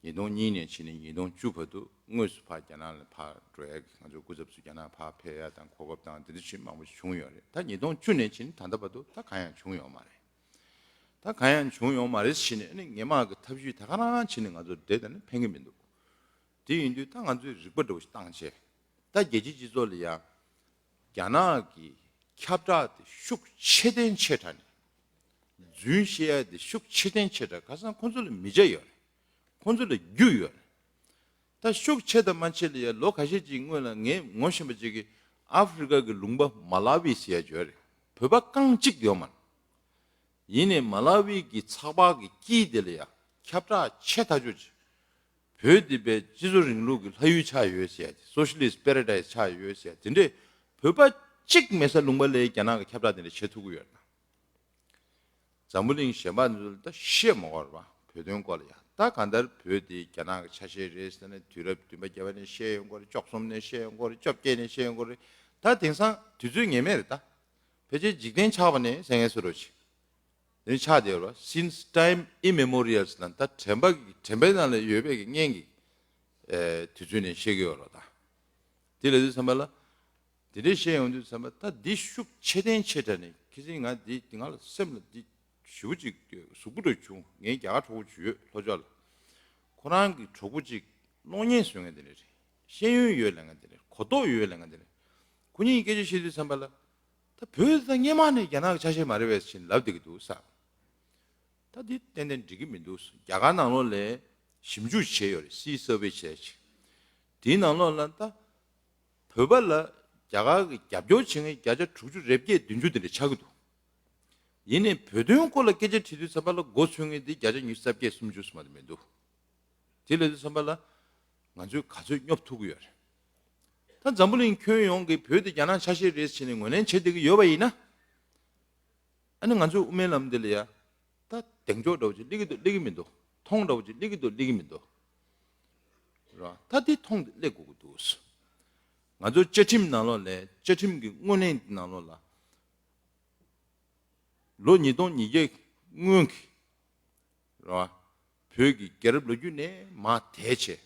ཉིས་སྟོང་གཉིས་ནས་ཕྱིན་ནས་ཉིས་སྟོང་བཅུ་བར་དུ་དངོས་སུ་ཕར་རྒྱ་ནག་ལ་ཕར་འགྲོ་ཡ་གི་ང་ཚོའི་སྐུ་ཚབ་ཚོ་རྒྱ་ནག་ཕར་ཕེབས་ཡ་དང་གོ་སྐབས་དང་དེ་འདྲ་ཞིག་མང་པོ་ཞིག་བྱུང་ཡོད་རེད། ད་ཉིས་སྟོང་བཅུ་ནས་ཕྱིན་ནས་ད་ལྟ་བར་དུ་ད་གང་ཡང་བྱུང་ཡོད་མ་རེད། ད་གང་ཡང་བྱུང་ཡོད་མ་རེད་ཕྱིན་ནས་ཨ་ནི་སྔོན་མ་གི་ཐབས་ཇུས་ད་ག་རང་ཕྱིན་ནས་ང་ཚོ་བསྡད་ད་ནི་ཕན་གི་མི་འདུག་དེ་ཡིན་དུས་ད་ང་ཚོས་རིག་པ་འདྲ་བོ་ཞིག་བཏང་བྱས། ད་རྒྱལ་སྤྱིའི་སྤྱི་ཚོགས་ལ་ཡང་རྒྱ་ནག་གི་ཁྱབ་བསྒྲགས་དེ་ཤུགས་ཆེ་ལྡན་ཆེ་དྲགས་ནས་རྫུན་བཤད་ཡ་དེ་ཤུགས་ཆེ་ལྡན་ཆེ་དྲགས། ཁ་སང་ཁོང་ཚོ་ལ་མི་བྱ་ཡོད་རེད། ཁོང་ཚོ་ལ་རྒྱུ་ཡོད་རེད། ད་ཤུགས་ཆེ་དང་མ་ཆེ་ལ་ཡང་ལོ་ཁ་ཤས་ཅིག་སྔོན་ལ་ངས་ངོ་ཤེས་པ་ཅིག་གིས་ཨ་ཧྥེ་རི་ཀ་གི་ལུང་པ་མ་ལ་ཝི་ཟེར་ཡ་ཅིག་ཡོད་རེད། བོད་པ་རྐང་གཅིག་ཡོད་མ་རེད། ཡིན་ནའི་མ་ལ་ཝི་གི་ཚགས་པར་གྱི་དཀྱིལ་དེ་ལ་ཡང་ཁྱབ་བསྒྲགས་ཆེ་ཐག་ཆོད་ཅིག་བོད་འདི་པའི་སྤྱི་ཚོགས་རིང་ལུགས་ཀྱི་ལྷ་ཡུལ་ཆགས་ཡོད་ཟེར་ཡ་དེ། Socialist Paradise་ཆགས་ཡོད་ཟེར་ཡ་དེ་འདྲས་བོད་པ་གཅིག་མེད་ས་ལུང་པ་ལ་རྒྱ་ནག་གི་ཁྱབ་བསྒྲགས་དེ་འདྲ་བྱེད་ཐུབ་ཀྱི་ཡོད་ན། འཛམ་བུ་གླིང་གཞན་པ་ཚོ་ལ་ད་བཤད་མ་དགོས་རེད་བ། བོད་དོན་སྐོར་ལ་ཡང་ད་གང་ལྟར་བོད་དེ་རྒྱ་ནག་གི་ཆ་ཤས་རེད་ཟེར་ནས་དུས་རབས་བདུན་པ་བརྒྱད་པ་ནས་བཤད་ཡོང་གི་རེད། བཅུ་གསུམ་ནས་བཤད་ཡོང་གི་རེད། བཅོ་བརྒྱད་ནས་བཤད་ཡོང་གི་རེད། ད་དེང་སང་དུས་ཚོད་ངེས་མེད་རེད་ད། ཕལ་ཆེར་འཇིག་རྟེན་ཆགས་པ་ནས་ཟེར་མཁན་བཟོ་འདྲ་ཅིག་དེ་ནི་ཆགས་བསྡད་ཡོད་རེད་བ། Since time immemorial ཟེར་ན་ད་དྲན་པ་གི་དྲན་པའི་ནང་ལ་ཡོད་པའི་གི་སྔོན་གྱི་ཨེ་དུས་ཚོད་ནས་བཤད་ཀྱི་ཡོད་རེད་ད། དེ་ལ་དུས་ཙམ་པ་ལ། དེ་འདྲའི་བཤད་ཡོང་དུས་ཙམ་པ་ད་འདི་ཤུགས་ཆེ་ལྡན་ཆེ་དྲགས་ནས་ཁྱེད་ཚོས་ང་འདི་ང་ལ་སེམས་ལ་འདི་ཞེ་པོ་ཅིག་གཟུགས་པོ་འདྲ་བྱུང་། ངའི་རྒྱ་གར་གྲོགས་པོ་ཅིག་ཡོད་ལྷོ་ཕྱོགས་ལ། ཁོ་རང་གི་གྲོགས་པོ་ཅིག་གློག་བརྙན་བཟོ་མཁན་དེ་འདྲ་རེད། ཤེས་ཡོན་ཡོད་ལབ་མཁན་དེ་འདྲ་རེད། གོ་རྟོགས་ཡོད་ལབ་མཁན་དེ་འདྲ་རེད། ཁོ་གཉིས་སྐད་ཆ་བཤད་དུས་ཙམ་པ་ལ། ད་བོད་ད་སྔོན་མ་ནས་རྒྱ་ནག་གི་ཆ་ཤས་མ་རེད་པས་ཟེར་ལབ་བསྡད་ཀྱི་འདུག་ས། ད་འདི་ཏན་ཏན་འགྲིག་གི་མི་འདུག་རྒྱ་གར་ནང་ལོགས་ལ་ཞིབ་འཇུག་བྱས་ཡོད་རེད། Sea Survey་བྱས་ཅིག་དེའི་ནང་ལོགས་ལ་ད་བོད་པ་ལ་རྒྱ་གར་གྱི་རྒྱབ་སྐྱོར་བྱེད་མཁན་བརྒྱ་ཆ་དྲུག་ཅུ་རེ་བརྒྱད་བདུན་ཅུ་དེ་འདྲ་ཆགས་ཀྱི་འདུག་ཡིན་ནའི་བོད་དོན་སྐོར་ལ་སྐད་ཆ་དྲིས་དུས་ཙམ་པ་ལ་མགོ་ཚོས་མཁན་འདི་བརྒྱ་ཆ་ཉི་ཤུ་རྩ་བརྒྱད་སུམ་ཅུ་སུ་མ་དེ་མི་འདུག་དེ་ལབ་དུས་ཙམ་པ་ལ་ང་ཚོས་ག་ཚོད་སྙོབ་ཐུབ་ཀྱི་ཡོད་རེད། ད་འཛམ་བུ་གླིང་ཁྱོན་ཡོངས་ཀྱིས་བོད་དེ་རྒྱ་ནག་ཆ་ཤས་རེད་ཟེར་ནས་ངོས་ལེན་བྱེད་བསྡད་ཀྱི་ཡོད་པ་ཡིན་ན། ཨ་ནི་ང་ཚོའི་དབུ་མའི་ལམ་འདི་ལ་ཡ། ད་གདེང་འཇོག་འདྲ་བོ་ཅིག་སླེབས་ཀྱི་འདུག་སླེབས་ཀྱི་མི་འདུག་མཐོང་འདྲ་བོ་ཅིག་སླེབས་ཀྱི་འདུག་སླེབས་ཀྱི་མི་འདུག་རེད་བ། ད་འདི་མཐོང་སྟེ་སླེབས་དགོས་ཀྱི་འདུག་ང་ཚོ་བཅའ་ཁྲིམས་ནང་ལོགས་ལ་བཅའ་ཁྲིམས་ཀྱི་སྔོན་གླེང་འདི་ནང་ལོགས་ལ། ལོ་ཉིས་སྟོང་ཉིས་བརྒྱ་སྔོན་གྱི་རེད་བ། བོད་ཀྱི་རྒྱལ་རབས་ལོ་རྒྱུས་ནས་མར་དེད་བྱས།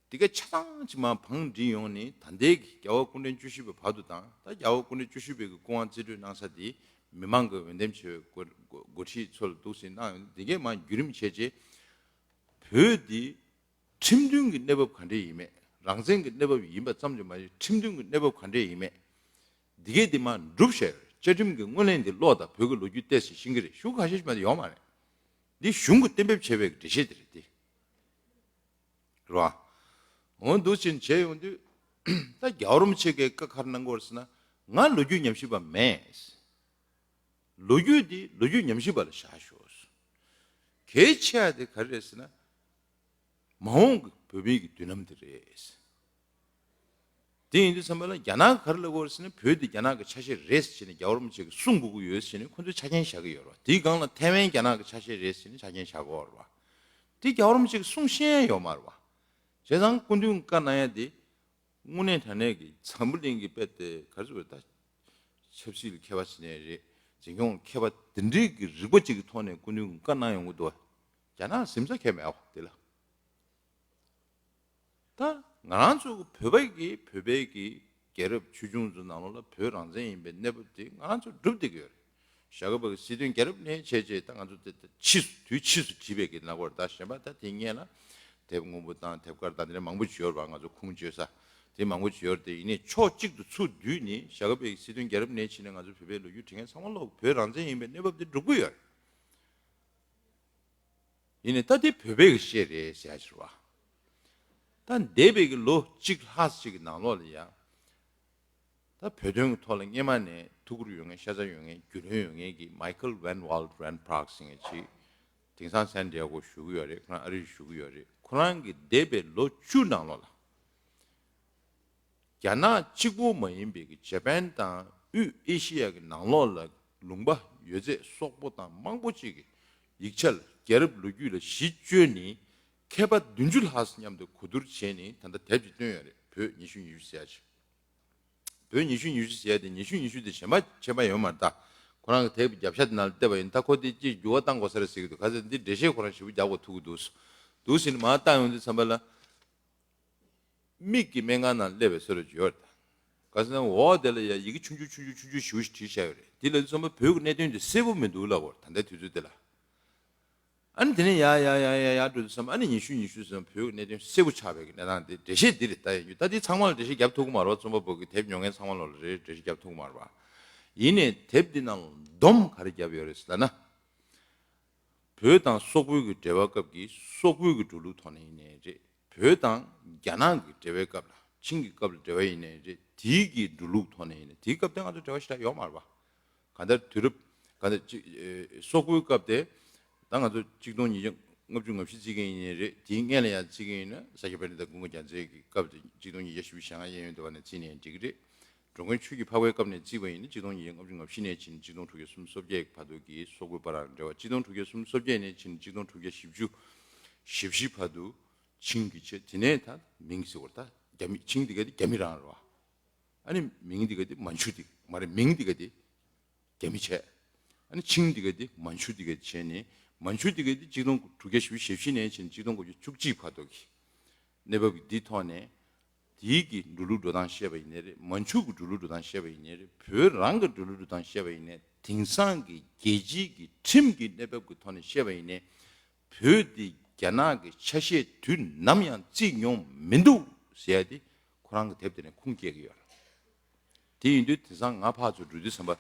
འདི་ག་ཆ་ཚང་ཅིག་མར་བང་སྒྲིག་ཡོང་ནས་ད་ལྟའི་གི་རྒྱལ་བ་སྐུ་ཕྲེང་བཅུ་བཞི་པའི་བར་དུ་དང་ད་རྒྱལ་བ་སྐུ་ཕྲེང་བཅུ་བཞི་པའི་གི་སྐུ་དབང་རྩིས་སྤྲོད་གནང་ས་དེ་མི་མང་གི་འོས་འདེམས་བྱས་པའི་འགོ་འགོ་འགོ་ཁྲིད་ཚོ་ལ་འདུག་སེ་གནང་ཡོང་དུས་འདི་གས་མར་བརྒྱུད་རིམ་བྱས་རྗེས། བོད་འདི་ཁྲིམས་མཐུན་གྱི་གནས་བབ་ག་འདྲས་ཡིན་མེད། རང་བཙན་གྱི་གནས་བབ་ཡིན་པ་ཙམ་གྱིས་མ་ཡིན་ཁྲིམས་མཐུན་གྱི་གནས་བབ་ག་འདྲས་ཡིན་མེད། འདི་གས་འདི་མར་འགྲུབ་བྱས། བཅའ་ཁྲིམས་ཀྱི་སྔོན་གླེང་འདི་ཀློག་དང་བོད་ཀྱི་ལོ་རྒྱུས་བལྟས་ཟེར་ཤེས་ཀྱི་རེད། ཤུགས་ཁ་ཤས་ཤིག་མ་གཏོགས་ཡོད་མ་རེད། འདི་གཞུང་གིས་གཏན་འབེབས་བྱས་པའི་འགྲེལ་བཤད་འདི་རེད་དེ། རེད་བ། འོ་འདུག་ཕྱིན་བྱས་ཡོང་དུས། ད་རྒྱལ་བ་རིན་པོ་ཆེ་གིས་བཀའ་ག་རེ་གནང་གི་ཡོད་རེད་ཟེར་ན། ང་ལོ་རྒྱུས་ཉམས་ཞིབ་པ་མེད། ལོ་རྒྱུས་འདི་ལོ་རྒྱུས་ཉམས་ཞིབ་པ་ལ་བཞག་ཤོག་གལ་ཆེ་བ་དེ་ག་རེ་རེད་ཟེར་ན། མ་འོངས་ཀྱི་བོད་མིའི་གི་མདུན་ལམ་དེ་རེད། དེ་ཡིན་དུས་ཙམ་པ་ལ་རྒྱ་ནག་གིས་ག་རེ་ལབ་ཀྱི་ཡོད་རེད་ཟེར་ན། བོད་འདི་རྒྱ་ནག་གི་ཆ་ཤས་རེད་ཟེར་ནས་རྒྱལ་བ་རིན་པོ་ཆེ་གིས་གསུང་དགོས་ཀྱི་ཡོད་ཟེར་ནས་ཁོ་ཚོས་ཆ་རྐྱེན་བཞག་གི་ཡོད་རེད། དེའི་སྒང་ལ་ཐའེ་ཝན་རྒྱ་ནག་གི་ཆ་ཤས་རེད་ཟེར་ནས་ཆ་རྐྱེན་བཞག་གི་ཡོད་རེད་བ། དེ་རྒྱལ་བ་རིན་པོ་ཆེ་གིས་གསུང་ཤེས་ཡ་ཡོད་མ་རེད་བ། བྱས་ཙང་སྐུ་མདུན་བཀའ་གནང་ཡ་དེ། དངོས་གནས་དྲང་གནས་ཀྱི་འཛམ་བུ་གླིང་གི་དཔེ་དེ་ག་རེ་ཟེར་བ་ད། ཆབ་སྲིད་ལ་མཁས་པ་ཟེར་ནའི་རེད། འཛིན་སྐྱོང་མཁས་པ་དེ་འདྲའི་གི་རིག་པ་ཅིག་གི་ཐོག་ནས་སྐུ་མདུན་གྱིས་བཀའ་གནང་ཡོང་གི་འདུག་རྒྱ་ནག་གཟིམ་ས་ཁེལ་མེད་པ་དེ་ལ། ད་ང་རང་ཚོ་གི་བོད་པ་གི་བོད་པའི་གི་རྒྱལ་རབས་ཆོས་འབྱུང་ཚོ་ནང་ལོགས་ལ་བོད་རང་བཙན་ཡིན་པའི་གནས་བབ་དེ་ང་རང་ཚོ་སྒྲུབ་བསྡད་ཀྱི་ཡོད་རེད། ཞྭ་སྒབ་པ་གི་སྲིད་དོན་རྒྱལ་རབས་ནས་བྱས་རྗེས་ད་ང་ཚོ་དེ་ཕྱིས་སུ་དུས་ཕྱིས་སུ་བྲིས་པའི་གི་ལབ་དགོས་རེད། ད་གཞན་པ་ད་དེ་སྔོན་ལ་དེབ་སྔོན་པོ་དང་དེབ་དཀར་དང་དེ་འདྲ་མང་པོ་ཅིག་ཡོད་རེད་པ། ང་ཚོ་ཁུངས་བཅོལ་ས་དེ་མང་པོ་ཅིག་ཡོད་རེད། དེ་ཡིན་ནའི་ཕྱོགས་གཅིག་ཏུ་ཚུར་བསྡུས་ནས་ཞྭ་སྒབ་པའི་སྲིད་དོན་རྒྱལ་རབས་ནས་ཕྱིན་ནས་ང་ཚོ་བོད་པའི་ལོ་རྒྱུས་བྲིས་མཁན་ཚང་མ་ལོག་བོད་རང་བཙན་ཡིན་པའི་གནས་བབ་དེ་སྒྲུབ་ཀྱི་ཡོད་རེད། ཡིན་ནའི་ད་དེ་བོད་པའི་གི་བཤད་རེད་ཟེར་ཡ་ཞིག་རེད་པ། ད་འདས་པའི་གི་ལོ་གཅིག་ལྷག་ཅིག་གི་ནང་ལོགས་ལ་ཡ། ད་བོད་དོན་གྱི་ཐོག་ལ་སྔོན་མ་ནས་ཐུགས་ཁུར་ཡོད་མཁན། ཤ་ཚ་ཡོད་མཁན། རྒྱུས་ལོན་ཡོད་མཁན་གྱི་Michael Van Walt Ranpark ཟེར་མཁན་ཅིག་དེང་སང་སན་ཌི་ཡེ་གོ་བཞུགས་ཀྱི་ཡོད་རེད། ཁོ་རང་ཨ་རིར་བཞུགས་ཀྱི་ཡོད་རེད། ཁོ་རང་གིས་འདས་པའི་ལོ་བཅུ་ནང་ལོགས་ལ་རྒྱ་ནག་གཅིག་པོ་མ་ཡིན་པའི་གི་ཇ་པན་དང་དབུས་ཨེ་ཤི་ཡ་གི་ནང་ལོགས་ལ་ལུང་པ་ཡོད་ཚད་སོག་པོ་དང་མང་པོ་ཅིག་གི་ཡིག་ཆ་ལ་རྒྱལ་རབས་ལོ་རྒྱུས་ལ་གཞི་བཅོལ་ནས་མཁས་པ་བདུན་ཅུ་ལྷག་མཉམ་དུ་གོ་བསྡུར་བྱས་ནས་ད་ལྟ་དེབ་ཅིག་བཏོན་ཡོད་རེད། བོད་ཉི་ཤུ་ཉི་ཤུ་ཟེར་ཡ་ཅིག་བོད་ཉི་ཤུ་ཉི་ཤུ་ཟེར་ཡ་དེ་ཉི་ཤུ་ཉི་ཤུ་དེ་གཞན་པ་ཁྱད་པར་ཡོད་མ་རེད། ད་ཁོ་རང་གི་དེབ་རྒྱབ་ཤ་དེ་ནང་ལ་བལྟས་པ་ཡིན། ད་ཁོ་དེ་ཅིག་འགྱུར་བ་བཏང་དགོས་ས་རེད་ཟེར་གྱི་འདུག་ག་ཚོད་འདི་འགྲེལ་བཤད་ཁོ་རང་ཞེ་པོ་རྒྱག་དགོས་ཐུག་གི་འདུག་འདུག་ཟེར་ནས་མར་བཏང་ཡོང་དུས་ཙམ་པ་ལ། མིག་གི་སྨན་ཁང་ནང་སླེབས་པའི་བཟོ་འདྲ་ཅིག་ཡོད་རེད། ག་ཟེར་ན་འོག་དེ་ལ་ཡ་ཡི་གེ་ཆུང་ཆུང་ཆུང་ཆུང་ཆུང་ཆུང་ཞེ་པོ་ཞིག་བྲིས་བཞག་ཡོད་རེད། དེ་ལ་ཚང་མ་བོད་ཀྱི་གནད་དོན་དེ་གསལ་པོ་མི་འདུག་ལབ་དགོས་རེད། ད་ལྟའི་དུས་ཚོད་དེ་ལ། ཨ་ནི་དེ་ནས་ཡར་ཡར་ཡར་ཡར་ཡར་འགྲོ་དུས་ཙམ་ཨ་ནི་ཉི་ཤུ་ཉི་ཤུ་ཙམ་བོད་ཀྱི་གནད་དོན་གསལ་པོ་ཆགས་པའི་གི་གནས་སྟངས་དེ་འགྲེལ་བཤད་འདི་རེད། ད་ཡིན་རྒྱུ་ད་འདི་ཚང་མ་ལ་འགྲེལ་བཤད་རྒྱབ་ཐུབ་ཀྱི་མ་རེད་པ། རྩོམ་པ་པོ་གི་དེབ་ཉོ་མཁན་ཚང་མ་ལ་རེ་འགྲེལ་བཤད་རྒྱབ་ཐུབ་ཀྱི་མ་རེད་པ། ཡིན་ནའི་དེབ་འདི་ནང་ལ་སྡོམ་ག་རེ་བརྒྱབ་ཡོད་རེད་ཟེར་ན། བོད་དང་སོག་པོའི་གི་འབྲེལ་བ་སྐབས་ཀྱི་སོག་པོའི་གི་འགྲོ་ལུགས་ཐོག་ནས་ཡིན་ནའི་རེད། བོད་དང་རྒྱ་ནག་གི་འབྲེལ་བའི་སྐབས་ལ་ཆིང་གི་སྐབས་ལ་འབྲེལ་བ་ཡིན་ནའི་རེད། དེའི་གི་འགྲོ་ལུགས་ཐོག་ནས་ཡིན་ནའི་དེའི་སྐབས་དེ་ང་ཚོ་འབྲེལ་བ་ཞེ་དྲག་ཡོད་མ་རེད་པ། གང་ལྟར་དུས་རབས་གང་ལྟར་ཅིག་ཨེ་སོག་པོའི་སྐབས་དེ་ད་ང་ཚོ་གཅིག་སྟོང་ཉིས་བརྒྱ་ལྔ་བཅུ་ང་བཞི་བརྩི་མཁན་ཡིན་ནའི་རེད། དེའི་སྔོན་ལ་ཡང་བརྩི་མཁན་ཡིན་ན་ས་སྐྱ་པཎྜི་ཏ་ཀུན་དགའ་རྒྱལ་མཚན་གྱི་སྐབས་དེ་གཅིག་སྟོང་ཉིས་བརྒྱ་བཞི་བཅུ་ཞེ་ལྔ་གཡས་གཡོན་དེ་བ་ནས་བརྩིས་ནའི་འགྲིག་གི་རེད། འགྲོ་མགོན་ཆོས་ཀྱི་འཕགས་པའི་སྐབས་ནས་བརྩིས་པ་ཡིན་ན་གཅིག་སྟོང་ཉིས་བརྒྱ་ལྔ་བཅུ་ང་བཞི་ནས་ཕྱིན་གཅིག་སྟོང་དྲུག་བརྒྱ་སུམ་ཅུ་སོ་བརྒྱད་ཀྱི་བར་དུ་གི་སོག་པོའི་བར་ལ་འབྲེལ་བ། གཅིག་སྟོང་དྲུག་བརྒྱ་སུམ་ཅུ་སོ་བརྒྱད་ནས་ཕྱིན་གཅིག་སྟོང་དྲུག་བརྒྱ་བཞི་བཅུ་ཞེ་བཞི་བར་དུ་ཆིང་གིས་བྱས། དེ་ནས་ད་མིང་ཟེར་བ་རེད། ད་རྒྱ་མི་ཆིང་དེ་ག་དེ་རྒྱ་མི་རང་རེད་པ། ཨ་ནི་མིང་དེ་ག་དེ་མན་ཇུ་དེ་མ་རེད། མིང་དེ་ག་དེ་རྒྱ་མི་བྱས། ཨ་ནི་ཆིང་དེ་ག་དེ་མན་ཇུ་དེ་ག་དེ་བྱས་ནས་མན་ཇུ་དེ་ག་དེ་གཅིག་སྟོང་དྲུག་བརྒྱ་བཞི་བཅུ་ཞེ་བཞི་ནས་ཕྱིན་གཅིག་སྟོང་དགུ་བརྒྱ་བཅུ་གཅིག་བར་དུ་གི་གནས་བབ་ཀྱི་འདི་ཐོག་ནས། དེའི་གི་འགྲོ་ལུགས་འགྲོ་སྟངས་བཤད་པ་ཡིན་ནའི་རེད། མན་ཇུ་གི་འགྲོ་ལུགས་འགྲོ་སྟངས་བཤད་པ་ཡིན་ནའི་རེད། བོད་རང་གི་འགྲོ་ལུགས་འགྲོ་སྟངས་བཤད་པ་ཡིན་ནའི་དེང་སང་གི་རྒྱལ་སྤྱིའི་གི་ཁྲིམས་ཀྱི་གནས་བབ་ཀྱི་ཐོག་ནས་བཤད་པ་ཡིན་ནའི་བོད་འདི་རྒྱ་ནག་གི་ཆ་ཤས་དུས་ནམ་ཡང་བརྩིས་མྱོང་མི་འདུག་ཟེར་ཡ་དེ་ཁོ་རང་གི་དེབ་དེ་ནས་ཁུངས་སྐྱེལ་གྱི་ཡོད་རེད། དེ་ཡིན་དུས་དེང་སང་ང་ཕར་ཚུར་འགྲོ་དུས་ཙམ་པ།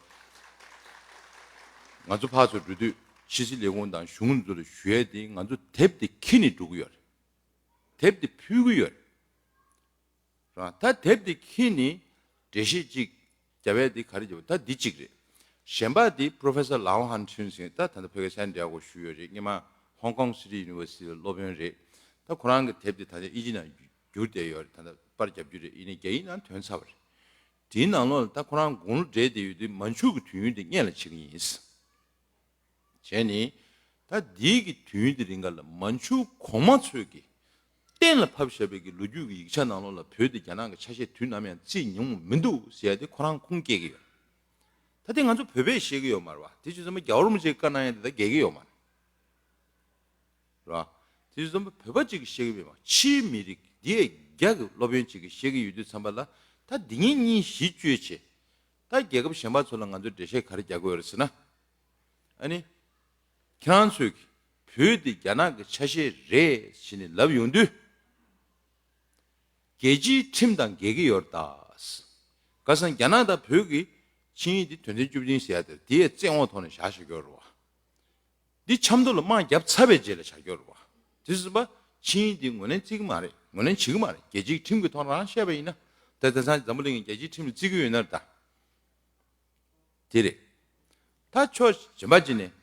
ང་ཚོ་ཕར་ཚུར་འགྲོ་དུས་ཕྱི་སྲིད་ལས་ཁུངས་དང་གཞུང་ཚོ་ལ་ཞུ་ཡ་དེ་ང་ཚོ་དེབ་དེ་འཁྱེར་ནས་འགྲོ་གི་ཡོད་རེད། དེབ་དེ་ཕུལ་གི་ཡོད་རེད། རང་ད་དེབ་དེ་འཁྱེར་ནས་འགྲེལ་བཤད་ཅིག་རྒྱབ་ཡ་དེ་ག་རེ་བརྒྱབ། ད་འདི་གཅིག་རེད། གཞན་པ་དེ་Professor Lau Han Chun ཟེར་ད་ད་ལྟ་བོད་ཀྱི་སན་ཌི་ཡེ་གོ་བཞུགས་ཡོད་རེད། སྔོན་མ་Hong Kong City University ལ་སློབ་དཔོན་རེད། ད་ཁོ་རང་གི་དེབ་དེ་ད་ལྟ་ཨིན་ཇི་ནང་བསྒྱུར་བསྡད་ཡོད་རེད། ད་ལྟ་པར་རྒྱབ་རྒྱུ་རེད། ཡིན་ནའི་རྒྱ་ཡིག་ནང་ཐོན་ཚར་བ་རེད། དེའི་ནང་ལོགས་ལ་ད་ཁོ་རང་དགུང་ལོ་བགྲེས་བསྡད་ཡོད་དུས་མན་ཇུ་གི་དུས་ཡུན་དེ་སྔོན་ལ་བྱེད་ཀྱི་ཡིན། བྱས་ནས། ད་འདིའི་གི་དུས་ཡུན་དེ་རིང་ག་ལ་མན་ཇུ་གོང་མ་ཚོས་ཀྱི་གཏན་ལ་ཕབ་བཞག་པའི་གི་ལོ་རྒྱུས་ཀྱི་ཡིག་ཆ་ནང་ལོགས་ལ་བོད་དེ་རྒྱ་ནག་གི་ཆ་ཤས་དུས་ནམ་ཡང་བརྩིས་མྱོང་མི་འདུག་ཟེར་ཡ་དེ་ཁོ་རང་ཁུངས་སྐྱེལ་གི་ཡོད། ད་དེ་ང་ཚོ་བོད་པས་བཤད་གི་ཡོད་མ་རེད་པ། དེ་བྱས་ཙང་རྒྱལ་བ་རིན་པོ་ཆེས་བཀའ་གནང་ཡ་དེ་ད་འགལ་གི་ཡོད་མ་རེད། རེད་པ། དེ་བྱས་ཙང་བོད་པ་གཅིག་གིས་བཤད་གི་ཡོད་མ་རེད། ཕྱིའི་མི་རིགས་འདི་ཡ་རྒྱ་གི་སློབ་དཔོན་གཅིག་གིས་བཤད་གི་ཡོད་དུས་ཙམ་པ་ལ་ད་འདི་ངེད་གཉིས་གཞི་བཅོལ་བྱས། ད་རྒྱལ་ཁབ་གཞན་པ་ཚོ་ལ་ང་ཚོས་འགྲེལ་བཤད་ག་རེ་རྒྱག་དགོས་རེད་ཟེར་ན། ཨ་ནི། ཁྱེད་རང་ཚོས་ཀྱི་བོད་འདི་རྒྱ་ནག་གི་ཆ་ཤས་རེད་ཟེར་ནས་ལབ་ཡོང་དུས། རྒྱལ་སྤྱིའི་ཁྲིམས་དང་འགལ་གྱི་ཡོད་རེད་ད། ག་ཟེར་ན་རྒྱ་ནག་དང་བོད་ཀྱི་ཆིངས་ཡིག་འདི་དོན་ཚན་བཅུ་བདུན་ཟེར་ཡ་དེ་དེའི་བཙན་འོག་ཐོག་ནས་བཞག་བཞག་གི་ཡོད་རེད་པ། འདི་ཆབ་མདོ་ལ་དམག་བརྒྱབ་ཚར་བའི་རྗེས་ལ་བཞག་གི་ཡོད་རེད་པ། དེ་ཟེར་བ་ཆིངས་ཡིག་འདི་ངོས་ལེན་བརྩི་གི་མ་རེད། ངོས་ལེན་བྱེད་ཀྱི་མ་རེད། རྒྱལ་སྤྱིའི་ཁྲིམས་ཀྱི་ཐོག་རང་བཤད་པ་ཡིན་ན། ད་དེང་སང་འཛམ་བུ་གླིང་གི་རྒྱལ་སྤྱིའི་ཁྲིམས་ལ་བརྩི་གི་ཡོད་ན་རེད་ད། དེ་རེད། ད་ཕྱོགས་གཞན་པ་གཅིག་ནས།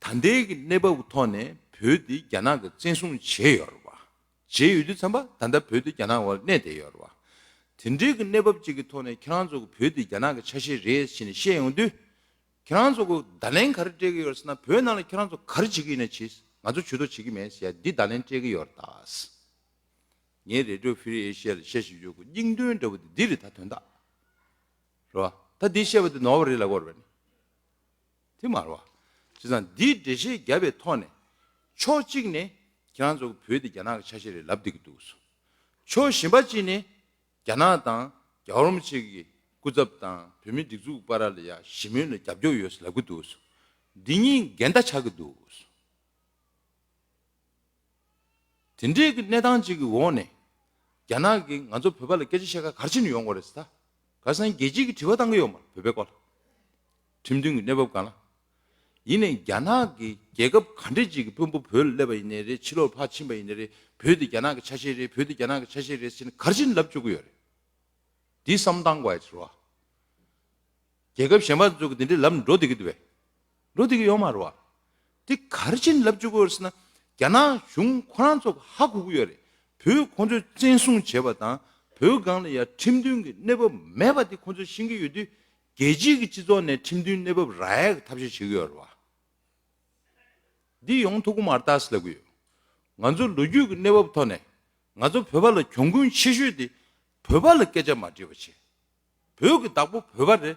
ད་ལྟའི་གི་གནས་བབ་ཀྱི་ཐོག་ནས་བོད་འདི་རྒྱ་ནག་གིས་བཙན་བཟུང་བྱས་ཡོད་རེད་པ། བྱས་ཡོད་དུས་ཙམ་པ་ད་ལྟ་བོད་འདི་རྒྱ་ནག་འོག་ལ་གནས་བསྡད་ཡོད་རེད་པ། དེ་འདྲའི་གི་གནས་བབ་ཅིག་གི་ཐོག་ནས་ཁྱེད་རང་ཚོ་གི་བོད་འདི་རྒྱ་ནག་གི་ཆ་ཤས་རེད་ཟེར་ནས་བཤད་ཡོང་དུས། ཁྱེད་རང་ཚོ་གི་བརྡ་ལན་ག་རེ་སྤྲད་ཀྱི་ཡོད་རེད་ཟེར་ན། བོད་ནང་ལ་ཁྱེད་རང་ཚོ་ག་རེ་བྱེད་ཀྱི་ཡིན་ན་བྱེད། ང་ཚོ་ཇུས་གཏོགས་བྱེད་ཀྱི་མེད་ཟེར་ཡ་འདི་བརྡ་ལན་སྤྲད་ཀྱི་ཡོད་རེད་ད། ངས་Radio Free Asia ལ་བཤད་བཞིན་ཡོད་གི་སྙིང་དོན་འདྲ་བོ་དེ་འདི་རེད་ད། དོན་དག་རེད་པ། ད་འདི་བཤད་པ་དེ་ནོར་བ་རེད་ལབ་དགོས་རེད་པ་ནི། དེ་མ་རེད་པ། བྱས་ཙང་འདིའི་འགྲེལ་བཤད་བརྒྱབ་པའི་ཐོག་ནས་ཕྱོགས་གཅིག་ནས་ཁྱེད་རང་ཚོ་གི་བོད་དེ་རྒྱ་ནག་གི་ཆ་ཤས་རེད་ལབ་བསྡད་ཀྱི་འདུག་སོ། ཕྱོགས་གཞན་པ་གཅིག་ནས་རྒྱ་ནག་དང་རྒྱལ་བ་རིན་པོ་ཆེ་གི་ སྐུ་ཚབ་དང་བོད་མི་སྒྲིག་འཛུགས་བར་ལ་ཡ་ཞི་མོལ་ལ་རྒྱབ་སྐྱོར་ཡོད་ཟེར་ལབ་ཀྱི་འདུག། འདི་གཉིས་འགལ་ཟླ་ཆགས་ཀྱི་འདུག། དེ་འདྲའི་གི་གནས་སྟངས་ཅིག་གི་འོག་ནས་རྒྱ་ནག་གིས་ང་ཚོ་བོད་པ་ལ་སྐད་ཆ་བཤད་ག་ག་རེ་བྱས་ནས་ཡོང་དགོས་རེད་ཟེར་ད། ག་རེ་ཟེར་ན་རྒྱལ་སྤྱི་གི་དྲི་བ་བཏང་གི་ཡོད་མ་རེད་བོད་པའི་སྐོར་ལ། ཁྲིམས་མཐུན་གྱི་གནས་བབ་སྒང་ལ། ཡིན་ནའི་རྒྱ་ནག་གི་རྒྱལ་ཁབ་ག་འདྲ་ཅིག་གི་དཔོན་པོ་བོད་ལ་སླེབས་པ་ཡིན་ནའི་རེད། ཕྱི་ལོགས་ཕར་ཕྱིན་པ་ཡིན་ནའི་རེད། བོད་དེ་རྒྱ་ནག་གི་ཆ་ཤས་རེད། བོད་དེ་རྒྱ་ནག་གི་ཆ་ཤས་རེད་ཟེར་ནས་ག་རེ་བྱས་ནས་ལབ་བཅུག་གི་ཡོད་རེད། འདི་བསམ་བཏང་དགོས་ཡ་ཅིག་རེད་བ། རྒྱལ་ཁབ་གཞན་པ་ཚོ་གི་འདི་འདྲའི་ལབ་འགྲོ་བསྡད་ཀྱི་འདུག་བས། འགྲོ་བསྡད་ཀྱི་ཡོད་མ་རེད་བ། འདི་ག་རེ་བྱས་ནས་ལབ་བཅུག་གི་ཡོད་རེད་ཟེར་ན། རྒྱ་ནག་གཞུང་ཁོ་རང་ཚོ་གི་ཧ་གོ་གི་ཡོད་རེད། བོད་ཁོ་ཚོས་བཙན་བཟུང་བྱས་པ་དང་བོད་སྒང་ལ་ཡ་ཁྲིམས་མཐུན་གྱི་གནས་བབ་མེད་པ་འདི་ཁོ་ཚོས་ཤེས་ཀྱི་ཡོད་དུས། རྒྱལ་སྤྱིའི་གི་སྤྱི་ཚོགས་ནས་ཁྲིམས་མཐུན་གནས་བབ་རག་ཡག་གི་ཐབས་ཤེས་བྱེད་ཀྱི་ཡོད་རེད་བ། འདི་ཡོང་ཐུབ་ཀྱི་མ་རེད་ད་ཟེར་ལབ་ཀྱི་ཡོད། ང་ཚོ་ལོ་རྒྱུས་ཀྱི་གནས་བབ་ཐོག་ནས་ང་ཚོ་བོད་པ་ལ་གྱོང་གུན་ཆེ་ཤོས་དེ་བོད་པ་ལ་སྐད་ཆ་མ་དྲིས་པ་བྱས། བོད་ཀྱི་བདག་པོ་བོད་པ་རེད།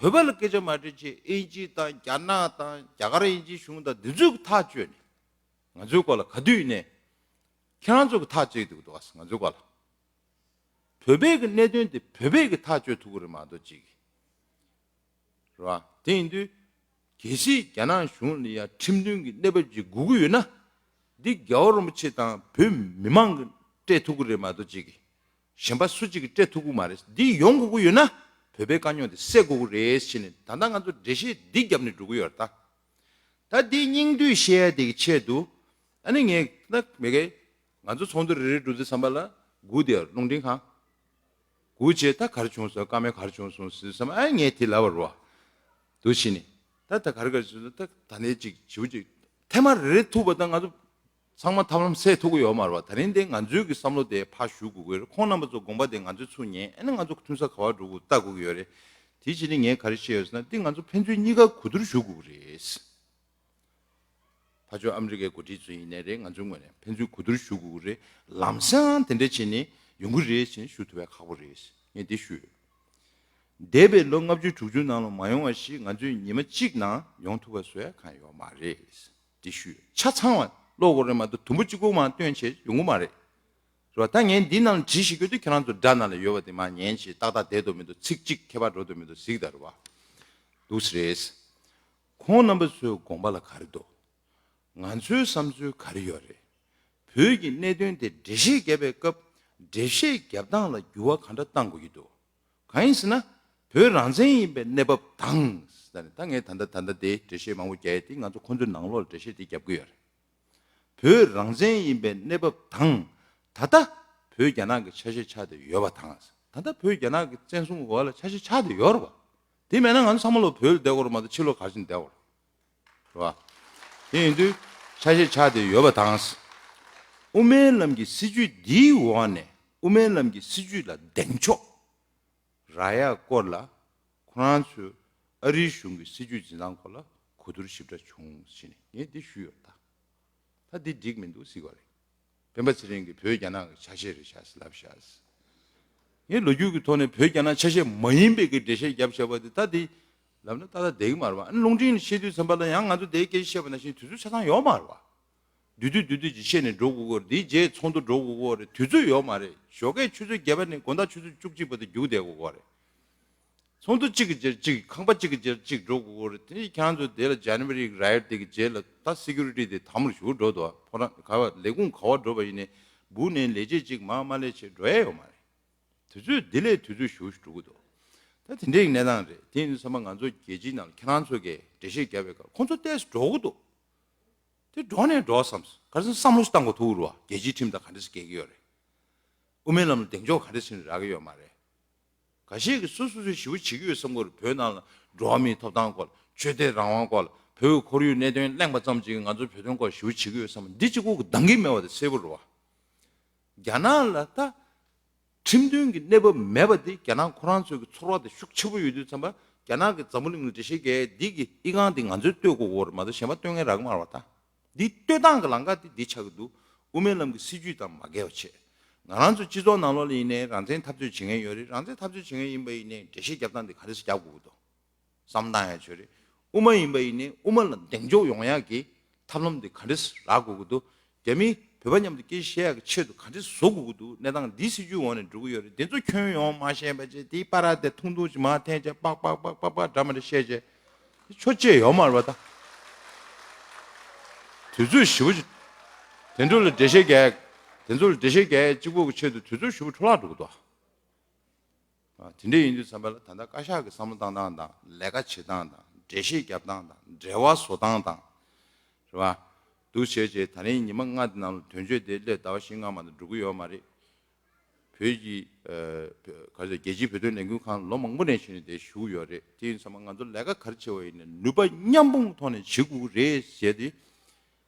བོད་པ་ལ་སྐད་ཆ་མ་དྲིས་བྱས་དབྱིན་ཇི་དང་རྒྱ་ནག་དང་རྒྱ་གར་དབྱིན་ཇིའི་གཞུང་དང་འདི་ཚོས་ཀྱི་ཐག་གཅོད་ནས་ང་ཚོའི་སྐོར་ལ་ག་དུས་ཡིན་ནའི་ཁྱེད་རང་ཚོ་གི་ཐག་གཅོད་འདུག་འདུག་ང་ཚོའི་སྐོར་ལ། བོད་པའི་གི་གནད་དོན་དེ་བོད་པས་གི་ཐག་གཅོད་ཐུབ་ཀྱི་རེད་མ་གཏོགས་ཅིག་རེད་བ། དེ་ཡིན་དུས། གལ་སྲིད་རྒྱ་ནག་གཞུང་ལ་ཡང་ཁྲིམས་མཐུན་གྱི་གནས་བབ་ཅིག་དགོས་ཀྱི་ཡོད་ན། འདི་རྒྱལ་བ་རིན་པོ་ཆེ་དང་བོད་མི་མང་གིས་སྤྲད་ཐུབ་ཀྱི་རེད་མ་གཏོགས་ཅིག་གཞན་པ་སུ་གཅིག་གིས་སྤྲད་ཐུབ་ཀྱི་མ་རེད། འདི་ཡོང་དགོས་ཀྱི་ཡོད་ན་བོད་པའི་དཀའ་རྙོག་དེ་སེལ་དགོས་ཀྱི་རེད་ཟེར་ནས་ད་ལྟ་ང་ཚོ་འགྲེལ་བཤད་འདི་བརྒྱབ་ནས་འགྲོ་གི་ཡོད་རེད་ད། ད་འདི་སྙིང་བསྡུས་བཤད་ཡ་དེ་གི་ཆེད་དུ་ཨ་ནི་ངས་ད་མི་གའི་ང་ཚོ་ཚོགས་འདུ་རེ་རེ་འགྲོ་དུས་ཙམ་པ་ལ་སྒུག་བསྡད་ཡོད་རེད་རླུང་འཕྲིན་ཁང་། སྒུག་བྱས་ད་ག་རེ་བྱུང་སོང་བཀའ་མོལ་ག་རེ་བྱུང་སོང་ཟེར་བསམ་ཨ་ངས་དེ་ལབ་པ་རེད་བ། འདུག་བྱས་ནས་ད་ད་ག་རེ་ག་རེ་བྱུང་སོང་ད་ད་ནས་ཅིག་བྱིའུ་ཅིག་ཐེངས་མ་རེ་རེ་ཐུག་པ་ད་ང་ཚོ་ཚང་མ་ཐབས་ལམ་སེལ་ཐུབ་ཀྱི་ཡོད་མ་རེད་བ། ད་རིང་དེ་ང་ཚོའི་གི་བསམ་བློ་དེ་ཕར་ཞུ་དགོས་ཀྱི་རེད། ཁོང་རྣམ་པ་ཚོ་དགོངས་པ་དེ་ང་ཚོས་ཚུར་ཉན་ཨ་ནི་ང་ཚོ་མཐུན་ས་ག་བར་འགྲོ་དགོས་ལྟ་དགོས་ཀྱི་ཡོད་རེད། དེ་བྱས་ནས་ངས་ག་རེ་བཤད་ཡོད་ཟེར་ན་འདི་ང་ཚོ་ཕན་ཚུན་གཉིས་ཀ་གོ་བསྡུར་ཞུ་དགོས་ཀྱི་རེད། ཕར་ཕྱོགས་ཨ་མི་རི་ཀའི་འགོ་ཁྲིད་ཚོ་ཡིན་ནའི་རེད། ང་ཚོའི་ངོས་ནས་ཕན་ཚུན་གོ་བསྡུར་ཞུ་དགོས་ཀྱི་རེད། ལམ་སང་དེ་འདྲ་བྱས་ནས་ཡོང་གི་རེད་ཟེར་ནས་ཞུ་ཐུབ་པ་ཁག་པོ་རེད། ངས་འདི་ཞུས་ཡོད། འདས་པའི་ལོ་ལྔ་བཅུ་དྲུག་ཅུ་ནང་ལ་མ་ཡོང་བ་ཞིག་ང་ཚོས་ཉི་མ་གཅིག་ནང་ཡོང་ཐུབ་པ་བཟོ་ཡ་གང་ཡོད་མ་རེད། འདི་ཞུས་ཡོད། ཆ་ཚང་བ་ཀློག་དགོས་རེད་མ་གཏོགས་དུམ་བུ་གཅིག་པོ་མར་བཏོན་བྱས་ཡོང་གི་མ་རེད། རེད་བ། ད་ངས་འདི་ནང་ལ་བྲིས་ཤིག་སྐྱོད་དུས་ཁྱེད་རང་ཚོ་སྒྲ་ནང་ལ་ཡོད་པ་དེ་མར་ཉན་བྱས་ཏག་ཏག་བསྡད་འདུག་མི་འདུག་ཚིག་གཅིག་ཁྱད་པར་འགྲོ་འདུག་མི་འདུག་གཟིགས་དང་རེད་བ། འདུག་སེ་རེད། ཁོང་རྣམ་པ་ཚོའི་དགོངས་པ་ལ་ག་རེ་འདུག་ང་ཚོའི་བསམ་ཚུལ་ག་རེ་ཡོད་རེད། བོད་ཀྱི་གནད་དོན་དེ་འགྲེལ་བཤད་བརྒྱབ་པའི་སྐབས་འགྲེལ་བཤད་བརྒྱབ་སྟངས་ལ་འགྱུར་བ་ག་འདྲ་གཏང་དགོས་ཀྱི་འདུག་གང་ཡིན་ཟེར་ན། བོད་རང་བཙན་ཡིན་པའི་གནས་བབ་དང་། ད་ངས་ད་ལྟ་ད་ལྟ་དེ་འགྲེལ་བཤད་མང་པོ་རྒྱག་ཡས་དེ་ང་ཚོ་ཁོང་ཚོའི་ནང་ལོགས་ལ་འགྲེལ་བཤད་དེ་རྒྱབ་ཀྱི་ཡོད་རེད། བོད་རང་བཙན་ཡིན་པའི་གནས་བབ་དང་། ད་ལྟ་བོད་རྒྱ་ནག་གི་ཆ་ཤས་ཆགས་བསྡད་ཡོད་པ་དང་། ད་ལྟ་བོད་རྒྱ་ནག་གི་བཙན་བཟུང་འོག་ལ་ཆ་ཤས་ཆགས་བསྡད་ཡོད་རེད་བ། དེ་མེད་ན་ང་ཚོ་ཚང་མ་ལོ་བོད་ལ་བསྡད་དགོས་རེད་མ་གཏོགས་ཕྱི་ལོགས་ག་རེ་བྱས་ནས་བསྡད་དགོས་རེད། རེད་བ། དེ་ཡིན་དུས་ཆ་ཤས་ཆགས་བསྡད་ཡོད་པ་དང་། དབུ་མའི་ལམ་གྱི་སྲིད་བྱུས་འདིའི་འོག་ནས་དབུ་མའི་ལམ་གྱི་སྲིད་བྱུས་ལ་གདེང་འཇོག་རག་ཡག་སྐོར་ལ་ཁོ་རང་ཚོས་ཨ་རིའི་གཞུང་གི་སྲིད་བྱུས་འཛིན་སྟངས་སྐོར་ལ་གོ་བསྡུར་ཞིབ་ཕྲ་བྱུང་ཟེར་ནས་ངས་འདི་ཞུས་ཡོད་ད། ད་འདི་འགྲིག་མི་འདུག་ཟེར་བ་རེད། སྤེན་པ་ཚེ་རིང་གིས་བོད་རྒྱ་ནག་གི་ཆ་ཤས་རེད་ཤག་ཟེར་ལབ་ཤག་ཟེར། ངས་ལོ་རྒྱུས་ཀྱི་ཐོག་ནས་བོད་རྒྱ་ནག་ཆ་ཤས་མ་ཡིན་པའི་གི་འགྲེལ་བཤད་བརྒྱབ་བཞག་པ་དེ་ད་འདི་ལབ་ན་ཏག་ཏག་བསྡད་ཀྱི་མ་རེད་བ། ཨ་ནི་རླུང་འཕྲིན་ལ་བཤད་དུས་ཙམ་པ་ལ་ཡང་ང་ཚོ་དེའི་སྐད་ཆ་བཤད་པ་ནང་བཞིན་དུས་ཚོད་ཆ་ཚང་ཡོད་མ་རེད་བ། བསྡུས་བསྡུས་བསྡུས་བསྡུས་ཀྱིས་བཤད་ནས་འགྲོ་དགོས་ཀྱི་རེད། དེའི་རྗེས་ཚོགས་འདུ་འགྲོ་དགོས་ཀྱི་རེད། དུས་ཚོད་ཡོད་མ་རེད། ཞོགས་ཀས་ཆུ་ཚོད་བརྒྱད་པ་ནས་དགོང་དག་ཆུ་ཚོད་བཅུ་གཅིག་བར་དུ་རྒྱུགས་བསྡད་དགོས་ཀྱི་རེད། ཚོགས་འདུ་གཅིག་གི་རྗེས་གཅིག་ཁང་པ་གཅིག་གི་རྗེས་གཅིག་འགྲོ་དགོས་ཀྱི་རེད། དེ་ནས་ཁྱེད་རང་ཚོ་དེ་ལ་January riot དེ་གི་རྗེས་ལ་ད་security དེ་དམ་རུ་ཞུགས་འགྲོ་འདུག་ཕོ་བྲང་ག་བ་ལས་ཁུངས་ག་བ་འགྲོ་བ་ཡིན་ནའི་སྦུག་ནས་ལས་བྱེད་གཅིག་མར་མ་སླེབས་བྱས་འགྲོ་ཡ་ཡོད་མ་རེད། དུས་ཚོད་འདི་ལས་དུས་ཚོད་ཞུ་ཞུ་འགྲོ་གི་འདུག་ད་དེ་འདྲའི་གནས་སྟངས་རེད། དེ་ཡིན་དུས་ཚང་མ་ང་ཚོ་རྒྱལ་སྤྱིའི་ནང་ལ་ཁྱེད་རང་ཚོ་གིས་འགྲེལ་བཤད་བརྒྱབ་པའི་སྐབས་ཁོང་ཚོ་ཏོག་ཙམ་འགྲོ་གི་འདུག་དེ་འགྲོ་ནས་འགྲོ་བསམ་སོང་། ག་རེ་ཟེར་ན་བསམ་བློ་ཞིག་བཏང་དགོས་ཐུག་རུ་བ། རྒྱལ་སྤྱིའི་ཁྲིམས་དང་ག་འདྲ་ཞིག་འགལ་གྱི་ཡོད་རེད། དབུ་མའི་ལམ་ལ་གདེང་འཇོག་ག་འདྲ་ཞིག་རག་གི་ཡོད་མ་རེད། འགའ་ཤས་ཀྱིས་སོ་སོ་སོས་ཞེ་པོ་བྱེད་ཀྱི་ཡོད་བསམ་གྱི་ཡོད་རེད། བོད་ནང་ལ་འགྲོ་བ་མིའི་ཐོབ་ཐང་སྐོར་ལ་ཆོས་དད་རང་དབང་སྐོར་ལ་བོད་ཀྱི་ཁོར་ཡུག་གནད་དོན་གླེང་པ་ཙམ་གྱིས་ང་ཚོ་བོད་དོན་སྐོར་ཞེ་པོ་བྱེད་ཀྱི་ཡོད་བསམ་འདི་གཅིག་པོ་གི་འདང་གི་མེད་པ་དེ་གསལ་པོ་རེད་བ། རྒྱ་ནག་ལ་ད་ཁྲིམས་མཐུན་གྱི་གནས་བབ་མེད་པ་དེ་རྒྱ་ནག་ཁོ་རང་ཚོའི་གི་ཚོར་བ་དེ་ཤུགས་ཆེ་པོ་ཡོད་དུས་ཙམ་པ་རྒྱ་ནག་གི་འཛམ་བུ་གླིང་ལ་འགྲེལ་བཤད་རྒྱག་འདི་གི་ཨི་ཁུང་དེ་ང་ཚོས་གཏོད་དགོས་ཀྱི་ཡོད་རེད་མ་གཏོགས་གཞན་པ་གཏོད་མཁན་རག་གི་མ་རེད་བ་ད། འདི་གཏོད་སྟངས་ཀྱི་ལམ་ཁ་དེ་འདི་ཆགས་ཀྱི་འདུག་དབུ་མའི་ལམ་གྱི་སྲིད་བྱུས་དང་མ་འགལ་བ་བྱས། ང་རང་ཚོ་སྤྱི་ཚོགས་ནང་ལོགས་ལ་ཡིན་ནའི་རང་བཙན་འཐབ་རྩོད་བྱེད་མཁན་ཡོད་རེད། རང་བཙན་འཐབ་རྩོད་བྱེད་མཁན་ཡིན་པ་ཡིན་ནའི་འགྲེལ་བཤད་རྒྱབ་སྟངས་འདི་ག་འདྲ་ཞིག་རྒྱབ་དགོས་ཀྱི་འདུག་བསམ་བཏང་ཡ་ཆོད་རེད། དབུ་མ་ཡིན་པ་ཡིན་ནའི་དབུ་མ་ལ་གདེང་འཇོག་ཡོང་ཡ་གི་ཐབས་ལམ་འདི་ག་འདྲ་ཞིག་རག་དགོས་ཀྱི་འདུག་རྒྱ་མི་ བོད་པ་མཉམ་དུ་སྐད་ཆ་བཤད་ཡག་གི་ཆེད་དུ་ག་འདྲ་བཟོ་དགོས་ཀྱི་འདུག་གནས་སྟངས་འདིའི་སྲིད་ཇུས་འོག་ནས་འགྲོ་གི་ཡོད་རེད། དེ་ཚོ་ཁྱོན་ཡོངས་མ་ཤེས་པ་བྱས། དེའི་པར་དེ་ཐུང་ཐུང་ཅིག་མར་འཐེན་བྱས། པག་པག་པག་པག་པག་འདྲ་མི་འདྲ་བཤད་བྱས། ཆོ་ཅེས་ཡོད་མ་རེད་པ་ད། དུས་ཚོད་ཞེ་པོ་ཅིག་དེ་ཚོ་ལ་འགྲེལ་བཤད་རྒྱག་དེ་ཚོ་ལ་འགྲེལ་བཤད་རྒྱག་གཅིག་པོ་གི་ཆེད་དུ་དུས་ཚོད་ཞེ་པོ་འཕྲོ་བརླག་འགྲོ་གི་འདུག་ཨ། དེ་འདྲ་ཡིན་དུས་ཙམ་པ་ལ། ད་ལྟ་བཀའ་ཤག་གི་བསམ་བློ་བཏང་སྟངས་དང་། ལས་ཀ་བྱེད་སྟངས་དང་། འགྲེལ་བཤད་རྒྱབ་སྟངས་དང་། འབྲེལ་བ་བཟོ་སྟངས་དང་། རེད་བ། འདུག་བྱས་བྱས་ད་རིང་ཉི་མ་ལྔ་དེ་ནང་ལ་དོན་གཅོད་དེ་སླེབས། ཟླ་བ་བཞི་ལྔ་མ་གཏོགས་འགྲོ་གི་ཡོད་མ་རེད། བོད་ཀྱི་ཨ་བོད་ག་རེ་ཟེར། རྒྱལ་སྤྱིའི་བོད་དོན་ལས་འགུལ་ཁང་ལོ་མང་པོ་ནས་བྱས་ནས་དེ་བཞུགས་ཡོད་རེད། དེ་ཡིན་ཙང་ང་ཚོ་ལས་ཀ་ག་རེ་བྱས་པ་ཡིན་ན་ནུས་པ་མཉམ་སྤུངས་ཐོག་ནས་བྱེད་དགོས་ཀྱི་རེད་ཟེར་ཏེ།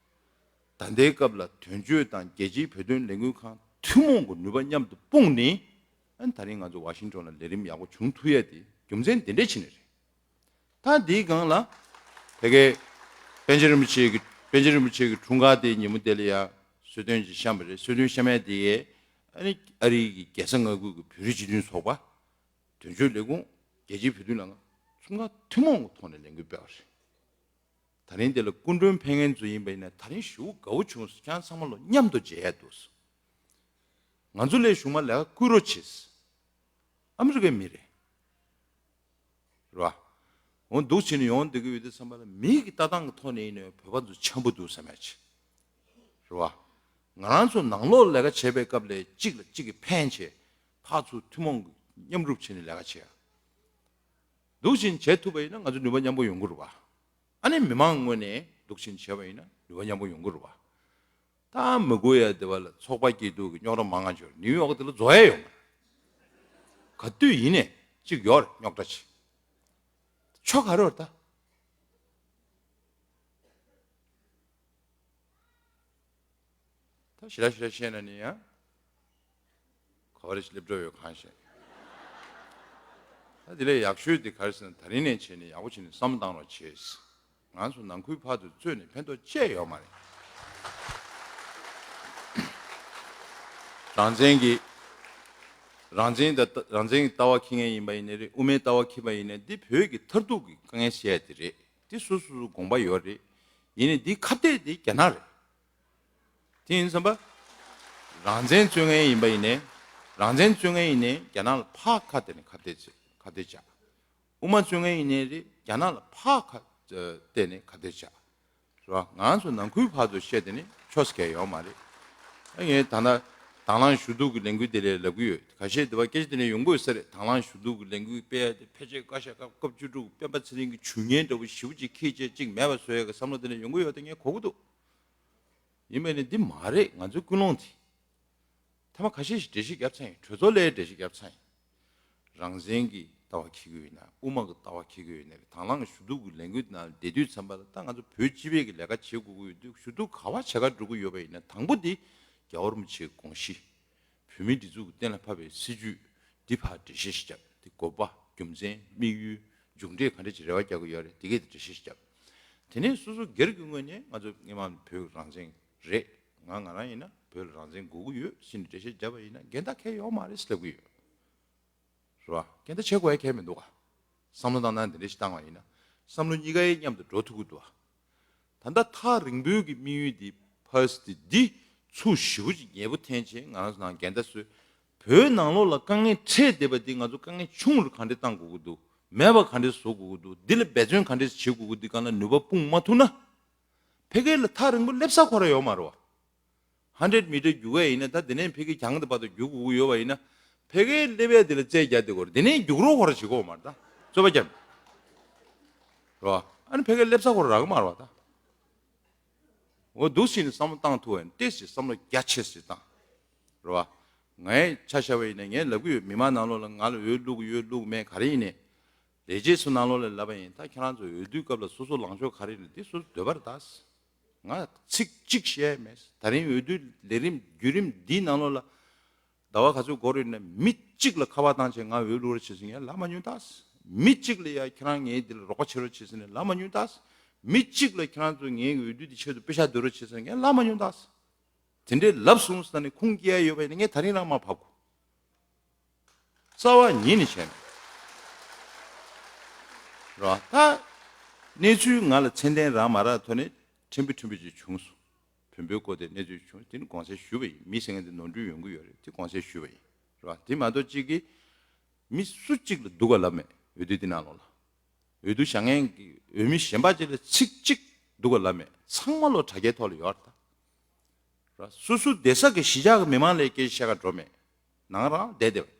ད་ལྟའི་སྐབས་ལ་དོན་གཅོད་དང་རྒྱལ་སྤྱིའི་བོད་དོན་ལས་འགུལ་ཁང་ཐུན་མོང་གི་ནུས་པ་མཉམ་དུ་སྤུངས་ནས། ཨ་ནི་ད་རིང་ང་ཚོ་ཝ་ཤིང་ཊོན་ལ་ལས་རིམ་ཡག་པོ་བྱུང་ཐུབ་ཡ་དེ་རྒྱུ་མཚན་དེ་འདྲས་བྱས་ནས་རེད། ད་འདིའི་སྒང་ལ་ཕ་གིའི་པཎ་ཆེན་རིན་པོ་ཆེ་གི་པཎ་ཆེན་རིན་པོ་ཆེ་གི་འཁྲུངས་སྐར་དེའི་ཉིན་མོ་དེ་ལ་ཡང་གསོལ་སྟོན་ཅིག་བཤམས་པ་རེད། གསོལ་སྟོན་བཤམས་ཡ་དེ་ཨ་ནི་ཨ་རིའི་གི་རྒྱལ་ས་མངའ་ཁུལ་གྱི་བོད་རིགས་སྤྱི་མཐུན་ཚོགས་པ། དོན་གཅོད་ལས་ཁུངས། རྒྱལ་སྤྱིའི་བོད་དོན་ལས་ཁང་། ཚོགས་ཁང་ཐུན་མོང་གི་ཐོག་ནས་ལས་འགུལ་སྤེལ་བ་རེད། ད་རིང་དེ་ལ་སྐུ་མགྲོན་ཕེབས་མཁན་ཚོ་ཡིན་པ་ཡིན་ན་ད་རིང་ཞེ་པོ་དགའ་བོ་བྱུང་སོང་། ཁྱེད་རང་ཚང་མ་ལོ་མཉམ་དུ་མཇལ་ཡ་འདུག་སོང་། ང་ཚོ་ལས་གཞུང་མ་ལས་ཀ་བསྐུལ་རོགས་བྱེད། ཨ་མི་རི་ཀའི་མི་རེད། རེད་བ། འོ་འདུག་བྱས་ནས་ཡོང་བསྡད་ཀྱི་ཡོད་དུས་ཙམ་པ་ལ། མི་གི་ལྟ་སྟངས་ཀྱི་ཐོག་ནས་ཡིན་ནའི་བོད་པ་ཚོ་འཆམ་པོ་འདུག་བསམ་ཡ་ཅིག་རེད་བ། ང་རང་ཚོ་ནང་ལོགས་ལས་ཀ་བྱེད་པའི་སྐབས་ལ་གཅིག་ལ་གཅིག་གིས་ཕན་བྱས། ཕར་ཚུར་ཐུན་མོང་གི་མཉམ་རུབ་བྱས་ནས་ལས་ཀ་བྱེད་ཡ། འདུག་བྱས་ནས་བྱེད་ཐུབ་པ་ཡིན་ན་ང་ཚོ་ནུས་པ་མཉམ་པོ་ཡོང་གི་རེད་བ། ཨ་ནི་མི་མང་ངོས་ནས་འདུག་བྱས་ནས་བྱས་པ་ཡིན་ན་ནུས་པ་མཉམ་པོ་ཡོང་གི་རེད་བ། ད་མི་དགོས་ཡ་དེ་བ་ལ་ཚོགས་པ་སྐྱིད་སྡུག་གི་རྙོག་དྲ་མང་ང་འབྱོར། ནིའུ་ཡོག་དེ་ལ་རྫོགས་ཡ་ཡོང་མ། ག་དུས་ཡིན་ནས་གཅིག་ཡོད་རེད་རྙོག་དྲ་ཅིག་ཆོ་ག་རེ་བ་ད། ད་ཞི་ལ་ཞི་ལ་བཤད་ན་ནི་ཡང་ག་བ་རེ་ཞིག་སླེབས་འགྲོ་ཡོད་གང་ཤེས། ད་དེ་ལས་ཡག་ཤོས་དེ་ག་རེ་ཟེར་ན། ད་རིང་ནས་བྱས་ནས་ཡག་པོ་བྱས་ནས་བསམ་བློ་བཏང་རོགས་བྱེད། ང་ཚོ་ནང་ཁུལ་བར་དུ་རྩོད་ནས་ཕན་ཐོགས་ཅི་ཡང་ཡོད་མ་རེད། རང་བཙན་གྱི་རང་བཙན་ད་རང་བཙན་གྱི་ལྟ་བ་འཁྱེར་མཁན་ཡིན་པ་ཡིན་ནའི་རེད། དབུ་མའི་ལྟ་བ་འཁྱེར་པ་ཡིན་ནའི། འདི་བོད་ཀྱི་མཐར་ཐུག་གི་དཀའ་ངལ་སེལ་ཡ་དེ་རེད། འདི་སོ་སོ་སོ་དགོངས་པ་ཡོད་རེད། ཡིན་ནའི་འདིའི་ཁ་གཏད་དེ་རྒྱ་ནག་རེད། དེ་ཡིན་ཙམ་པ། རང་བཙན་རྩོད་མཁན་ཡིན་པ་ཡིན་ནའི། རང་བཙན་རྩོད་མཁན་ཡིན་ནའི་རྒྱ་ནག་ལ་ཕར་ཁ་གཏད་ནས་ཁ་གཏད་བྱས། ཁ་གཏད་བྱས། དབུ་མ་རྩོད་མཁན་ཡིན་ནའི་རེད། རྒྱ་ནག་ལ་ཕར་ཁ་གཏད་ནས་ཁ་གཏད་བྱས། རེད་བ། ང་ཚོ་ནང་ཁུལ་བར་དུ་བཤད་དེ་ནི་ཆོས་སྐལ་ཡོད་མ་རེད། ཨ། ངས་ད་ལྟ་དང་བླངས་ཞུ་གཏུག་གི་ལས་འགུལ་དེ་ལས་ལབ་གི་ཡོད། ཁ་ཤས་དེ་བ་སྐད་ཆ་དེ་ནས་ཡོང་གི་ཡོད་ས་རེད། དང་བླངས་ཞུ་གཏུག་གི་ལས་འགུལ་སྤེལ་ཡ་དེ་ཕལ་ཆེར་བཀའ་ཤག་སྐབས་བཅུ་དྲུག་སྤེན་པ་ཚེ་རིང་གི་ཇུས་ངན་འདྲ་བོ་ཞེ་པོ་ཅིག་འཁྱེར་བྱས་ཅིག་མེད་པ་བཟོ་ཡ་གི་བསམ་བློ་དེ་ནས་ཡོང་གི་ཡོད་དེ་ངས་གོ་གི་འདུག་ཡིན་པས་ནི་འདི་མ་རེད། ང་ཚོའི་ཀུན་སློང་དེ། ཐ་མ་ཁ་ཤས་ཤིག་འགྲེལ་བཤད་བརྒྱབ་ཚར་ཡིན། གྲོས་ཚོགས་ལ་འགྲེལ་བཤད་བརྒྱབ་ཚར་ཡིན། རང་བཙན་གྱི་ལྟ་བ་འཁྱེར་གྱི་ཡོད་ན། དབུ་མ་གི་ལྟ་བ་འཁྱེར་གྱི་ཡོད་ན། དང་བླངས་ཞུ་གཏུག་གི་ལས་འགུལ་ནང་བསྡད་དུས་ཙམ་པ་ལ། ད་ང་ཚོ་བོད་སྤྱི་པའི་གི་ལས་ཀ་བྱེད་དགོས་ཀྱི་ཡོད་དུས། ཞུ་གཏུག་ག་པར་བྱེད་ག་འགྲོ་གི་ཡོད་པ་ཡིན་ན། དང་པོ་དེ་རྒྱལ་བ་རིན་པོ་ཆེའི་དགོངས་གཞི། བོད་མིའི་སྒྲིག་འཛུགས་ཀྱིས་གཏན་ལ་ཕབ་པའི་སྲིད་བྱུས་འདི་ཕར་འགྲེལ་བཤད་ཞིག་བརྒྱབ། དེ་དགོས་པ། རྒྱུ་མཚན། དམིགས་ཡུལ། མཇུག་འབྲས་ག་འདྲ་ཅིག་རེ་བ་རྒྱག་གི་ཡོད་རེད། དེ་གས་དེ་འགྲེལ་བཤད་ཞིག་བརྒྱབ། དེ་ནས་སོ་སོ་སྒེར་གྱི་ངོས་ནས་ང་ཚོ་སྔོན་མ་བོད་རང་བཙན་རེད། ང་ང་རང་ཡིན་ན་བོད་ལ་རང་བཙན་དགོས་ཀྱི་ཡོད་ཟེར་ནས་འགྲེལ་བཤད་བརྒྱབ་པ་ཡིན་ན་འགལ་ཟླ་གང་ཡང་ཡོད་མ་རེད་ཟེར་ལབ་ཀྱི་ཡོད། རེད་བ། འགལ་ཟླ་བྱེད་དགོས་ཡ་གང་ཡང་མི་འདུག་ག་བསམ་བློ་བཏང་སྟངས་དེ་འདྲ་ཞིག་བཏང་བ་ཡིན་ན། བསམ་བློ་གཉིས་ཀ་མཉམ་དུ་འགྲོ་ཐུབ་ཀྱི་འདུག་ག་ད་ལྟ་ཐག་རིང་པོའི་གི་དམིགས་ཡུལ་འདི་ཕར་སི་ཏི་འདི་ཚུར་ཞེ་པོ་ཅིག་ཉེ་པོ་འཐེན་བྱས་ང་རང་ཚོ་ནང་འགལ་ཟླ་བཟོས། བོད་ནང་ལོགས་ལ་དཀའ་ངལ་འཕྲད་བསྡད་པ་འདི་ང་ཚོ་དཀའ་ངལ་ཆུང་རུ་ག་འདྲས་གཏང་དགོས་ཀྱི་འདུག་མེད་པ་ག་འདྲས་བཟོ་དགོས་ཀྱི་འདུག་འདི་ལ་འབད་བརྩོན་ག་འདྲས་བྱེད་དགོས་ཀྱི་འདུག་སྒང་ལ་ནུས་པ་སྤུངས་མ་ཐུབ་ན། ཕ་གི་ལ་ཐག་རིང་པོ་སླེབས་ས་ཁོ་རང་ཡོད་མ་རེད་བ། ཧན་ཌེཌ་མི་ཊར་རྒྱུག་ཡ་ཡིན་ན། ད་དེ་ནས་ཕ་གི་གྱང་དེ་བར་དུ་རྒྱུག་དགོས་ཀྱི་ཡོད་པ་ཡིན་ན། ཕ་གི་སླེབས་ཡ་དེ་ལ་རྩལ་རྒྱག་བསྡད་དགོས་རེད། དེ་ནས་རྒྱུག་རོགས་ཁོ་རང་བྱེད་དགོས་མ་རེད། ད་རྩོད་པ་རྒྱབ། རེད་བ། ཨ་ནི་ཕ་གི་སླེབས་ས་ཁོ་རང་རག་གི་མ་རེད་བ་ད། འོ་འདུག་སེ་ནས་བསམ་བློ་བཏང་ཐུབ་པ་ཡིན་ན། ཏོག་ཙམ་བསམ་བློ་རྒྱ་ཆེ་སེ་བཏང་། རེད་བ། ངས་ཆ་བཞག་པ་ཡིན་ན་ངས་ལབ་ཀྱི་ཡོད། མི་མང་ནང་ལོགས་ལ་ང་ལ་འོས་བླུགས་ཡོད་བླུགས་མེད་ག་རེ་ཡིན་ནའི། ལས་བྱེད་ཚོ་ནང་ལོགས་ལ་ལབ་པ་ཡིན། ད་ཁྱེད་རང་ཚོ་འོས་བསྡུའི་སྐབས་ལ་སོ་སོ་ལངས་ཕྱོགས་ག་རེ་ཡིན་ན་དེ་སོ་སོ་འདོད་པ་རེད་ད། ང་ཚིག་གཅིག་བཤད་མེད། ད་རིང་འོས་བསྡུའི་ལས་རིམ་བརྒྱུད་རིམ་འདིའི་ནང་ལོགས་ལ། ཟླ་བ་ག་ཚོད་འགོར་ཡོད་ན་མི་གཅིག་ལ་ཁ་པར་བཏང་བྱས་ང་འོས་བླུག་རོགས་བྱེད་ཟེར་ངས་ལབ་མ་མྱོང་ད། མི་གཅིག་ལ་ཡ་ཁྱེད་རང་ངའི་འདི་ལ་རོགས་པ་བྱེད་རོགས་བྱེད་ཟེར་ནས་ལབ་མ་མྱོང་ད། མི་གཅིག་ལ་ཁྱེད་རང་ཚོ་ངའི་འོས་བསྡུ་འདི་ཆེད་དུ་པེ་ཤག་སྡོད་རོགས་བྱེད་ཟེར་ངས་ལབ་མ་མྱོང་ད། དེ་འདྲའི་ལབ་སོང་ཟེར་ནས་ཁུངས་སྐྱེལ་ཡ་ཡོད་པ་ཡིན་ན་ངས་ད་རིང་རང་མར་ཕབ་དགོས། རྩ་བ་ཉིད་ནས་བྱས་ན། རེད་བ། ད་གནས་ཚུལ་ང་ལ་མཚན་ལྡན་རག་མ་རག་ཐོག་ནས་ཕྲན་བུ་ཕྲན་བུ་ཅིག་བྱུང་སོང་། བོན་པོའི་སྐོར་དེ་གནས་ཚུལ་བྱུང་། དེ་ནི་དགོངས་སེལ་ཞུས་པ་ཡིན། མི་ཟེར་མཁན་དེ་ནོར་འཁྲུལ་ཡོང་གི་ཡོད་རེད། དེ་དགོངས་སེལ་ཞུས་པ་ཡིན། རེད་བ། དེ་མ་གཏོགས་གཅིག་གིས་མི་སུ་གཅིག་ལ་སྡུག་ག་ལབ་མེད། འོས་བསྡུ་དེ་ནང་ལོགས་ལ། འོས་བསྡུ་བྱ་མཁན་གྱི་འོས་མི་གཞན་པ་ཅིག་ལ་ཚིག་གཅིག་སྡུག་ག་ལབ་མེད། ཚང་མ་ལོ་དྲ་རྒྱའི་ཐོག་ལ་ཡོད་རེད་ད། ར། སོ་སོ་བསྡད་ས་གི་གཞིས་ཆགས་ཀྱི་མི་མང་ལ་སྐད་ཆ་བཤད་ག་འགྲོ་མེད། ནང་རང་བསྡད་བསྡད་པ།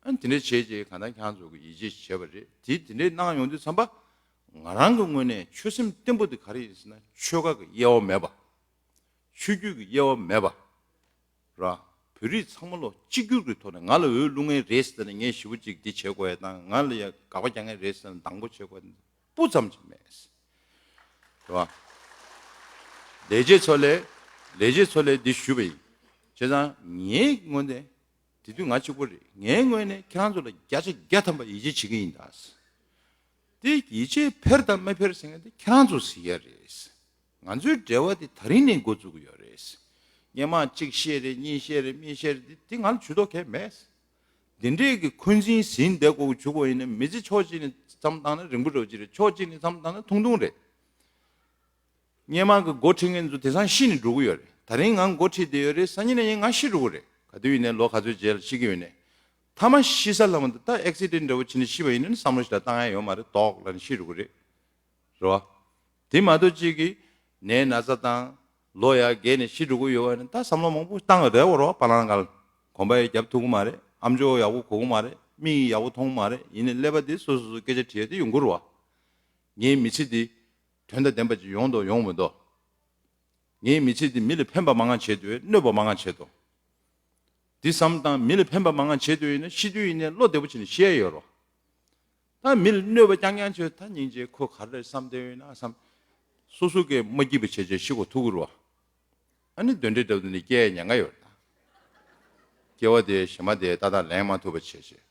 ཨ་ནི་དེ་འདྲ་བྱས་རྗེས་གང་ལྟར་ཁྱེད་རང་ཚོ་གི་ཡིད་ཆེས་བྱས་པ་རེད། དེ་དེ་འདྲའི་གནང་ཡོང་དུས་ཙམ་པ། ང་རང་གི་ངོས་ནས་ཆོད་སེམས་བརྟན་པོ་དེ་ག་རེ་ཡིན་ཟེར་ན། ཆོལ་ཁ་གི་དབྱེ་བ་མེད་པ། ཆོས་བརྒྱུད་ཀྱི་དབྱེ་བ་མེད་པ། ར། བོད་རིགས་ཚང་མ་ལོ་གཅིག་གྱུར་གྱི་ཐོག་ནས་ང་ལ་འོས་བླུག་མཁན་རེད་ཟེར་ནས་ངས་ཞེ་པོ་ཅིག་འདི་བྱེད་དགོས་ཡ་དང་། ང་ལ་ཡ་དགག་པ་རྒྱག་མཁན་རེད་ཟེར་ནས་སྡང་པོ་བྱེད་དགོས་ཡ་སྤུ་ཙམ་ཅིག་མེད། རེད་བ། ལས་བྱེད་ཚོ་ལས། ལས་བྱེད་ཚོ་ལས་འདི་ཞུས་པ་ཡིན། བྱས་ཙང་ངའི་ངོས་ནས། དེ་དུས་ང་གཅིག་པོ་རེད། ངའི་ངོས་ནས་ཁྱེད་རང་ཚོ་ལ་བརྒྱ་ཆ་བརྒྱ་ཐམ་པ་ཡིད་ཆེས་བྱེད་ཀྱི་ཡིན་ད། དེ་ཡིད་ཆེས་འཕེར་དང་མ་འཕེར་ཟེར་མཁན་དེ་ཁྱེད་རང་ཚོ་གཟིགས་ཡ་རེད། ང་ཚོའི་འབྲེལ་བ་དེ་ད་རིང་ནས་འགོ་བཙུགས་ཀྱི་ཡོད་རེད། སྔོན་མ་གཅིག་བཤད་རེད། གཉིས་བཤད་རེད། གཉིས་བཤད་རེད། དེ་དེ་ང་ལ་ཇུས་གཏོགས་གང་ཡང་མེད། འདི་འདྲས་ཀྱི་འཁོན་འཛིན་ཟིན་བསྡད་དགོས་ཀྱི་བྱུང་བ་ཡིན་ན། མི་ཚེ་ཕྱོགས་གཅིག་ནས་མཚམས་བཏང་ན་རིང་པོ་འགྲོ་གི་རེད། ཕྱོགས་གཅིག་ནས་མཚམས་བཏང་ན་ཐུང་ཐུང་རེད། སྔོན་མ་གི་འགོ་ཁྲིད་མཁན་ཚོ་དེང་སང་ཤི་ནས་འགྲོ་གི་ཡོད་རེད། ད་རིང་ང་འགོ་ཁྲིད་བསྡད་ཡོད་རེད། སང་ཉིན་གནངས་ཉིན་ང་ཤི་འགྲོ་གི་རེད། ག་དུས་ཡིན་ནའི་ལོ་ག་ཚོད་རྗེས་ལ་ཤི་གི་ཡོད་ནའི། མཐའ་མ་ཤི་ས་ལ་མ་འདི་ད་ཨེག་སི་ཌེན་འདྲ་བོ་བྱས་ནས་ཤི་བ་ཡིན་ན་བསམ་བློ་ཞིག་ལ་བཏང་ཡ་ཡོད་མ་རེད། མདོག་ལ་ནས་ཤི་འགྲོ་གི་རེད། རེད་བ། དེ་མ་གཏོགས་གཅིག་གིས་ནད་ན་ཚ་དང་ལོ་ཡར་རྒས་ནས་ཤི་འགྲོ་གི་ཡོད་པ་ནི་ད་བསམ་བློ་མང་པོ་བཏང་གི་རེད་བ། རེད་བ། བ་ལང་ག་ལ་གོམ་པ་ཡང་རྒྱབ་ཐུབ་ཀྱི་མ་རེད། ཨམ་ཅོག་ཡག་པོ་གོ་གི་མ་རེད། མིག་ཡག་པོ་མཐོང་གི་མ་རེད། ཡིན་ནའི་ཀླད་པ་དེ་སོ་སོ་སོ་སྐད་ཆ་དྲིས་ཡ་དེ་ཡོང་གི་རེད་བ། ངའི་མི་ཚེ་འདི་དོན་དང་ལྡན་པ་ཅིག་ཡོང་དོ་ཡོང་མི་དོ། ངའི་མི་ཚེ་འདི་མི་ལ་ཕན་པ་མང་ང་བྱེད་དོ་གནོད་པ་མང་ང་བྱེད་དོ། འདི་བསམ་སྟངས། མི་ལ་ཕན་པ་མང་ང་བྱེད་དོ་ཡིན་ན་ཤི་དུས་ཡིན་ནའི་བློ་བདེ་པོ་བྱས་ནས་ཤི་ཡ་ཡོད་རོ། ད་མི་ལ་གནོད་པ་རྐྱང་རྐྱང་བྱེད། ད་སྙིང་རྗེ་ཁོ་ག་རེ་བསམ་བསྡད་ཡོད་ན་བསམ། སོ་སོ་སྐད་མ་སྐྱིད་པ་བྱས་བྱས་ཤི་དགོས་ཐུག་གི་རོ། ཨ་ནི་གདོན་འདྲེ་འདྲ་བོ་འདི་ནི་སྐྱེ་ཡ་ཉེན་ཁ་ཡོད་རེད་ད། སྐྱེ་བ་དེ་གཞན་མ་དེ་ཏག་ཏག་ལེན་མ་ཐུབ་པ་བྱས་བྱས། བྱས་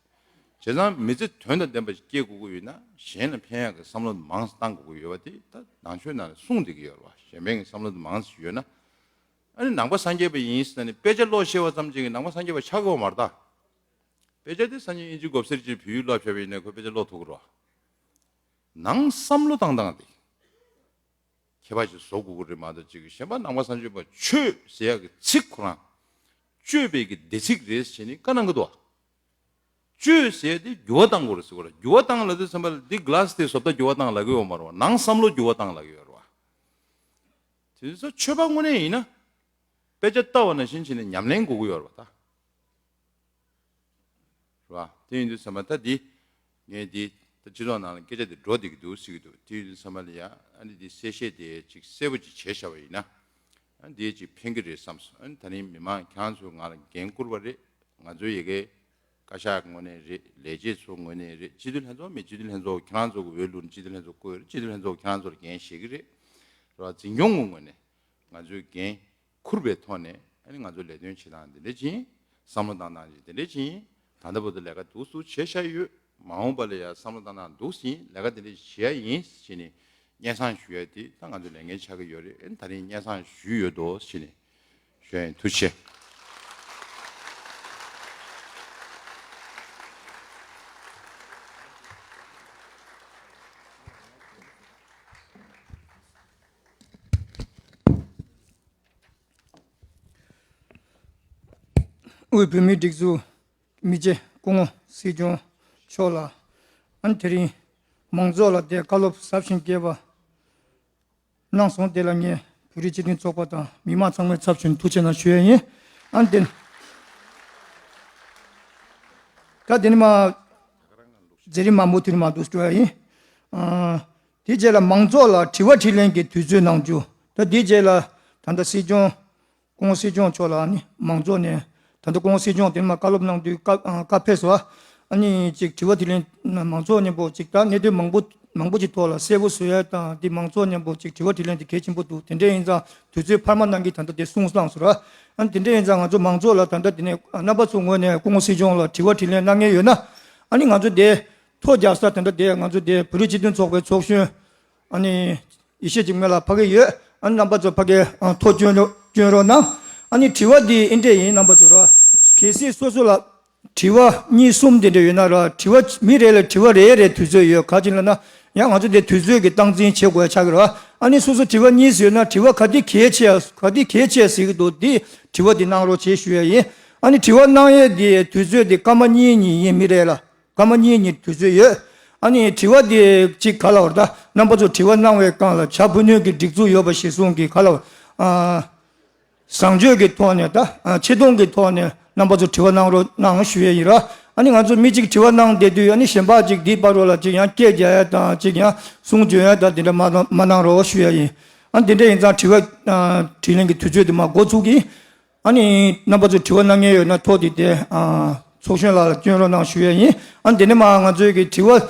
ཙང་མི་ཚེ་དོན་དང་ལྡན་པ་ཞིག་སྐྱེལ་དགོས་ཀྱི་ཡོད་ན་གཞན་ལ་ཕན་ཡག་གི་བསམ་བློ་མང་ཙམ་བཏང་དགོས་ཀྱི་ཡོད་པ་དེ་ད་ནང་ཆོས་ནང་ལ་གསུངས་བསྡད་ཀྱི་ཡོད་རེད་བ། གཞན་ཕན་གྱི་བསམ་བློ་དེ་མང་ཙམ་ཡོད་ན། ཨ་ནི་ནང་པ་སངས་རྒྱས་པ་ཡིན་ཟེར་ནས་དཔེ་ཆ་ཀློག་ཤེས་པ་ཙམ་གྱིས་ནང་པ་སངས་རྒྱས་པ་ཆགས་ཀྱི་ཡོད་མ་རེད་ད། དཔེ་ཆ་དེ་སང་ཉིན་དབྱིན་ཇི་མགོ་སེར་གྱིས་བོད་ཡིག་ཀློག་བྱས་པ་ཡིན་ན་ཁོས་དཔེ་ཆ་ཀློག་ཐུབ་ཀྱི་རེད་བ། ནང་བསམ་བློ་བཏང་སྟངས་དེ། ཁྱད་པར་ཞིག་བཟོ་དགོས་ཀྱི་རེད་མ་གཏོགས། ཅིག་གཞན་པ་ནང་པ་སངས་རྒྱས་པ་ཆོས་ཟེར་ཡག་གི་ཚིག་ཁོ་རང་། སྤྱོད་པའི་གི་སྡེ་ཚིག་རེད་ཟེར་ནས་བཀའ་གནང་གི་འདུག། སྤྱོད་ཟེར་དེ་འགྱུར་བ་བཏང་དགོས་རེད་ཟེར་གོ་ར། འགྱུར་བ་བཏང་ལབ་དུས་ཙམ་པ་ལ་འདི་ག་ལ་སི་དེ་བཟོ་ལྟ་འགྱུར་བ་བཏང་ལབ་ཀྱི་ཡོད་མ་རེད་བ། ནང་བསམ་བློ་འགྱུར་བ་བཏང་ལབ་ཀྱི་ཡོད་རེད་བ། དེ་ཚོ་ཆོས་པ་དངོས་གནས་ཡིན་ན། དཔེ་ཆ་ལྟ་བ་ནང་བཞིན་བྱས་ནས་ཉམས་ལེན་དགོས་ཀྱི་ཡོད་རེད་བ་ད། རེད་བ། དེ་ཡིན་དུས་ཙམ་པ་ད་འདི། ངས་འདི། ད་སྤྱི་ཚོགས་ནང་ལ་སྐད་ཆ་འདི་འགྲོ་བསྡད་ཀྱི་འདུག་ཟེར་གྱི་འདུག། དེ་ཡིན་དུས་ཙམ་པ་ལ་ཡ། ཨ་ནི་འདི་གསལ་བཤད་དེ་ཅིག་གསལ་པོ་ཅིག་བྱས་བཞག་པ་ཡིན་ན། ཨ་ནི་འདི་ཅིག་ཕན་གྱི་རེད་བསམ་སོང་། ཨ་ནི་ད་རིང་མི་མང་ཁྱེད་རང་ཚོས་ང་ལ་འགན་བསྐུར་བ་རེད། ང་ཚོའི་ཡ་གི་བཀའ་ཤག་ངོས་ནས་རེད། ལས་བྱེད་ཚོ་ངོས་ནས་རེད། སྤྱི་འཐུས་ལྷན་ཚོགས་མི་སྤྱི་འཐུས་ལྷན་ཚོགས་ཁྱེད་རང་ཚོ་གི་འོས་བླུགས་ནས་སྤྱི་འཐུས་ལྷན་ཚོགས་བསྐོས་རེད། སྤྱི་འཐུས་ལྷན་ཚོགས་ཁྱེད་རང་ཚོར་འགན་བཞེས་ཀྱི་རེད། རེད་བ། འཛིན་སྐྱོང་གི་ངོས་ནས་ང་ཚོའི་འགན་འཁུར་བའི་ཐོག་ནས་ཨ་ནི་ང་ཚོའི་ལས་དོན་བྱེད་སྟངས་འདི་འདྲ་ཅིག་ཡིན། བསམ་བློ་བཏང་སྟངས་ཅིག་འདི་འདྲ་ཅིག་ཡིན། ད་ལྟ་བར་དུ་ལས་ཀ་འདུག་སེ་བྱས་བཞག་ཡོད། མ་འོངས་པ་ལ་ཡང་བསམ་བློ་བཏང་སྟངས་འདུག་སེ་ཡིན། ལས་ཀ་འདི་འདྲ་ཅིག་བྱེད་ཡ་ཡིན་ཟེར་ནས་སྙན་སེང་ཞུ་ཡ་དེ་ད་ང་ཚོའི་ལས་འགན་ཆགས་ཀྱི་ཡོད་རེད། ཨ་ནི་ད་རིང་སྙན་སེང་ཞུས་ཡོད་དོ་ཟེར་ནས་ཞུ་ཡ་ཡིན། ཐུགས་རྗེ་ཆེ། དབུས་བོད་མིའི་སྒྲིག་འཛུགས་མི་རྗེ་སྐུ་ངོ་སྲིད་སྐྱོང་མཆོག་ལ། ཨ་ནི་དེ་རིང་མང་ཚོགས་ལ་དེ་བཀའ་སློབ་ཟབ་ཞིང་རྒྱས་པ་གནང་སོང་། དེ་ལ་ངས་བོད་རིགས་སྤྱི་མཐུན་ཚོགས་པ་དང་མི་མང་ཚང་མའི་ཚབ་བྱས་ནས་ཐུགས་རྗེ་གནང་ཞུ་ཡ་ཡིན། ཨ་ནི་དེ། ད་དེ་ནི་མ། མཛད་རིམ་མང་པོ་དེ་རིང་མ་འདུག་སྤྲོ་ཡ་ཡིན། ཨ། དེ་རྗེས་ལ་མང་ཚོགས་ལ་དྲི་བ་དྲིས་ལན་གྱི་དུས་ཚོད་གནང་རྒྱུ། ད་དེ་རྗེས་ལ་ད་ལྟ་སྲིད་སྐྱོང་། སྐུ་ངོ་སྲིད་སྐྱོང་མཆོག་ལ་ནི་མང་ཚོགས་ནས། ད་ལྟ་སྐུ་ངོ་སྲིད་སྐྱོང་དེ་མ་བཀའ་སློབ་གནང་དུས་བཀའ་བཀའ་ཕེབས་སོ། ཨ་ནི་ཅིག་དྲི་བ་དྲིས་ལན་མང་ཚོགས་མཉམ་པོ་ཅིག་ད་གནད་དོན་མང་པོ་མང་པོ་ཅིག་ཐོག་ལ་གསལ་པོ་བཟོ་ཡ་དང་། དེ་མང་ཚོགས་མཉམ་པོ་ཅིག་དྲི་བ་དྲིས་ལན་དེ་གལ་ཆེན་པོ་འདུག། དེ་འདྲ་ཡིན་ཙང་དུས་ཚོད་འཕར་མ་གནང་གི་ད་ལྟ་དེ་གསུངས་བཏང་སོང་ར། ཨ་ནི་དེ་འདྲ་ཡིན་ཙང་ང་ཚོ་མང་ཚོགས་ལ་ད་ལྟ་དེ་ནས་རྣམ་པ་ཚོ་ངོས་ནས་སྐུ་ངོ་སྲིད་སྐྱོང་ལ་དྲི་བ་དྲིས་ལན་གནང་མཁན་ཡོད་ན། ཨ་ནི་ང་ཚོ་དེ་ཐོ་རྒྱག་ས་དེ་འདྲ་དེ་ང་ཚོ་དེ་བོད་རིགས་སྤྱི་མཐུན་ཚོགས་པའི་ཚོགས་གཞོན། ཨ་ནི་ཡེ་ཤེས་འཇིགས་མེད་ལགས་ཕ་གི་ཡོད། ཨ་ནི་རྣམ་པ་ཚོ་ཕ་གི་ཨ་ཐོ་སྐྱོན་རོགས་སྐྱོན་རོགས་གནང་། ཨ་ནི་དྲི་བ་འདི་འདི་འདྲས་ཡིན། རྣམ་པ་ཚོ་ར། གལ་སྲིད་སོ་སོ་ལ་དྲི་བ་གཉིས་གསུམ་འདི་འདྲས་ཡོད་ན་ར། དྲི་བ་མི་རེ་ལ་དྲི་བ་རེ་རེ་དུས་ཚོད་ཡོད། ག་ཅི་ལབ་ན་ ཡང་ང་ཚོ་དེ་དུས་ཚོད་ཀྱི་སྟངས་འཛིན་བྱེད་དགོས་ཡ་ཆགས་ཀྱི་རེད་བ། ཨ་ནི་སོ་སོ་དྲི་བ་གཉིས་ཡོད་ན་དྲི་བ་ག་དེ་གལ་ཆེ་ག་དེ་གལ་ཆེ་ཟེར་གྱི་འདུག་དེ་དྲི་བ་དེ་གནང་རོགས་བྱེད་ཞུ་ཡ་ཡིན། ཨ་ནི་དྲི་བ་གནང་ཡས་དེ་དུས་ཚོད་དེ་སྐར་མ་གཉིས་གཉིས་ཡིན་མི་རེད་ལ། སྐར་མ་གཉིས་གཉིས་དུས་ཚོད་ཡོད། ཨ་ནི་དྲི་བ་དེ་གཅིག་ག་ལ་བར་ད་རྣམ་པ་ཚོ་དྲི་བ་གནང་བའི་སྒང་ལ་བྱ་ཕུ་ནུས་ཀྱི་སྒྲིག་འཛུགས་ཡོད་པ་གཞིར་བཟུང་གིས་ག་ལ་བར་ཨ། བཟང་སྤྱོད་ཀྱི་ཐོག་ནས་ད་ཨ་ཆེ་མཐོང་གི་ཐོག་ནས་རྣམ་པ་ཚོ་དྲི་བ་གནང་རོགས་གནང་ཞུ་ཡས་ཡིན་ར། ཨ་ནི་ང་ཚོ་མི་གཅིག་དྲི་བ་གནང་བསྡད་དུས་ཨ་ནི་གཞན་པ་གཅིག་འདི་པར་རོ་ལ་གཅིག་ཡང་སྐད་རྒྱག་ཡས་དང་གཅིག་ཡང་གསུང་བརྗོད་ཡས་དང་དེ་འདྲ་མ་གནང་མ་གནང་རོགས་ཞུ་ཡས་ཡིན། ཨ་ནི་དེ་འདྲ་ཡིན་ཙང་དྲི་བ་ཨ་དྲིས་ལན་གྱི་དུས་ཚོད་དེ་མ་འགོ་ཚུགས་ཀྱི། ཨ་ནི་རྣམ་པ་ཚོ་དྲི་བ་གནང་མཁན་ཡོད་ན་ཐོག་དེ་དེ་ཨ་ཚོགས་གཞོན་ལགས་ལ་སྐྱོན་རོགས་གནང་ཞུ་ཡས་ཡིན། ཨ་ནི་དེ་ནས་མ་ང་ཚོའི་གི་དྲི་བ།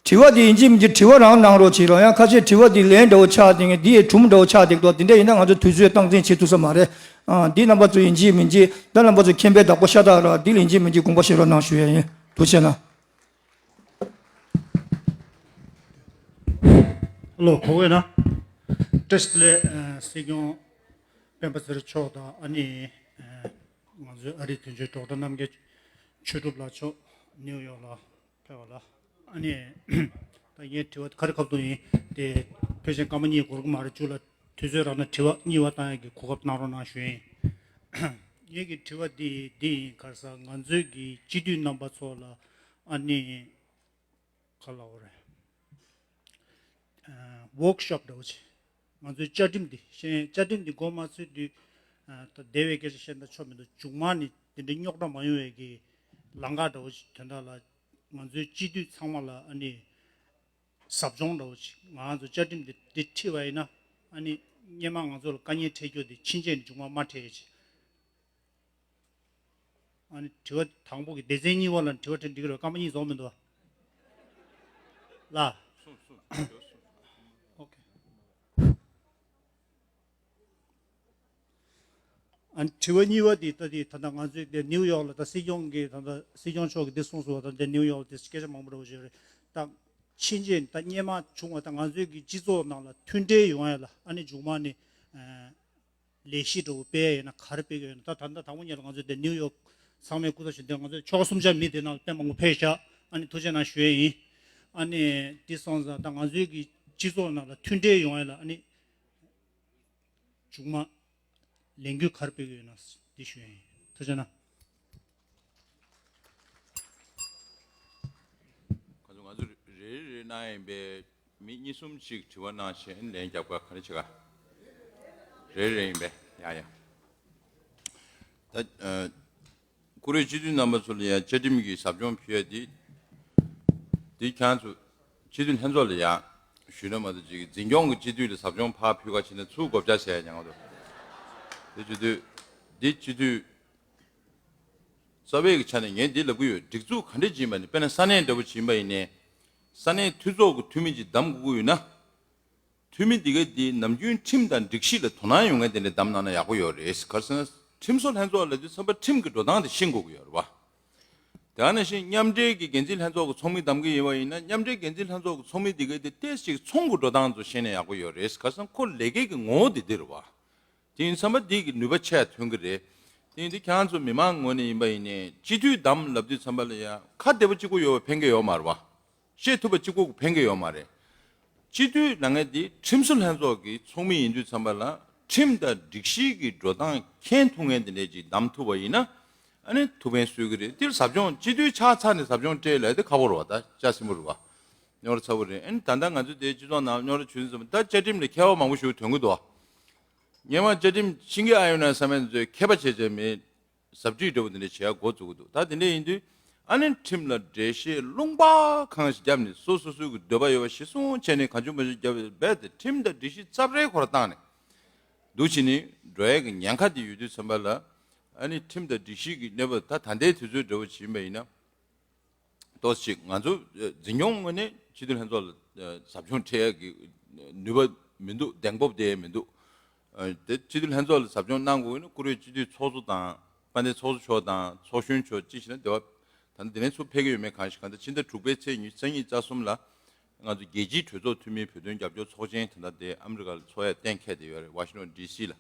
དྲི་བ་དེ་ཡིན་གཅིག་མིན་གཅིག་དྲི་བ་རང་གནང་རོགས་བྱེད་རོགས། ཡང་ཁ་ཤས་དྲི་བ་དེ་ལན་འདྲ་བོ་ཆགས་དེ་ངས་འདི་ཡི་སྒྲུང་འདྲ་བོ་ཆགས་དེ་ཏོ་དེ་འདྲ་ཡིན་ན་ང་ཚོ་དུས་ཚོད་སྟངས་འཛིན་བྱེད་ཐུབ་ས་མ་རེད། ཨ་འདི་རྣམ་པ་ཚོ་ཡིན་གཅིག་མིན་གཅིག་ད་རྣམ་པ་ཚོ་མཁྱེན་པའི་བདག་པོ་ཤ་སྟག་ར་འདི་ལ་ཡིན་གཅིག་མིན་གཅིག་དགོངས་པ་བཞེས་རོགས་གནང་ཞུ་ཡས་ཡིན། ཐུགས་རྗེ་གནང་། ལོ་གོ་བས་ན། བཀྲ་ཤིས་བདེ་ལེགས། ཨ་སྲིད་སྐྱོང་སྤེན་པ་ཚེ་རིང་མཆོག་དང་ཨ་ནི་ཨ་ང་ཚོའི་ཨ་རིའི་དོན་གཅོད་ཌོག་ཊར་རྣམ་རྒྱལ་ཆོས་གྲུབ་ལགས་མཆོག་ནིའུ་ཡོག་ལ་ཕེབས་པ་ལ། ཨ་ནི་ད་ངའི་དྲི་བ་ག་རེ་ཁ་ཐུག་ཡིན་དེ་ཕལ་ཆེར་སྐར་མ་གཉིས་འགོར་གི་མ་རེད། མཇུག་ལ་དུས་ཚོད་རག་ན་དྲི་བ་གཉིས་པ་བཏང་ཡག་གི་གོ་སྐབས་གནང་རོགས་གནང་ཞུ་ཡིན། ངེད་ཀྱི་དྲི་བ་འདི་འདི་ཡིན། ག་རེ་ཟེར་ང་ཚོའི་གི་སྤྱི་འཐུས་རྣམ་པ་ཚོ་ལ་ཨ་ནི་ག་ལབ་དགོས་རེད། ཝོག་ཤོབ་འདྲ་བོ་ཅིག་ང་ཚོའི་བཅའ་ཁྲིམས་འདི་ཤེས་བཅའ་ཁྲིམས་འདི་འགོ་མ་ཚུགས་དུས་ད་སྡེ་བའི་སྐད་ཆ་བཤད་ན་ཆོ་མི་འདུག་མཇུག་མ་ནི་དེ་འདྲའི་རྙོག་དྲ་མ་ཡོང་བའི་གི་ལམ་ཁ་འདྲ་བོ་ཅིག་དོན་དག་ལ་ང་ཚོའི་སྤྱི་འཐུས་ཚང་མ་ལ་ཨ་ནི་ཟབ་སྦྱོང་འདྲ་བོ་ཅིག་ང་ཚོ་བཅའ་ཁྲིམས་འདི་འདི་ཁྲིད་པ་ཡིན་ན་ཨ་ནི་སྔོན་མ་ང་ཚོ་ལ་དཀའ་ངལ་འཕྲད་རྒྱུ་དེ་ཕྱིན་ཆད་ནས་མཇུག་མ་མ་འཕྲད་ཅིག་ཨ་ནི་དྲི་བ་དང་པོ་གི་སྡེ་ཚན་གཉིས་པ་ལ་དྲི་བ་དྲིས་འགྲིག་གི་རེད། སྐར་མ་གཉིས་རྫོགས་མི་འདུག་ལ། ཨོ་ཁེ། ཨ་ནི་དྲི་བ་གཉིས་པ་དེ་ད་དེ་ད་ལྟ་ང་ཚོའི་དེ་ནིའུ་ཡོག་ལ་ད་སྲིད་སྐྱོང་གིས་ད་ལྟ་སྲིད་སྐྱོང་མཆོག་གིས་འདི་གསུངས་སོང་བ། ད་ལྟ་ནིའུ་ཡོག་ལ་དེ་སྐད་ཆ་མང་པོ་འདྲ་བོ་ཞིག་རེད། ད་ཕྱིན་ཆད་ད་སྔོན་མ་བྱུང་བ་ད་ང་ཚོའི་གི་སྤྱི་ཚོགས་ནང་ལ་མཐུན་སྒྲིལ་ཡོང་ཡ་ལ་ཨ་ནི་མཇུག་མ་ནི་ལས་གཞི་འདྲ་བོ་སྤེལ་ཡ་ཡོད་ན་ག་རེ་སྤེལ་གི་ཡོད་ན། ད་ད་ལྟ་དང་པོ་ཉིད་ལ་ང་ཚོ་དེ་ནིའུ་ཡོག་ཚང་མས་སྐུ་ཚབ་ཞུ་འདོད་ང་ཚོ་ཆོལ་ཁ་གསུམ་ཆ་མི་དེ་ནང་དཔེ་མང་པོ་ཕེབས་ཤག་ཨ་ནི་ཐུགས་རྗེ་གནང་ཞུ་ཡས་ཡིན། ཨ་ནི་འདི་སོང་ཙང་ད་ང་ཚོའི་གི་སྤྱི་ཚོགས་ནང་ལ་མཐུན་སྒྲིལ་ཡོང་ཡ་ལ་ཨ་ནི་མཇུག་མ་ལས་འགུལ་ག་རེ་སྤེལ་གི་ཡོད་ན་འདི་ཞུ་ཡས་ཡིན། ཐུགས་རྗེ་གནང་། ཁོ་ཚོ་ང་ཚོ་རེ་རེ་རེ་གནང་ཡིན་པས། མི་གཉིས་གསུམ་ཅིག་དྲི་བ་གནང་བྱས་ལན་རྒྱབ་ག་ག་རེ་བྱེད་ག་རེ་རེ་ཡིན་པས། ཡ་ཡ། ད་ཨ་བཀུར་འོས་སྤྱི་འཐུས་རྣམ་པ་ཚོ་ལ་ཡང་བཅའ་ཁྲིམས་ཀྱི་ཟབ་སྦྱོང་ཕུལ་ཡ་འདི་འདི་ཁྱེད་ཚོ་སྤྱི་འཐུས་ལྷན་ཚོགས་ལ་ཡང་ཞུས་ན་མ་གཏོགས་ཅིག་འཛིན་སྐྱོང་གི་སྤྱི་འཐུས་ལ་ཟབ་སྦྱོང་ཕར་ཕུལ་ག་བྱས་ན་ཚུར་སྒོ་བརྒྱབ་བྱས་ཡ་ཉང་འདུག་དེ་བྱེད་དུས་འདི་སྤྱི་འཐུས་རྩ་བའི་གི་ཆ་ནས་ངས་འདི་ལབ་གི་ཡོད། སྒྲིག་འཛུགས་ག་འདྲས་ཅིག་ཡིན་པ་ནི་དཔེར་ན་ས་གནས་འདྲ་བོ་ཅིག་ཡིན་པ་ཡིན་ནའི་ས་གནས་འཐུས་ཚོགས་ཀྱི་འཐུས་མི་ཅིག་བདམས་དགོས་ཀྱི་ཡོད་ན། འཐུས་མི་འདི་ག་འདི་ནམ་རྒྱུན་ཁྲིམས་དང་སྒྲིག་གཞི་ལ་དོ་སྣང་ཡོང་མཁན་དེ་འདྲ་བདམས་གནང་ན་ཡག་པོ་ཡོད་རེད། ག་རེ་ཟེར་ན་ཁྲིམས་བཟོ་ལྷན་ཚོགས་ལབ་དུས་ཙམ་པ་ཁྲིམས་ཀྱི་འགྲོ་སྟངས་དེ་ཤེས་དགོས་ཀྱི་ཡོད་རེད་བ། དེ་ནང་བཞིན་མཉམ་འབྲེལ་གྱི་འགན་འཛིན་ལྷན་ཚོགས་ཀྱི་ཚོགས་མི་བདམས་ཀྱི་ཡིན་པ་ཡིན་ན་མཉམ་འབྲེལ་འགན་འཛིན་ལྷན་ཚོགས་ཀྱི་ཚོགས་མི་འདི་ག་འདི་ཏོག་ཙམ་ཅིག་ཚོང་གི་འགྲོ་སྟངས་ཚོ་ཤེས་ན་ཡག་པོ་ཡོད་རེད། ག་རེ་ཟེར་ན་ཁོ་ལས་ཀའི་གི་ངོ་བོ་འདི་འདི་རེད་བ། དེ་ཡིན་ཙམ་པ་འདི་གི་ནུས་པ་ཆེ་ཐོན་གི་རེད། དེ་ཡིན་དུས་ཁྱེད་རང་ཚོ་མི་མང་ངོས་ནས་ཡིན་པ་ཡིན་ནའི་སྤྱི་འཐུས་བདམས་ལབ་དུས་ཙམ་པ་ལ་ཡང་ཁ་བདེ་པོ་གཅིག་པོ་ཡོད་པ་ཕན་གི་ཡོད་མ་རེད་བ། བཤད་ཐུབ་པ་གཅིག་པོ་ཕན་གི་ཡོད་མ་རེད། སྤྱི་འཐུས་ལབ་མཁན་དེ་ཁྲིམས་བཟོ་ལྷན་ཚོགས་ཀྱི་ཚོགས་མི་ཡིན་དུས་ཙམ་པ་ལ་ཁྲིམས་དང་སྒྲིག་གཞི་གི་འགྲོ་སྟངས་མཁྱེན་ཐུབ་མཁན་དེ་འདྲས་ཅིག་བདམས་ཐུབ་པ་ཡིན་ན་ཨ་ནི་ཐུགས་ཕན་གསོས་ཀྱི་རེད། དེར་ཟབ་སྦྱོང་སྤྱི་འཐུས་ཆགས་ཚར་ནས་ཟབ་སྦྱོང་སྤྲད་ལབ་དེ་ཁག་པོ་རེད་བ། ད་ལྕགས་སྲིན་པོ་རེད་བ། རྙོག་དྲ་ཚ་པོ་རེད། ཨ་ནི་ད་ལྟ་ང་ཚོ་དེ་སྤྱི་ཚོགས་ནང་རྙོག་དྲ་བྱུང་ཙམ་ད་བཅའ་ཁྲིམས་ལ་མཁས་པ་མང་པོ་ཞིག་ཐོན་གི་འདུག་བ། སྔོན་མ་བཅའ་ཁྲིམས་ཤིང་གི་ཨ་ཡོན་ན་ས་མེད་ཚོས་མཁས་པ་བྱས་བྱས་མེད། ཟབ་ཁྲིད་འདྲ་བོ་འདི་འདྲ་བྱེད་ཡ་འགོ་བཙུགས་ཀྱི་འདུག་ད་དེ་འདྲ་ཡིན་དུས་ཨ་ནི་ཁྲིམས་ལ་འགྲེལ་བཤད་ལུང་པ་གང་ཞིག་བརྒྱབ་ནས་སོ་སོ་སོའི་གི་འདོད་པ་ཡོད་པ་གཞི་བཟུང་བྱས་ནས་གང་བྱུང་མང་བྱུང་བརྒྱབ་པའི་རྦད་དེ་ཁྲིམས་དང་སྒྲིག་གཞི་རྩབ་རལ་ཁོ་ར་བཏང་ནས་འདུག་བྱས་ནས་འགྲོ་ཡ་གི་ཉེན་ཁ་དེ་ཡོད་དུས་ཙམ་པ་ལ་ཨ་ནི་ཁྲིམས་དང་སྒྲིག་གཞི་གི་གནས་བབ་ད་ད་ལྟའི་དུས་ཚོད་འདྲ་བོ་ཅིག་ཡིན་པ་ཡིན་ན། ཏོག་ཙམ་ཅིག་ང་ཚོ་ཨ་འཛིན་སྐྱོང་ངོས་ནས་སྤྱི་འཐུས་ལྷན་ཚོགས་ལ་ཨ་ཟབ་སྦྱོང་སྤྲད་ཡག་གི་ནུས་པ་མི་འདུག་གདེང་སྤོབས་དེ་མི་འདུག་ཨ་དེ་སྤྱི་འཐུས་ལྷན་ཚོགས་ལ་ཟབ་སྦྱོང་གནང་དགོས་ན་བཀུར་འོས་སྤྱི་འཐུས་ཚོགས་གཙོ་དང་དཔལ་ལྡན་ཚོགས་གཙོ་མཆོག་དང་ཚོགས་གཞོན་མཆོག་ཅི་ཞིག་ན་དེ་བ་ད་ནི་དེ་ནས་ཚུར་ཕེབས་ཀྱི་ཡོད་མེད་གང་ཞིག་གང་ལྟར་ཕྱི་ཟླ་དྲུག་པའི་ཚེས་ཉི་ཤུ་རྩ་གཉིས་རྩ་གསུམ་ལ་ང་ཚོ་རྒྱལ་སྤྱིའི་གྲོས་ཚོགས་འཐུས་མིའི་བོད་དོན་རྒྱབ་སྐྱོར་ཚོགས་ཆེན་དེ་འདྲ་དེ་ཨ་མི་རི་ཀ་ལ་ཚོགས་ཡ་གཏན་འཁེལ་བསྡད་ཡོད་རེད། ཝ་ཤིང་ཊོན་ཌི་སི་ལ།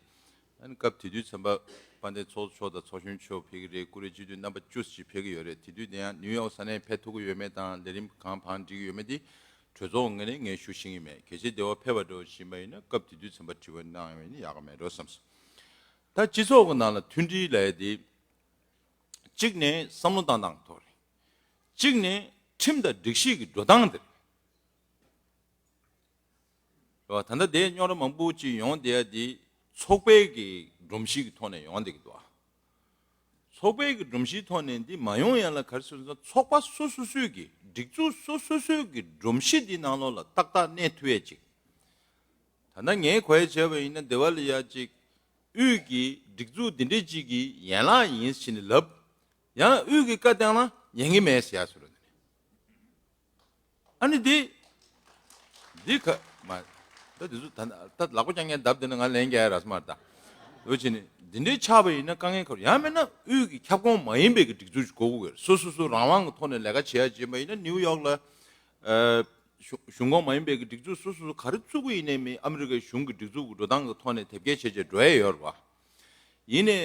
ཨ་ནི་སྐབས་དེ་དུས་ཚན་པ་དཔལ་ལྡན་ཚོགས་གཙོ་མཆོག་དང་ཚོགས་གཞོན་མཆོག་ཕེབས་ཀྱི་རེད། བཀུར་འོས་སྤྱི་འཐུས་རྣམ་པ་བཅུ་ཞིག་ཕེབས་ཀྱི་ཡོད་རེད། དེ་དུས་དེ་ཡང་ནིའུ་ཡོག་ས་གནས་ཕེབས་ཐུབ་ཀྱི་ཡོད་མེད་དང་ལས་རིམ་གང་བང་སྒྲིག་གི་ཡོད་མེད་དེ་ གྲོས་ཚོགས་ངོས་ནས་ངས་ཞུ་ཤེས་ཀྱི་མེད། གལ་སྲིད་དེ་བ་ཕེབས་པ་འདྲ་བོ་ཞིག་ཡིན་པ་ཡིན་ན་སྐབས་དེ་དུས་ཚན་པ་དྲི་བ་གནང་ཡོང་ན་ཡག་ག་མེད་འགྲོ་བསམ་སོང་། ད་སྤྱི་ཚོགས་ཀྱི་ནང་ལ་མཐུན་སྒྲིལ་ལབ་ཡ་དེ་གཅིག་ནས་བསམ་བློ་བཏང་སྟངས་ཐོག་རེད། གཅིག་ནས་ཁྲིམས་དང་སྒྲིག་གཞི་གི་འགྲོ་སྟངས་དེ་རེད། རེད་བ། ད་ལྟ་དེ་རྙོག་དྲ་མང་པོ་ཅིག་ཡོང་བསྡད་ཡ་དེ་ཚོགས་པའི་གི་སྒྲོམ་གཞི་གི་ཐོག་ནས་ཡོང་བསྡད་ཀྱི་འདུག་བ། ཚོགས་པའི་གི་སྒྲོམ་གཞིའི་ཐོག་ནས་འདི་མ་ཡོང་ཡ་ལ་ག་རེ་ཟེར་ན་ཚོགས་པ་སོ་སོ་སོའི་གི་སྒྲིག་འཛུགས་སོ་སོ་སོའི་གི་སྒྲོམ་གཞི་འདི་ནང་ལོགས་ལ་ཏག་ཏག་གནས་ཐུབ་ཡ་ཅིག་ད་ལྟ་ངས་གོ་ཡ་བྱས་པ་ཡིན་ན་སྡེ་བ་ལ་ཡ་ཅིག་དབུས་ཀྱི་སྒྲིག་འཛུགས་འདི་འདྲས་ཅིག་གི་ཡན་ལག་ཡིན་ཟེར་ནས་ལབ། ཡང་དབུས་ཀྱི་བཀའ་བཏང་ན་ཉན་གི་མེད་ཟེར་ཡ་སུ་རེད། ཨ་ནི་འདི། འདི་ཁ་མ། ད་འདི་ཚོ་ད་ད་ལག་པ་རྐྱང་རྐྱང་བརྡབ་བསྡད་ན་ང་ལན་རྒྱག་ཡ་རག་ས་མ་རེད་ད། འོ་བྱས་ནས་འདི་འདྲའི་ཆགས་པ་ཡིན་ན་དཀའ་ངལ་ཁག་ཡང་མིན་ན་དབུས་ཀྱི་ཁྱབ་ཁོངས་མ་ཡིན་པའི་གི་སྒྲིག་འཛུགས་ཤིག་དགོས་ཀྱི་ཡོད་རེད། སོ་སོ་སོ་རང་དབང་གི་ཐོག་ནས་ལས་ཀ་བྱེད་ཡ་བྱེད་པ་ཡིན་ན་ནིའུ་ཡོག་ལ། ཨ། གཞུང་གཞུང་ཁོངས་མ་ཡིན་པའི་གི་སྒྲིག་འཛུགས་སོ་སོ་སོ་ག་རེ་བཙུགས་ཀྱི་ཡིན་ནའི་མིན་ཨ་མི་རི་ཀའི་གཞུང་གི་སྒྲིག་འཛུགས་ཀྱི་འགྲོ་སྟངས་ཀྱི་ཐོག་ནས་དེབ་སྐྱེལ་བྱས་བྱས་འགྲོ་ཡ་ཡོད་རེད་བ། ཡིན་ནའི།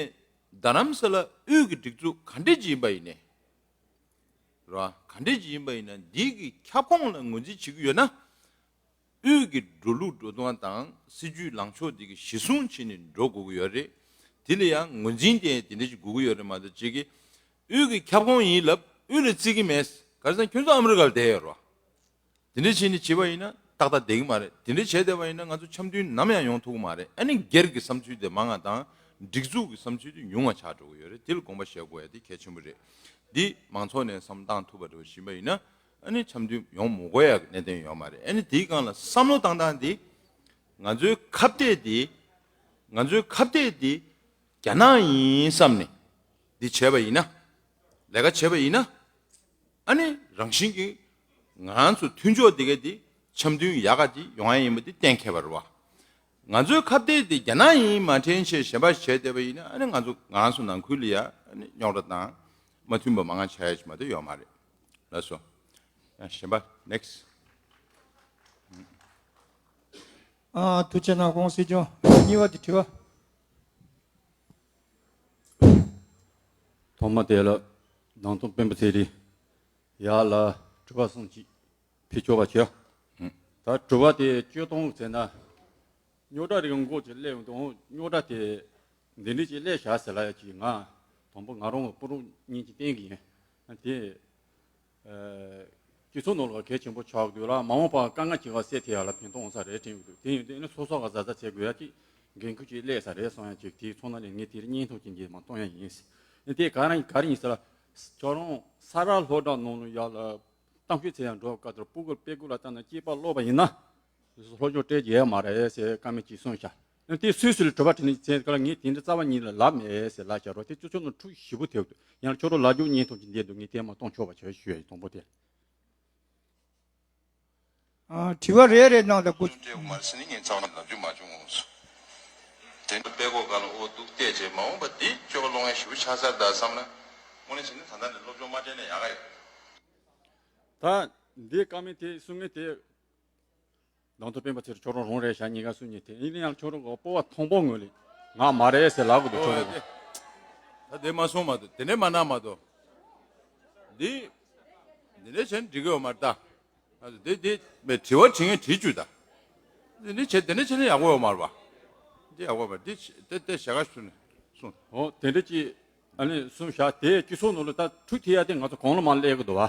རྡ་རམ་ས་ལ་དབུས་ཀྱི་སྒྲིག་འཛུགས་ག་འདྲས་ཅིག་ཡིན་པ་ཡིན་ནའི། རེད་བ། ག་འདྲས་ཅིག་ཡིན་པ་ཡིན་ན་འདི་གི་ཁྱབ་ཁོངས་ལ་ངོས་འཛིན་བྱེད་ཀྱི་ཡོད་ན། དབུས་ཀྱི་འགྲོ་ལུགས་འགྲོ་སྟངས་དང་སྲིད་ཇུས་ལངས་ཕྱོགས་འདི་གི་གཞི་བཟུང་བྱས་ནས་འགྲོ་དགོས་ཀྱི་ཡོད་རེད། དེ་ལ་ཡང་ངོས་འཛིན་དེ་དེ་འདྲས་ཅིག་དགོས་ཀྱི་ཡོད་རེད་མ་གཏོགས་གཅིག་གིས་དབུས་ཀྱི་ཁྱབ་ཁོངས་ཡིན་ལབ་དབུས་ལ་བརྩི་གི་མེད། ག་རེ་ཟེར་ན་ཁྱོད་ཚོ་ཨ་མི་རི་ཀ་ལ་བསྡད་ཡོད་རེད་བ། དེ་འདྲ་བྱས་ནས་བྱེད་པ་ཡིན་ན་ཏག་ཏག་བསྡད་ཀྱི་མ་རེད། དེ་འདྲ་བྱས་བསྡད་པ་ཡིན་ན་ང་ཚོ་འཆམ་མཐུན་ནམ་ཡང་ཡོང་ཐུབ་ཀྱི་མ་རེད། ཨ་ནི་སྒེར་གྱི་བསམ་ཚུལ་དེ་མང་བ་དང་སྒྲིག་འཛུགས་ཀྱི་བསམ་ཚུལ་དེ་ཉུང་བ་ཆགས་འགྲོ་གི་ཡོད་རེད། དེ་ལ་དགོངས་པ་བཞེས་དགོས་ཡ་དེ་གལ་ཆེན་པོ་རེད། འདི་མང་ཚོགས་ནས་བསམ་བློ་བཏང་ཐུབ་པ་འདྲ་བོ་ཞིག་ཡིན་པ་ཡིན་ན་ཨ་ནི་འཆམ་མཐུན་ཡོང་མི་དགོས་ཡ་གི་གནད་དོན་ཡོད་མ་རེད། ཨ་ནི་དེའི་སྒང་ལ་བསམ་བློ་བཏང་སྟངས་དེ་ང་ཚོའི་ཁ་གཏད་དེ་ང་ཚོའི་ཁ་གཏད་དེ་རྒྱ་ནག་ཡིན་བསམ་ནས་འདི་བྱས་པ་ཡིན་ན་ལས་ཀ་བྱས་པ་ཡིན་ན། ཨ་ནི་རང་བཞིན་གྱིས་ང་ཚོ་མཐུན་ཕྱོགས་འདི་ག་འདི་འཆམ་མཐུན་ཡག་ག་འདི་ཡོང་ཡ་ཡིན་པ་འདི་གཏན་འཁེལ་བ་རེད་བ། ང་ཚོའི་ཁ་གཏད་འདི་རྒྱ་ནག་ཡིན་མ་དྲན་ཆེད་གཞན་པ་བྱས་བསྡད་པ་ཡིན་ན་ཨ་ནི་ང་ཚོ་ང་ཚོ་ནང་ཁུལ་ལ་ཡ་ཨ་ནི་རྙོག་དྲ་དང་མ་མཐུན་པ་མང་ང་ཆགས་ཡ་ཞིག་མ་གཏོགས་ཡོད་མ་རེད། ལགས་སོ། ཡང་གཞན་པ་next། ཨ་ཐུགས་རྗེ་གནང་། ཁོང་སྲིད་སྐྱོང་གཉིས་པ་དེ་དྲི་བ། ཐོག་མ་དེ་ལ་ནང་དོན་སྤེན་པ་ཚེ་རིང་ཡག་ལ་དྲི་བ་གསུམ་ཅིག་ཕུལ་ཆོག་པ་བྱས། ད་དྲི་བ་དེ་སྤྱིར་བཏང་ཟེར་ན་རྙོག་དྲ་རིགས་མགོ་ཅིག་སླེབས་འདུག་རྙོག་དྲ་དེ་འདི་འདྲ་ཅིག་སླེབས་བཞག་ཟེར་ལ་ཡ་ཅིག་ང་དང་པོ་ང་རང་གི་སྤུ་རུ་གཉིས་ཅིག་བསྟན་གི་ཡིན། དེ། སྤྱི་ཚོགས་ནང་ལ་གལ་ཆེན་པོ་ཆགས་འདུག་ལ་མ་འོངས་པར་དཀའ་ངལ་ཅིག་ག་སེལ་ཐེ་ཡ་ལ་ཕན་ཐོགས་འོང་ས་རེད་དྲན་གི་འདུག་དེ་ཡིན་དུས་ནི་སོ་སོ་ག་གཟབ་གཟབ་བྱེད་དགོས་ཡ་ཅིག་འགན་ཁུར་ཅིག་སླེབས་ས་རེད་གསུང་ཡ་ཅིག་དེའི་ཚོགས་ནང་ནས་ངས་དེར་བརྙན་ཐུང་ཅིག་འགྱེད་མ་གཏོང་ཡ་ཡིན། དེ་ག་རང་ག་རེ་ཡིན་ཟེར་ལ། ཁྱོད་རང་ས་རཱ་སློབ་གྲྭ་ནང་ལ་ཡ་ལ་གཏམ་ཤོད་ཚེ་ཡང་འགྲོ་བཀའ་ལྟར་སྤུ་གུར་དཔེ་དགུ་ལ་ལྟ་ན་སྐྱེས་པ་ཀློག་པ་ཡིན་ན། སློབ་སྦྱོང་སྤྲད་རྒྱུ་ཡོད་མ་རེད་ཟེར་བཀའ་མོལ་ཅིག་གསུངས་ཤག་དེ་སུས་སུ་ལ་དྲི་བ་དྲིས་ནས་བྱས་ཀ་ལ་ངས་དེ་འདྲ་རྩ་བ་ཉིད་ལ་ལབ་མེད་ཟེར་ལབ་བཞག་རོགས་དེ་ཁྱོད་ཚོ་ནང་འཁྲུག་ཞེ་པོ་ཐེབས་འདུག་ཡང་ཁྱོད་རང་ལབ་རྒྱུ་བརྙན་ཐུང་ཅིག་འདི་འདུག་ངས་དེ་མ་གཏོང་ཆོག་པ་བྱོས་ཞུ་ཡ་ཡིན་དང་པོ་དེ། ཨ་དྲི་བ་རེ་རེ་གནང་དང་སྐུ། སྤྲད་དགོས་མ་རེད་ཟེར་ནས་ངས་རྩ་བ་ནས་ལབ་རྒྱུ་མ་བྱུང་། དེ་འདྲ་དཔེ་ཀློག་ག་ལ་ཨོ་འདུག་བལྟས་བྱས་མ་འོངས་པ་འདི་སྤྱོད་པ་སློང་ཡ་ཞེ་པོ་ཆགས་ཚར་ད་བསམ་ན་དངོས་གནས་བྱས་ན་ད་ལྟ་ནས་སློབ་སྦྱོང་མ་སྤྲད་ན་ཡག་ག་ཡོད། ད་འདི་བཀའ་མོལ་དེ་གསུང་མཁན་དེ། ནང་དུ་སྤེན་པ་ཚེ་རིང་ཁྱོད་རང་རང་རེད་ཤག་གཉིས་ཀ་སུ་གཉིས་དེ་ཡིན་ན་ཡང་ཁྱོད་རང་གི་སྤོབས་པ་མཐོན་པོ་ངོས་ལས་ང་མ་རེད་ཟེར་ལབ་དགོས་འདུག་ཁྱོད་རང་གི། ད་དེ་མ་གསུངས་མ་གཏོགས་དེ་ནས་མ་གནང་མ་གཏོགས། འདི། འདི་ནས་བྱས་ན་འགྲིག་གི་ཡོད་མ་རེད་ད། འདི་འདི་མེད་དྲི་བ་དྲི་ངན་དྲི་བཅུག་ད། འདི་ནས་བྱས་འདི་ནས་བྱས་ན་ཡག་པོ་ཡོད་མ་རེད་པ། འདི་ཡག་པོ་མ་རེད་འདི་དེ་དེ་ཞེ་ག་ཞུ་ནས་གསུངས། འོ་དེ་འདྲ་ཅིག་ཨ་ནི་གསུངས་བཞག་དེ་སྤྱི་ཚོགས་ནང་ལ་ད་འཁྲུག་ཐེབས་ཡ་དེ་ང་ཚོ་གོང་ལ་མར་སླེབས་ཀྱི་འདུག་བ།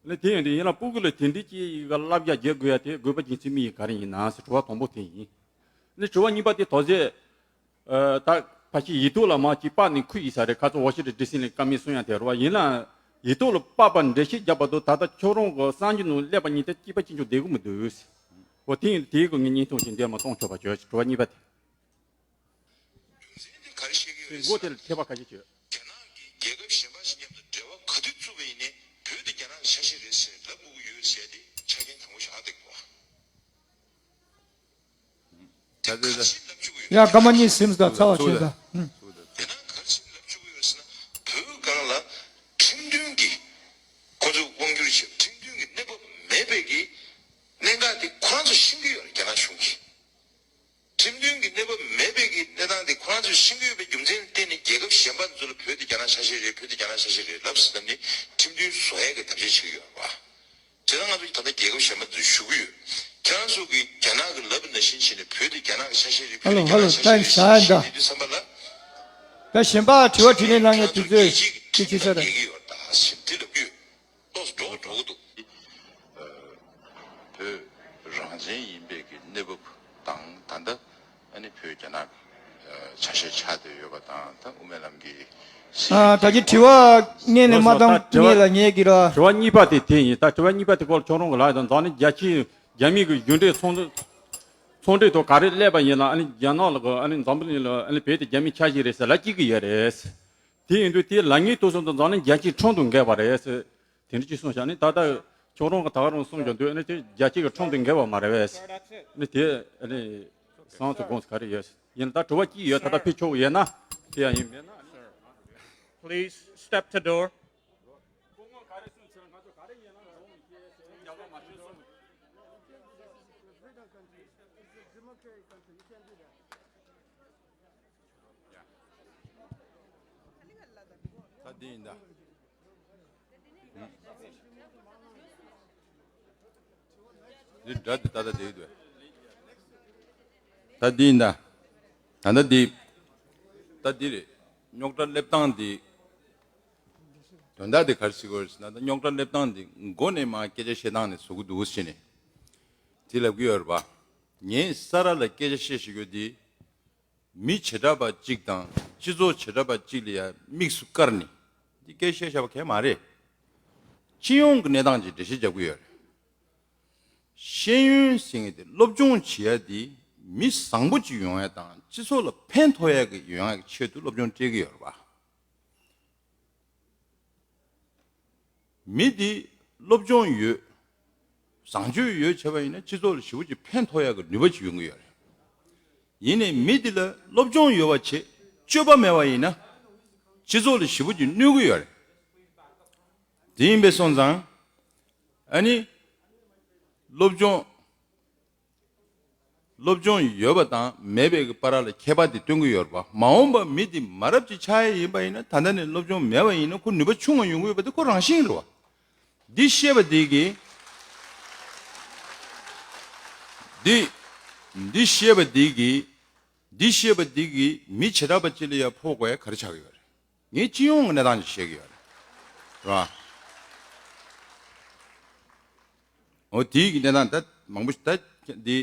ཨ་ནི་དེ་ཡིན་དུས་ཡིན་ལ་སྤུ་གུ་ལ་དེ་འདྲ་ཅིག་ག་བསླབ་བྱ་རྒྱག་དགོས་ཡ་དེ་དགོས་པ་རྒྱུ་མཚན་དམིགས་ཡུལ་ག་རེ་ཡིན་ན་ཟེར་དྲི་བ་དང་པོ་དེ་ཡིན། ཨ་ནི་དྲི་བ་གཉིས་པ་དེ་ད་གཟོད། ཨ་ད་ཕལ་ཆེར་ཡིག་ཐོག་ལ་མར་ཅིག་པར་ནས་འཁུར་ཡིན་ས་རེད། ཁ་སང་ཝ་ཤིང་ཊོན་ཌི་སི་ནས་བཀའ་མོལ་གསུང་ཡ་དེ་རེད་བ། ཡིན་ལ་ཡིག་ཐོག་ལ་པར་པར་འགྲེལ་བཤད་བརྒྱབ་པ་དང་ད་ལྟ་ཁྱོད་རང་གི་གསར་འགྱུར་ནང་སླེབས་པ་གཉིས་དེ་གཅིག་པ་གཅིག་རྐྱང་བསྡད་གི་མི་འདུག་འོ་དེ་ཡིན་དུས་དེའི་སྐོར་ངས་བརྙན་ཐུང་ཞིག་འདིར་མར་གཏོང་ཆོག་པ་བྱོས། དྲི་བ་གཉིས་པ་དེ། རྒྱུ་མཚན་དེ་ག་རེ་བཤད་ཀྱི་ཡོད་རེད་ཟེར་ན། མགོ་དེ་ལ་ཐེབས་པ་ཁ་ཤས་བྱོས། རྒྱ་ནག་གིས་རྒྱལ་ཁབ་གཞན་པ་ཞིག་མཉམ་དུ་འབྲེལ་བ་ག་དུས་བཙུགས་པ་ཡིན་ནའི་བོད་དེ་རྒྱ་ནག་ལ་ཆ་ཤས་རེད་ཟེར་ལབ་དགོས་ཀྱི་ཡོད་ཟེར་ཏེ་ཆ་རྐྱེན་དྲང་པོ་བཞག་བསྡད་ཀྱི་འདུག་བ། ད་དེ་ད། ཡ་སྐར་མ་གཉིས་ཟིན་ད་ཚར་བ་བྱེད་ད། ཨུམ། དེ་ན་ག་རེ་ཟེར་ལབ་བཅུག་གི་ཡོད་ཟེར་ན་བོད་སྒང་ལ་ཁྲིམས་མཐུན་གྱི་ཁོ་ཚོས་དབང་བསྒྱུར་བྱས་ཁྲིམས་མཐུན་གྱི་གནས་བབ་མེད་པའི་གི་གནད་འགག་དེ་ཁོ་རང་ཚོ་ཤེས་ཀྱི་ཡོད་རེད། རྒྱ་ནག་གཞུང་གིས་ཁྲིམས་མཐུན་གྱི་གནས་བབ་མེད་པའི་གི་གནས་སྟངས་དེ་ཁོ་རང་ཚོས་ཤེས་ཀྱི་ཡོད་པའི་རྒྱུ་མཚན་བརྟེན་ནས་རྒྱལ་ཁབ་གཞན་པ་ཚོ་ལ་བོད་དེ་རྒྱ་ནག་ཆ་ཤས་རེད། བོད་དེ་རྒྱ་ནག་ཆ་ཤས་རེད་ལབ་ཟེར་ནས་ཁྲིམས་མཐུན་བཟོ་ཡས་ཀྱི་ཐབས་ཤེས་བྱེད་ཀྱི་ཡོད་རེད་བ། དེ་ལ་ང་ཚོ་ད་ལྟ་རྒྱལ་ཁབ་གཞན་པ་ཚོས་ཞུ་གི་ཡོད། ཁྱེད་རང་ཚོ་གིས་རྒྱ་ནག་གིས་ལབ་པ་ནང་བཞིན་བྱས་ནས་བོད་དེ་རྒྱ་ནག་གི་ཆ་ཤས་རེད། བོད་དེ་རྒྱ་ནག་གི་ཆ་ཤས་རེད་ཞེས་བཤད་བསྡད་དུས་ཙམ་པ་ལ། ད་གཞན་པ་དྲི་བ་དྲིས་ལན་གནང་མཁན་དུས་ཚོད་ཅིག་ཅིག་ཅིག་ས་རེད། ཡོད་ད་ཞིབ་འདི་ལབ་ཀྱི་ཡོད། ཏོག་ཙམ་འགྲོ་འགྲོ་གི་འདུག་བོད་རང་བཙན་ཡིན་པའི་གི་གནས་བབ་དང་ད་ལྟ་ཨ་ནི་བོད་རྒྱ་ནག་ཆ་ཤས་ཆགས་བསྡད་ཡོད་པ་དང་ད་དབུ་མའི་ལམ་གྱི་ཨ་ད་གི་དྲི་བ་སྔོན་ནས་མ་བཏང་སྔོན་ལ་ངས་གི་ར། དྲི་བ་གཉིས་པ་དེ་དེ་ཡིན། ད་དྲི་བ་གཉིས་པ་དེ་སྐོར་ཁྱོད་རང་གི་ལག་དང་འཛམ་གླིང་རྒྱལ་སྤྱི་རྒྱ་མི་གི་རྒྱུ་འབྲས་ཚོང་ཚོང་འབྲེལ་ཐོག་ག་རེ་སླེབས་པ་ཡིན་ལ་ཨ་ནི་རྒྱ་ནག་ལ་གི་ཨ་ནི་འཛམ་བུ་གླིང་ལ་ཨ་ནི་བོད་དེ་རྒྱ་མི་ཆ་ཤས་རེད་ཟེར་ལབ་ཀྱི་གི་ཡོད་རེད། དེ་ཡིན་དུས་དེ་ལབ་མཁན་དེ་ཚོ་འཛམ་གླིང་རྒྱལ་སྤྱིའི་ཁྲིམས་དང་འགལ་བ་རེད་ཟེར། དེ་འདྲ་ཅིག་གསུངས་བཞག་ནི་ད་ལྟ་ཁྱོད་རང་གི་ད་ག་རང་གསུངས་ཀྱང་འདུག་ཨ་ནི་དེ་རྒྱལ་སྤྱི་གི་ཁྲིམས་དང་འགལ་བ་མ་རེད་པས། ཨ་ནི་དེ་ཨ་ནི་སང་ཚོ་དགོངས་ག་རེ་ཡོད། ཡིན་ད་དྲི་བ་ཅི་ཡོད་ད་ལྟ་ཕི་ཆོག་ཡོད་ན་དེ་ཡང་ཡིན་མེད་ན། Please step to door. ད་འདི་ཡིན་ད། འདི་འདྲ་འདི་ད་ལྟ་འདི་འདུག་ད་འདི་ཡིན་ད། ད་ལྟ་འདི། ད་འདི་རེད། རྙོག་དྲ་སླེབས་སྟངས་འདི། དོན་དག་འདི་ག་རེ་ཟེར་དགོས་རེད་ཟེར་ན་ད་རྙོག་དྲ་སླེབས་སྟངས་འདི་མགོ་ནས་མར་སྐད་ཆ་བཤད་སྟངས་ནས་བཟོ་གི་འདུག་ཟེར་ནས། དེ་ལབ་གི་ཡོད་རེད་པ། ངས་ས་ར་ལ་སྐད་ཆ་བཤད་བཞིན་ཡོད་དེ། མི་བྱེ་བྲག་པ་གཅིག་དང་སྤྱི་ཚོགས་བྱེ་བྲག་པ་གཅིག་ལ་ཡང་དམིགས་སུ་བཀར་ནས་འདི་སྐད་བཤད་བཞག་པ་གལ་མ་རེད། སྤྱི་ཡོངས་ཀྱི་གནས་སྟངས་ཀྱི་འགྲེལ་བཤད་རྒྱབ་ཀྱི་ཡོད་རེད། ཤེས་ཡོན་ཟེར་མཁན་དེ་སློབ་སྦྱོང་བྱེད་ཡ་དེ་མི་བཟང་པོ་ཅིག་ཡོང་ཡ་དང་སྤྱི་ཚོགས་ལ་ཕན་ཐོགས་ཡ་གི་ཡོང་ཡ་གི་ཆེད་དུ་སློབ་སྦྱོང་སྤྲད་ཀྱི་ཡོད་རེད་པ། མི་འདི་སློབ་སྦྱོང་ཡོད། བཟང་སྤྱོད་ཡོད་བྱས་པ་ཡིན་ན་སྤྱི་ཚོགས་ལ་ཞེ་པོ་ཅིག་ཕན་ཐོགས་ཡག་གི་ནུས་པ་ཅིག་ཡོང་གི་ཡོད་རེད། ཡིན་ནའི་མི་འདི་ལ་སློབ་སྦྱོང་ཡོད་པ་བྱས་སྤྱོད་པ་མེད་པ་ཡིན་ན་སྤྱི་ཚོགས་ལ་ཞེ་པོ་ཅིག་གནོད་གི་ཡོད་རེད། དེ་ཡིན་པས་སོང་ཙང་ཨ་ནི་སློབ་སྦྱོང་སློབ་སྦྱོང་ཡོད་པ་དང་མེད་པའི་གི་བར་ལ་ཁྱད་པར་དེ་སྟོན་གྱི་ཡོད་རེད་པ། མ་འོངས་པ་མི་དེ་མ་རབས་ཅིག་ཆགས་ཡས་ཡིན་པ་ཡིན་ན་ད་ལྟ་ནས་སློབ་སྦྱོང་མེད་པ་ཡིན་ན་ཁོ་ནུས་པ་ཆུང་བ་ཡོང་གི་ཡོད་པ་དེ་ཁོ་རང་བཞིན་རེད་པ། འདི་ཤེས་པ་དེ་གིས་འདི་འདི་ཤེས་པ་དེ་གིས་འདི་ཤེས་པ་དེ་གིས་མི་བྱེ་བྲག་པ་ཅིག་ལ་ཡང་ཕོག་དགོས་ཡ་ག་རེ་ཆགས་ཀྱི་ཡོད་རེད། ངས་སྤྱི་ཡོངས་ཀྱི་གནས་སྟངས་ཅིག་བཤད་ཀྱི་ཡོད་རེད། རེད་བ། འོ་དེའི་གི་གནས་སྟངས་ད་མང་པོ་ཞིག་ད་འདི་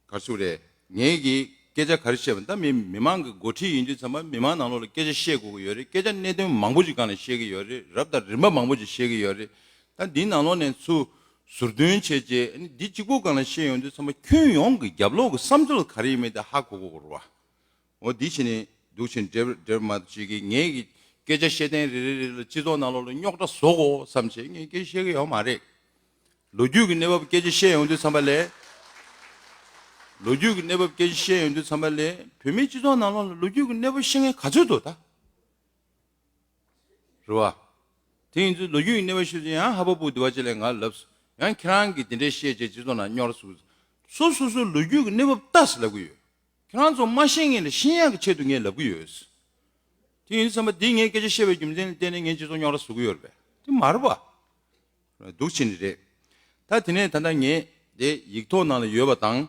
ག་རེ་ཟེར་དགོས་རེད། ངས་གི་སྐད་ཆ་ག་རེ་བཤད་པ་ད་མི་མི་མང་གི་འགོ་ཁྲིད་ཡིན་དུས་ཙམ་པ་མི་མང་ནང་ལོགས་ལ་སྐད་ཆ་བཤད་དགོས་ཀྱི་ཡོད་རེད། སྐད་ཆ་གནད་དོན་མང་པོ་ཞིག་སྒང་ལ་བཤད་ཀྱི་ཡོད་རེད། རབ་དང་རིམ་པ་མང་པོ་ཞིག་བཤད་ཀྱི་ཡོད་རེད། ད་འདིའི་ནང་ལོགས་ནས་ཚུར་ཟུར་འདོན་བྱས་རྗེས་ཨ་ནི་འདི་གཅིག་པོ་སྒང་ལ་བཤད་ཡོང་དུས་ཙམ་པ་ཁྱོན་ཡོངས་ཀྱི་རྒྱབ་ལོགས་ཀྱི་བསམ་ཚུལ་ག་རེ་ཡིན་མིན་དེ་ཧ་གོ་དགོས་ཀྱི་རེད་བ། འོ་འདི་བྱས་ནས་འདུག་བྱས་ནས་འགྲེལ་འགྲེལ་མ་གཏོགས་ཅིག་གིས་ངས་ཀྱི་སྐད་ཆ་བཤད་སྟངས་རེ་རེ་རེ་ལ་སྤྱི་ཚོགས་ནང་ལོགས་ལ་རྙོག་དྲ་བཟོ་དགོས་བསམ་བྱས་ངས་སྐད་ཆ་བཤད་ཀྱི་ཡོད་མ་རེད། ལོ་རྒྱུས་ཀྱི་གནས་བབ་སྐད་ཆ་བཤད་ཡོང་དུས་ཙམ་པ་ལས། ལོ་རྒྱུས་ཀྱི་གནས་བབ་སྐད་ཆ་བཤད་ཡོང་དུས་ཙམ་པ་ལས་བོད་མིའི་སྤྱི་ཚོགས་ནང་ལོགས་ལ་ལོ་རྒྱུས་ཀྱི་གནས་བབ་ཤེས་མཁན་ག་ཚོད་འདུག་ད། རེད་བ། དེ་ཡིན་ཚུལ་ལོ་རྒྱུས་ཀྱི་གནས་བབ་ཤེས་ཚུལ་ཡང་ཧ་པ་བུ་དུ་བ་ཅི་ལས་ང་ལབ་སོང་། ཡང་ཁྱེད་རང་གིས་དེ་འདྲའི་བཤད་བྱས་སྤྱི་ཚོགས་ནང་རྙོག་དྲ་བཟོ། སོ་སོ་སོའི་ལོ་རྒྱུས་ཀྱི་གནས་བབ་ལྟ་ཟེར་ལབ་ཀྱི་ཡོད། ཁྱེད་རང་ཚོ་མ་ཤེས་མཁན་ལ་ཤེས་ཡག་གི་ཆེད་དུ་ངས་ལབ་ཀྱི་ཡོད། དེ་ཡིན་ཙམ་པ་འདི་ངས་སྐད་ཆ་བཤད་པའི་རྒྱུ་མཚན་ལ་བརྟེན་ནས་ངས་སྤྱི་ཚོགས་རྙོག་དྲ་བཟོ་གི་ཡོད་རེད་པས། དེ་མ་རེད་པ། འདུག་བྱས་ནི་རེད། ད་དེ་ནས་ད་ལྟ་ངས་དེ་ཡིག་ཐོག་ནང་ལ་ཡོད་པ་དང་།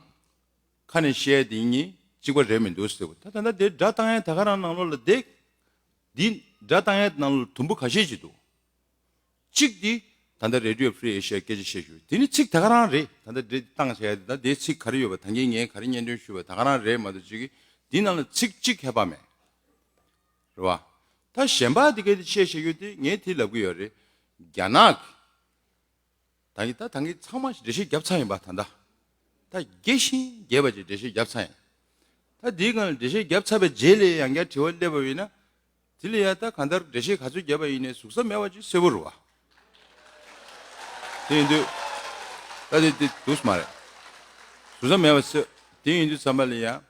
ཁ་ནས་བཤད་དེ་གཉིས་གཅིག་པ་རེད་མི་འདུག་ཟེར་བ་ད་ད་ལྟ་དེ་སྒྲ་བཏང་ཡས་ད་ག་རང་ནང་ལོགས་ལ་དེ། འདི་སྒྲ་བཏང་ཡས་ནང་ལོགས་དུམ་བུ་ཁ་ཤས་ཅིག་འདུག་གཅིག་འདི་ད་ལྟ་Radio Free Asia་སྐད་ཆ་བཤད་ཞུ་དེ་ནི་ཚིག་ད་ག་རང་རེད། ད་ལྟ་འདི་བཏང་བྱས་ད་དེ་ཚིག་ག་རེ་ཡོད་པ་ད་གིན་ངས་ག་རེ་སྙན་སྒྲོན་ཞུས་པ་ད་ག་རང་རེད་མ་གཏོགས་གཅིག་གིས་འདི་ནང་ལ་ཚིག་གཅིག་ཁྱད་པར་མེད། རེད་བ། ད་གཞན་པ་འདི་གས་དེ་བཤད་བཤད་ཡོད་དེ་ངས་དེ་ལབ་གི་ཡོད་རེད། རྒྱ་ནག་གི་ད་གིན་ད་ད་གིན་ཚང་མ་འགྲེལ་བཤད་བརྒྱབ་ཚར་ཡིན་པ་ད་ལྟ། ད་རྒྱས་ཤིང་རྒྱས་པ་ཅིག་འགྲེལ་བཤད་བརྒྱབ་ཚར་ཡིན། ད་འདིའི་སྒང་ལ་འགྲེལ་བཤད་བརྒྱབ་ཚར་བའི་རྗེས་ལ་ཡང་བསྐྱར་དྲི་བ་སླེབས་པ་ཡིན་ན། དེ་ལ་ཡང་ད་གང་ལྟར་འགྲེལ་བཤད་ག་ཚོད་བརྒྱབ་པ་ཡིན་ནའི་ཟུག་ས་མེད་པ་ཅིག་གསལ་པོ་རེད་བ། དེ་ཡིན་དུས། ད་དེ་དེ་འདུག་སེ་མ་རེད། ཟུག་ས་མེད་པ་གསལ། དེ་ཡིན་དུས་ཙམ་པ་ལ་ཡང་།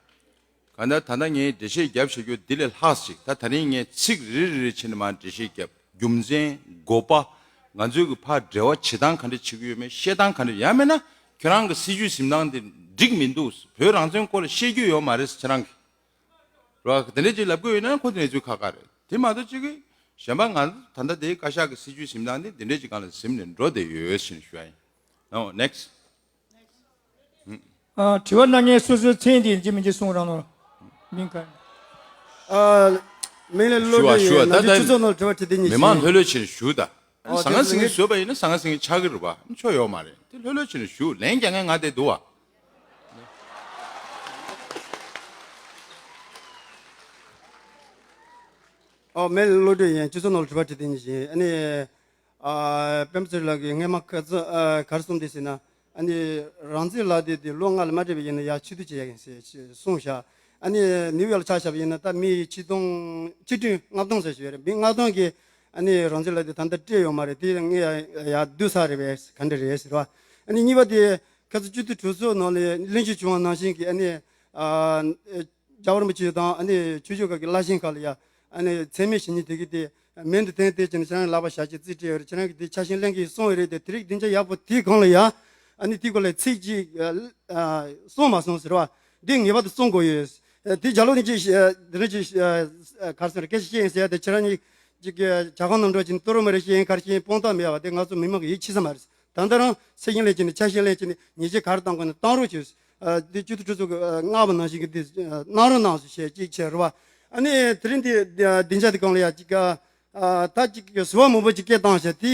གང་ལྟར་ད་ལྟ་ངས་འགྲེལ་བཤད་བརྒྱབ་བཞག་རྒྱུ་འདི་ལས་ལྷག་ཅིག་ད་ད་རིང་ངས་ཚིག་རེ་རེ་རེ་བྱས་ནས་མར་འགྲེལ་བཤད་བརྒྱབ། རྒྱུ་མཚན། དགོས་པ། ང་ཚོའི་གི་ཕར་འབྲེལ་བ་བྱེད་སྟངས་ག་འདྲ་བྱེད་ཀྱི་ཡོད་མེད། བཤད་སྟངས་ག་འདྲ། ཡང་མིན་ན་ཁྱོད་རང་གི་སྲིད་བྱུས་འཛིན་སྟངས་འདི་འགྲིག་མི་འདུག་བོད་རང་བཙན་སྐོར་ལ་བཤད་རྒྱུ་ཡོད་མ་རེད་ཁྱེད་རང་གི་རེད་བ། དེ་འདྲ་ཅིག་ལབ་ཀྱི་ཡོད་ན་ཁོ་དེ་གནས་ཚུལ་ཁག་ཁག་རེད། དེ་མ་གཏོགས་ཅིག་གི་གཞན་པ་ང་ད་ལྟ་དེའི་བཀའ་ཤག་གི་སྲིད་བྱུས་འཛིན་སྟངས་འདི་འདི་འདྲ་ཅིག་སྒང་ལ་གཟིམ་ནས་འགྲོ་བསྡད་ཡོད་ཟེར་ནས་ཞུ་ཡ་ཡིན། No, next. ཨ། དྲི་བ་གནང་མཁན་སོ་སོའི་མཚན་དེ་ཡིན་གཅིག་མིན་གཅིག་གསུང་རོགས་གནང་། མིང་ག་ཨ། མིང་ལ་བློ་གྲོས་ཡིན། ད་ལྟ་སྤྱི་ཚོགས་ནང་དྲི་བ་དྲི་དེ་ཉིད་མི་མང་ལྷོད་ལྷོད་བྱས་ནས་ཞུ་ད། ཟང་ཟིང་བཟོས་པ་ཡིན་ན་ཟང་ཟིང་ཆགས་ཀྱི་རེད་པ། ཆོ་ཡོད་མ་རེད། དེ་ལྷོད་ལྷོད་བྱས་ནས་ཞུ། ལན་རྒྱག་མཁན་ང་དེ་འདུག་བ། ཨོ། མིང་ལ་བློ་གྲོས་ཡིན། སྤྱི་ཚོགས་ནང་ལ་དྲི་བ་དྲི་དེ་ཉིད་ཡིན། ཨ་ནི། ཨ། པད་མ་ཚེ་རིང་ལགས་ཀྱིས་སྔས་མ་ཁ་ཚ་ཨ་ག་རེ་གསུངས་དེ་ཟེར་ན། ཨ་ནི་རང་བཙན་ལག་དེབ་དེ་ལོ་ལྔ་ལ་མ་སྤྲད་པ་ཡིན་ན་ཡར་ཕྱིར་བསྡུ་བྱེད་ཡ་ཡིན་ཟེར་གསུངས་ཤག་ཨ་ནི་ནིའུ་ཡོག་ལ་ཆ་བཞག་པ་ཡིན་ན་ད་མི་ཆིག་སྟོང་ཆིག་ཁྲི་ལྔ་སྟོང་ཙམ་ཞིག་ཡོད་རེད། མི་ལྔ་སྟོང་གིས་ཨ་ནི་རང་བཙན་ལག་དེབ་ད་ལྟ་སྤྲད་ཡོད་མ་རེད། དེ་ངས་ཡར་བསྡུ་ཚར་རེད་པས། ག་འདྲ་རེད་ཟེར་བ། ཨ་ནི་གཉིས་པ་དེ་ཁ་ཚ་སྤྱི་འཐུས་གྲོས་ཚོགས་ནང་ལ་གླེང་བརྗོད་བྱུང་བ་ནང་བཞིན་གྱི་ཨ་ནི་ཨ། རྒྱལ་བ་རིན་པོ་ཆེ་དང་ཨ་ནི་ཆོས་ཕྱོགས་ཁག་གི་བླ་ཆེན་ཁག་ལ་ཡ་ཨ་ནི་མཚན་སྨད་ཞུ་མཁན་དེ་གི་དེ་མིང་དུ་བཏོན་ཏེ་ཁྱེད་རང་ལག་པ་བཞག་ཅིག་རྩིས་སྤྲད་ཡོད་རེད། ཁྱེད་རང་གི་དེ་ཆ་ཤས་ལེན་གི་སོང་ཡོད་རེད་དེ། དེ་རིང་སྡིངས་ཆ་ཡག་པོ་དེའི་སྒང་ལ་ཡ་ཨ་ནི་དེའི་སྐོར་ལ་ཚིག་གཅིག་གསུངས་མ་སོང་ཟེར་བ་འདི་ངེས་པར་དུ་གསུང་དགོས་ཡོད། དེ་རྒྱ་ལོ་ནི་ཅིག་དེ་རིང་ཅིག་ག་རེ་ཟེར་སྐད་ཆ་བཤད་ཡིན་ཟེར་ཡ་དེ་ཁྱེད་རང་གཉིས་ཅིག་གི་ཇ་ཁང་ནང་འགྲོ་ཅིག་ཏོ་རོ་མ་རེ་བཤད་ཡིན་ག་རེ་བཤད་ཡིན་དཔང་རྟགས་མེད་པ་དེ་ང་ཚོ་མི་མང་གི་ཡིད་ཆེས་ས་མ་རེད། ད་ལྟ་རང་སེ་ཡིན་ལས་ཀྱི་ནི་ཆ་ཤས་ལས་ཀྱི་ནི་ཉེས་ཆད་ག་རེ་བཏང་དགོས་ན་བཏང་རོགས་བྱོས། འདི་སྤྱི་འཐུས་གྲོས་ཚོགས་ཀྱི་མངགས་པ་ནང་བཞིན་གྱི་འདི་གནང་རོགས་གནང་ཞེས་ཅིག་བྱས་རེད་བ། ཨ་ནི་དེ་རིང་འདི་སྡིངས་ཆ་འདི་སྒང་ལ་ཡ་ཅིག་ད་ཅིག་ཟུར་པ་མང་པོ་ཅིག་སྐད་བཏང་ཞེས་དེ་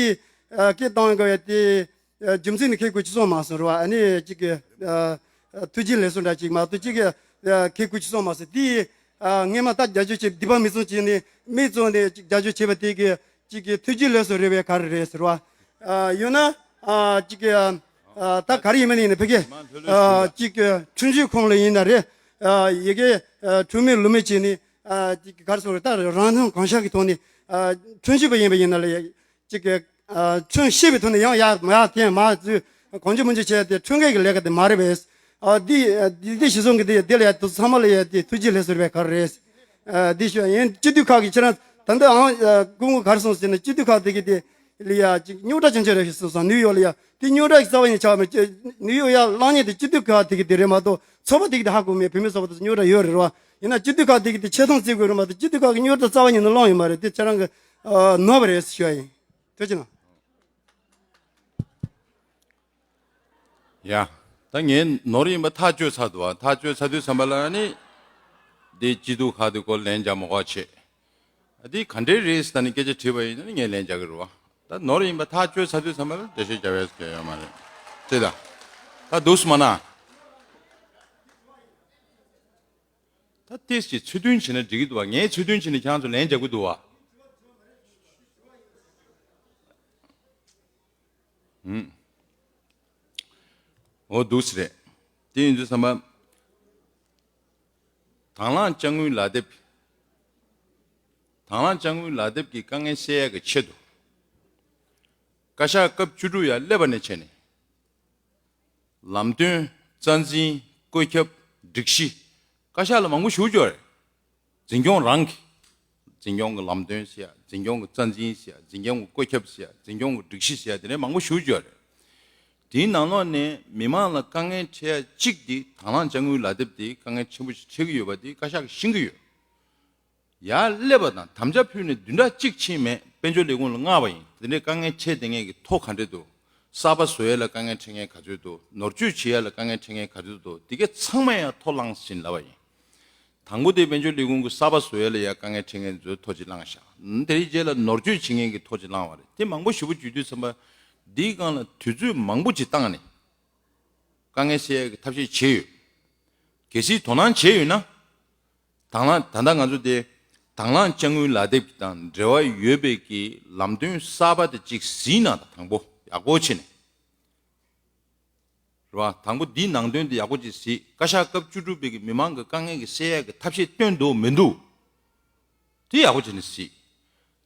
སྐད་བཏང་དགོས་ཡ་དེ་རྒྱུ་མཚན་ནི་ཁེ་གོ་ཅི་སོང་མ་སོང་རེད་བ། ཨ་ནི་ཅིག་ཐུགས་རྗེ་ལེགས་སོ་འདྲ་ཅིག་མ་གཏོགས་ཅིག་ཁེ་གོ་ཅི་སོང་མ་སོང་དེ། ཨ། སྔས་མ་ད་རྒྱབ་སྐྱོར་བྱས་སྡིག་པ་མི་བཙུན་བྱས་ནས་མི་བཙུན་ནས་ཅིག་རྒྱབ་སྐྱོར་བྱས་པ་དེ་གི་ཅིག་གི་ཐུགས་རྗེ་ལེགས་སོ་རེད་པས་ག་རེ་རེད་ཟེར་བ། ཨ། ཡང་ན། ཨ། ཅིག་གི་ཨ། ད་ག་རེ་ཡིན་མིན་ཡིན་ན་ཕ་གི་ཨ། ཅིག་གི་ཁྲིམས་གཞིའི་ཁོངས་ལ་ཡིན་ན་རེད། ཨ། ཡ་གི་ཨ། ཁྲིམས་མེད་ལུགས་མེད་བྱས་ནས། ཨ། ཅིག་གི་ག་རེ་ཟེར་དགོས་རེད། ད་རང་སྣང་གང་ཤར་གྱི་ཐོག་ནས། ཨ། ཁྲིམས་ཞིབ་པ་ཡིན་པ་ཡིན་ན་ལ་ཡ། ཅིག་གི་ཨ། ཁྲིམས་ཤེས་པའི་ཐོག་ནས་ཡང་ཡར་མར་འཐེན་མར་འཛུལ་གང་བྱུང་མང་བྱུང་བྱས་ཏེ་ཁྲིམས་འགལ་གྱི་ལས་ཀ་དེ་མ་རེད་པས། ཨ། འདི་འདི་འདི་གཞི་བཟུང་གི་འདི་འདི་ལ་ཡ་དུ་ཚང་མ་ལ་ཡ་དེ་ཐུགས་རྗེ་ལེགས་སོ་རེད་པས་ག་རེ་རེད། ཨ། འདི་ཞུ་ཡིན། སྤྱི་འཐུས་ཁག་གི་ཁྱེད་རང་ད་ལྟ་ཨང་ཨ། སྐུ་ངོ་ག་རེ་གསུངས་ཟེར་ན་སྤྱི་འཐུས་ཁག་དེ་གི་དེ་ལ་ཡ་ཅིག་རྙོག་དྲ་ཅན་ཅན་རེད་ཞེས་གསུངས་སོང་། ནིའུ་ཡོག་ལ་ཡ་དེ་རྙོག་དྲ་གི་རྩ་བ་ཡིན་ཆགས་མེད། ནིའུ་ཡོག་ཡ་གླེང་མཁན་དེ་སྤྱི་འཐུས་ཁག་དེ་གི་དེ་རེད་མ་གཏོགས་ཚོགས་པ་དེ་གི་དེ་ཧ་གོ་མེད། བུད་མེད་ཚོགས་པ་དེ་ཚོ་རྙོག་དྲ་ཡོད་རེད་རེད་བ། ཡིན་ན་སྤྱི་འཐུས་ཁག་དེ་གི་དེ་ཆེ་མཐོང་བརྩི་དགོས་རེད་མ་གཏོགས་སྤྱི་འཐུས་ཁག་གི་རྙོག་དྲ་རྩ་བ་ཉིད་ནས་སློང་ཡོད་མ་རེད། དེ་ཁྱེད་རང་གི་ཨ། ནོར་བ་རེད་ཞུ་ཡ་ཡིན། ཐུགས་རྗེ་གནང་། ཡ། ད་ངས་ནོར་ཡིན་པ་ཐག་གཅོད་ཚར་འདུག་བ། ཐག་གཅོད་ཚར་དུས་ཙམ་པ་ལ་ནི། འདི་སྤྱི་འཐུས་ཁག་དེ་སྐོར་ལན་རྒྱག་མ་དགོས་བྱས། ཨ། འདི་ག་འདྲའི་རེད་ཟེར་ནས་སྐད་ཆ་དྲིས་པ་ཡིན་ན་ནི་ངས་ལན་རྒྱག་གི་རེད་བ། ད་ནོར་ཡིན་པ་ཐག་གཅོད་ཚར་དུས་ཙམ་པ་ལ་འགྲེལ་བཤད་རྒྱག་པའི་སྐད་ཡོད་མ་རེད། ཅེས་ད། ད་འདུག་སེ་མ་ན། ད་ཏིས་ཀྱིས་ཚུལ་མཐུན་བྱས་ན་འགྲིག་གི་འདུག་བ། ངས་ཚུལ་མཐུན་བྱས་ནས་ཁྱེད་རང་ཚོ་ལན་རྒྱག་གི་འདུག་བ། ཧུམ། འོ་འདུག་སེ་རེད། དེ་ཡིན་དུས་ཙམ་པ། དང་བླངས་དཔྱ་དངུལ་ལག་དེབ། དང་བླངས་དཔྱ་དངུལ་ལག་དེབ་ཀྱི་དཀའ་ངལ་སེལ་ཡག་གི་ཆེད་དུ། བཀའ་ཤག་སྐབས་བཅུ་དྲུག་ཡར་སླེབས་པ་ནས་བྱས་ནས། ལམ་སྟོན། རྩ་འཛིན། བཀོད་ཁྱབ། སྒྲིག་གཞི། བཀའ་ཤག་ལ་མང་པོ་ཞུ་རྒྱུ་རེད། འཛིན་སྐྱོང་རང་གི། འཛིན་སྐྱོང་གི་ལམ་སྟོན་ཟེར་ཡ། འཛིན་སྐྱོང་གི་རྩ་འཛིན་ཟེར་ཡ། འཛིན་སྐྱོང་གི་བཀོད་ཁྱབ་ཟེར་ཡ། འཛིན་སྐྱོང་གི་སྒྲིག་གཞི་ཟེར་ཡ། དེ་ནས་མང་པོ་ཞུ་རྒྱུ་རེད། དེའི་ནང་ལོགས་ནས་མི་མང་ལ་དཀའ་ངལ་འཕྲད་ཡ་གཅིག་དེ་དང་བླངས་དཔྱ་དངུལ་ལག་དེབ་དེ་དཀའ་ངལ་ཆེན་པོ་ཞིག་འཕྲད་ཀྱི་ཡོད་པ་དེ་བཀའ་ཤག་གིས་ཤེས་ཀྱི་ཡོད། ཡར་སླེབས་པ་དང་དམ་བཅའ་ཕུལ་ནས་བདུན་ཕྲག་གཅིག་ཕྱིན་མེད། དཔལ་འབྱོར་ལས་ཁུངས་ལ་མངགས་པ་ཡིན། དེ་འདྲའི་དཀའ་ངལ་འཕྲད་བསྡད་མཁན་གྱི་ཐོ་ག་འདྲས་འདུག། གསར་པ་བཟོ་ཡ་ལ་དཀའ་ངལ་འཕྲད་མཁན་ག་ཚོད་འདུག། ནོར་བཅོས་བྱེད་ཡ་ལ་དཀའ་ངལ་འཕྲད་མཁན་ག་ཚོད་འདུག། དེ་ག་ཚང་མ་ཡང་ཐོ་བླངས་ཟིན་ལབ་པ་ཡིན། དང་པོ་དེ་དཔལ་འབྱོར་ལས་ཁུངས་ཀྱི་གསར་པ་བཟོ་ཡ་ལ་ཡ་དཀའ་ངལ་འཕྲད་མཁན་ཚོའི་ཐོ་ཅིག་བླངས་ཤག། དེའི་རྗེས་ལ་ནོར་བཅོས་བྱེད་མཁན་གྱི་ཐོ་ཅིག་བླངས་པ་རེད། དེ་མང་པོ་ཞེ་པོ་བརྒྱུད་དུས་ཙམ་པ། འདིའི་སྒང་ལ་དུས་ཚོད་མང་པོ་ཅིག་བཏང་ནས། དཀའ་ངལ་སེལ་ཡ་གི་ཐབས་ཤེས་བྱས་ཡོད། གལ་སྲིད་དོ་སྣང་བྱས་ཡོད་ན། དང་བླངས། ད་ལྟ་ང་ཚོ་དེ་དང་བླངས་དཔྱ་དངུལ་ལག་དེབ་དང་འབྲེལ་བ་ཡོད་པའི་གི་ལམ་སྟོན་གསར་པ་དེ་གཅིག་གཟིགས་གནང་དང་། དང་པོ་ཡག་པོ་བྱས་ནས། རེད་བ། དང་པོ་འདིའི་ནང་དོན་དེ་ཡག་པོ་ཅིག་གཟིགས། བཀའ་ཤག་སྐབས་བཅུ་དྲུག་པའི་གི་མི་མང་གི་དཀའ་ངལ་གྱི་སེལ་ཡག་གི་ཐབས་ཤེས་བཏོན་འདུག་མི་འདུག། དེ་ཡག་པོ་བྱས་ནས་གཟིགས།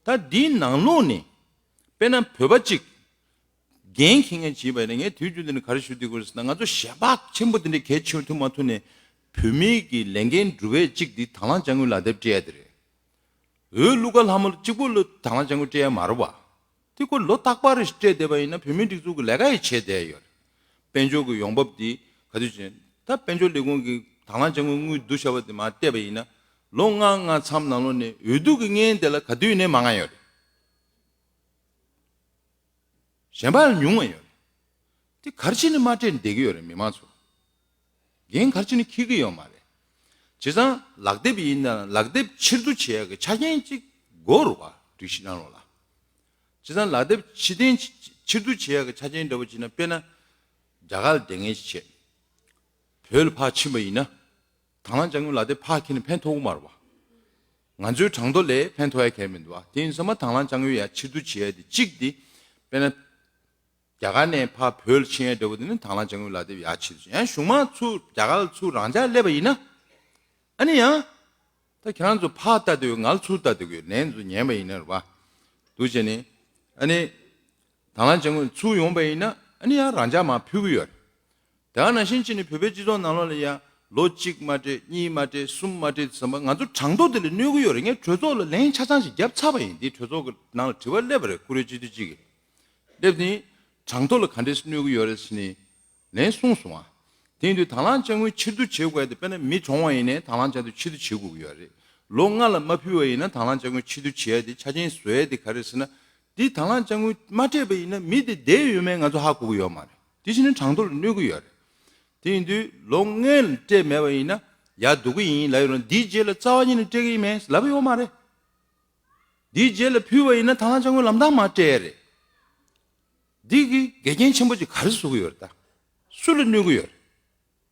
ད་འདིའི་ནང་ལོགས་ནས་དཔེར་ན་བོད་པ་གཅིག་འགན་འཁྱེར་མཁན་བྱས་པ་ཡིན་ན། ངས་དུས་རྒྱུན་དུ་ནས་ག་རེ་ཞུ་བསྡད་ཀྱི་ཡོད་ཟེར་ན། ང་ཚོ་ཞལ་འབག་ཆེན་པོ་དེ་འདྲ་གལ་ཆེ་ཐུབ་མ་ཐུབ་ནས། བོད་མིའི་གི་ལས་འགན་སྒྲུབ་པའི་གཅིག་འདི་དང་བླངས་དཔྱ་དངུལ་ལག་དེབ་སྤྲད་ཡ་དེ་རེད། འོས་བླུག་ག་ལྷ་མོ་གཅིག་པོ་ལ་དང་བླངས་དཔྱ་དངུལ་སྤྲད་ཡ་མ་རེད་བ། དེ་ཁོ་ལོ་རྟག་པར་སྤྲད་བསྡད་པ་ཡིན་ན་བོད་མིའི་སྒྲིག་འཛུགས་ཀྱི་ལས་ཀ་ཡི་བྱས་བསྡད་ཡོད་རེད། དཔལ་འབྱོར་གྱི་ཡོང་འབབ་འདི་ག་དུས་ཕྱིན། ད་དཔལ་འབྱོར་ལས་ཁུངས་ཀྱིས་དང་བླངས་དཔྱ་དངུལ་དངུལ་བསྡུ་བཞག་པ་དེ་མར་བལྟས་པ་ཡིན་ན། ལོ་ལྔ་ལྔ་མཚམས་ནང་ལོགས་ནས་འོས་བསྡུ་གི་སྔོན་དེ་ལ་ག་དུས་ནས་མང་ང་ཡོད་རེད། གཞན་པ་ལ་ཉུང་བ་ཡོད་རེད། དེ་ག་རེ་བྱས་ནས་མ་སྤྲད་ནས་བསྡད་ཀྱི་ཡོད་རེད། མི་མང་ཚོ་འགན་ག་རེ་བྱས་ནས་འཁྱེར་གྱི་ཡོད་མ་རེད། བྱས་ཙང་ལག་དེབ་ཡིན་ན་ལག་དེབ་ཕྱིར་བསྡུ་བྱེད་ཡག་གི་ཆ་རྐྱེན་གཅིག་དགོས་རེད་བ། སྒྲིག་གཞི་ནང་ལོགས་ལ། བྱས་ཙང་ལག་དེབ་ཕྱིར་འཐེན་ཕྱིར་བསྡུ་བྱེད་ཡག་གི་ཆ་རྐྱེན་འདྲ་བོ་བྱས་ན། དཔེར་ན་རྒྱ་གར་ལ་བསྡད་མཁན་ཞིག་བྱས། བོད་ལ་ཕར་ཕྱིན་པ་ཡིན་ན། དང་བླངས་དཔྱ་དངུལ་ལག་དེབ་ཕར་འཁྱེར་ནས་ཕན་ཐོགས་ཀྱི་མ་རེད་བ། ང་ཚོའི་གྲངས་ཐོ་ལས་ཕན་ཐོགས་ཡ་གང་ཡང་མི་འདུག་བ། དེ་ཡིན་ཙང་མ་དང་བླངས་དཔྱ་དངུལ་ཡར་ཕྱིར་བསྡུ་བྱེད་ཡ་དེ་གཅིག་དེ། དཔེར་ན། རྒྱ་གར་ནས་ཕར་བོད་ལ་ཕྱིན་ཡ་འདྲ་བོ་དེ་ནི་དང་བླངས་དཔྱ་དངུལ་ལག་དེབ་ཡར་ཕྱིར་བསྡུ། ཡང་གཞུག་མ་ཚུར་རྒྱ་གར་ལ་ཚུར་རང་འཇགས་སླེབས་པ་ཡིན་ན། ཨ་ནི་ཡང་། ད་ཁྱེད་རང་ཚོ་ཕར་ལྟ་དུས་ང་ལ་ཚུར་ལྟ་དུས་ལན་ཚོ་ཉན་པ་ཡིན་ན་རེད་བ། འདུག་བྱས་ནས། ཨ་ནི། དང་བླངས་དཔྱ་དངུལ་ཚུར་ཡོང་པ་ཡིན་ན། ཨ་ནི་ཡང་རང་འཇགས་མར་ཕུལ་གྱི་ཡོད་རེད། དེ་ག་ནང་བཞིན་བྱས་ནས་བོད་པའི་སྤྱི་ཚོགས་ནང་ལོགས་ལ་ཡང་ལོ་གཅིག་མ་སྤྲད། གཉིས་མ་སྤྲད། གསུམ་མ་སྤྲད་ཟེར་བ། ང་ཚོ་གྲངས་ཐོ་དེ་ལ་གནོད་ཀྱི་ཡོད་རེད། ངས་གྲོས་ཚོགས་ལ་ལན་ཆ་ཚང་ཞིག་བརྒྱབ་ཚར་བ་ཡིན། དེ་གྲོས་ཚོགས་ཀྱི་ནང་ལ་དྲི་བ་སླེབས་པ་རེད། བཀུར་འོས་སྤྱི་འཐུས་གཅིག་གིས་སླེབས་ནས། གྲངས་ཐོ་ལ་ག་འདྲས་གནོད་ཀྱི་ཡོད་རེད་ཟེར་ནས་ལན་གསུངས་སོང་ང་། དེ་ཡིན་དུས་དང་བླངས་དཔྱ་དངུལ་ཕྱིར་བསྡུ་བྱེད་དགོས་ཡ་དེ། དཔེར་ན་མི་གྲོངས་པ་ཡིན་ནའི་དང་བླངས་དཔྱ་དངུལ་ཕྱིར་བསྡུ་བྱེད་དགོས་ཀྱི་ཡོད་རེད། ལོ་ལྔ་ལ་མ་ཕུལ་བ་ཡིན་ན་དང་བླངས་དཔྱ་དངུལ་ཕྱིར་བསྡུ་བྱེད་ཡ་དེ། ཆ་རྐྱེན་བཟོ་ཡ་དེ་ག་རེ་ཟེར་ན། དེ་དང་བླངས་དཔྱ་དངུལ་མ་སྤྲད་པ་ཡིན་ན་མི་དེ་བསྡད་ཡོད་མེད་ང་ཚོ་ཧ་གོ་གི་ཡོད་མ་རེད། དེ་བྱས་ན་གྲངས་ཐོ་ལ་གནོད་ཀྱི་ཡོད་རེད། དེ་ཡིན་དུས་ལོ་ལྔ་ལ་སྤྲད་མེད་པ་ཡིན་ན། ཡར་བསྡུ་གི་ཡིན་ལབ་ཡོད་རུང་། དེའི་རྗེས་ལ་རྩ་བ་ཉིད་ནས་སྤྲད་ཀྱི་ཡིན་མེད་ལབ་ཡོད་མ་རེད། དེའི་རྗེས་ལ་ཕུལ་བ་ཡིན་ན་དང་བླངས་དཔྱ་དངུལ་ལམ་སང་མར་སྤྲད་ཡ་རེད། འདི་གིས་འགལ་རྐྱེན་ཆེན་པོ་ཅིག་ག་རེ་བཟོ་གི་ཡོད་རེད་ད། སུ་ལ་གནོད་གི་ཡོད་རེད།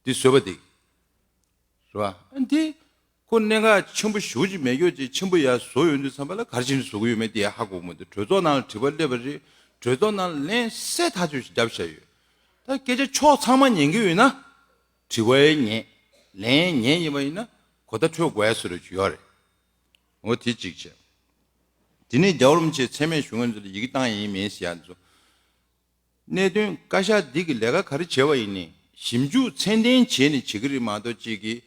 འདི་བཟོས་པ་འདི། རེད་བ། ཨ་འདི་ཁོ་གནད་འགག་ཆེན་པོ་ཞེ་པོ་ཅིག་མེད་རྒྱུ་ཅིག་ཆེན་པོ་ཡར་བཟོ་ཡོང་དུས་ཙམ་པ་ལ་ག་རེ་བྱས་ནས་བཟོ་གི་ཡོད་མེད་དེ་ཧ་གོ་གི་མི་འདུག་གྲོས་ཚོགས་ནང་ལ་དྲི་བ་སླེབས་པ་རེད། གྲོས་ཚོགས་ནང་ལ་ལན་གསལ་ཐག་ཆོད་ཞིག་བརྒྱབ་བཞག་ཡོད། ད་སྐད་ཆ་ཕྱོགས་ཚང་མ་ཉན་གི་ཡོད་ན། དྲི་བ་ཡང་ཉན། ལན་ཡང་ཉན་ཡིན་པ་ཡིན་ན། གོ་བརྡ་འཕྲོད་དགོས་ཡ་བཟོ་འདྲ་ཅིག་ཡོད་རེད། འོ་དེ་གཅིག་བྱས། དེ་ནས་རྒྱལ་བ་རིན་པོ་ཆེ་མཚན་སྨད་ཞུ་མཁན་ཚོ་ལ་ཡི་གེ་བཏང་ཡིན་མིན་ཟེར་ཡ་ཚོ། གནད་དོན་བཀའ་ཤག་འདི་གི་ལས་ཀ་ག་རེ་བྱས་པ་ཡིན་ནའི་ཞིབ་འཇུག་ཚད་ལྡན་བྱས་ནས་བྱེད་ཀྱི་རེད་མ་གཏོགས། གཅིག་གིས་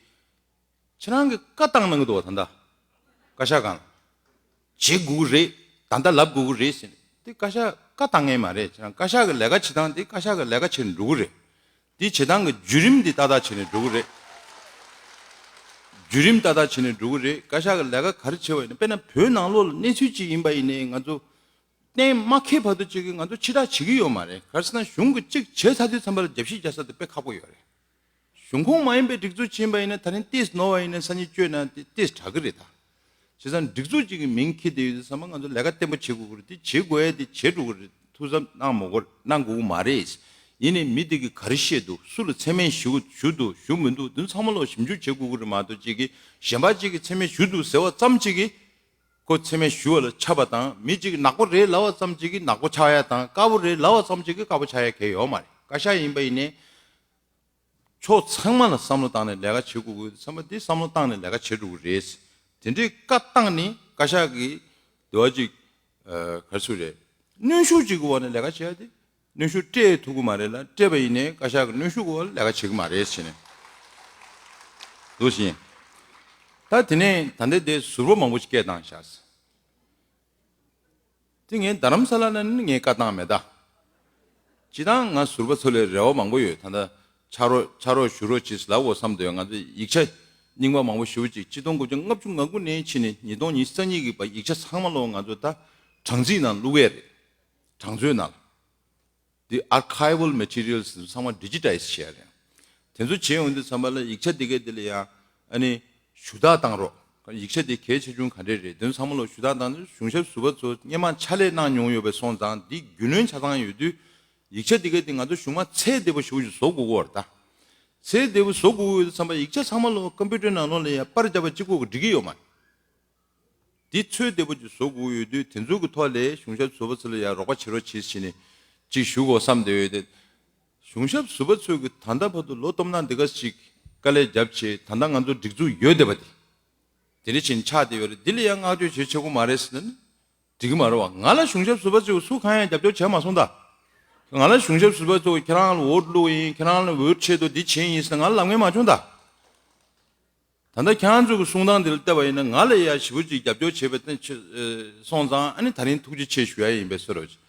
ཁྱེད་རང་གི་བཀའ་བཏང་གནང་གི་འདུག་བ། ད་ལྟ་བཀའ་ཤག་སྒང་ལ་བྱེད་དགོས་ཀྱི་རེད། ད་ལྟ་ལབ་དགོས་ཀྱི་རེད་ཟེར་ནས། དེ་བཀའ་ཤག་བཀའ་བཏང་མཁན་མ་རེད། ཁྱེད་རང་བཀའ་ཤག་གི་ལས་ཀ་བྱེད་སྟངས་དེ་བཀའ་ཤག་གི་ལས་ཀ་བྱས་ནས་འགྲོ་གི་རེད། དེ་བྱེད་སྟངས་ཀྱི་བརྒྱུད་རིམ་དེ་ཏག་ཏག་བྱས་ནས་འགྲོ་གི་རེད། བརྒྱུད་རིམ་ཏག་ཏག་བྱས་ནས་འགྲོ་གི་རེད། བཀའ་ཤག་གི་ལས་ཀ་ག་རེ་བྱས་པ་ཡིན་ན། དཔེར་ན་བོད་ནང་ལོགས་ལ་གནས་ཚུལ་གཅིག་ཡིན་པ་ཡིན་ནའི་ང་ཚོ་གཏན་མ་འཁེལ་བར་དུ་གཅིག་གིས་ང་ཚོ་ཕྱི་བསྒྲགས་བྱེད་ཀྱི་ཡོད་མ་རེད། ག་རེ་ཟེར་ན་གཞུང་གིས་གཅིག་བྱས་ཚར་དུས་ཙམ་པ་ལ་རྒྱབ་བཤིག་རྒྱག་ས་དེ་དཔེ་ཁག་པོ་ཡོད་རེད། གཞུང་ཁོངས་མ་ཡིན་པའི་སྒྲིག་འཛུགས་ཕྱིན་པ་ཡིན་ན། ད་རིང་ཏོག་ཙམ་ནོར་བ་ཡིན་ན་སང་ཉིན་བཅོས་ན་དེ་ཏོག་ཙམ་དྲག་གི་རེད་ད། བྱས་ཙང་སྒྲིག་འཛུགས་གཅིག་གི་མིང་འཁྱེར་བསྡད་ཡོད་དུས་ཙམ་པ་ང་ཚོ་ལས་ཀ་བརྟན་པོ་བྱེད་དགོས་ཀྱི་རེད། དེ་བྱེད་དགོས་ཡ་དེ་བྱེད་འགྲོ་གི་རེད། ཐུགས་བསམ་གནང་མ་དགོས། གནང་དགོས་ཀྱི་མ་རེད། ཡིན་ནའི་མི་དེ་གིས་ག་རེ་བཤད་འདུག་སུ་ལ་མཚན་སྨད་ཞུ་ཞུ་འདུག་ཞུ་མི་འདུག་དེ་ཚང་མ་ལོག་ཞིབ་འཇུག་བྱེད་དགོས་ཀྱི་རེད་མ་གཏོགས། གཅིག་གིས་གཞན་པ་གཅིག་གིས་མཚན་སྨད་ཞུ་འདུག་ཟེར་བ་ཙམ་གཅིག་གིས་ཁོ་མཚན་སྨད་ཞུ་བ་ལ་ཆགས་པ་དང་། མི་གཅིག་གིས་ནག་པོ་རེད་ལབ་པ་ཙམ་གཅིག་གིས་ནག་པོ་ཆགས་ཡ་དང་། དཀར་པོ་རེད་ལབ་པ་ཙམ་གཅིག་གིས་དཀར་པོ་ཆགས་ཡ་གང་ཡང་ཡོད་མ་རེད། བཀའ་ཤག་ཡིན་པ་ཡིན་ནའི་ཕྱོགས་ཚང་མ་ལ་བསམ་བློ་བཏང་ནས་ལས་ཀ་བྱེད་དགོས་ཀྱི་ཡོད་དུས་ཙམ་པ་དེ་བསམ་བློ་བཏང་ནས་ལས་ཀ་བྱེད་འགྲོ་གི་རེད། དེ་འདྲའི་བཀའ་བཏང་ནས་བཀའ་ཤག་གིས་འདི་བ་ཅིག་ཨ་ག་རེ་ཟེར་རེད། གནོན་ཤུགས་ཅིག་གི་འོག་ནས་ལས་ཀ་བྱེད་ཡ་དེ། གནོན་ཤུགས་སྤྲད་ཐུབ་ཀྱི་མ་རེད་ལ། སྤྲད་པ་ཡིན་ནའི་བཀའ་ཤག་གི་གནོན་ཤུགས་འོག་ལ་ལས་ཀ་བྱེད་ཀྱི་མ་རེད་ཟེར་ནས་འདུག་ཟིན། ད་དེ་ནས་ད་ལྟ་དེ་ཟུར་པ་མང་པོ་ཞིག་སྐད་བཏང་བཞག་ཟིན། དེ་ངས་རྡ་རམ་ས་ལ་ན་ནི་ངས་བཀའ་བཏང་མེད་ད། སྤྱིར་བཏང་ང་ཟུར་པ་ཚོ་ལ་རེ་བ་མང་པོ་ཡོད། ད་ལྟ་ཕྱག་རོགས་ཕྱག་རོགས་ཞུ་རོགས་བྱེད་ལབ་འོ་བསམ་དུས། ང་ཚོ་ཡིག་ཆ་རྙིང་པ་མང་པོ་ཞེ་པོ་ཅིག་ཆིག་སྟོང་དགུ་བརྒྱ་ལྔ་བཅུ་ང་དགུ་ནས་ཕྱིན་ནས་ཉིས་སྟོང་ཉི་ཤུ་རྩ་གཉིས་ཀྱི་བར་ཡིག་ཆ་ཚང་མ་ལོག་ང་ཚོ་ད་གྲངས་རྩིས་ནང་བླུགས་ཡས་རེད། གྲངས་མཛོད་ནང་ལ། འདི་archival materials ཚང་མ་digitize བྱས་རེད། དེ་ཚོ་བྱས་ཡོང་དུས་ཙམ་པ་ལ་ཡིག་ཆ་འདི་གའི་འདི་ལ་ཡང་ཨ་ནི་ཞུ་དག་བཏང་རོགས། ཡིག་ཆ་འདི་གལ་ཆེ་ཆུང་ག་འདྲས་རེད། དེ་ཚོ་ཚང་མ་ལ་ཞུ་དག་བཏང་ནས་གཞུང་ཞབས་ཟུར་པ་ཚོ་སྔོན་མ་ཕྱག་ལས་གནང་མྱོང་ཡོད་པའི་སོང་ཙང་འདི་རྒྱུས་ལོན་ཆ་ཚང་ཡོད་དུས། ཡིག་ཆ་འདི་གའི་འདི་ང་ཚོ་གཞུང་མ་ཚད་བདེ་པོ་ཞེ་པོ་ཞིག་བཟོ་དགོས་ཀྱི་ཡོད་རེད་ད། ཚད་བདེ་པོ་བཟོ་དགོས་ཀྱི་ཡོད་དུས་ཙམ་པ་ཡིག་ཆ་ཚང་མ་ལ་ཀམ་པུ་ཊར་ནང་ལོགས་ལ་ཡང་པར་རྒྱབ་པ་གཅིག་པོ་གིས་འགྲིག་གི་ཡོད་མ་རེད། འདི་ཚོད་བདེ་པོ་ཅིག་བཟོ་དགོས་ཡོད་དུས། དེ་ཚོ་གི་ཐོག་ལས་གཞུང་ཞབས་ཟུར་པ་ཚོ་ལ་ཡང་རོགས་པ་བྱེད་རོགས་བྱེད་ཟེར་ནས་ཅིག་ཞུ་དགོས་བསམ་བསྡད་ཡོད་དེ། གཞུང་ཞབས་ཟུར་པ་ཚོས་ཀྱི་ད་ལྟ་བར་དུ་ལོ་སྟོང་ཕྲག་འདི་ག་ཅིག་དཀའ་ལས་བརྒྱབ་བྱས། ད་ལྟ་ང་ཚོ་སྒྲིག་འཛུགས་ཡོད་བསྡད་པ་དེ། དེ་འདྲ་བྱས་ནས་ཆགས་བསྡད་ཡོད་རེད། འདི་ལ་ཡང་བསྔགས་བརྗོད་བྱེད་ཆོག་གི་མ་རེད་ཟེར་ན་ནི་འགྲིག་གི་མ་རེད་བ། ང་ལ་གཞུང་ཞབས་ཟུར་པ་ཚོས་སུ་གང་ཡང་རྒྱབ་སྐྱོར་བྱས་མ་སོང་ད། ང་ལ་གཞུང་ཞབས་ཟུར་པ་ཚོས་ཁྱེད་རང་ལ་འོས་བླུགས་ཡིན། ཁྱེད་རང་ལ་འོས་ཆེད་དུ་འདི་བྱས་ཡིན་ཟེར་ང་ལ་ལབ་མཁན་མ་བྱུང་ད། ད་ལྟ་ཁྱེད་རང་ཚོ་གི་གསུང་སྟངས་འདི་ལ་བལྟས་པ་ཡིན་ན། ང་ལ་ཡ་ཞེ་པོ་ཅིག་རྒྱབ་སྐྱོར་བྱས་པ་དེ་ཆེ་སོང་ཙང་། ཨ་ནི་ད་རིང་ཐུགས་རྗེ་ཆེ་ཞུ་ཡ་ཡིན་པའི་བཟོ་འདྲ་ཅིག་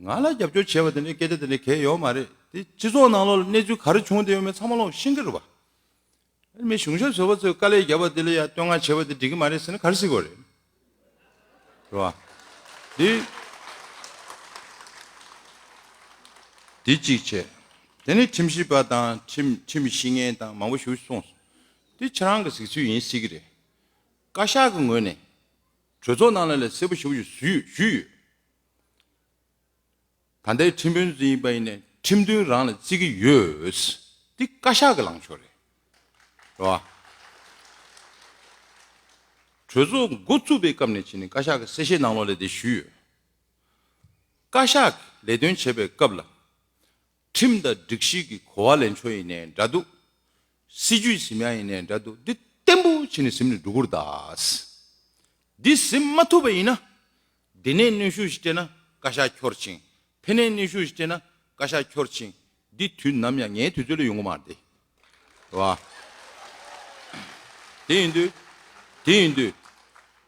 ང་ལ་རྒྱབ་སྐྱོར་བྱས་པ་དེ་འདྲའི་སྐད་ཆ་དེ་འདྲ་གང་ཡང་ཡོད་མ་རེད། དེ་སྤྱི་ཚོགས་ནང་ལོགས་ལ་གནས་ཚུལ་ག་རེ་བྱུང་བསྡད་ཡོད་མེད་ཚང་མ་ལོག་ཤེས་ཀྱི་རེད་བ། ཨ་ནི་མི་གཞུང་ཞབས་ཟུར་པ་ཚོས་དཀའ་ལས་བརྒྱབ་པ་དེ་ལ་ཡ་བསྟོད་བསྔགས་བྱས་པ་དེ་འགྲིག་གི་མ་རེད་ཟེར་ན་ག་རེ་ཟེར་དགོས་རེད། རེད་བ། དེ་དེ་གཅིག་བྱས། དེ་ནི་ཁྲིམས་ཞིབ་པ་དང་ཁྲིམས་ཁྲིམས་ཤེས་མཁན་དང་མང་པོ་ཞིག་གསུངས་སོང་། དེ་ཁྱེད་རང་གི་གཟིགས་ཚུལ་ཡིན་སྲིད་ཀྱི་རེད། བཀའ་ཤག་གི་ངོས་ནས་གྲོས་ཚོགས་ནང་ལ་ལས་གསལ་པོ་ཞེ་པོ་ཞིག་ཞུས་ཞུས་ཡོད། ད་ལྟའི་ཁྲིམས་དཔོན་ཚོ་ཡིན་པ་ཡིན་ནའི་ཁྲིམས་དོན་རང་ལ་བརྩི་གི་ཡོད། འདི་བཀའ་ཤག་གི་ལངས་ཕྱོགས་རེད། རེད་བ། གྲོས་ཚོགས་འགོ་བཙུགས་པའི་སྐབས་ནས་བྱས་ནས་བཀའ་ཤག་གི་གསལ་བཤད་ནང་ལོགས་ལ་དེ་ཞུས་ཡོད། བཀའ་ཤག་ལས་དོན་བྱེད་པའི་སྐབས་ལ། ཁྲིམས་དང་སྒྲིག་གཞི་གི་གོ་བ་ལེན་ཕྱོགས་ཡིན་ནའི་འདྲ་འདུག་སྲིད་ཇུས་ཟིན་ཡ་ཡིན་ནའི་འདྲ་འདུག་འདི་བརྟན་པོ་བྱས་ནས་ཟིན་ནས་འགྲོ་དགོས་རེད་ད། འདི་ཟིན་མ་ཐུབ་པ་ཡིན་ན། འདི་ནས་གནོན་ཤུགས་ཤིག་སྤྲད་ན་བཀའ་ཤག་འཁྱོར་ཕྱིན། ཕ་ནས་གནོན་ཤུགས་ཤིག་སྤྲད་ན་བཀའ་ཤག་འཁྱོར་ཕྱིན། འདི་དུས་ནམ་ཡང་ངའི་དུས་ཚོད་ལ་ཡོང་གི་མ་རེད། རེད་བ། དེ་ཡིན་དུས། དེ་ཡིན་དུས།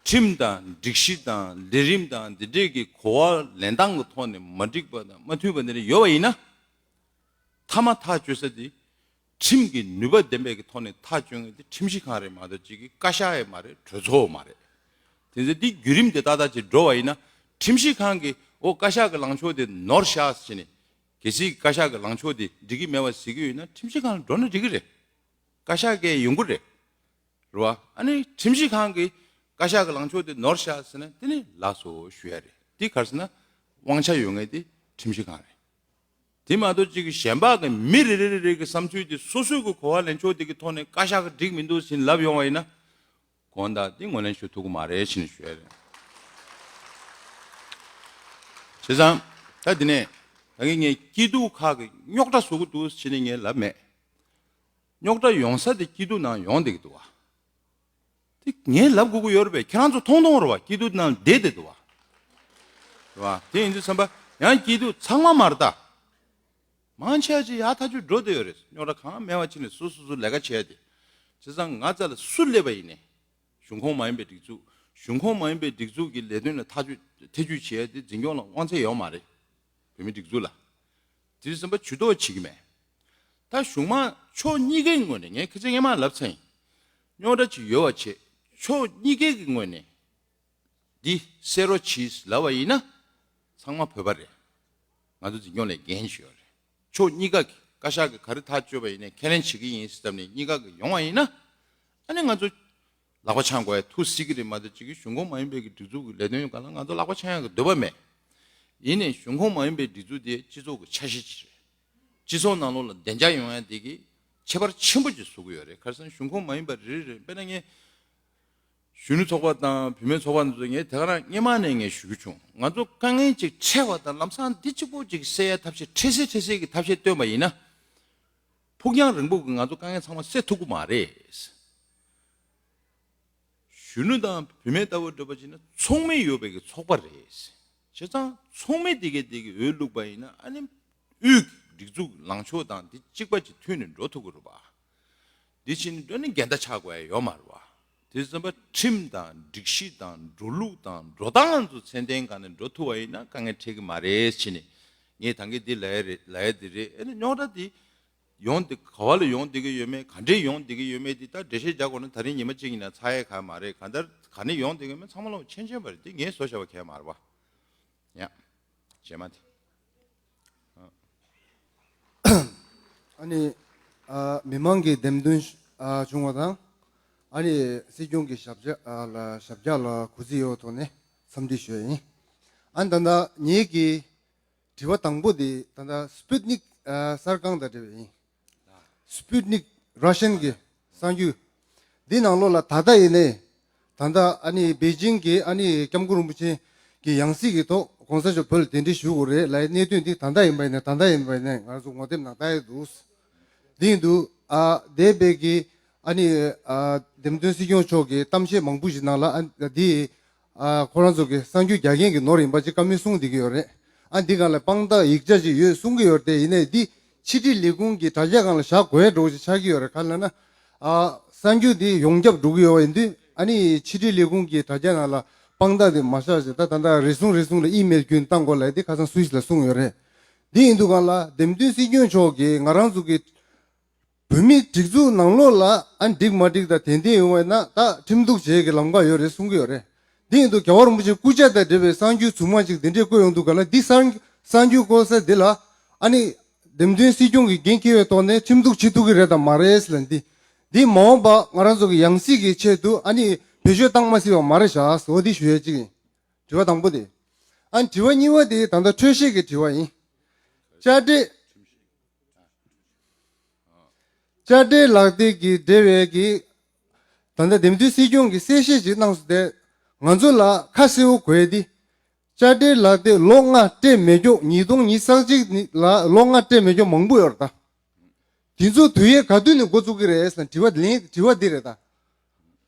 ཁྲིམས་དང་སྒྲིག་གཞི་དང་ལས་རིམ་དང་འདི་འདྲས་ཀྱི་གོ་བ་ལེན་སྟངས་ཀྱི་ཐོག་ནས་མ་འགྲིག་པ་དང་མ་མཐུན་པ་འདི་འདྲ་ཡོད་པ་ཡིན་ན། མཐའ་མ་ཐག་གཅོད་ས་དེ། ཁྲིམས་ཀྱི་ནུས་པ་ལྡན་པའི་གི་ཐོག་ནས་ཐག་གཅོད་མཁན་དེ་ཁྲིམས་ཞིབ་ཁང་རེད་མ་གཏོགས་གཅིག་གི་བཀའ་ཤག་ཡང་མ་རེད། གྲོས་ཚོགས་མ་རེད། དེ་ཚེ་འདི་བརྒྱུད་རིམ་དེ་ཏག་ཏག་ཅིག་འགྲོ་བ་ཡིན་ན། ཁྲིམས་ཞིབ་ཁང་གིས་འོ་བཀའ་ཤག་གི་ལངས་ཕྱོགས་དེ་ནོར་ཤག་ཟེར་ནས། གལ་སྲིད་བཀའ་ཤག་གི་ལངས་ཕྱོགས་དེ་འགྲིག་གི་མེད་པ་ཟེར་གི་ཡོད་ན་ཁྲིམས་ཞིབ་ཁང་ལ་འགྲོ་ན་འགྲིག་གི་རེད། བཀའ་ཤག་གིས་ཡོང་གི་རེད། རེད་བ། ཨ་ནི་ཁྲིམས་ཞིབ་ཁང་གིས་བཀའ་ཤག་གི་ལངས་ཕྱོགས་དེ་ནོར་ཤག་ཟེར་ན་དེ་ནི་ལགས་སོ་ཞུ་ཡ་རེད། དེ་ག་རེ་ཟེར་ན་དབང་ཆ་ཡོད་མཁན་དེ་ཁྲིམས་ཞིབ་ཁང་རེད། དེ་མ་གཏོགས་གཅིག་གི་གཞན་པ་གི་མི་རེ་རེ་རེ་རེ་གི་བསམ་ཚུལ་དེ་སོ་སོའི་གི་གོ་བ་ལེན་ཕྱོགས་དེ་གི་ཐོག་ནས་བཀའ་ཤག་གི་འགྲིག་མི་འདུག་ཟེར་ལབ་ཡོང་བ་ཡིན་ན། དགོངས་དག་འདི་ངོས་ལེན་ཞུ་ཐུབ་ཀྱི་མ་རེད་ཕྱིན་ཞུ་ཡ་རེད། བྱས་ཙང་ད་འདི་ནས་ད་གིན་ངས་སྐྱིད་སྡུག་ཁག་གི་རྙོག་དྲ་བཟོ་གི་འདུག་ཕྱིན་ནས་ངས་ལབ་མེད། རྙོག་དྲ་ཡོང་ས་དེ་སྐྱིད་སྡུག་ནང་ཡོང་བསྡད་ཀྱི་འདུག་བ། དེ་ངས་ལབ་དགོས་ཀྱི་ཡོད་རེད་པས། ཁྱེད་རང་ཚོ་མཐོང་མཐོང་རེད་བ། སྐྱིད་སྡུག་ནང་བསྡད་བསྡད་འདུག་བ། རེད་བ། དེ་ཡིན་དུས་ཙམ་པ་ཡང་སྐྱིད་སྡུག་ཚང་མ་མ་རེད་ད། མང་ཆེ་བ་ཅིག་ཡར་ཐག་ཆོད་འགྲོ་བསྡད་ཡོད་རེད། རྙོག་དྲ་གང་མེད་པ་ཕྱིན་ནས་སོ་སོ་སོ་ལས་ཀ་བྱས་ཏེ། བྱས་ཙང་ང་རྩ་ལ་སུ་སླེབས་པ་ཡིན་ནའི། གཞུང་ཁོངས་མ་ཡིན་པའི་སྒྲིག་འཛུགས། གཞུང་ཁོངས་མ་ཡིན་པའི་སྒྲིག་འཛུགས་ཀྱི་ལས་དོན་ལ་ཐག་གཅོད་ཐེ་བྱུས་བྱེད་ཡ་དེ་འཛིན་སྐྱོང་ལ་དབང་ཚད་ཡོད་མ་རེད། བོད་མིའི་སྒྲིག་འཛུགས་ལ། དེ་ཙམ་པ་ཇུས་གཏོགས་བྱེད་ཀྱི་མེད། ད་གཞུང་མང་ཕྱོགས་གཉིས་ཀའི་ངོས་ནས་ངས་ཁ་སང་སྔོན་མ་ལབ་ཚར་ཡིན། རྙོག་དྲ་ཅིག་ཡོད་པ་བྱས། ཕྱོགས་གཉིས་ཀའི་གི་ངོས་ནས་འདི་སེལ་རོགས་གྱིས་ལབ་པ་ཡིན་ན། ཚང་མ་བོད་པ་རེད། ང་ཚོ་འཛིན་སྐྱོང་ལས་འགན་ཞིག་ཡོད་རེད། ཕྱོགས་གཉིས་ཀ་གི་བཀའ་ཤག་གི་ག་རེ་ཐག་གཅོད་པ་ཡིན་ནའི་ཁས་ལེན་བྱེད་ཀྱི་ཡིན་ཟེར་ནས་གཉིས་ཀ་གི་ཡོང་བ་ཡིན་ན། ཨ་ནི་ང་ཚོ་ལག་པ་འཆང་དགོས་ཡ་ཐུག་སྲིད་ཀྱི་རེད་མ་གཏོགས་གཅིག་གི་གཞུང་ཁོངས་མ་ཡིན་པའི་གི་སྒྲིག་འཛུགས་ཀྱི་ལས་དོན་ཡོད་ག་ལ་ང་ཚོ་ལག་པ་འཆང་ཡ་གི་འདོད་པ་མེད། ཡིན་ནའི་གཞུང་ཁོངས་མ་ཡིན་པའི་སྒྲིག་འཛུགས་དེ་སྤྱི་ཚོགས་ཀྱི་ཆ་ཤས་ཅིག་རེད། སྤྱི་ཚོགས་ནང་ལོགས་ལ་བདེ་འཇགས་ཡོང་ཡ་དེ་གི་ཁྱད་པར་ཆེན་པོ་ཅིག་བཟོ་གི་ཡོད་རེད། ཁ་སང་གཞུང་ཁོངས་མ་ཡིན་པ་རེ་རེ་དཔེར་ན་ངས་གཞོན་ནུ་ཚོགས་པ་དང་བུད་མེད་ཚོགས་པ་འདི་ཚོ་ངས་དེ་ག་རང་སྔོན་མ་ནས་ངས་ཞུ་རྒྱུ་བྱུང་། ང་ཚོ་དཀའ་ངལ་ཅིག་འཕྲད་པ་དང་ལམ་སང་འདི་གཅིག་པོ་ཅིག་སེལ་ཡ་ཐབས་ཤེས་འཕྲལ་སེལ་འཕྲལ་སེལ་གྱི་ཐབས་ཤེས་བཏོན་པ་ཡིན་ན། ཕུགས་རྒྱང་རིང་པོ་གི་ང་ཚོ་དཀའ་ངལ་ཚང་མ་སེལ་ཐུབ་ཀྱི་མ་རེད། གཞོན་ནུ་དང་བུད་མེད་ལྟ་བུ་འདྲ་པོ་ཅིག་ན་ཚོགས་མི་ཡོད་པའི་གི་ཚོགས་པ་རེད། བྱས་ཙང་ཚོགས་མི་དེ་གས་དེ་གི་འོས་བླུགས་པ་ཡིན་ན་ཨ་ནི་དབུས་སྒྲིག་འཛུགས་ལངས་ཕྱོགས་དང་དེ་གཅིག་པ་ཅིག་མཐུན་ནས་འགྲོ་ཐུབ་ཀྱི་རེད་པ། འདི་ཕྱིན་འགྲོ་ནི་འགལ་ཟླ་ཆགས་དགོས་ཡ་ཡོད་མ་རེད་པ། དེ་ཙམ་པ་ཁྲིམས་དང་སྒྲིག་གཞི་དང་འགྲོ་ལུགས་དང་འགྲོ་སྟངས་ཚོ་ཚད་ལྡན་སྒང་ནས་འགྲོ་ཐུབ་པ་ཡིན་ན་དཀའ་ངལ་འཕྲད་ཀྱི་མ་རེད་ཕྱིན་ནས་ངས་ད་གིན་འདི་ལབ་ཡ་རེད་ལབ་ཡ་འདི་རེད། ཨ་ནི་རྙོག་དྲ་འདི། ཡོང་འདི་ག་བ་ལ་ཡོང་བསྡད་ཀྱི་ཡོད་མེད་ག་འདྲས་ཡོང་བསྡད་ཀྱི་ཡོད་མེད་འདི་ད་འགྲེལ་བཤད་རྒྱག་དགོས་ན་ད་རིང་ཉི་མ་གཅིག་ཡིན་ན་ཚར་ཡས་གང་མ་རེད། གང་ལྟར་ག་ནས་ཡོང་བསྡད་ཀྱི་ཡོད་མེད་ཚང་མ་ལོག་མཁྱེན་མཁྱེན་པ་རེད། འདི་ངས་བཟོ་བྱ་བ་གང་ཡང་མ་རེད་པ། ཡ། རྗེས་མ་དེ། ཨ་ནི་ཨ་མི་མང་གི་འདེམས་ཐོན་ཨ་བྱུང་བ་དང་ཨ་ནི་སྲིད་སྐྱོང་གི་ཞབས་ཕྱི་ཨ་ལ་ཞབས་ཕྱི་ལ་གུས་བརྩི་ཡོད་ཐོག་ནས་འཚམས་འདྲི་ཞུ་ཡ་ཡིན། ཨ་ནི་ད་ལྟ་ངེད་ཀྱི་དྲི་བ་དང་པོ་དེ་ད་ལྟ་སྤུད་ནིག་ཨ་གསར་ཁང་དང་འབྲེལ་བ་ཡིན། སྤུད་ནིག་ར་ཤན་གྱི་གསར་འགྱུར་འདི་ནང་ལོགས་ལ་ད་ལྟ་ཡིན་ནའི་ད་ལྟ་ཨ་ནི་པེ་ཅིང་གི་ཨ་ནི་སྐྱབས་མགོན་རིན་པོ་ཆེ་གི་ཡང་སྲིད་ཀྱི་ཐོག་གོང་ས་མཆོག་བོད་ལ་གདན་འདྲེན་ཞུ་དགོས་རེད་ལབ་གནད་དོན་འདི་ད་ལྟ་ཡིན་པ་ཡིན་ནའི་ད་ལྟ་ཡིན་པ་ཡིན་ནའི་ང་ཚོ་ངོ་དེབ་ནང་ལྟ་ཡི་འདུག་འདི་ཡིན་དུས་ཨ་འདས་པའི་གི་ཨ་ནི་ཨ་འདེམས་ཐོན་སྲིད་སྐྱོང་མཆོག་གི་གཏམ་བཤད་མང་པོ་ཞིག་ནང་ལ་ཨ་འདི་ཨ་ཁོ་རང་ཚོ་གི་གསར་འགྱུར་རྒྱག་མཁན་གྱི་ནོར་ཡིན་པ་ཅིག་བཀའ་མོལ་གསུངས་བསྡད་ཀྱི་ཡོད་རེད། ཨ་འདི་སྒང་ལ་དཔང་རྟགས་ཡིག་ཆ་ཅིག་ཡོད་གསུང་གི་ཡོད་རེད་དེ། ཡིན་ནའི་འདི་ཕྱི་དྲིལ་ལས་ཁུངས་ཀྱི་དྲ་རྒྱ་སྒང་ལ་བཞག་དགོས་འགྲོ་ཞིག་ཆགས་ཀྱི་ཡོད་རེད། ག་རེ་ལབ་ན་ཨ་གསར་འགྱུར་འདི་ཡོངས་ཁྱབ་འགྲོ་གི་ཡོད་པ་ཡིན་དུས་ཨ་ནི་ཕྱི་དྲིལ་ལས་ཁུངས་ཀྱི་དྲ་རྒྱ་ནང་ལ་དཔང་རྟགས་འདི་མ་བཞག་ཅིག་ད་ད་ལྟ་རེ་ཟུང་རེ་ཟུང་ལ་ཨི་མེལ་བརྒྱུད་བཏང་དགོས་ལབ་འདི་ཁ་སང་སུད་སི་ལ་གསུངས་ཡོད་རེད། འདི་ཡིན་དུས་སྒང་ལ་འདེམས་ཐོན་སྲིད་སྐྱོང་མཆོག་གིས་ང་རང་ཚོ་གི་བོད་མིའི་སྒྲིག་འཛུགས་ནང་ལོགས་ལ་ཨ་འགྲིག་མ་འགྲིག་དང་དེ་འདྲ་ཡོང་བ་ན་ད་ཁྲིམས་གཏུག་བྱེད་ཀྱི་ལམ་ཁ་ཡོད་རེད་གསུང་གི་ཡོད་རེད། འདི་ཡིན་དུས་རྒྱལ་བ་རིན་པོ་ཆེའི་སྐུ་ཕྱྭ་དང་འབྲེལ་བའི་གསར་འགྱུར་རྫུན་མ་ཅིག་འདི་འདྲས་བཀོད་ཡོང་དུས་སྒང་ལ་འདི་གསར་གསར་འགྱུར་བཀོད་ས་འདི་ལ་ཨ་ནི་ འདེམས་ཐོན་སྲིད་སྐྱོང་གི་འགན་འཁྱེར་བའི་ཐོག་ནས་ཁྲིམས་གཏུག་བྱེད་ཐུབ་ཀྱི་རེད་དམ་མ་རེད་ཟེར་ལ་འདི། འདི་མ་འོངས་པ་ང་རང་ཚོ་གི་ཡང་སྲིད་ཀྱི་ཆེད་དུ་ཨ་ནི་བེད་སྤྱོད་བཏང་མ་སྲིད་པ་མ་རེད་ཤག་ཟེར་བ་འདི་ཞུ་ཡས་གཅིག་ཡིན། དྲི་བ་དང་པོ་དེ། ཨ་ནི་དྲི་བ་གཉིས་པ་དེ་ད་ལྟ་འཕྲོས་བཤད་ཀྱི་དྲི་བ་ཡིན། དཔྱ་ཁྲལ། དཔྱ་ཁྲལ་ལག་དེབ་ཀྱི་འབྲེལ་བའི་གི། ད་ལྟ་འདེམས་ཐོན་སྲིད་སྐྱོང་གི་གསལ་བཤད་ཅིག་གནང་སོང་སྟེ། ང་ཚོ་ལ་ཁ་གསལ་བོ་དགོས་ཏེ། དཔྱ་ཁྲལ་ལག་དེབ་ལོ་ལྔ་སྤྲད་མེད་ཀྱོག་ཉིས་སྟོང་ཉི་ཤུ་རྩ་གཅིག་ལ་ལོ་ལྔ་སྤྲད་མེད་ཀྱོག་མང་པོ་ཡོད་རེད་ད། དེ་ཚོ་དུས་ཡུན་ག་དུས་ནས་འགོ་བཙུགས་ཀྱི་རེད་ཟེར་དྲི་བ་ལན་དྲི་བ་འདི་རེད་ད།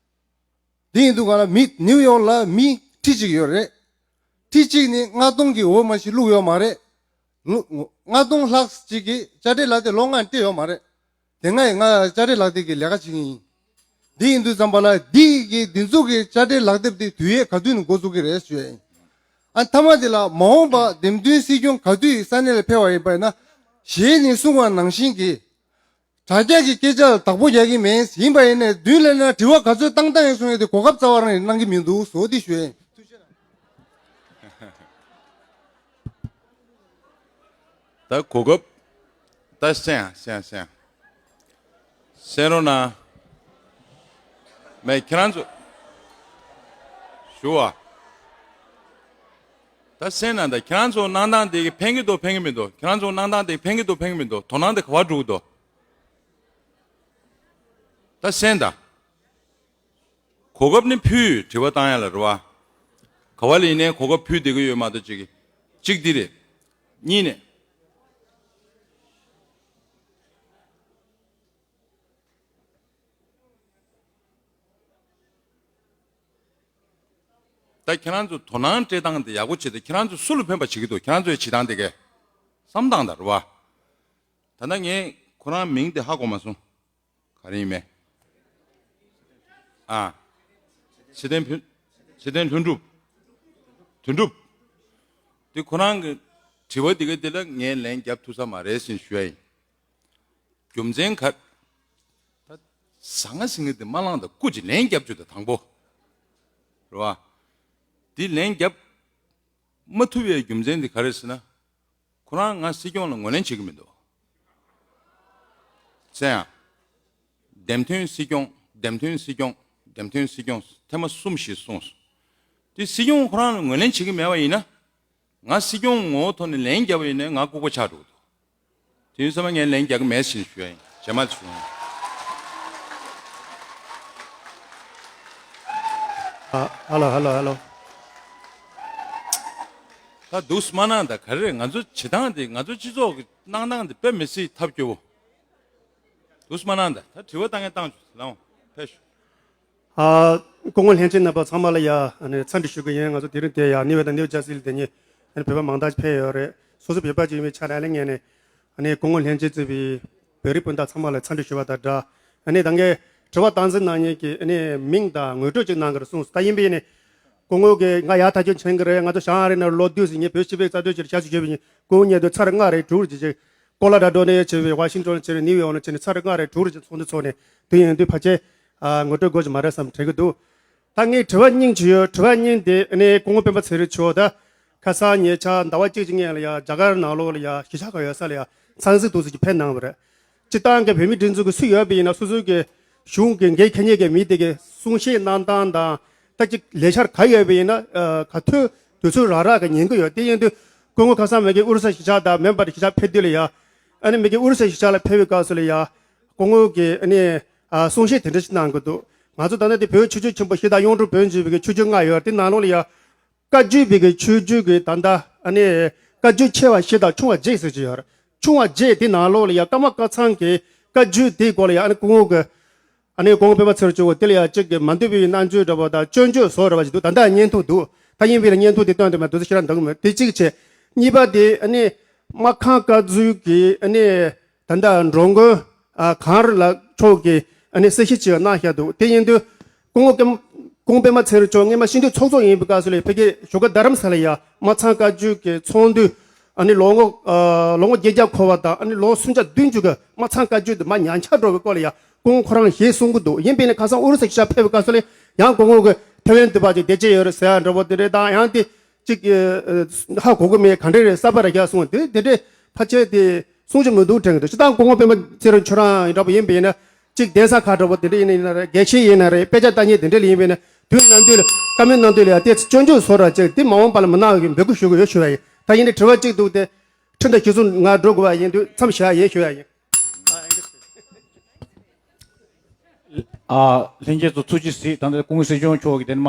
དེ་ཡིན་དུས་ག་ལ་མི་ནིའུ་ཡོག་ལ་མི་ཁྲི་གཅིག་ཡོད་རེད། ཁྲི་གཅིག་ནི་ལྔ་སྟོང་གི་འོ་མ་ཞིག་བླུགས་ཡོད་མ་རེད། ལོ་ལྔ་སྟོང་ལྷག་ཅིག་གིས་དཔྱ་ཁྲལ་ལག་དེབ་ལོ་ལྔ་སྤྲད་ཡོད་མ་རེད། དེ་སྔ་ཡི་ང་དཔྱ་ཁྲལ་ལག་དེབ་ཀྱི་ལས་ཀ་བྱེད་ཀྱི་ཡིན། འདི་ཡིན་དུས་ཙམ་པ་ལ་འདི་གི་འདི་ཚོ་གི་དཔྱ་ཁྲལ་ལག་དེབ་དེ་དུས་ཡུན་ག་དུས་ནས་འགོ་བཙུགས་ཀྱི་རེད་ཞུ་ཡ་ཡིན། ཨ་མཐའ་མ་དེ་ལ་མ་འོངས་པ་འདེམས་ཐོན་སྲིད་སྐྱོང་ག་དུས་ས་གནས་ལ་ཕེབས་པ་ཡིན་པ་ཡིན་ན་ཞེས་ནས་གསུངས་པ་ནང་བཞིན་གྱི། དྲ་རྒྱ་གི་སྐད་ཆ་ལ་བདག་པོ་རྒྱག་གི་མེད། ཡིན་པ་ཡིན་ནའི་མདུན་ལ་ན་དྲི་བ་ག་ཚོད་བཏང་བཏང་ཡིན་གསུང་ཡས་དེ་གོ་སྐབས་རྩ་བ་རང་ནས་གནང་གི་མི་འདུག་བཟོ་འདི་ཞུ་ཡིན། ད་གོ་སྐབས། ད་གསན་ཡ་གསན་ཡ་གསན་ཡ། གསན་རོགས་གནང་། མེད་ཁྱེད་རང་ཚོ། ཞུ་བ། ད་གསན་ན་ད་ཁྱེད་རང་ཚོ་གནང་སྟངས་དེ་གི་ཕན་གི་འདུག་ཕན་གི་མི་འདུག་ཁྱེད་རང་ཚོ་གནང་སྟངས་དེ་ཕན་གི་འདུག་ཕན་གི་མི་འདུག་དོ་སྣང་དེ་ག་བ་འགྲོ་གི་འདུག་ད་གསན་ད། གོ་སྐབས་ནི་ཕུལ་དྲི་བ་བཏང་ཡ་ལ་རེད་བ། ག་བ་ལ་ཡིན་ནའི་གོ་སྐབས་ཕུལ་བསྡད་གི་ཡོད་མ་གཏོགས་གཅིག་གཅིག་འདི་རེད། གཉིས་ནས། ད་ཁྱེད་རང་ཚོ་དོ་སྣང་སྤྲད་སྟངས་དེ་ཡག་པོ་བྱེད་དུ་ཁྱེད་རང་ཚོ་སུ་ལ་ཕན་པ་བྱེད་ཀྱི་འདུག་ཁྱེད་རང་ཚོའི་བྱེད་སྟངས་དེ་གས་བསམ་སྟངས་དང་རེད་བ། ད་ལྟ་ངས་ཁོ་རང་མིང་དེ་ཧ་གོ་མ་སོང་། ག་རེ་ཡིན་མེད། ཨ། ཚེ་བརྟན་ཕུན། ཚེ་བརྟན་ལྷུན་གྲུབ། དོན་གྲུབ། དེ་ཁོ་རང་གི་དྲི་བ་དེ་ག་དེ་ལ་ངས་ལན་རྒྱབ་ཐུབ་ས་མ་རེད་ཟེར་ཞུ་ཡ་ཡིན། རྒྱུ་མཚན་ག་ད་ཟང་ངེ་ཟིང་ངེ་དེ་མ་བླངས་དང་སྐུ་མཁྱེན་ལན་རྒྱབ་བཅུག་དང་དང་པོ། རེད་བ། དེ་ལན་རྒྱབ་མ་ཐུབ་པའི་རྒྱུ་མཚན་དེ་ག་རེ་ཟེར་ན། ཁོ་རང་ང་སྲིད་སྐྱོང་ལ་ངོས་ལེན་བྱེད་ཀྱི་མི་འདུག་ཟེར་ཡང་། འདེམས་ཐོན་སྲིད་སྐྱོང་། འདེམས་ཐོན་སྲིད་སྐྱོང་། འདེམས་ཐོན་སྲིད་སྐྱོང་ཐེངས་མ་གསུམ་ཞིག་གསུངས་སོང་། དེ་སྲིད་སྐྱོང་ཁོ་རང་ལ་ངོས་ལེན་བྱེད་ཀྱི་མེད་པ་ཡིན་ན། ང་སྲིད་སྐྱོང་ངོ་བོ་ཐོག་ནས་ལན་བརྒྱབ་པ་ཡིན་ན་ང་ལྐུགས་པ་ཆགས་འགྲོ་གི་འདུག་དེ་ཡིན་ཙང་ངས་ལན་རྒྱག་གི་མེད་ཟེར་ཞུ་ཡ་ཡིན། རྗེས་མ་ཞུ། ཨ། ཧ་ལོ་ཧ་ལོ་ཧ་ལོ། ད་འདུག་སེ་མ་གནང་ད་ག་རེ་རེད། ང་ཚོ་བྱེད་སྟངས་དེ་ང་ཚོ་སྤྱི་ཚོགས་ཀྱི་གནང་སྟངས་དེ་དཔེ་མི་སྲིད་ཐབས་སྐྱོ་བོ། འདུག་སེ་མ་གནང་ད། ད་དྲི་བ་བཏང་མཁན་བཏང་བྱུང་། ལགས་འོང་ཕེབས་ཤོག་ཨ། སྐུ་ངོ་ལྷན་རྒྱས་རྣམ་པ་ཚང་མ་ལ་ཡ་ཨ་ནི་འཚམས་འདྲི་ཞུ་གི་ཡིན། ང་ཚོ་དེ་རིང་དེ་ཡ་ནིའུ་ཡོག་དང་ནིའུ་ཇར་སི་ལ་དེ་ཉིད་ཨ་ནི་བོད་པ་མང་དག་ཅིག་ཕེབས་ཡོད་རེད། སོ་སོ་བོད་པ་ཅིག་ཡིན་པའི་ཆ་ནས་ཨ་ནི་ངས་ནི་ཨ་ནི་སྐུ་ངོ་ལྷན་རྒྱས་གཙོས་པའི་བོད་རིགས་སྤུན་ཟླ་ཚང་མ་ལ་འཚམས་འདྲི་ཞུ་བ་དང་སྦྲགས། ཨ་ནི་ད་ངས་དྲི་བ་སྟངས་འཛིན་གནང་མཁན་གྱི་ཨ་ནི་མིང་དང་ངོ་སྤྲོད་ཅིག་གནང་གི་རེད་གསུངས་སོང་། ད་ཡིན་པས་ནི་སྐུ་ངོ་གིས་ང་ཡག་ཐག་ཆོད་མཁྱེན་གྱི་རེད། ང་ཚོ་བྱང་ཨ་རི་ནང་ལོ་དུས་ཟིན་ངས་བོད་སྤྱི་པའི་རྩ་དོན་ཆེད་ཞབས་ཞུ་བྱས་པ་ཡིན། སྐུ་ངོ་མཉམ་དུ་ཚར་ལྔ་རེ་དྲུག་རེ་ཅིག་ཀོ་ལོ་ར་ཌོ་ནས་བྱས་པའི་ཝ་ཤིང་ཏོན་བྱས་པའི་ནིའུ་ཡོག་ནས་བྱས་ནས་ཚར་ལྔ་རེ་དྲུག་རེ་ཅིག་ཚོགས་འདུ་ཚོགས་ནས་དུས་ཡིན་དུས་ཕལ་ཆེར་ཨ་ངོ་སྤྲོད་དགོས་ཀྱི་མ་རེད་བསམ་དྲན་གྱི་འདུག་ད་ངས་དྲི་བ་སྙིང་བཅུ་ཡོད། དྲི་བ་སྙིང་དེ་ཨ་ནི་སྐུ་ངོ་སྤེན་པ་ཚེ་རིང་མཆོག་ད་ཁ་སང་ཉེ་ཆར་ཟླ་བ་གཅིག་གི་སྔོན་ལ་ཡ་རྒྱ་གར་ནང་ལོགས་ལ་ཡ་གཞིས་ཆགས་ཁག་ཡོད་ས་ལ་ཡ་འཚམས་གཟིགས་འདུག་སེ་ཅིག་ཕེབས་གནང་བ་རེད། སྤྱིར་བཏང་གི་བོད་མིའི་སྒྲིག་འཛུགས་ཀྱི་སུ་ཡོད་པ་ཡིན་ན་སོ་སོའི་གི་གཞུང་གི་འགན་འཁྱེར་མཁན་གྱི་མི་དེ་གི་གསུང་བཤད་གནང་སྟངས་དང་ད་ཅིག་ལས་འཆར་ག་ཡོད་པ་ཡིན་ན་ཨ་ག་ཐོས་དུས་ཚོད་རག་རག་གི་ཉན་གི་ཡོད། དེ་ཡིན་དུས་སྐུ་ངོ་ཁ་སང་མ་གི་ཨོ་རི་ས་གཞིས་ཆགས་དང་མེན་པར་གཞིས་ཆགས་ཕེབས་དུས་ལ་ཡ་ཨ་ནི་མ་གི་ཨོ་རི་ས་གཞིས་ཆགས་ལ་ཕེབས་པའི་སྐབས་སུ་ལ་ཡ་སྐུ་ངོ་གི་ཨ་ནི་ཨ་གསུང་བཤད་དེ་འདྲ་ཞིག་གནང་གི་འདུག་ང་ཚོ་ད་ལྟ་དེ་བོད་ཆོས་བརྒྱུད་ཆེན་པོ་བཞི་དང་གཡུང་དྲུང་བོན་ཆོས་པའི་གི་ཆོས་བརྒྱུད་ལྔ་ཡོད། དེ་ནང་ལོགས་ལ་ཡ་བཀའ་བརྒྱུད་པའི་གི་ཆོས་བརྒྱུད་ཀྱི་ད་ལྟ་ཨ་ནི་བཀའ་བརྒྱུད་ཆེ་བ་བཞི་དང་ཆུང་བ་བརྒྱད་ཟེར་གྱི་ཡོད་རེད། ཆུང་བ་བརྒྱད་དེ་ནང་ལོགས་ལ་ཡ་ཀརྨ་བཀའ་ཚང་གི་བཀའ་བརྒྱུད་དེའི་སྐོར་ལ་ཡ་ཨ་ནི་སྐུ་ངོ་གི་ཨ་ནི་སྐུ་ངོ་སྤེན་པ་ཚེ་རིང་མཆོག་དེ་ལ་ཡ་གཅིག་གི་མ་འདོད་པའི་རྣམ་འགྱུར་འདྲ་པོ་དང་སྐྱོན་བརྗོད་བཟོ་འདྲ་པོ་ཞིག་འདུག་ད་ལྟ་བརྙན་ཐུང་འདུག་ད་ཡིན་པས་ན་བརྙན་ཐུང་དེ་སྟོན་དུ་མེད་འདུག་ཟེར་ཞེ་དྲག་འདང་མོད། དེ་གཅིག་བྱས། གཉིས་པ་དེ་ཨ་ནི་སྨར་ཁམས་བཀའ་ཟུར་གྱི་ཨ་ནི་ད་ལྟ་འགྲོ་མགོན་ཨ་གངས་རི་ལགས་མཆོག་གིས་ཨ་ནི་གསལ་བཤད་ཅིག་གནང་བཞག་འདུག་དེ་ཡིན་དུས་སྐུ་ངོ་སྐུ་ངོ་སྤེན་པ་ཚེ་རིང་མཆོག་སྔོན་མ་ཤིན་ཏུ་ཚོགས་གཙོ་ཡིན་པའི་སྐབས་སུ་ལ་ཕ་གི་བཞུགས་སྒར་རྡ་རམ་ས་ལ་ཡ་སྨར་ཚང་བཀའ་བརྒྱུད་ཀྱི་ཚོགས་འདུ་ཨ་ནི་ལོ་ངོ་ཨ་ལོ་ངོ་བརྒྱད་བརྒྱ་འཁོར་བ་དང་ཨ་ནི་ལོ་སུམ་བརྒྱ་བདུན་ཅུ་གི་སྨར་ཚང་བཀའ་བརྒྱུད་དེ་མར་ཉམས་ཆག་འགྲོ་བའི་སྐོར་ལ་ཡ་སྐུ་ངོ་ཁོ་རང་ཞལ་གསུང་གི་འདུག་ཡིན་པས་ན་ཁ་སང་ཨོ་རི་ས་གཞིས་ཆགས་ཕེབས་པའི་སྐབས་སུ་ལ་ཡང་སྐུ་ངོ་གི་ཐེ་ཝན་དུ་ཕར་ཅིག་བདེ་སྐྱིད་ཡོད་རེད་ཟེར་ཡ་འདྲ་པོ་དེ་འདྲས་དང་ཡང་དེ་ཅིག་ཧ་གོ་གི་མེད། ག་འདྲས་རེད་གསར་པ་རེད་ཤག་གསུངས། དེ་དེ་འདྲས་ཕལ་ཆེར་དེ་ གསུང་ཆོས་མི་འདུག་དྲན་གི་འདུག་སྤྱིར་བཏང་སྐུ་ངོ་སྤེན་པ་ཚེ་རིང་ཁྱོད་རང་ཡིན་འདྲ་པོ་ཡིན་པ་ཡིན་ན་གཅིག་གདན་ས་ཁག་འདྲ་པོ་དེ་འདྲ་ཡིན་ན་ཡིན་ན་རེད། དགེ་བཤེས་ཡིན་ན་རེད། དཔེ་ཆ་ལྟ་མཁན་དེ་འདྲ་ལ་ཡིན་པ་ཡིན་ན་དུས་ནམ་དུས་ལ་བཀའ་མོལ་གནང་དུས་ལ་ཡང་དེ་སྐྱོན་བརྗོད་བཟོ་ར་ཅིག་དེ་མ་འོངས་པ་ལ་མི་གནང་བའི་འབོད་སྐུལ་ཞུ་གི་ཡོད་ཞུ་ཡ་ཡིན། ད་ཡིན་ནའི་དྲི་བ་གཅིག་འདུག་སྟེ། ཁྲིམས་དང་གཞི་བཟུང་ང་འགྲོ་དགོས་པ་ཡིན་དུས་མཚམས་བཞག་ཡིན་ཞུ་ཡ་ཡིན། ཨ། ལྷན་རྒྱས་ཚོ་ཐུགས་རྗེ་གཟིགས། ད་ལྟ་སྐུ་ངོ་སྲིད་སྐྱོང་མཆོག་གིས་དེ་ནས་མ་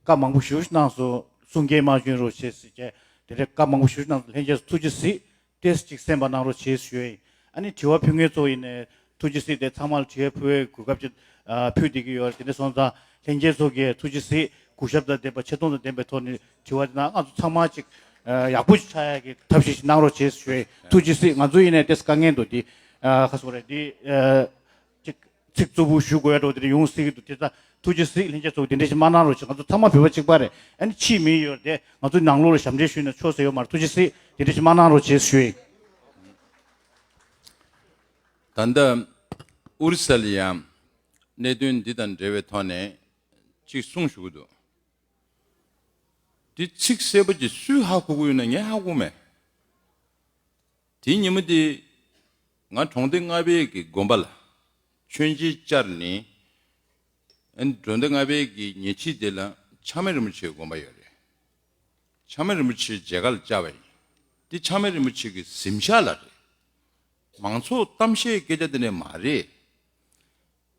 བཀའ་མང་པོ་ཞེ་པོ་ཞིག་གནང་སོང་། གསུང་སྐད་མ་བྱོན་རོགས་བྱེད་ཟེར་བྱས་དེ་འདྲའི་བཀའ་མང་པོ་ཞེ་པོ་ཞིག་གནང་སོང་། ལྷན་རྒྱས་ཚོ་ཐུགས་རྗེ་གཟིགས། ཏོག་ཙམ་ཅིག་གསན་པ་གནང་རོགས་བྱེད་ཞུ་ཡ་ཡིན། ཨ་ནི་དྲི་བ་ཕུལ་མཁན་ཚོ་ཡིན་ནའི་ཐུགས་རྗེ་གཟིགས། དེ་ཚང་མ་ལ་དྲི་བ་ཕུལ་བའི་གོ་སྐབས་ཅིག་ཨ། ཕུལ་བསྡད་ཀྱི་ཡོད་རེད། དེ་འདྲ་སོང་ཙང་ལྷན་རྒྱས་ཚོ་གིས་ཐུགས་རྗེ་གཟིགས། གུས་ཞབས་དང་ལྡན་པ་ཆེ་མཐོང་དང་ལྡན་པའི་ཐོག་ནས་དྲི་བ་དེ་གནང་། ང་ཚོ་ཚང་མ་ཅིག་ཨ། ཡག་པོ་ཞིག་ཆགས་ཡ་གི་ཐབས་ཤེས་ཤིག་གནང་རོགས་བྱེད་ཞུ་ཡ་ཡིན། ཐུགས་རྗེ་གཟིགས། ང་ཚོ་ཡིན་ནའི་ཏོག་ཙམ་དཀའ་ངལ་འདུག་འདི་ཨ། ཁ་སོ་རེད། འདི་ཨ། ཅིག་ཚིག་རྩུབ་པོ་ཞུ་དགོས་ཡ་འདྲ་བོ་དེ་འདྲ་ཡོང་སྲིད་ཀྱི་འདུག་དེ་ད་ཐུགས་རྗེ་གཟིགས། ལྷན་རྒྱས་ཚོ་དེ་འདྲ་ཞིག་མ་གནང་རོགས་བྱེད། ང་ཚོ་ཚང་མ་བོད་པ་གཅིག་པ་རེད། ཨ་ནི་ཕྱིའི་མི་ཡོད་རེད་དེ་ང་ཚོ་ནང་ལོགས་ལ་ཞབས་འདྲེན་ཞུས་ན་ཆོག་ཟེར་ཡོད་མ་རེད། ཐུགས་རྗེ་གཟིགས། དེ་འདྲ་ཞིག་མ་གནང་རོགས་བྱེད་ཞུ་ཡ་ཡིན། ད་ལྟ་ཨོ་རི་ས་ལ་ཡང་གནད་དོན་འདི་དང་འབྲེལ་བའི་ཐོག་ནས་གཅིག་གསུང་ཞུ་གི་འདུག་འདི་ཚིག་གསལ་པོ་ཅིག་སུས་ཧ་གོ་གི་ཡོད་ན་ངས་ཧ་གོ་མེད། དེའི་ཉིན་མོ་དེ་ང་གྲོང་སྡེ་ལྔ་པའི་གི་དགོན་པ་ལ་མཆོད་མཇལ་བཅར་ནས་ཨན་གྲོང་སྡེ་ལྔ་པའི་གི་ཉེ་འཁྲིས་དེ་ལ་ཆགས་མེད་རིན་པོ་ཆེའི་དགོན་པ་ཡོད་རེད། ཆགས་མེད་རིན་པོ་ཆེའི་མཇལ་ཁ་ལ་བཅར་བ་ཡིན། དེ་ཆགས་མེད་རིན་པོ་ཆེ་གི་གཟིམ་ཤག་ལ་རེད། མང་ཚོགས་གཏམ་བཤད་སྐད་ཆ་དེ་འདྲ་མ་རེད།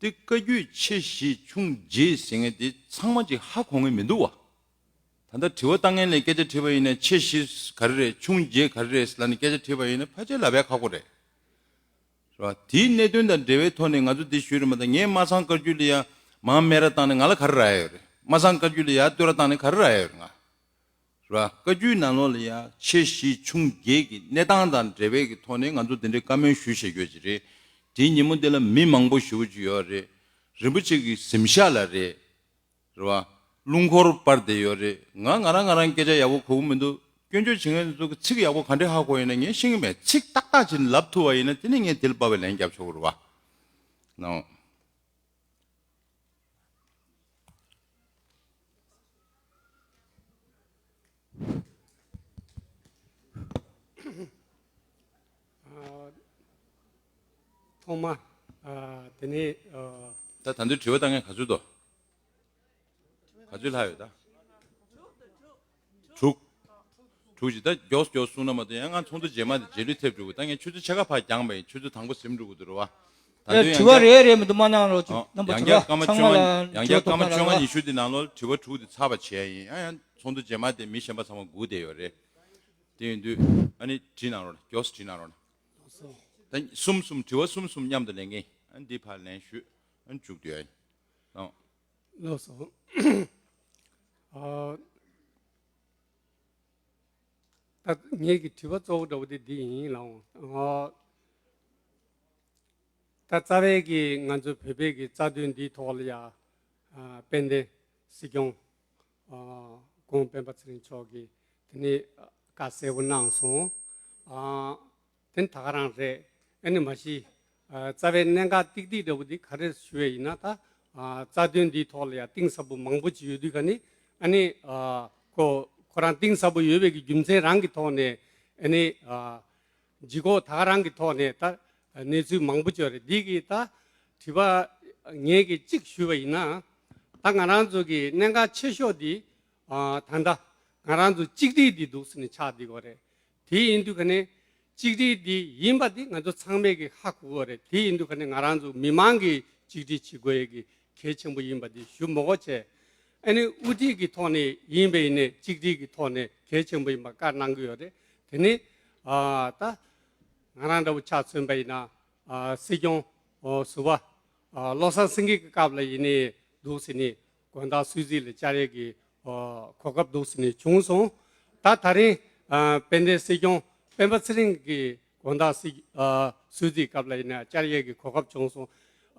དེ་བཀའ་བརྒྱུད་ཆེ་བཞི་ཆུང་བརྒྱད་ཟེར་མཁན་དེ་ཚང་མ་ཅིག་ཧ་གོ་མཁན་མི་འདུག་བ། ད་ལྟ་དྲི་བ་བཏང་མཁན་ལ་སྐད་ཆ་དྲིས་པ་ཡིན་ན་ཆེ་བཞི་ག་རེ་རེད། ཆུང་བརྒྱད་ག་རེ་རེད་ལབ་ནས་སྐད་ཆ་དྲིས་པ་ཡིན་ན་ཕལ་ཆེར་ལབ་ཡ་ཁག་པོ་རེད། རེད་བ། དེའི་གནད་དོན་དང་འབྲེལ་བའི་ཐོག་ནས་ང་ཚོ་འདི་ཞུས་རེད་མ་གཏོགས་ངས་སྨར་ཚང་བཀའ་བརྒྱུད་ལ་ཡ་མང་སྨད་ར་བཏང་ནས་ང་ལ་ག་རེ་རག་ཡ་ཡོད་རེད། སྨར་ཚང་བཀའ་བརྒྱུད་ལ་ཡ་བསྟོད་ར་བཏང་ནས་ག་རེ་རག་ཡ་ཡོད་རེད་ང་། རེད་བ། བཀའ་བརྒྱུད་ནང་ལོགས་ལ་ཡ་ཆེ་བཞི་ཆུང་བརྒྱད་ཀྱི་གནས་སྟངས་དང་འབྲེལ་བའི་གི་ཐོག་ནས་ང་ཚོ་འདི་འདྲའི་བཀའ་མོལ་ཞུས་བཞག་རྒྱུ་ཅིག་རེད། དེའི་ཉིན་མོ་འདི་ལ་མི་མང་པོ་ཞེ་པོ་ཅིག་ཡོད་རེད། རིན་པོ་ཆེ་གི་གཟིམ་ཤག་ལ་རེད། རེད་བ། རླུང་འཁོར་སྤར་བསྡད་ཡོད་རེད། ང་ང་རང་ང་རང་སྐད་ཆ་ཡག་པོ་གོ་གི་མི་འདུག་སྐྱོན་བརྗོད་བྱེད་མཁན་ཚོ་གི་ཚིག་ཡག་པོ་ག་འདྲས་ཧ་གོ་ཡིན་ན་ངས་ཤེས་ཀྱི་མེད། ཚིག་ཏག་ཏག་ཅིག་ལབ་ཐུབ་པ་ཡིན་ན་དེ་ནི་ངས་དེ་ལ་དཔག་པའི་ལན་རྒྱབ་ཆོག་གི་རེད་བ། ནའོ། ཐོག་མ། དེ་ནས། ད་ད་དུང་དྲི་བ་བཏང་མཁན་ག་ཚོད་འདུག་ག་ཚོད་ལྷག་ཡོད་ད། དྲུག་དྲུག་ཅིག་ད་མགྱོགས་མགྱོགས་གསུང་ན་མ་གཏོགས་ཡང་ང་ཚོགས་འདུ་རྗེས་མ་དེ་རྗེས་ལུས་ཐེབས་འགྲོ་གི། ད་ངས་ཆུ་ཚོད་ཕྱེད་ཀ་ཕར་འགྱངས་པ་ཡིན། ཆུ་ཚོད་དང་པོ་ཟིན་འགྲོ་གི་འདུག་རེད་བ། ད་དུང་ཡང་དྲི་བ་རེ་རེ་མི་འདུག་མ་གནང་རོགས་གྱིས། རྣམ་པ་ཡང་ཚང་མ་ཚང་མ་ལ་ཡང་བསྐྱར་སྐར་མ་བཅོ་ལྔ་ཉི་ཤུ་དེ་ནང་ལོགས་དྲི་བ་དྲུག་དེ་ཚར་བ་བྱས་ཡིན། ཡང་ཡང་ཚོགས་འདུ་རྗེས་མ་དེ་མི་གཞན་པ་ཚང་མ་སྒུག་བསྡད་ཡོད་རེད། དེ་ཡིན་དུས་ཨ་ནི་བྲིས་གནང་རོགས། མགྱོགས་སེ་བྲིས་གནང་རོགས། ད་གསུམ་གསུམ་དྲི་བ་གསུམ་གསུམ་མཉམ་དུ་ལེན་གིན། ཨ་ནི་འདི་ཕར་ལེན་ཞུས། ཨ་ནི་མཇུག་བསྡུ་ཡ་ཡིན། ལགས་སོ། ཨ། ད་ངེད་ཀྱི་དྲི་བ་གཙོ་བོ་འདྲ་བོ་དེ་འདི་ཡིན་ལགས། ཨ། ད་རྩ་བའི་གི་ང་ཚོ་བོད་པའི་གི་རྩ་དོན་འདིའི་ཐོག་ལ་ཡ། ཨ། དཔལ་ལྡན་སྲིད་སྐྱོང་། ཨ། ཁོང་སྤེན་པ་ཚེ་རིང་མཆོག་གིས་དེ་ནས་བཀའ་གསལ་པོ་གནང་སོང་། ཨ། དེ་ནི་ད་ག་རང་རེད། ཨ་ནི་མ་གཞི། ཨ། རྩ་བའི་གནད་འགག་ཏིག་ཏིག་འདྲ་བོ་འདི་ག་རེ་ཞུ་ཡས་ཡིན་ན་ད། ཨ། རྩ་དོན་འདིའི་ཐོག་ལ་ཡ་གཏིང་ཟབ་པོ་མང་པོ་ཅིག་ཡོད་དུས་ག་ནི། ཨ་ནི། ཨ། ཁོ་ཁོ་རང་གཏིང་ཟབ་པོ་ཡོད་པའི་གི་རྒྱུ་མཚན་རང་གི་ཐོག་ནས། ཨ་ནི། ཨ། ལྗིད་ཁོག་ད་ག་རང་གི་ཐོག་ནས་ད་གནས་ཚུལ་མང་པོ་ཅིག་ཡོད་རེད། འདི་གི་ད་དྲི་བ་ངས་གི་གཅིག་ཞུས་པ་ཡིན་ན། ད་ང་རང་ཚོ་གི་གནད་འགག་ཆེ་ཤོས་འདི། ཨ། ད་ལྟ་ང་རང་ཚོ་གཅིག་སྒྲིལ་འདི་འདུག་ཟེར་ནས་ཆགས་བསྡད་ཡོད་རེད། དེ་ཡིན་དུས་ག་ནས་གཅིག་སྒྲིལ་འདི་ཡིན་པ་འདི་ང་ཚོ་ཚང་མས་གི་ཧ་གོ་གི་ཡོད་རེད། དེ་ཡིན་དུས་ག་ནས་ང་རང་ཚོ་མི་མང་གི་གཅིག་སྒྲིལ་བྱེད་དགོས་ཡས་གི་གལ་ཆེན་པོ་ཡིན་པ་འདི་ཞུ་མི་དགོས་བྱས། ཨ་ནི་དབུ་ཁྲིད་ཀྱི་ཐོག་ནས་ཡིན་པ་ཡིན་ནའི་གཅིག་སྒྲིལ་གྱི་ཐོག་ནས་གལ་ཆེན་པོ་ཡིན་པ་བཀའ་གནང་གི་ཡོད་རེད། དེ་ནི། ཨ། ད་ང་རང་འདྲ་བོ་ཆ་མཚོན་པ་ཡིན་ན། ཨ། སྲིད་སྐྱོང་། ཨོ། ཟུར་པ། ཨ། བློ་བཟང་སེང་གེ་གི་སྐབས་ལ་ཡིན་ནའི་འདུག་ཟེར་ནས་དགོང་དག་གསོལ་ཚིགས་ལ་བཅར་ཡས་ཀྱི། ཨོ། གོ་སྐབས་འདུག་ཟེར་ནས་བྱུང་སོང་། ད་ད་རིང་། ཨ། དཔལ་ལྡན་སྲིད་སྐྱོང་སྤེན་པ་ཚེ་རིང་གི་དགོང་དག་སྲིད། ཨ། གསོལ་ཚིགས་སྐབས་ལ་ཡིན་ན་བཅར་ཡས་ཀྱི་གོ་སྐབས་བྱུང་སོང་།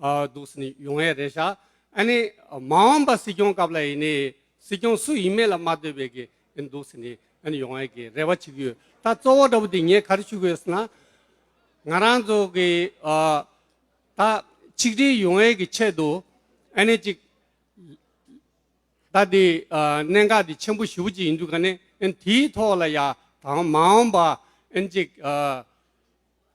ཨ། འདུག་ཟེར་ནས་ཡོང་ཡས་རེད་ཤག་ཨ་ནི་མ་འོངས་པ་སྲིད་སྐྱོང་སྐབས་ལ་ཡིན་ནའི་སྲིད་སྐྱོང་སུ་ཡིན་མིན་ལ་མ་ལྟོས་པའི་གི་འདུག་ཟེར་ནས་ཨ་ནི་ཡོང་ཡས་ཀྱི་རེ་བ་བྱེད་ཀྱི་ཡོད། ད་གཙོ་བོ་འདྲ་བོ་དེ་ངས་ག་རེ་ཞུ་དགོས་ཟེར་ན། ང་རང་ཚོ་གི། ཨ། ད་ཆིག་སྒྲིལ་ཡོང་ཡས་ཀྱི་ཆེད་དུ་ཨ་ནི་ཅིག་ད་དེ། ཨ། གནད་འགག་དེ་ཆེན་པོ་ཞེ་པོ་ཅིག་ཡིན་དུས་ག་ནས་ཨ་ནི་དེའི་ཐོག་ལ་ཡ་ད་མ་འོངས་པ་ཨ་ནི་ཅིག་ཨ།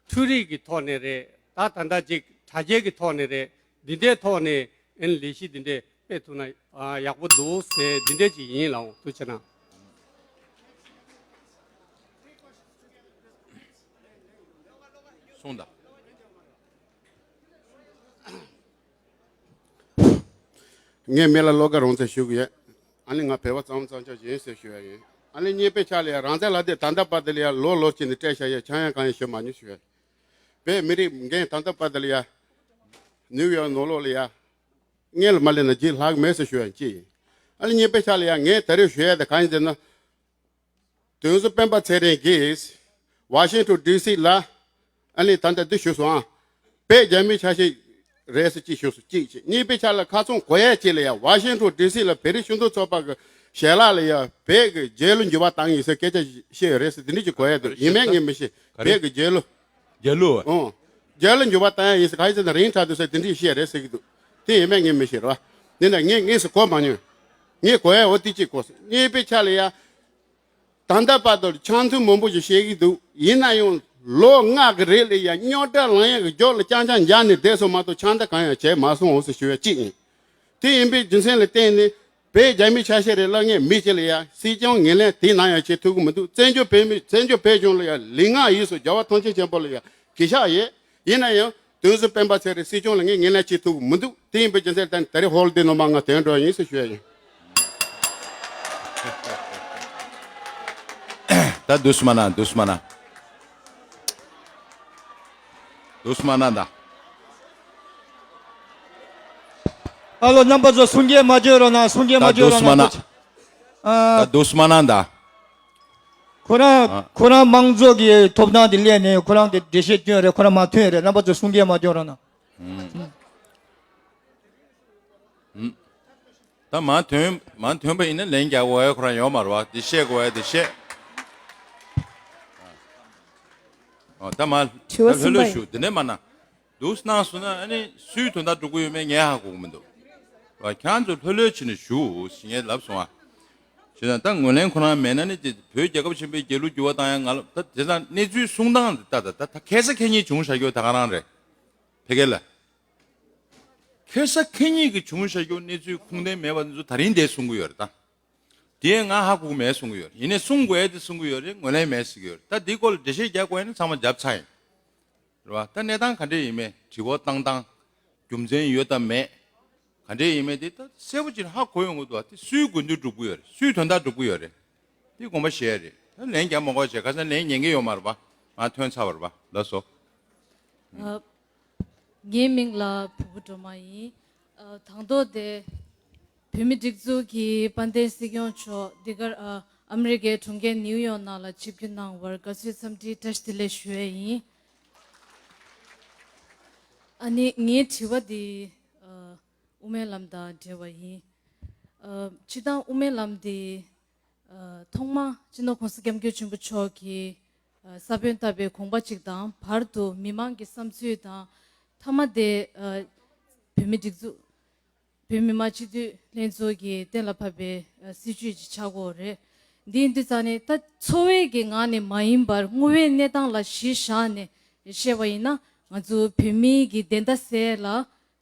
འཕྲུལ་རིག་གི་ཐོག་ནས་རེད། ད་ད་ལྟ་ཅིག་དྲ་རྒྱའི་གི་ཐོག་ནས་རེད། འདི་འདྲའི་ཐོག་ནས་ཨེ་ནི་ལས་གཞི་འདི་འདྲའི་སྤེལ་ཐུབ་ན་ཨ་ཡག་པོ་འདུག་ཟེར་འདི་འདྲའི་ཅིག་ཡིན་ལགས། ཐུགས་རྗེ་གནང་། གསུངས་དང་། ངས་མི་ལ་བློ་དགའ་རང་བཙན་ཞུ་གི་ཡོད། ཨ་ནི་ང་བོད་པ་གཙང་མ་གཙང་ཆབ་ཅིག་ཡིན་ཟེར་ཞུ་ཡ་ཡིན། ཨ་ནི་གཉིས་པའི་ཆ་ལ་ཡ་རང་བཙན་ལབ་དེ་ད་ལྟ་བར་དུ་ལ་ཡ་ལོ་ལོ་གཅིག་ནས་སྤྲད་བཞག་ཡ་ཆག་ཡང་གང་ཡང་ཞུ་མ་མྱོང་ཞུ་ཡ་ཡིན། བོད་མི་རིགས་འགན་ད་ལྟ་བར་དུ་ལ་ཡ་ནིའུ་ཡོག་ནང་ལོགས་ལ་ཡ་སྔོན་ལ་མ་སླེབས་ན་རྗེས་ལྷག་མེད་ཟེར་ཞུ་ཡ་ཡིན་གཅིག་ཡིན། ཨ་ནི་གཉིས་པའི་ཆ་ལ་ཡ་ངས་ད་རེས་ཞུ་ཡ་དེ་གང་ཡིན་ཟེར་ན། དོན་གཙོ་སྤེན་པ་ཚེ་རིང་གིས་ཝ་ཤིང་ཊོན་ཌི་སི་ལ་ཨ་ནི་ད་ལྟ་འདི་ཞུས་སོང་ཨ། བོད་རྒྱ་མིའི་ཆ་ཤས་རེད་ཟེར་གཅིག་ཞུས་སོང་གཅིག་བྱས། གཉིས་པའི་ཆ་ལ་ཁ་ཚོན་གོ་ཡ་གཅིག་ལ་ཡ་ཝ་ཤིང་ཊོན་ཌི་སི་ལ་བོད་རིགས་སྤྱི་མཐུན་ཚོགས་པ་གི་ཞལ་ལག་ལ་ཡ་བོད་ཀྱི་རྒྱལ་གླུ་འགྱུར་བ་བཏང་ཡིན་ཟེར་སྐད་ཆ་བཤད་ཡོད་རེད་ཟེར་འདི་འདྲ་ཅིག་གོ་ཡ་འདུག་ཡིན་མིན་ངས་མི་ཤེས། བོད་ཀྱི་རྒྱལ་གླུ། རྒྱལ་གླུ། ཨོ། རྒྱལ་གླུ་འགྱུར་བ་བཏང་ཡ་ཡིན་ཟེར་ག་ཡིན་ཟེར་ན་རིང་དྲགས་འདུག་ཟེར་དེ་འདྲ་བཤད་རེད་ཟེར་གྱི་འདུག་དེ་ཡིན་མིན་ངས་མི་ཤེས་རེད་བ། ཡིན་ན་ངས་དངོས་སུ་གོ་མ་མྱོང་། ངས་གོ་ཡ་འོ་དེ་གཅིག་གོ་སོང་། གཉིས་པའི་ཆ་ལ་ཡ། ད་ལྟ་བར་དུ་འཆམ་མཐུན་མང་པོ་ཞིག་བཤད་ཀྱི་འདུག་ཡིན་ན་ཡང་ལོ་ལྔ་གི་རིང་ལ་ཡ་རྙོག་དྲ་ལངས་ཡ་གི་རྒྱབ་ལ་རྐྱང་རྐྱང་འཇགས་ནས་བསྡད་སོང་མ་གཏོགས་འཆམ་མཐུན་གང་ཡང་བྱས་མ་སོང་འོ་ཟེར་ཞུ་ཡ་གཅིག་ཡིན། དེ་ཡིན་པའི་རྒྱུ་མཚན་ལ་བརྟེན་ནས་བོད་རྒྱ་མིའི་ཆ་ཤས་རེད་ལབ་མཁན་མི་གཅིག་ལ་ཡ་སྲིད་སྐྱོང་ངོས་ལེན་དེ་ནང་ཡང་བྱེད་ཐུབ་ཀྱི་མི་འདུག་བཙན་བྱོལ་བོད་མི་བཙན་བྱོལ་བོད་གཞུང་ལ་ཡ་ལུས་ངག་ཡིད་གསུམ་རྒྱལ་བ་ཐམས་ཅད་མཁྱེན་པ་ལ་ཡ་གུས་ཞབས་ཡོད། ཡིན་ན་ཡང་དོན་གཙོ་སྤེན་པ་ཚེ་རིང་སྲིད་སྐྱོང་ལ་ངས་ངོས་ལེན་བྱེད་ཐུབ་ཀྱི་མི་འདུག་དེ་ཡིན་པའི་རྒྱུ་མཚན་ལ་བརྟེན་ནས་ད་རེས་ཧོལ་དེ་ནང་མ་ང་དོན་འགྲོ་ཡིན་ཟེར་ཞུ་ཡ་ཡིན། ད་དུས་མ་ན་དུས་མ་ན། དུས་མ་ན་ད། ཨ་ལོ་རྣམ་པ་ཚོ་གསུང་སྐད་མ་བརྗོད་རོགས་གནང་། གསུང་སྐད་མ་ད་བརྗོད་རོགས་དུས་མ་གནང་། ན། ཨ། ད་དུས་མ་ན་ད། ཁོ་རང་ཨ། ཁོ་རང་མང་ཚོགས་ཀྱི་ཐོབ་ཐང་དེ་སླེབས་ནས་ཁོ་རང་གི་འགྲེལ་བཤད་སྐྱོན་རེད། ཁོ་རང་མ་ཐོན་རེད། རྣམ་པ་ཚོ་གསུང་སྐད་མ་བརྗོད་རོགས་གནང་། ཨུམ། ད་མ་ཐོན་མ་ཐོན་པ་ཡིན་ན་ལན་རྒྱག་དགོས་ཡ་ཁོ་རང་ཡོད་མ་རེད་བ། འདི་བཤད་དགོས་ཡ་འདི་བཤད། ཨོ་ད་མ་དྲི་བ་ད་ལྷོད་གསུམ་པ་ལྷོད་ཡིན། ཞུ་འདི་ནས་མ་ན། འདུག་སྣང་སོང་ན་ཨ་ནི་སུའི་དོན་དག་སྒྲུབ་ཀྱི་ཡོད་མེད་ངས་ཧ་གོ་གི་མི་འདུག་བ། ཁྱེད་ཚོ་ལྷོད་ལྷོད་བྱས་ནས་ཞུ་ཞེས་ངས་ལབ་སོང་ཨ། བྱས་ན་ད་ངོས་ལེན་ཁོ་རང་མེད་ན་ནི་དེ་བོད་རྒྱལ་ཁབ་ཆེན་པོའི་རྒྱལ་གླུ་འགྱུར་བ་བཏང་ཡ་ང་ལ་ད་དེ་ལ་གནས་ཚུལ་གསུང་སྟངས་འདི་ད་ད་ད་ད་ཁེ་ས་ཁེ་ཉིན་བྱུང་བཞག་རྒྱུ་ད་ག་རང་རེད། ཕ་གི་ལ། ཁེ་ས་ཁེ་ཉིན་གྱི་བྱུང་བཞག་རྒྱུ་གནས་ཚུལ་ཁུངས་ལྡན་མེད་པ་འདི་ཚོ་ད་རིང་འདིར་གསུང་གི་ཡོད་རེད་ད། དེ་ང་ཧ་གོ་གི་མེད་གསུང་གི་ཡོད་རེད། ཡིན་ནའི་གསུང་དགོས་ཡ་དེ་གསུང་གི་ཡོད་རེད། ངོས་ལེན་མེད་ཟེར་གི་ཡོད་རེད། ད་འདི་སྐོར་ལ་འགྲེལ་བཤད་རྒྱག་དགོས་ཡ་ནི་ཚང་མ་རྒྱབ་ཚར་ཡིན། རེད་བ། ད་གནས་སྟངས་ག་འདྲས་ཡིན་མེད། དྲི་བ་བཏང་སྟངས། རྒྱུ་མཚན་ཡོད་དམ་མེད། ག་འདྲས་ཡིན་མེད་དེ་ད་གསལ་པོ་ཅིག་ཧ་གོ་ཡོང་གི་འདུག་བ། དེ་སུའི་དགོས་འདུན་སྒྲུབ་ཀྱི་ཡོད་རེད། སུའི་དོན་དག་སྒྲུབ་ཀྱི་ཡོད་རེད། དེ་དགོངས་པ་བཞེས་རེད། ད་ལན་རྒྱག་མ་དགོས་བྱས། ཁ་སང་ལན་ཉན་གྱི་ཡོད་མ་རེད་པ། ང་ཐོན་ཚར་བ་རེད་པ། ལགས་སོ། ཨ། ངའི་མིང་ལ་བུ་བུ་སྒྲོལ་མ་ཡིན། ཨ། དང་ཐོག་དེ་བོད་མི་སྒྲིག་འཛུགས་ཀྱི་དཔལ་ལྡན་སྲིད་སྐྱོང་མཆོག་འདི་གར་ཨ། ཨ་མི་རི་ཀའི་གྲོང་ཁྱེར་ནིའུ་ཡོག་ནང་ལ་ཆིབས་བསྒྱུར་གནང་བར་དགའ་བསུའི་འཚམས་འདྲིའི་བཀྲ་ཤིས་བདེ་ལེགས་ཞུ་ཡས་ཡིན། ཨ་ནི་ངའི་དྲི་བ་འདི་ཨ། དབུ་མའི་ལམ་དང་འབྲེལ་བ་ཡིན། ཨ། སྤྱིར་བཏང་དབུ་མའི་ལམ་འདི་ཨ། ཐོག་མ་སྤྱི་ནོར་༸གོང་ས་༸སྐྱབས་མགོན་ཆེན་པོ་མཆོག་གིས་ཨ། ས་བོན་བཏབ་པའི་དགོངས་པ་གཅིག་དང་། བར་དུ་མི་མང་གི་བསམ་ཚུལ་དང་། མཐའ་མ་དེ་ཨ། བོད་མི་སྒྲིག་འཛུགས། བོད་མི་མང་སྤྱི་འཐུས་ལྷན་ཚོགས་ཀྱིས་གཏན་ལ་ཕབ་པའི་ཨ། སྲིད་བྱུས་ཅིག་ཆགས་ཀྱི་ཡོད་རེད། འདི་ཡིན་དུས་ཙང་ནས་ད་འཚོ་བའི་གི་ངང་ནས་མ་ཡིན་པར་དངོས་ཡོད་གནས་སྟངས་ལ་གཞི་བཞག་ནས་བཤད་པ་ཡིན་ན། ང་ཚོ་བོད་མིའི་གི་བདེན་མཐའ་གསལ་ལ་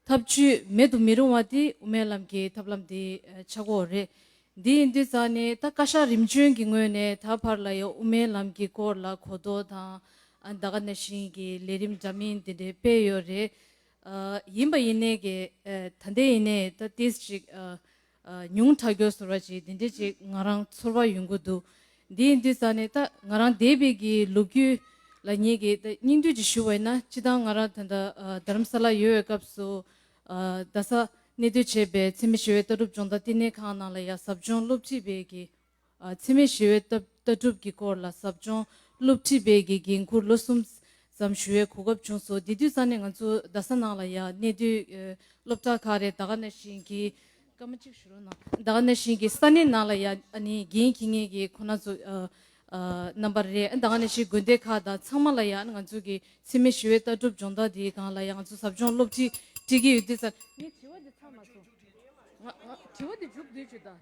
ཐབས་ཇུས་མེད་དུ་མི་རུང་བ་དེ་དབུ་མའི་ལམ་གྱི་ཐབས་ལམ་དེ་ཆགས་ཀྱི་ཡོད་རེད། འདི་ཡིན་དུས་ཙང་ནས་ད་བཀའ་ཤག་རིམ་བྱོན་གྱི་ངོས་ནས་ད་བར་ལ་ཡང་དབུ་མའི་ལམ་གྱི་སྐོར་ལ་གོ་རྟོགས་དང་། ཨ། ད་ག་ནང་བཞིན་གྱི་ལས་རིམ་འདྲ་མིན་འདི་འདྲ་སྤེལ་ཡོད་རེད། ཨ། ཡིན་པ་ཡིན་ནའི་གི་ཨ། ད་ལྟའི་ཡིན་ནའི་ད་ཏིས་ཅིག་ཨ། ཨ། ཉུང་དྲགས་ཡོད་ཟེར་བ་ཅིག་འདི་འདྲ་ཅིག་ང་རང་ཚོར་བ་ཡོང་གི་འདུག་འདི་ཡིན་དུས་ཙང་ནས་ད་ང་རང་འདས་པའི་གི་ལོ་རྒྱུས་ལ་ངེད་ཀྱིས་ད་སྙིང་བསྡུས་ཅིག་ཞུ་བ་ཡིན་ན། སྤྱིར་བཏང་ང་རང་ད་ལྟ་ཨ། རྡ་རམ་ས་ལ་ཡོད་པའི་སྐབས་སུ་ཨ། རྡ་ས་གནས་སྡོད་བྱས་པའི་འཚེ་མེད་ཞི་བའི་ལྟ་གྲུབ་སྦྱོང་བརྡར་བསྟི་གནས་ཁང་ནང་ལ་ཡ་ཟབ་སྦྱོང་སློབ་ཁྲིད་པའི་གི་ཨ། འཚེ་མེད་ཞི་བའི་ལྟ་ལྟ་གྲུབ་ཀྱི་སྐོར་ལ་ཟབ་སྦྱོང་སློབ་ཁྲིད་པའི་གི་འགན་འཁུར་ལོ་གསུམ་ཙམ་ཞུ་བའི་གོ་སྐབས་བྱུང་སོང་། དེ་དུས་ཙང་ནས་ང་ཚོ་རྡ་ས་ནང་ལ་ཡ་གནས་སྡོད་ཨ། སློབ་གྲྭ་ཁག་རེད། ད་ག་ནང་བཞིན་གྱི་སྐར་མ་གཅིག་ཞུ་རོགས་གནང་། ད་ག་ནང་བཞིན་གྱི་ས་གནས་ནང་ལ་ཡ་ཨ་ནི་འགན་འཁྱེར་མཁན་གྱི་ཁོང་རྣམ་ཚོ་ཨ། ཨ། རྣམ་པ་རེད། ད་ག་ནང་བཞིན་དགོན་སྡེ་ཁག་དང་ཚང་མ་ལ་ཡ་ང་ཚོ་གི་འཚེ་མེད་ཞི་བའི་ལྟ་གྲུབ་སྦྱོང་བརྡར་དེའི་སྒང་ལ་ཡ་ང་ཚོ་ཟབ་སྦྱོང་སློབ་ཁྲིད་ཁྲིད་ཀྱི་ཡོད་དུས་ཙང་། ངའི་དྲི་བ་འདི་ཚར་མ་སོང་། ང་ང་དྲི་བ་འདི་མཇུག་བསྡུས་བྱོས་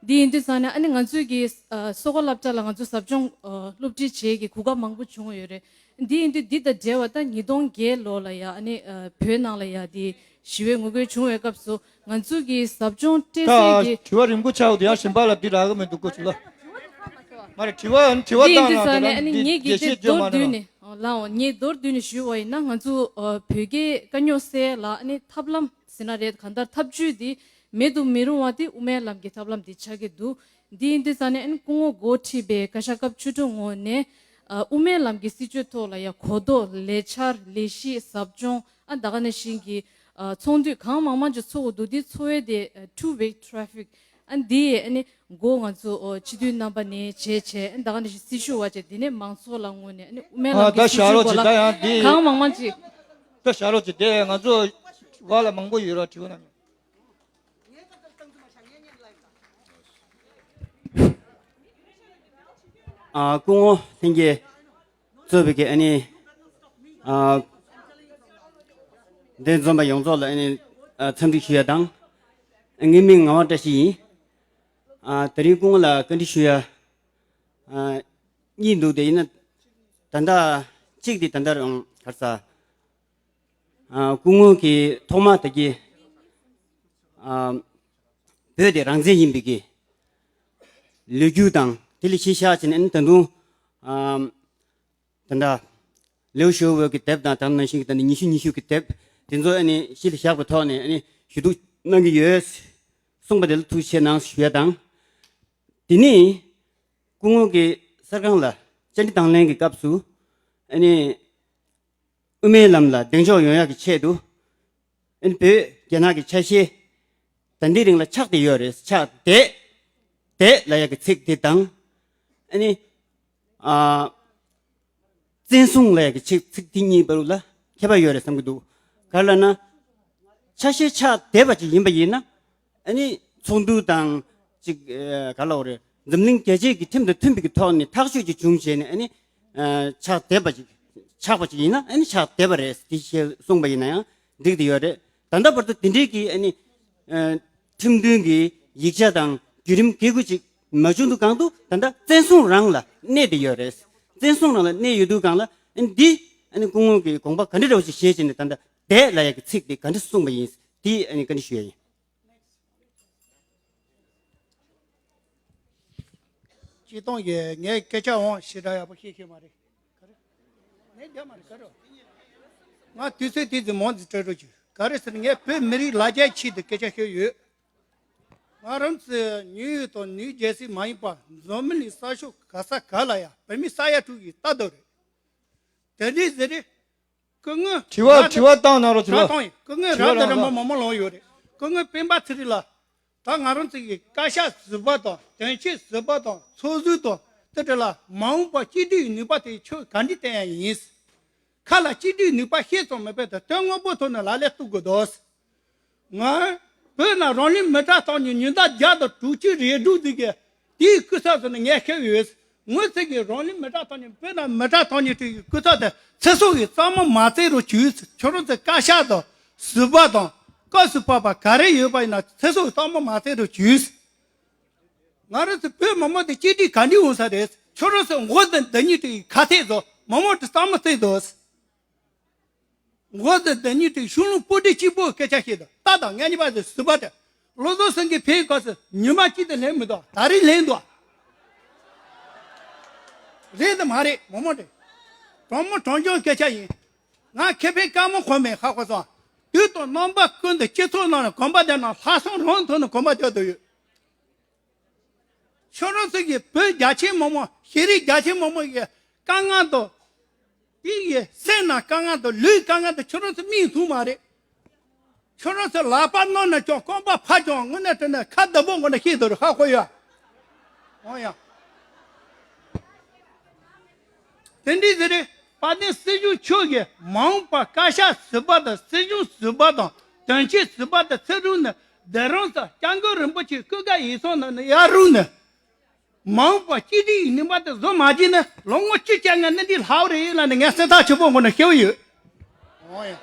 ད། འདི་ཡིན་དུས་ཙང་ནས་ཨ་ནི་ང་ཚོའི་གི་ཨ་གསོལ་ཁ་སློབ་གྲྭ་ལ་ང་ཚོ་ཟབ་སྦྱོང་ཨ་སློབ་ཁྲིད་བྱེད་ཀྱི་གོ་སྐབས་མང་པོ་བྱུང་ཡོད་རེད། འདི་ཡིན་དུས་འདི་དང་འབྲེལ་བ་ད་ཉིས་སྟོང་བརྒྱད་ལོ་ལ་ཡ་ཨ་ནི་ཨ་བོད་ནང་ལ་ཡ་འདི་ཞི་བའི་ངོ་རྒོལ་བྱུང་བའི་སྐབས་སུ་ང་ཚོའི་གི་ཟབ་སྦྱོང་སྤྲད་ད་སའི་གི་དྲི་བ་རིང་པོ་ཆགས་འདུག་ཡང་གཞན་པ་ལ་འདི་རག་གི་མི་འདུག་གོ་ཆུ་ལ། མ་རེད་དྲི་བ་དྲི་བ་འདི་ཡིན་བཏང་དུས་ཙང་ནས་ཨ་ནི་ངེད་ཀྱིས་དེ་མདོར་བསྡུས་ནས་ལའོ་ངས་མདོར་བསྡུས་ནས་ཞུས་པ་ཡིན་ན་ང་ཚོ་ཨ་བོད་སྐད་དཀའ་རྙོག་སེལ་ལ་ཨ་ནི་ཐབས་ལམ་ཟེར་ན་རེད་གང་ལྟར་ཐབས་ཇུས་འདི་མེད་དུ་མི་རུང་བ་དེ་དབུ་མའི་ལམ་གྱི་ཐབས་ལམ་འདི་ཆགས་ཀྱི་འདུག་འདི་ཡིན་དུས་ཙང་ནས་ཨ་ནི་སྐུ་ངོ་འགོ་ཁྲིད་པའི་བཀའ་ཤག་སྐབས་བཅུ་དྲུག་ངོས་ནས་ཨ་དབུ་མའི་ལམ་གྱི་སྲིད་བྱུས་ཐོག་ལ་ཡ་གོ་རྟོགས་ལས་འཆར་ལས་གཞི་ཟབ་སྦྱོང་ཨ་ད་ག་ནང་བཞིན་གྱི་ཨ་ཚོགས་འདུ་གང་མང་མང་ཅིག་ཚོགས་དགོས་འདུག་འདི་ཚོགས་ཡས་དེ་ཨ་two way traffic ཨ་འདི་ཨ་ནི་འགོ་ང་ཚོ་ཨོ་སྤྱི་འཐུས་རྣམ་པ་ནས་བྱས་བྱས་ཨ་ད་ག་ནང་བཞིན་སྲི་ཞུ་བ་བྱས་འདི་ནས་མང་ཚོགས་ལ་ངོས་ནས་ཨ་ནི་དབུ་མའི་ཨ་ལམ་ད་གྱི་སྲི་བཞག་ཞུ་རོགས་སྐོར་བྱེད་ལ་ད་ཡང་འདི་གང་མང་མང་ཅིག་ད་བཞག་རོགས་བྱེད་དེ་ང་ཚོ་བ་ལ་མང་པོ་ཡོད་རོགས་དྲི་བ་གནང་། ཨ་སྐུ་ངོ་ལྷན་རྒྱས་གཙོས་པའི་གི་ཨ་ནི་ཨ་འདི་འཛོམས་པ་ཡོངས་རྫོགས་ལ་ཨ་ནི་ཨ་འཚམས་འདྲི་ཞུ་ཡ་དང་། ངའི་མིང་ངག་དབང་བཀྲ་ཤིས་ཡིན། ཨ་དེ་རིང་སྐུ་ངོ་ལ་བཀའ་འདྲི་ཞུ་ཡ་ཨ་གཉིས་འདུག་དེ་ཡིན་ན་ད་ལྟ་གཅིག་དེ་ད་ལྟ་རང་གར་ས་ཨ་སྐུ་ངོ་གི་ཐོག་མ་དེ་གི་ཨ་བོད་དེ་རང་བཙན་ཡིན་པའི་གི་ལོ་རྒྱུས་དང་དེ་ལས་གཞི་བཞག་བྱས་ནས་ཨ་ནི་ད་དུང་ཨ་ད་ལྟ་ལེའུ་ཞོ་ཝེ་གི་དེབ་དང་དེ་ནང་བཞིན་གྱི་ད་ནི་ཉི་ཤུ་ཉི་ཤུ་གི་དེབ་དེ་ཚོ་ཨ་ནི་གཞི་ལ་བཞག་པའི་ཐོག་ནས་ཨ་ནི་ཞུ་གཏུག་གནང་གི་ཡོད་གསུངས་པ་དེ་ལ་ཐུགས་རྗེ་ཆེ་གནང་ཞུ་ཡ་དང་། དེ་ནས་སྐུ་ངོ་གི་གསར་ཁང་ལ་བཅར་འདྲི་དང་ལེན་གྱི་སྐབས་སུ་ཨ་ནི་དབུ་མའི་ལམ་ལ་གདེང་འཇོག་ཡོང་ཡག་གི་ཆེད་དུ་ཨ་ནི་བོད་རྒྱ་ནག་གི་ཆ་ཤས་ད་ལྟའི་རིང་ལ་ཆགས་བསྡད་ཡོད་རེད། ཆགས་བསྡད་བསྡད་ལབ་ཡག་གི་ཚིག་དེ་དང་ཨ་ནི་ཨ་བཙན་བཟུང་ལབ་ཡག་གི་ཚིག་ཚིག་དེ་གཉིས་བར་ལ་ཁྱད་པར་ཡོད་རེད་བསམ་གྱི་འདུག་ག་རེ་ལབ་ན་ཆ་ཤས་ཆགས་བསྡད་པ་ཅིག་ཡིན་པ་ཡིན་ན་ཨ་ནི་ཚོགས་འདུ་དང་ཅིག་ཨ་ག་ལབ་དགོས་རེད། འཛམ་གླིང་རྒྱལ་སྤྱིའི་གི་ཁྲིམས་དང་མཐུན་པའི་གི་ཐོག་ནས་ཐག་གཅོད་ཅིག་བྱུང་བྱས་ནས་ཨ་ནི་ཨ་ཆགས་བསྡད་པ་ཅིག་ཆགས་པ་ཅིག་ཡིན་ན་ཨ་ནི་ཆགས་བསྡད་པ་རེད་དེ་ཞེས་གསུངས་པ་ཡིན་ན་ཡང་འགྲིག་བསྡད་ཡོད་རེད། ད་ལྟ་བར་དུ་དེ་འདྲའི་གི་ཨ་ནི་ཨ་ཁྲིམས་མཐུན་གྱི་ཡིག་ཆ་དང་བརྒྱུད་རིམ་འགན་ཁུར་ཅིག་མ་བྱུང་དུས་གང་དུ་ད་ལྟ་བཙན་བཟུང་རང་ལ་གནས་བསྡད་ཡོད་རེད། བཙན་བཟུང་རང་ལ་གནས་ཡོད་དུས་གང་ལ་ཨ་ནི་འདི་ཨ་ནི་སྐུ་ངོ་གི་དགོངས་པ་ག་འདྲ་འདྲ་བོ་ཞིག་བཞེས་བྱས་ནས་ད་ལྟ་བསྡད་ལབ་ཡག་གི་ཚིག་དེ་ག་འདྲ་གསུངས་པ་ཡིན་དེ་ཨ་ནི་བཀའ་འདྲི་ཞུ་ཡ་ཡིན། སྤྱིར་བཏང་གི་ངས་སྐད་ཆ་འོང་ཞེ་དྲག་ཡག་པོ་བཤད་ཤེས་མ་རེད། ག་རེ། ངས་རྒྱག་མ་རེད་ག་རེ། ང་དུས་ཚོད་དེ་ཙམ་མང་ཙམ་སྤྲད་རོགས་གྱིས། ག་རེ་ཟེར་ན་ངས་བོད་མི་རིགས་ལ་རྒྱ་ཆེད་དུ་སྐད་ཆ་ཤོད་ཡོད། ང་རང་ཚོའི་ནིའུ་ཡོག་དང་ནིའུ་ཇར་སི་མ་ཡིན་པ་འཛམ་གླིང་ས་ཕྱོགས་ག་ས་ག་ལ་ཡང་བོད་མི་ས་ཡ་དྲུག་གི་ལྟ་རྟོག་རེད། དེ་འདྲའི་ཟེར་རེད། སྐུ་ངོ་དྲི་བ་དྲི་བ་བཏང་གནང་རོགས་བྱེད་ལ། བཏང་ཡིན། སྐུ་ངོ་དྲི་བ་རབ་དང་རིམ་པ་མང་མང་ལངས་ཡོད་རེད། སྐུ་ངོ་སྤེན་པ་ཚེ་རིང་ལགས། ད་ང་རང་ཚོ་གི་བཀའ་ཤག་ཟུར་པ་དང་དོན་གཅོད་ཟུར་པ་དང་ཚོགས་ཟུར་དང་དེ་འདྲ་ལ་མ་འོངས་པ་གཅིག་སྒྲིལ་ཡི་ནུས་པ་དེ་ཁྱོད་ག་འདྲ་བསྟན་ཡ་ཡིན། ཁ་ལ་གཅིག་སྒྲིལ་ནུས་པ་ཤེས་ཙམ་མེད་པའི་དོན་དངོས་པོ་ཐོག་ནས་ལག་ལེན་གཏོང་དགོས་དོ། ང་བོད་ནང་རང་ལུས་མེ་སྲེག་བཏང་ནས་ཉིན་ལྟར་བརྒྱ་དང་དྲུག་ཅུ་རེ་དྲུག་ཙམ་གྱི་དེའི་སྐུ་ཚབ་ཟེར་ནས་ངས་བཤད་ཡོད། ངོས་ཚོས་ཀྱིས་རང་ལུས་མེ་སྲེག་བཏང་ནས་བོད་ནང་མེ་སྲེག་བཏང་ནས་དེའི་སྐུ་ཚབ་དེ་ཚེ་སྲོག་གི་གཙང་མ་མ་བཙལ་རོགས་བྱོས། ཁྱོད་རང་ཚོའི་བཀའ་ཤག་དང་ཟུར་པ་དང་སྐབས་སུ་བབས་པ་ག་རེ་ཡོད་པ་ཡིན་ན་ཚེ་སྲོག་གི་གཙང་མ་མ་བཙལ་རོགས་བྱོས། ང་རང་ཚོ་བོད་མི་མང་དེ་གཅིག་སྒྲིལ་ག་འདྲ་ཡོང་ས་རེད། ཁྱོད་རང་ཚོ་མགོ་དང་མདུན་གཉིས་དེ་ཁ་ཐེག་བཟོ། མི་མང་དེ་གཙང་མ་བཙལ་དོ། མགོ་དང་མདུན་གཉིས་དེ་གཞུང་ལུགས་པོ་ཏི་གཅིག་པོ་སྐད་ཆ་བཤད་དོ། ད་དང་ངེད་གཉིས་པ་དེ་ཟུར་པ་དེ་བློ་བཟང་སེང་གེ་ཕེབས་སྐབས་སུ་ཉི་མ་གཅིག་དེ་ལེན་མི་འདུག་ད་རེས་ལེན་འདུག་རེད་དམ་མ་རེད། མི་མང་དེ་དྲང་མོ་དྲང་རྐྱང་སྐད་ཆ་ཡིན། ང་ཁེ་ཕན་དཀའ་མོ་གོ་མེད། ཧ་གོ་སོང་། དུས་དང་རྣམ་པ་ཀུན་ཏུ་སྤྱི་ཚོགས་ནང་ལ་གོམ་པ་བརྒྱབ་ན་ལྷག་བསམ་རང་ཐོག་ནས་གོམ་པ་བརྒྱབ་བསྡད་ཡོད། ཁྱོད་རང་ཚོ་གིས་བོད་རྒྱ་ཆེ་མི་མང་ཤེས་རིག་རྒྱ་ཆེ་མི་མང་གི་དཀའ་ངལ་དང་། དེ་ཡི་སེམས་ནང་དཀའ་ངལ་དང་ལུས་དཀའ་ངལ་དང་ཁྱོད་རང་ཚོ་མིག་མཐོང་མ་རེད། ཁྱོད་རང་ཚོ་ལག་པ་རྣོ་ན་ཀྱང་རྐང་པ་ཕར་ཀྱང་དངོས་གནས་དྲང་གནས་ཁ་བདེ་པོ་ངོ་ནས་ཤེས་འདུག་རེད། ཧ་གོ་ཡ། འོ་ཡ། དེ་འདྲའི་ཟེར་རེད། དཔལ་ལྡན་སྲིད་གཞུང་མཆོག་གིས་མ་འོངས་པར་བཀའ་ཤག་ཟུར་པ་དང་སྲིད་གཞུང་ཟུར་པ་དང་དོན་གཅོད་ཟུར་པ་དང་ཚུར་རུང་ནས་བདེ་རང་ས་སྐྱབས་མགོན་རིན་པོ་ཆེའི་སྐུ་སྒེར་ཡིག་ཚང་ནང་ནས་ཡར་རུང་ནས་མ་འོངས་པར་གཅིག་སྒྲིལ་ཡི་ནུས་པ་དེ་བཟོ་མ་བྱས་ན་ལོ་ངོ་བཅུ་བཅོ་ལྔ་གནས་འདི་ལྷག་རེད་ལབ་ནས་ངས་སེམས་ཐག་ཆོད་པོ་ངོ་ནས་བཤད་ཡོད། འོ་ཡ།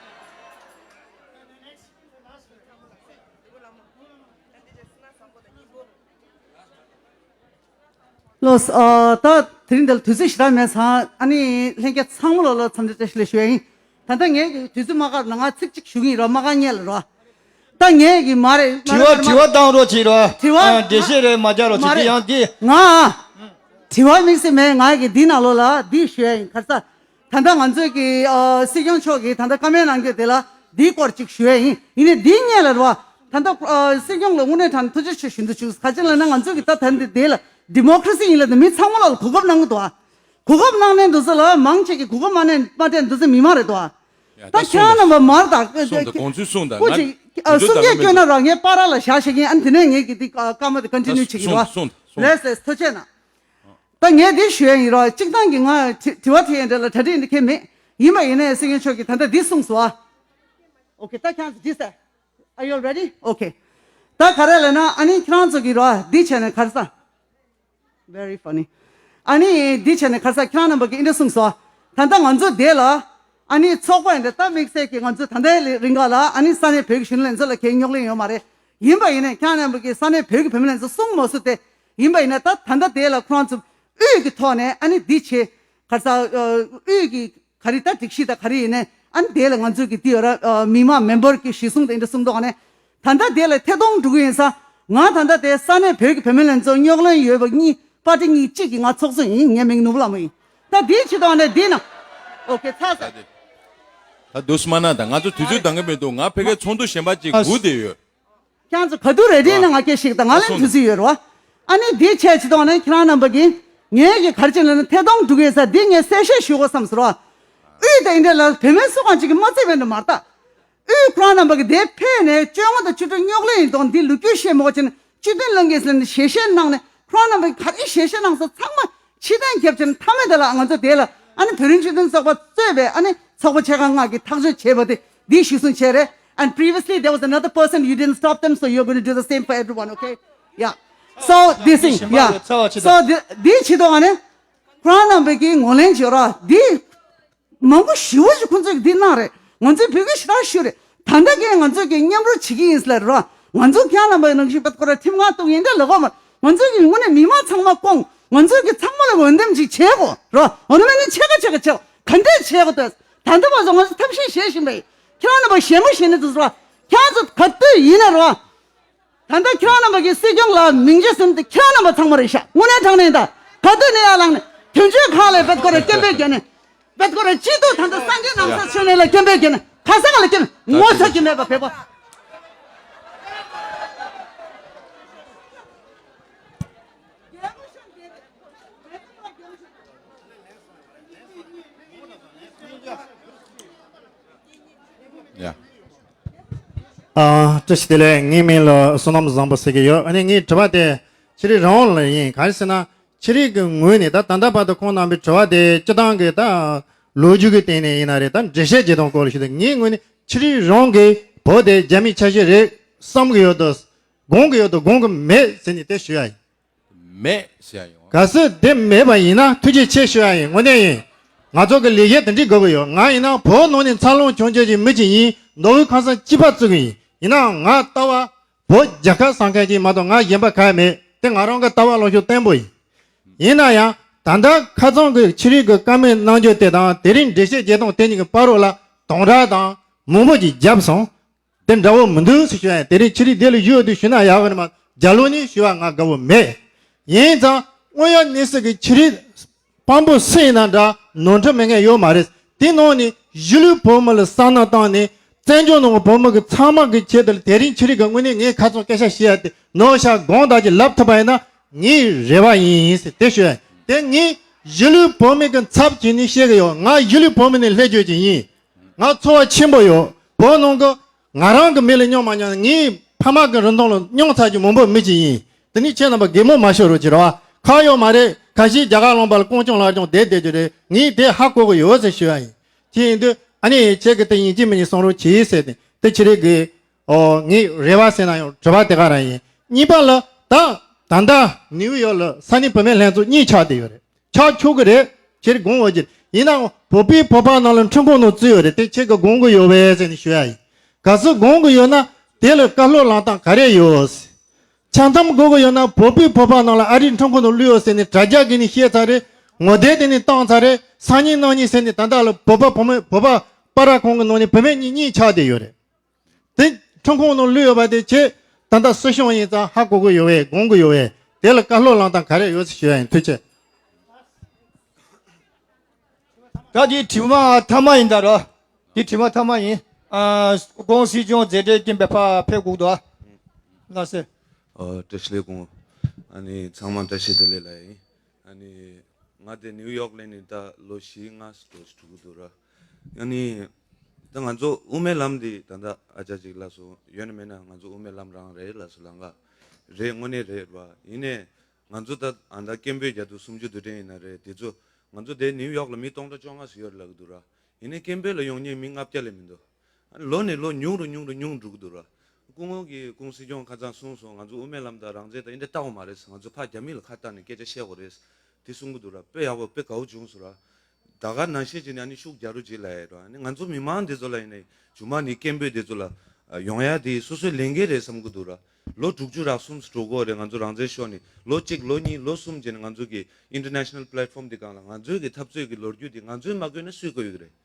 ལགས་སོ། ཨ། ད་དེ་རིང་འདི་ལ་དུས་ཚོད་ཞེ་དྲག་མེད་ཙང་ཨ་ནི་ལྷན་རྒྱས་ཚང་མ་ལ་ལ་འཚམས་འདྲི་བཀྲ་ཤིས་བདེ་ལེགས་ཞུ་ཡ་ཡིན། ད་ལྟ་ངས་ཀྱི་དུས་ཚོད་མ་བཀག་ན་ང་ཚིག་གཅིག་ཞུ་གི་ཡིན་རོ། མ་བཀག་སྔོན་ལ་རོ། ད་ངས་ཀྱི་མ་རེད། དྲི་བ་དྲི་བ་བཏང་རོགས་བྱེད་རོ། དྲི་བ། ཨ། འགྲེལ་བཤད་རེ་མ་རྒྱག་རོགས་བྱེད། དེ་ཡང་དེ། ང་དྲི་བ་དམིགས་བསལ་མེད། ང་གི་འདི་ནང་ལོགས་ལ་འདི་ཞུ་ཡ་ཡིན། ག་རེ་ཟེར། ད་ལྟ་ང་ཚོས་ཀྱི་ཨ་སྲིད་སྐྱོང་མཆོག་གིས་ད་ལྟ་བཀའ་མོལ་གནང་རྒྱུ་དེ་ལ་འདིའི་སྐོར་ཅིག་ཞུ་ཡ་ཡིན། ཡིན་ནའི་འདིའི་སྔོན་ལ་རེད་བ། ད་ལྟ་ཨ་སྲིད་སྐྱོང་ལ་དངོས་གནས་དྲང་ཐུགས་རྗེ་ཆེ་ཞུ་འདོད་བྱུང་། ག་ཅི་ལབ་ན་ང་ཚོས་ཀྱི་ད་ད་འདི་དེ་ལ་ཌི་མོ་ཀ་རེ་སི་ཡིན་ལབ་ནས་མི་ཚང་མ་ལ་གོ་སྐབས་གནང་གི་འདུག་ཨ། གོ་སྐབས་གནང་མཁན་འདུག་ས་ལ་མང་ཆེ་གི་གོ་སྐབས་མ་གནང་མ་སྤྲད་འདུག་ས་མི་མང་རེད་འདུག་ཨ། ཡ། ད་ད་ཁྱེད་རང་རྣམ་པ་མར་དང་། གསུངས་དང་། དགོངས་ཚུལ་གསུངས་དང་། སྐུ་ང་མཁྱེན། ཨ། དུས་ཚོད་གསུང་རྒྱག་ད་སྐྱོན་ན་ར་ངས་པར་ལ་བཞག་བཞག་གིན། ཨ་ནི་དེ་ནས་ངས་ཀྱི་འདི་ཀ་མ་དེ་ཀོན་ཊི་ནིའུ་བྱེད་ཀྱི་རོ། གསུངས་གསུངས། ལགས་སོ། ཐུགས་རྗེ་གནང་། ད་ངས་འདི་ཞུ་ཡ་ཡིན་རོ། གཅིག་ཐང་གི་ང་དྲི་དྲི་བ་དྲི་ཡ་འདྲ་ལ་གྲ་སྒྲིག་འདི་ཁེལ་མེད། ཡིན་པ་ཡིན་ནའི་སྲིད་སྐྱོང་མཆོག་གིས་ད་ལྟ་འདི་གསུངས་སོང་ཨ། ཨོ་ཁེ། ད་ཁྱེད་རང་ཚོ་འདི་ཟེར། Are you ready? Okay. ད་ག་རེ་ལབ་ན་ཨ་ནི་ཁྱེད་རང་ཚོ་གི་རོ་འདི་བྱས་ནས་ག་རེ་ཟེར། Very funny. ཨ་ནི་འདི་བྱས་ནས་ག་རེ་ཟེར། ཁྱེད་རང་རྣམ་པ་གིས་འདི་འདྲ་གསུངས་སོང་། ད་ལྟ་ང་ཚོ་འདི་ལ་ཨ་ནི་ཚོགས་པ་ཡིན་ད་ལྟ་དམིགས་བསལ་གྱི་ང་ཚོ་ད་ལྟའི་རིང་ག་ལ་ཨ་ནི་ས་གནས་བོད་ཀྱི་གཞོན་ནུ་ལྷན་ཚོགས་ལ་གའི་རྙོག་གླེང་ཡོད་མ་རེད། ཡིན་པ་ཡིན་ནའི་ཁྱེད་རྣམ་པ་གིས་ས་གནས་བོད་ཀྱི་བུད་མེད་ལྷན་ཚོགས་གསུང་མ་སོང་སྟེ། ཡིན་པ་ཡིན་ན་ད་ད་ལྟ་དེ་ལ་ཁོ་རང་ཚོ་དབུས་ཀྱི་ཐོག་ནས་ཨ་ནི་འདི་བྱེད་ག་རེ་ཟེར། དབུས་ཀྱི་ག་རེ་ད་སྒྲིག་གཞི་དང་ག་རེ་ཡིན་ནའི་ཨ་ནི་དེ་ལ་ང་ཚོའི་གི་དེ་ཡོད་ར། མི་མང་མེམ་བར་གྱི་གཞི་བཟུང་དེ་འདྲ་གསུང་ཐོག་ནས་ད་ལྟ་དེ་ལ་ཐད་གཏོང་འགྲོ་གི་ཡིན་ས། ང་ད་ལྟ་དེ་ས་གནས་བོད་ཀྱི་བུད་མེད་ལྷན་ཚོགས་རྙོག་གླེང་ཡོད་པ་གཉིས་པར་ཊི་གཉིས་གཅིག་གི་ང་ཚོགས་གཙོ་ཡིན། ངའི་མིང་ནོར་བུ་ལྷ་མོ་ཡིན། ད་དེའི་ཆེད་དུ་ཨ་ནི་དེ་ན། ཨོ་ཁེ། ཚར་ས། ད་དུ་སྨ་ན་ད་ང་ཚོ་དུས་ཚོད་འདང་གི་མི་འདུག་ང་ཕ་གིའི་ཚོགས་འདུ་གཞན་པ་ཅིག་སྒུག་བསྡད་ཡོད། ཁྱེད་ཚོ་ག་དུས་རེ་ཌི་ཡིན་ན་ང་སྐད་ཞིག་དང་། ང་ལ་དུས་ཚོད་ཡོད་རོ། ཨ་ནི་འདི་བྱས་ཅི་གཏོང་ནས་ཁྱེད་རང་རྣམ་པ་གིས་ངས་ཀྱི་ག་རེ་བྱས་ན་ཐད་གཏོང་འགྲོ་གི་ཡོད་ས་འདི་ངས་གསལ་བཤད་ཞུ་དགོས་བསམ་སོང་རོ། དབུས་དང་འདི་ལ་བུད་མེད་སུ་གང་ཅིག་གིས་མ་བརྩིས་པའི་འདི་མ་རེད་ད། དབུས་ཁོ་རང་རྣམ་པ་གིས་དེ་ཕེབས་ནས་བཅོ་ལྔ་དང་བཅུ་དྲུག་རྙོག་གླེང་ཡིན་དང་འདི་ལོ་རྒྱུས་བཤད་མ་དགོས་བྱས་ན་སྤྱི་མཐུན་ལྷན་རྒྱས་ཟེར་ནས་ཞལ་བཤད་གནང་ནས་ཁོ་རང་རྣམ་པ་གིས་ག་རེ་ཞལ་བཤད་གནང་སོང་ཚང་མ་ཕྱིར་འཐེན་རྒྱབ་བྱས་ན་མཐའ་མའི་དེ་ལ་ང་ཚོ་དེ་ལ་ཨ་ནི་བོད་རིགས་སྤྱི་མཐུན་ཚོགས་པ་གཙོས་པའི་ཨ་ནི་ཚོགས་པ་ཆེ་ཁག་ལྔ་གིས་ཐག་གཅོད་བྱས་པ་དེ་འདི་གཞི་བཟུང་བྱས་རེད། And previously there was another person, you didn't stop them, so you're going to do the same for everyone, okay? Yeah. So this thing, yeah. So འདི་འདི་ཆེད་དུ་ཨ་ནི་ཁོ་རང་རྣམ་པ་གིས་ངོས་ལེན་བྱེད་རོགས། འདི་མང་པོ་ཞེ་པོ་ཞིག་ཁོང་ཚོས་འདི་གནང་རེད། ང་ཚོས་བོད་སྐད་ཞེ་དྲག་ཞུས་རེད། ད་ལྟ་གིན་ང་ཚོས་ཀྱི་མཉམ་རུབ་བྱེད་ཀྱི་ཡིན་ཟེར་ལབ་རེད་བ། ང་ཚོ་ཁྱེད་རྣམ་པ་ནང་བཞིན་བེད་ཁོ་ར་ཁྲིམས་ཁང་གཏོགས་ཡིན་འདྲ་ལབ་གོ་མ། ང་ཚོས་ཀྱི་དངོས་གནས་མི་མང་ཚང་མ་སྐོང་། ང་ཚོས་ཀྱི་ཚང་མ་ལ་འོས་འདེམས་ཅིག་བྱེད་དགོས་རེད་བ། འོ་ན་མིན་ན་ཕྱེད་ཀ་ཕྱེད་ཀ་བྱེད་དགོས། ག་འདྲས་བྱེད་དགོས་འདུག་ད་ལྟ་བར་དུ་ང་ཚོ་ཐབས་ཤེས་བྱེད་བཞིན་པ་ཡིན། ཁྱེད་རང་རྣམ་པ་ཞེ་མོ་ཞེ་ནས་འདུག་ཟེར་བ། ཁྱེད་རང་ཚོ་ག་དུས་ཡིན་ན་རེད་བ། ད་ལྟ་ཁྱེད་རང་རྣམ་པ་གི་སྲིད་སྐྱོང་ལ་མིང་རྗེས་ཟིན་ཏེ་ཁྱེད་རང་རྣམ་པ་ཚང་མ་རེད་ཤག་དངོས་གནས་དྲང་གནས་ད། ག་དུས་ནས་ཡར་ལངས་ནས་དོན་གཅོད་ཁང་ལ་བེད་ཁོ་ར་སྐད་འབོད་བརྒྱབ་ནས། བེད་ཁོ་ར་སྐྱིད་སྡུག་ད་ལྟ་སངས་རྒྱས་ནང་ས་ཆོས་ནས་ལ་སྐད་འབོད་བརྒྱབ་ནས་ཁ་སང་ལ་སྐད་ངོ་ཚ་གི་མེད་པ་བེད་པོ། ཡ། ཨ། བཀྲ་ཤིས་བདེ་ལེགས། ངའི་མིང་ལ་བསོད་ནམས་བཟང་པོ་ཟེར་གྱི་ཡོད། ཨ་ནི་ངའི་དྲི་བ་དེ་ཕྱི་རིགས་རང་ལ་ཡིན། གང་ཡིན་ཟེར་ན་ཕྱི་རིགས་ཀྱི་ངོས་ནས་ད་ད་ལྟ་བར་དུ་ཁོང་རྣམ་པའི་དྲི་བ་དེ་སྤྱི་བཏང་གི་ད་ལོ་རྒྱུས་ཀྱི་སྟེང་ནས་ཡིན་ན་རེད། ད་འགྲེལ་བཤད་བྱེད་སྟངས་སྐོར་ལ་ཞུ་དུས་ངའི་ངོས་ནས་ཕྱི་རིགས་རང་གིས་བོད་དེ་རྒྱ་མིའི་ཆ་ཤས་རེད་བསམ་གྱི་ཡོད་དོ། དགོངས་ཀྱི་ཡོད་དོ། དགོངས་ཀྱི་མེད་ཟེར་ནས་དེ་ཞུ་ཡ་ཡིན། མེད་ཟེར་ཡ་ཡོང་། གལ་སྲིད་དེ་མེད་པ་ཡིན་ན་ཐུགས་རྗེ་ཆེ་ཞུ་ཡ་ཡིན། དངོས་གནས་ཡིན། ང་ཚོ་གི་ལས་གཞི་དེ་འགྲིག་དགོས་ཀྱི་ཡོད། ང་ཡིན་ན་བོད་ནང་ནས་འཚར་ལོངས་བྱུང་བྱས་ཀྱི་མི་ཅིག་ཡིན། མདོ་དབུས་ཁམས་གསུམ་སྤྱི་པ་བཙུགས་ཀྱི་ཡིན། ཡིན་ནའང་ང་ལྟ་བ་བོད་རྒྱལ་ཁབ་བཟང་མཁན་ཅིག་མ་གཏོགས་ང་གཞན་པ་གང་ཡང་མེད། དེ་ང་རང་གི་ལྟ་བ་ལངས་ཕྱོགས་བརྟན་པོ་ཡིན། ཡིན་ན་ཡང་ད་ལྟ་ཁ་རྩང་གི་ཕྱི་རིགས་ཀྱི་བཀའ་མོལ་གནང་རྒྱུ་དེ་དང་དེ་རིང་འགྲེལ་བཤད་བྱེད་སྟངས་དེ་གཉིས་ཀྱི་བར་རོ་ལ་དོགས་འདྲ་དང་མང་པོ་ཅིག་བརྒྱབ་སོང་། དེ་འདྲ་བོ་མི་འདུག་ཟེར་ཞུ་ཡ་ཡིན། དེ་རིང་ཕྱི་རིགས་དེ་ལ་ཞུ་ཡ་དུས་ཞུ་ན་ཡག་གི་རེད་མ། རྒྱ་ལོ་ནས་ཞུ་བ་ང་དགའ་བོ་མེད། ཡིན་ཙང་དངོས་ཡོད་གནས་ཚུལ་གྱི་ཕྱི་རིགས་དཔང་པོ་སུ་ཡིན་ན་འདྲ་ནོར་འཁྲུལ་མེད་མཁན་ཡོད་མ་རེད། དེ་ནང་ནས་གཞིས་ལུས་བོད་མི་ལ་བསམ་བློ་བཏང་ནས་བཙན་བྱོལ་ནང་གི་བོད་མི་གི་ཚང་མ་གི་ཆེད་དུ་དེ་རིང་ཕྱི་རིགས་ཀྱི་དངོས་གནས་ངའི་ཁ་རྩང་སྐད་ཆ་བཤད་ཡ་དེ་ནོར་ཤག་དགོངས་དག་ཅིག་ལབ་ཐུབ་པ་ཡིན་ན་ངའི་རེ་བ་ཡིན་ཟེར་དེ་ཞུ་ཡ་ཡིན། དེ་ངས་གཞིས་ལུས་བོད་མི་གི་ཚབ་བྱས་ནས་བཤད་གི་ཡོད། ང་གཞིས་ལུས་བོད་མི་ནས་སླེབས་བྱོས་ཀྱི་ཡིན། ང་ཚོར་བ་ཆེན་པོ་ཡོད། བོད་ནང་གི་ང་རང་གི་མི་ལ་སྙིང་མ་མཉམ། ངའི་ཕ་མ་གི་རིན་ཐང་ལ་སྙིང་ཚགས་ཀྱི་མང་པོ་མི་གཅིག་ཡིན། དེ་ནི་ཁྱེད་རྣམ་པ་གད་མོ་མ་ཤོར་རོགས་བྱེད་རོགས། ཁག་ཡོད་མ་རེད། ཁ་ཤས་རྒྱ་གར་ལུང་པ་ལ་རྐང་བཙུགས་ལག་བཙུགས་བསྡད་བསྡད་རྒྱུ་རེད། ངས་དེ་ཧ་གོ་གི་ཡོད་ཟེར་ཞུ་ཡ་ཡིན། དེ་ཡིན་དུས་ཨ་ནི་ཁྱེད་ཀྱི་དེ་ཡིན་གཅིག་མིན་གཉིས་གསུང་རོགས་གྱིས་ཟེར་ཏེ་དེ་ཕྱི་རིགས་ཀྱི་ཨོ་ངའི་རེ་བ་ཟེར་ན་ཡང་དྲི་བ་དེ་ག་རང་ཡིན། གཉིས་པ་ལ་ད་ད་ལྟ་ནིའུ་ཡོག་ལ་ས་གནས་བུད་མེད་ལྷན་ཚོགས་གཉིས་ཆགས་བསྡད་ཡོད་རེད། ཆགས་ཆོག་གི་རེད། ཁྱེད་དགོངས་འོ་ཅིར་ཡིན་ནའང་བོད་པའི་བོད་པ་ནང་ལ་ཁྲིམས་ཁང་ནང་བཙུགས་ཡོད་རེད། དེ་ཁྱེད་ཀྱི་དགོངས་ཀྱི་ཡོད་པས་ཟེར་ནས་ཞུ་ཡ་ཡིན། གལ་སྲིད་དགོངས་ཀྱི་ཡོད་ན་དེ་ལ་བཀའ་སློབ་ལེན་སྟངས་ག་རེ་ཡོད། ཆ་མཚམས་དགོས་ཀྱི་ཡོད་ན་བོད་པའི་བོད་པ་ནང་ལ་ཨ་རིའི་ཁྲིམས་ཁང་དུ་བླུག་ཡོད་ཟེར་ནས་དྲ་རྒྱ་གི་ནས་བཤད་ཚར་རེད། ངོ་དེབ་དེ་ནས་བཏང་ཚར་རེད། སང་ཉིན་གནངས་ཉིན་ཟེར་ནས་ད་ལྟ་ལ་བོད་པ་བུ་མོ་བོད་པ་པ་ར་ཁང་གི་ནང་ནས་བུད་མེད་གཉིས་གཉིས་ཆགས་བསྡད་ཡོད་རེད། དེ་ཁྲིམས་ཁང་ནང་བླུག་ཡོད་པ་དེ་ཁྱེད་ད་ལྟ་སྲིད་སྐྱོང་ཡིན་ཙང་ཧ་གོ་གི་ཡོད་པས་དགོངས་གི་ཡོད་པས་དེ་ལ་བཀའ་སློབ་གནང་སྟངས་ག་རེ་ཡོད་ཟེར་ཞུ་ཡ་ཡིན། ཐུགས་རྗེ་ཆེ། ད་འདི་དྲི་བ་མཐའ་མ་ཡིན་ད་རོ། འདི་དྲི་བ་མཐའ་མ་ཡིན། ཨ། ཁོང་སྲིད་སྐྱོང་མཛད་བྲེལ་རྐྱེན་པས་ཕར་ཕེབས་དགོས་འདུག་ལགས་སེ། ཨོ། བཀྲ་ཤིས་བདེ་ལེགས་སྐུ་ངོ། ཨ་ནི་ཚང་མ་བཀྲ་ཤིས་བདེ་ལེགས་ལབ་ཡིན། ཨ་ནི་ང་དེ་ནིའུ་ཡོག་སླེབས་ནས་ད་ལོ་བཞི་ལྔ་ཙམ་འགྲོ་འགྲོ་གི་འདུག་ར། ཨ་ནི་ད་ང་ཚོ་དབུ་མའི་ལམ་འདི་ད་ལྟ་ཨ་ཅག་ཅིག་ལབ་སོང་། ཡོད་ན་མེད་ན་ང་ཚོ་དབུ་མའི་ལམ་རང་རེད་ལབ་སོང་། ལམ་ཁ་རེད། དངོས་གནས་རེད་ར། ཡིན་ནའི་ང་ཚོ་ད་ཨ་ད་སྐད་འབོད་རྒྱག་དུས་སུམ་ཅུ་དུས་དྲན་ཡིན་ན་རེད། དེ་ཚོ་ང་ཚོ་དེ་ནིའུ་ཡོག་ལ་མི་སྟོང་ཕྲག་བཅོ་ལྔ་ཙམ་ཡོད་རེད་ལབ་གི་འདུག་ར། ཡིན་ནའི་སྐད་འབོད་ལ་ཡོང་མཁན་མི་ལྔ་བརྒྱ་ལས་མི་འདུག་ཨ་ནི་ལོ་ནས་ལོ་ཉུང་རུ་ཉུང་རུ་ཉུང་འགྲོ་གི་འདུག་ར། སྐུ་ངོ་གིས་སྐུ་ངོ་སྲིད་སྐྱོང་ཁ་སང་གསུངས་སོང་། ང་ཚོ་དབུ་མའི་ལམ་དང་རང་བཙན་དང་འདི་འདྲ་ལྟ་དགོས་མ་རེད། ང་ཚོ་ཕར་རྒྱ་མི་ལ་ཁ་བཏགས་ནས་སྐད་ཆ་བཤད་དགོས་རེད། དེ་གསུང་གི་འདུག་ར། དཔེ་ཡག་པོ་དཔེ་དགའ་བོ་བྱུང་སོང་ར། ད་ག་ནང་བཞིན་བྱས་ནས་ཨ་ནི་ཤུགས་རྒྱག་རོགས་བྱེད་ལབ་ཡ་ར། ཨ་ནི་ང་ཚོ་མི་མང་འདི་ཚོ་ལ་ཡིན་ནའི་རྗེས་མ་ནས་སྐད་འབོད་འདི་ཚོ་ལ་ཡོང་ཡ་དེ་སོ་སོའི་ལས་འགན་རེད་བསམ་གི་འདུག་ར། ལོ་དྲུག་ཅུ་ར་གསུམ་འགྲོ་གི་རེད། ང་ཚོ་རང་བཙན་ཤོར་ནས་ལོ་གཅིག་ལོ་གཉིས་ལོ་གསུམ་བྱས་ནས་ང་ཚོ་གི་ཨིན་ཊར་ནེ་ཤ་ནལ་པི་ལེ་ཊི་ཕོམ་འདི་སྒང་ལ་ང་ཚོའི་གི་འཐབ་རྩོད་ཀྱི་ལོ་རྒྱུས་འདི་ང་ཚོས་མ་བཀོད་ན་སུས་བཀོད་ཡོད་ཀྱི་རེད།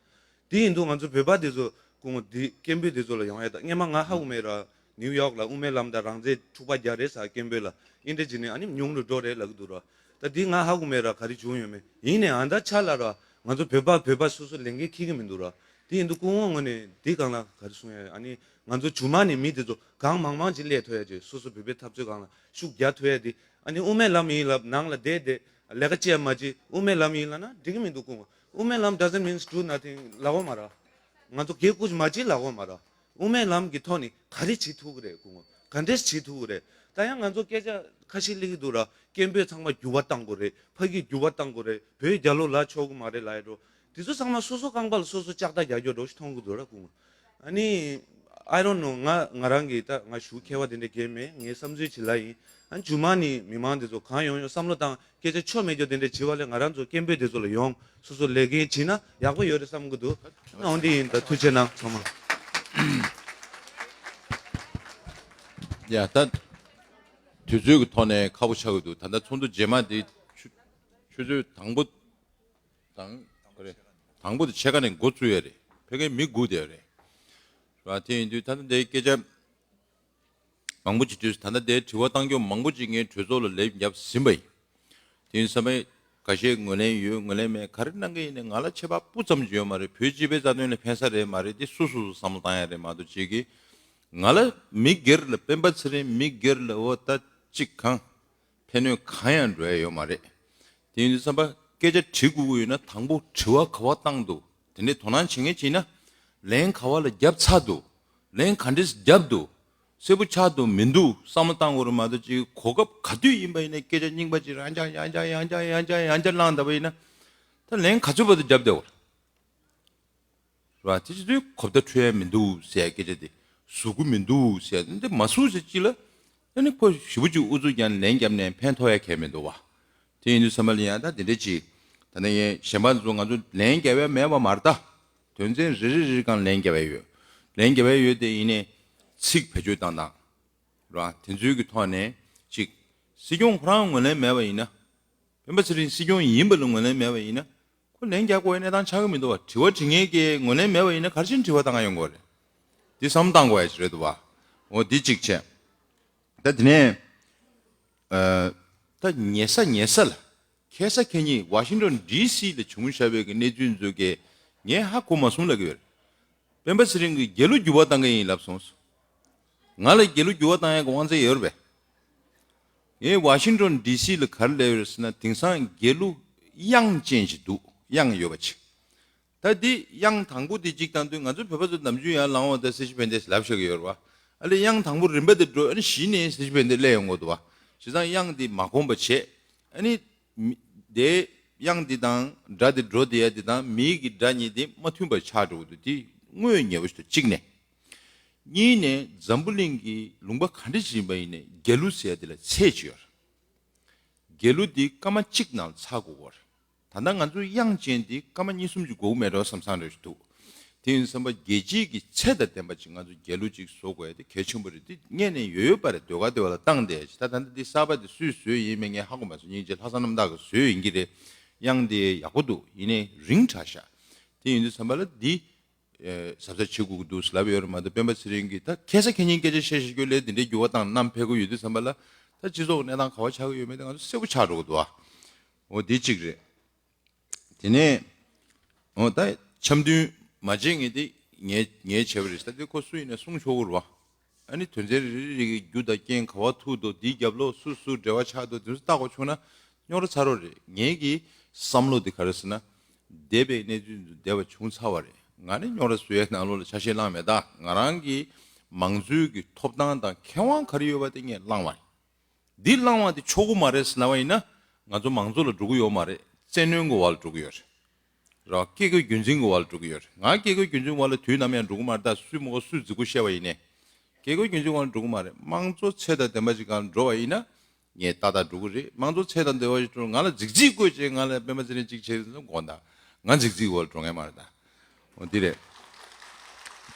དེ་ཡིན་དུས་ང་ཚོ་བོད་པ་འདི་ཚོ་སྐུ་ངོ་འདི་སྐད་འབོད་འདི་ཚོ་ལ་ཡོང་ཡ་ད་སྔན་མ་ང་ཧ་གོ་མེད་ར། ནིའུ་ཡོག་ལ་དབུ་མའི་ལམ་དང་རང་བཙན་འཁྲུག་པ་རྒྱག་རེད་ཟེར་སྐད་འབོད་ལ་ཨིན་ཏེ་ཇི་ནས་ཨ་ནི་ཉུང་རུ་འགྲོ་རེད་ལབ་གི་འདུག་ར། ད་འདི་ང་ཧ་གོ་མེད་ར། ག་རེ་བྱུང་ཡོད་མེད། ཡིན་ནའི་ཨ་ད་ཆ་ལ་ར་ང་ཚོ་བོད་པ་བོད་པ་སོ་སོ་ལས་འགན་འཁྱེར་གི་མི་འདུག་ར། དེ་ཡིན་དུས་སྐུ་ངོ་ངོས་ནས་འདི་སྒང་ལ་ག་རེ་གསུང་ཡ། ཨ་ནི་ང་ཚོ་རྗེས་མ་ནས་མི་འདི་ཚོ་གང་མང་མང་ཅིག་སླེབས་ཐུབ་ཡ་ཅིག་སོ་སོ་བོད་པའི་འཐབ་རྩོད་སྒང་ལ་ཤུགས་རྒྱག་ཐུབ་ཡ་དེ། ཨ་ནི་དབུ་མའི་ལམ་ཡིན་ལབ་ནང་ལ་བསྡད་བསྡད་ལས་ཀ་བྱེད་ཡ་མ་བྱེད། དབུ་མའི་ལམ་ཡིན་ལབ་ན་འགྲིག་གི་མི་འདུག་སྐུ་ངོ། དབུ་མའི་ལམ་doesn't mean do nothing ལབ་དགོས་མ་ར། ང་ཚོ་གད་སྐུ་མ་བྱེད་ལབ་དགོས་མ་ར། དབུ་མའི་ལམ་གྱི་ཐོག་ནས་ག་རེ་བྱེད་ཐུབ་ཀྱི་རེད། སྐུ་ངོ་ག་འདྲས་བྱེད་ཐུབ་ཀྱི་རེད། ད་ཡང་ང་ཚོ་སྐད་ཆ་ཁ་ཤས་སླེབས་ཀྱི་འདུག་ར། སྐད་འབོད་ཚང་མ་འགྱུར་བ་གཏང་དགོས་རེད། ཕ་གིར་འགྱུར་བ་གཏང་དགོས་རེད། བོད་རྒྱལ་ལོ་ལ་ཆོག་གི་མ་རེད་ལབ་ཡ་འགྲོ། དེ་ཚོ་ཚང་མ་སོ་སོ་རྐང་པ་ལ་སོ་སོ་ལྕགས་རྟ་རྒྱག་རྒྱུ་འདྲ་ཞིག་མཐོང་གི་འདུག་ར་སྐུ་ངོ། ཨ་ནི་I don't know. ང་ང་རང་གིས་ད་ང་ཞུ་མཁས་པ་དེ་འདྲ་གང་ཡང་མེད། ངའི་བསམ་ཚུལ་ཅིག་ལབ་ཡིན། ཨ་ནི་རྗེས་མ་ནས་མི་མང་དེ་ཚོ་གང་ཡོང་ཡོང་བསམ་བློ་བཏང་སྐད་ཆ་ཆོ་མེད་རྒྱུ་དེ་འདྲ་བྱེད་པ་ལས་ང་རང་ཚོ་སྐད་འབོད་དེ་ཚོ་ལ་ཡོང་སོ་སོ་ལས་འགན་བྱེད་ན་ཡག་པོ་ཡོད་རེད་བསམ་གི་འདུག་འོང་དེ་ཡིན། ད་ཐུགས་རྗེ་གནང་ཚང་མ། ཡ་ད་དུས་ཚོད་ཀྱི་ཐོག་ནས་ཁག་པོ་ཆགས་ཀྱི་འདུག་ད་ལྟ་ཚོགས་འདུ་རྗེས་མ་དེ་ཆུ་ཆུ་ཚོད་དང་པོ་དང་ག་རེ་དང་པོ་དེ་ཕྱེད་ཀ་ནས་འགོ་བཙུགས་ཡ་རེད། ཕ་གིར་མི་སྒུག་བསྡད་ཡ་རེད། ར་དེ་ཡིན་དུས་ད་ལྟ་དེ་སྐད་ཆ་མང་པོ་ཅིག་དུས་ད་ལྟ་དེ་དྲི་བ་བཏང་རྒྱུ་མང་པོ་ཅིག་ངས་གྲོས་ཚོགས་ལ་ལན་བརྒྱབ་ཟིན་པ་ཡིན། དེ་ཡིན་ཙང་ཁ་ཤས་ངོས་ལེན་ཡོད་ངོས་ལེན་མེད་ག་རེ་གནང་གི་ཡིན་ནའི་ང་ལ་ཁྱད་པར་སྤུ་ཙམ་ཅིག་ཡོད་མ་རེད། བོད་སྤྱི་པའི་རྩ་དོན་ལ་ཕན་ས་རེད་མ་རེད་དེ་སོ་སོ་སོ་བསམ་བློ་བཏང་ཡ་རེད་མ་གཏོགས་ཅིག་གིས་ང་ལ་མི་སྒེར་ལ་སྤེན་པ་ཚེ་རིང་མི་སྒེར་ལ་འོ་ད་ཅིག་གང་ཕན་གནོད་གང་ཡང་འགྲོ་ཡ་ཡོད་མ་རེད། དེ་ཡིན་དུས་ཙམ་པ་སྐད་ཆ་དྲི་དགོས་ཀྱི་ཡོད་ན་དང་པོ་དྲི་བ་ག་བ་བཏང་འདུག་དེ་འདྲའི་དོ་སྣང་བྱེད་མཁན་བྱས་ན་ལན་ག་བ་ལ་བརྒྱབ་ཚར་འདུག་ལན་ག་འདྲས་བརྒྱབ་འདུག་གསལ་པོ་ཆགས་འདུག་མི་འདུག་བསམ་བློ་བཏང་དགོས་རེད་མ་གཏོགས་ཅིག་གོ་སྐབས་ག་དུས་ཡིན་པ་ཡིན་ན་སྐད་ཆ་རྙིང་པ་ཅིག་རང་ཅག་ཡང་ཅག་ཡང་ཅག་ཡང་ཅག་བླངས་བསྡད་པ་ཡིན་ན་ད་ལན་ག་ཚོད་བར་དུ་བརྒྱབ་བསྡད་པ་རེད། རེད་བ། དེ་བྱེད་དུས་གོ་བརྡ་འཕྲོད་ཡ་མི་འདུག་ཟེར་ཡ་སྐད་ཆ་དེ་ཟུག་གི་མི་འདུག་ཟེར་ཡ་འདི་མ་ཟུག་ཟེར་ཅི་ལ་ཨ་ནི་ཁོ་ཞེ་པོ་ཅིག་ཨུ་ཚུགས་ཀྱང་ལན་བརྒྱབ་ནས་ཕན་ཐོགས་ཡ་གང་ཡང་མི་འདུག་བ། དེ་ཡིན་དུས་ཚང་མ་ལ་ཡང་ད་དེ་འདྲ་ཅིག་ད་ནི་ངས་གཞན་པ་ཚོ་ང་ཚོ་ལན་བརྒྱབ་ཡ་མེད་པ་མ་རེད་ད། དོན་ཚན་རེ་རེ་རེ་རེ་སྒང་ལན་བརྒྱབ་ཡ་ཡོད། ལན་བརྒྱབ་ཡ་ཡོད་དེ་ཡིན་ནའི་ཚིག་བེད་སྤྱོད་བཏང་སྟངས་རེད་བ། དེ་ཚོའི་གི་ཐོག་ནས་ཅིག་སྲིད་སྐྱོང་ཁོ་རང་ངོས་ལེན་མེད་པ་ཡིན་ན། སྤེན་པ་ཚེ་རིང་སྲིད་སྐྱོང་ཡིན་པ་ལ་ངོས་ལེན་མེད་པ་ཡིན་ན། ཁོ་ལན་རྒྱག་དགོས་ཡ་གནས་སྟངས་ཆགས་ཀྱི་མི་འདུག་བ། དྲི་བ་དྲི་མཁན་གྱིས་ངོས་ལེན་མེད་པ་ཡིན་ན་ག་རེ་བྱས་ནས་དྲི་བ་བཏང་ག་ཡོང་དགོས་རེད། འདི་བསམ་བློ་བཏང་དགོས་ཡ་ཅིག་རེད་འདུག་བ། འོ་འདི་གཅིག་བྱས། ད་དེ་ནས་ཨ། ད་ཉེ་ས་ཉེ་ས་ལ་ཁ་སང་ཁ་ཉིན་ཝ་ཤིང་ཊོན་ཌི་སི་ལ་བྱུང་བཞག་པའི་གི་གནས་ཚུལ་ཚོ་གས་ངས་ཧ་གོ་མ་སོང་ལབ་ཀྱི་ཡོད་རེད། སྤེན་པ་ཚེ་རིང་གིས་རྒྱལ་གླུ་འགྱུར་བ་བཏང་གི་ཡིན་ལབ་སོང་། ང་ལ་རྒྱལ་གླུ་འགྱུར་བ་བཏང་ཡག་གི་དབང་ཚད་ཡོད་རེད་པས། ངས་ཝ་ཤིང་ཊོན་ཌི་སི་ལ་ག་རེ་ལབ་ཡོད་རེད་ཟེར་ན་དེང་སང་རྒྱལ་གླུ་དབྱངས་ཅན་ཞིག་འདུག་དབྱངས་ཡོད་པ་ཅིག་ད་འདི་དབྱངས་དང་པོ་དེ་གཅིག་བཏང་དུས་ང་ཚོ་བོད་པ་ཚོ་ནམ་རྒྱུན་ཡར་ལངས་འོང་ད་སྲིད་སྤྱི་ཕན་བདེ་ལབ་བཞག་གི་ཡོད་རེད་བ། ཨ་ལས་དབྱངས་དང་པོ་རིམ་པ་དེ་འགྲོ་ཨ་ནི་གཞི་ནས་སྲིད་སྤྱི་ཕན་བདེ་སླེབས་ཡོང་གི་འདུག་བ། བྱས་ཙང་དབྱངས་འདི་མ་གོམས་པ་བྱས། ཨ་ནི། མི། དེ། དབྱངས་འདི་དང་སྒྲ་འདི་འགྲོ་བསྡད་ཡ་འདི་དང་མིའི་གི་སྒྲ་གཉིས་འདི་མ་མཐུན་པ་ཆགས་འགྲོ་གི་འདུག་དེ་དངོས་ཡོད་པ་ཞིག་འདུག་གཅིག་ནས། གཉིས་ནས་འཛམ་བུ་གླིང་གི་ལུང་པ་ག་འདྲ་ཞིག་ཡིན་པ་ཡིན་ནའི་རྒྱལ་གླུ་ཟེར་ཡ་འདི་ལ་ཚད་ཅིག་ཡོད་རེད། རྒྱལ་གླུ་འདི་སྐར་མ་གཅིག་ནང་ཚར་དགོས་ཀྱི་ཡོད་རེད། ད་ལྟ་ང་ཚོའི་དབྱངས་ཅན་འདི་སྐར་མ་གཉིས་གསུམ་ཅིག་དགོས་ཀྱི་མེད་འགྲོ་བསམ་བསམ་འདྲ་ཞིག་འདུག་དེ་ཡིན་ཙམ་པ་རྒྱལ་སྤྱིའི་གི་ཚད་དང་ལྡན་པ་ཅིག་ང་ཚོ་རྒྱལ་གླུ་ཅིག་བཟོ་དགོས་ཡ་དེ་གལ་ཆེན་པོ་རེད། དེ་སྔས་ནས་ཡོད་ཡོད་པ་རེད། ཟློས་གར་དེ་བ་ལ་བཏང་བསྡད་ཡ་ཅིག་ད་ད་ལྟ་དེ་གསར་པ་དེ་སུས་བཟོས་ཡིན་མིན་ངས་ཧ་གོ་མ་སོང་། སྙིང་རྗེ་ལྷག་བསམ་རྣམ་དག་གིས་བཟོས་ཡིན་གྱི་རེད། དབྱངས་དེ་ཡག་པོ་འདུག་ཡིན་ནའི་རིང་དྲགས་ཤག་དེ་ཡིན་དུས་ཙམ་པ་ལ་འདི་གཟབ་གཟབ་བྱེད་དགོས་ཀྱི་འདུག་ལབ་ཡོད་རེད་མ་གཏོགས། སྤེན་པ་ཚེ་རིང་གིས་ད་ཁ་སང་ཁ་ཉིན་སྐད་ཆ་བཤད་བཤད་རྒྱུ་ལས་དེ་འདྲའི་འགྱུར་བ་བཏང་ནམ་ཕེབས་ཀྱི་ཡོད་དུས་ཙམ་པ་ལ། ད་སྤྱི་ཚོགས་གནས་སྟངས་ག་བ་ཆགས་ཀྱི་ཡོད་མེད་དེ་ང་ཚོ་གསལ་པོ་ཆགས་འགྲོ་གི་འདུག་ཨ། འོ་དེ་གཅིག་རེད། དེ་ནས་འོ་ད་འཆམ་མཐུན་མ་བྱེད་མཁན་དེ་ངས་ངས་བྱས་པ་རེད། ད་དེ་ཁོ་སུ་ཡིན་ན་གསུང་ཆོག་གི་རེད་བ། ཨ་ནི་དོན་ཚན་རེ་རེ་རེ་གི་རྒྱུ་དང་རྐྱེན་ག་བ་ཐུག་འདུག་འདིའི་རྒྱབ་ལོགས་སུ་སུ་འབྲེལ་བ་ཆགས་འདུག་དེ་ཚོ་བལྟ་དགོས་བྱུང་ན་རྙོག་དྲ་ཚ་རོགས་རེད། ངེད་ཀྱི་བསམ་བློ་དེ་ག་རེ་ཟེར་ན། འདས་པའི་གནས་ཚུལ་འདི་བསྡད་པ་བྱུང་ཚར་བ་རེད། ང་ནི་རྙོག་དྲ་བཟོ་ཡའི་ནང་ལོགས་ལ་ཆ་ཤས་བླངས་མེད། ད་ང་རང་གི་མང་གཙོའི་གི་ཐོབ་ཐང་དང་ཁེ་དབང་ག་རེ་ཡོད་པ་དེ་ངས་བླངས་པ་རེད། འདི་བླངས་པ་དེ་ཆོག་གི་མ་རེད་ཟེར་ལབ་པ་ཡིན་ན། ང་ཚོ་མང་གཙོ་ལ་འགྲོ་གི་ཡོད་མ་རེད། བཙན་གནོན་གྱི་འོག་ལ་འགྲོ་གི་ཡོད་རེད། ར་བཀས་བཀོད་རྒྱུད་འཛིན་གྱི་འོག་ལ་འགྲོ་གི་ཡོད་རེད། ང་བཀས་བཀོད་རྒྱུད་འཛིན་འོག་ལ་དུས་ནམ་ཡང་འགྲོ་གི་མ་རེད། ད་སུས་མོ་སུས་རྫིག་པོ་བཤད་པ་ཡིན་ནའི། བཀས་བཀོད་རྒྱུད་འཛིན་འོག་ལ་འགྲོ་གི་མ་རེད། དམངས་གཙོ་ཚད་དང་ལྡན་པ་ཅིག་སྒང་འགྲོ་བ་ཡིན་ན། ངས་ཏག་ཏག་འགྲོ་གི་རེད། དམངས་གཙོ་ཚད་དང་ལྡན་པ་ཞིག་འགྲོ་ང་ལ་རྫིག་རྫིག་དགོས་ཅེས་ང་ལ་སྤེན་པ་ཚེ་རིང་གཅིག་བྱས་ཟིན་དགོངས་དག་ང་རྫིག་རྫིག་འོག་ལ་འགྲོ་མཁན་མ་རེད་ད། འོ་འདི་རེད།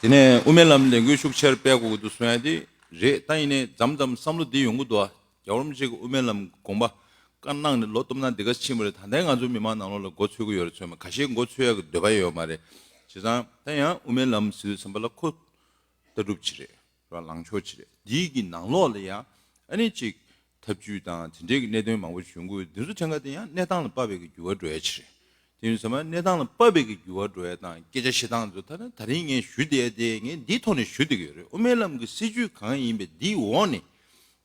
དེ་ནས་དབུ་མའི་ལམ་ལས་འགུལ་ཤུགས་ཆེར་སྤེལ་དགོས་ཀྱི་འདུག་གསུང་ཡ་དེ་རེད། ད་ཡིན་ནའི་མཚམས་མཚམས་བསམ་བློ་འདི་ཡོང་གི་འདུག་ཨ། རྒྱལ་བ་རིན་པོ་ཆེ་གི་དབུ་མའི་ལམ་དགོངས་པ་བཀའ་གནང་ནས་ལོ་སྟོང་ཕྲག་འདི་ག་ཕྱིན་པ་རེད། ད་ལྟའི་ང་ཚོ་མི་མང་ནང་ལོགས་ལ་མགོ་ཚོས་ཀྱི་ཡོད་རེད་ཚོད་མ། ཁ་ཤས་མགོ་ཚོས་ཡ་གི་འདོད་པ་ཡོད་མ་རེད། བྱས་ཙང་ད་ཡང་དབུ་མའི་ལམ་ཟེར་དུས་ཙམ་པ་ལ་ཁོ་ལྟ་གྲུབ་ཅིག་རེད། ར་ལངས་ཕྱོགས་ཅིག་རེད། འདིའི་གི་ནང་ལོགས་ལ་ཡང་ཨ་ནི་ཅིག་ཐབས་ཇུས་དང་དེ་འདྲའི་གི་གནད་དོན་མང་པོ་ཞིག་ཡོང་གི་ཡོད། འདི་ཚོ་ཐད་ཀར་དེ་ཡང་གནས་སྟངས་ལ་དཔག་པའི་གི་འགྱུར་བ་འགྲོ་ཡ་ཅིག་རེད། དེ་ཡིན་ཙང་མ་གནས་སྟངས་ལ་དཔག་པའི་གི་འགྱུར་བ་འགྲོ་ཡ་དང་སྐད་ཆ་བཤད་སྟངས་ཚོ་ད་ནི་ད་རིང་ངས་ཞུ་བསྡད་ཡ་དེ་ངས་འདིའི་ཐོག་ནས་ཞུ་བསྡད་ཀྱི་ཡོད་རེད། དབུ་མའི་ལམ་གི་སྲིད་བྱུས་གང་ཡིན་པའི་འདིའི་འོག་ནས་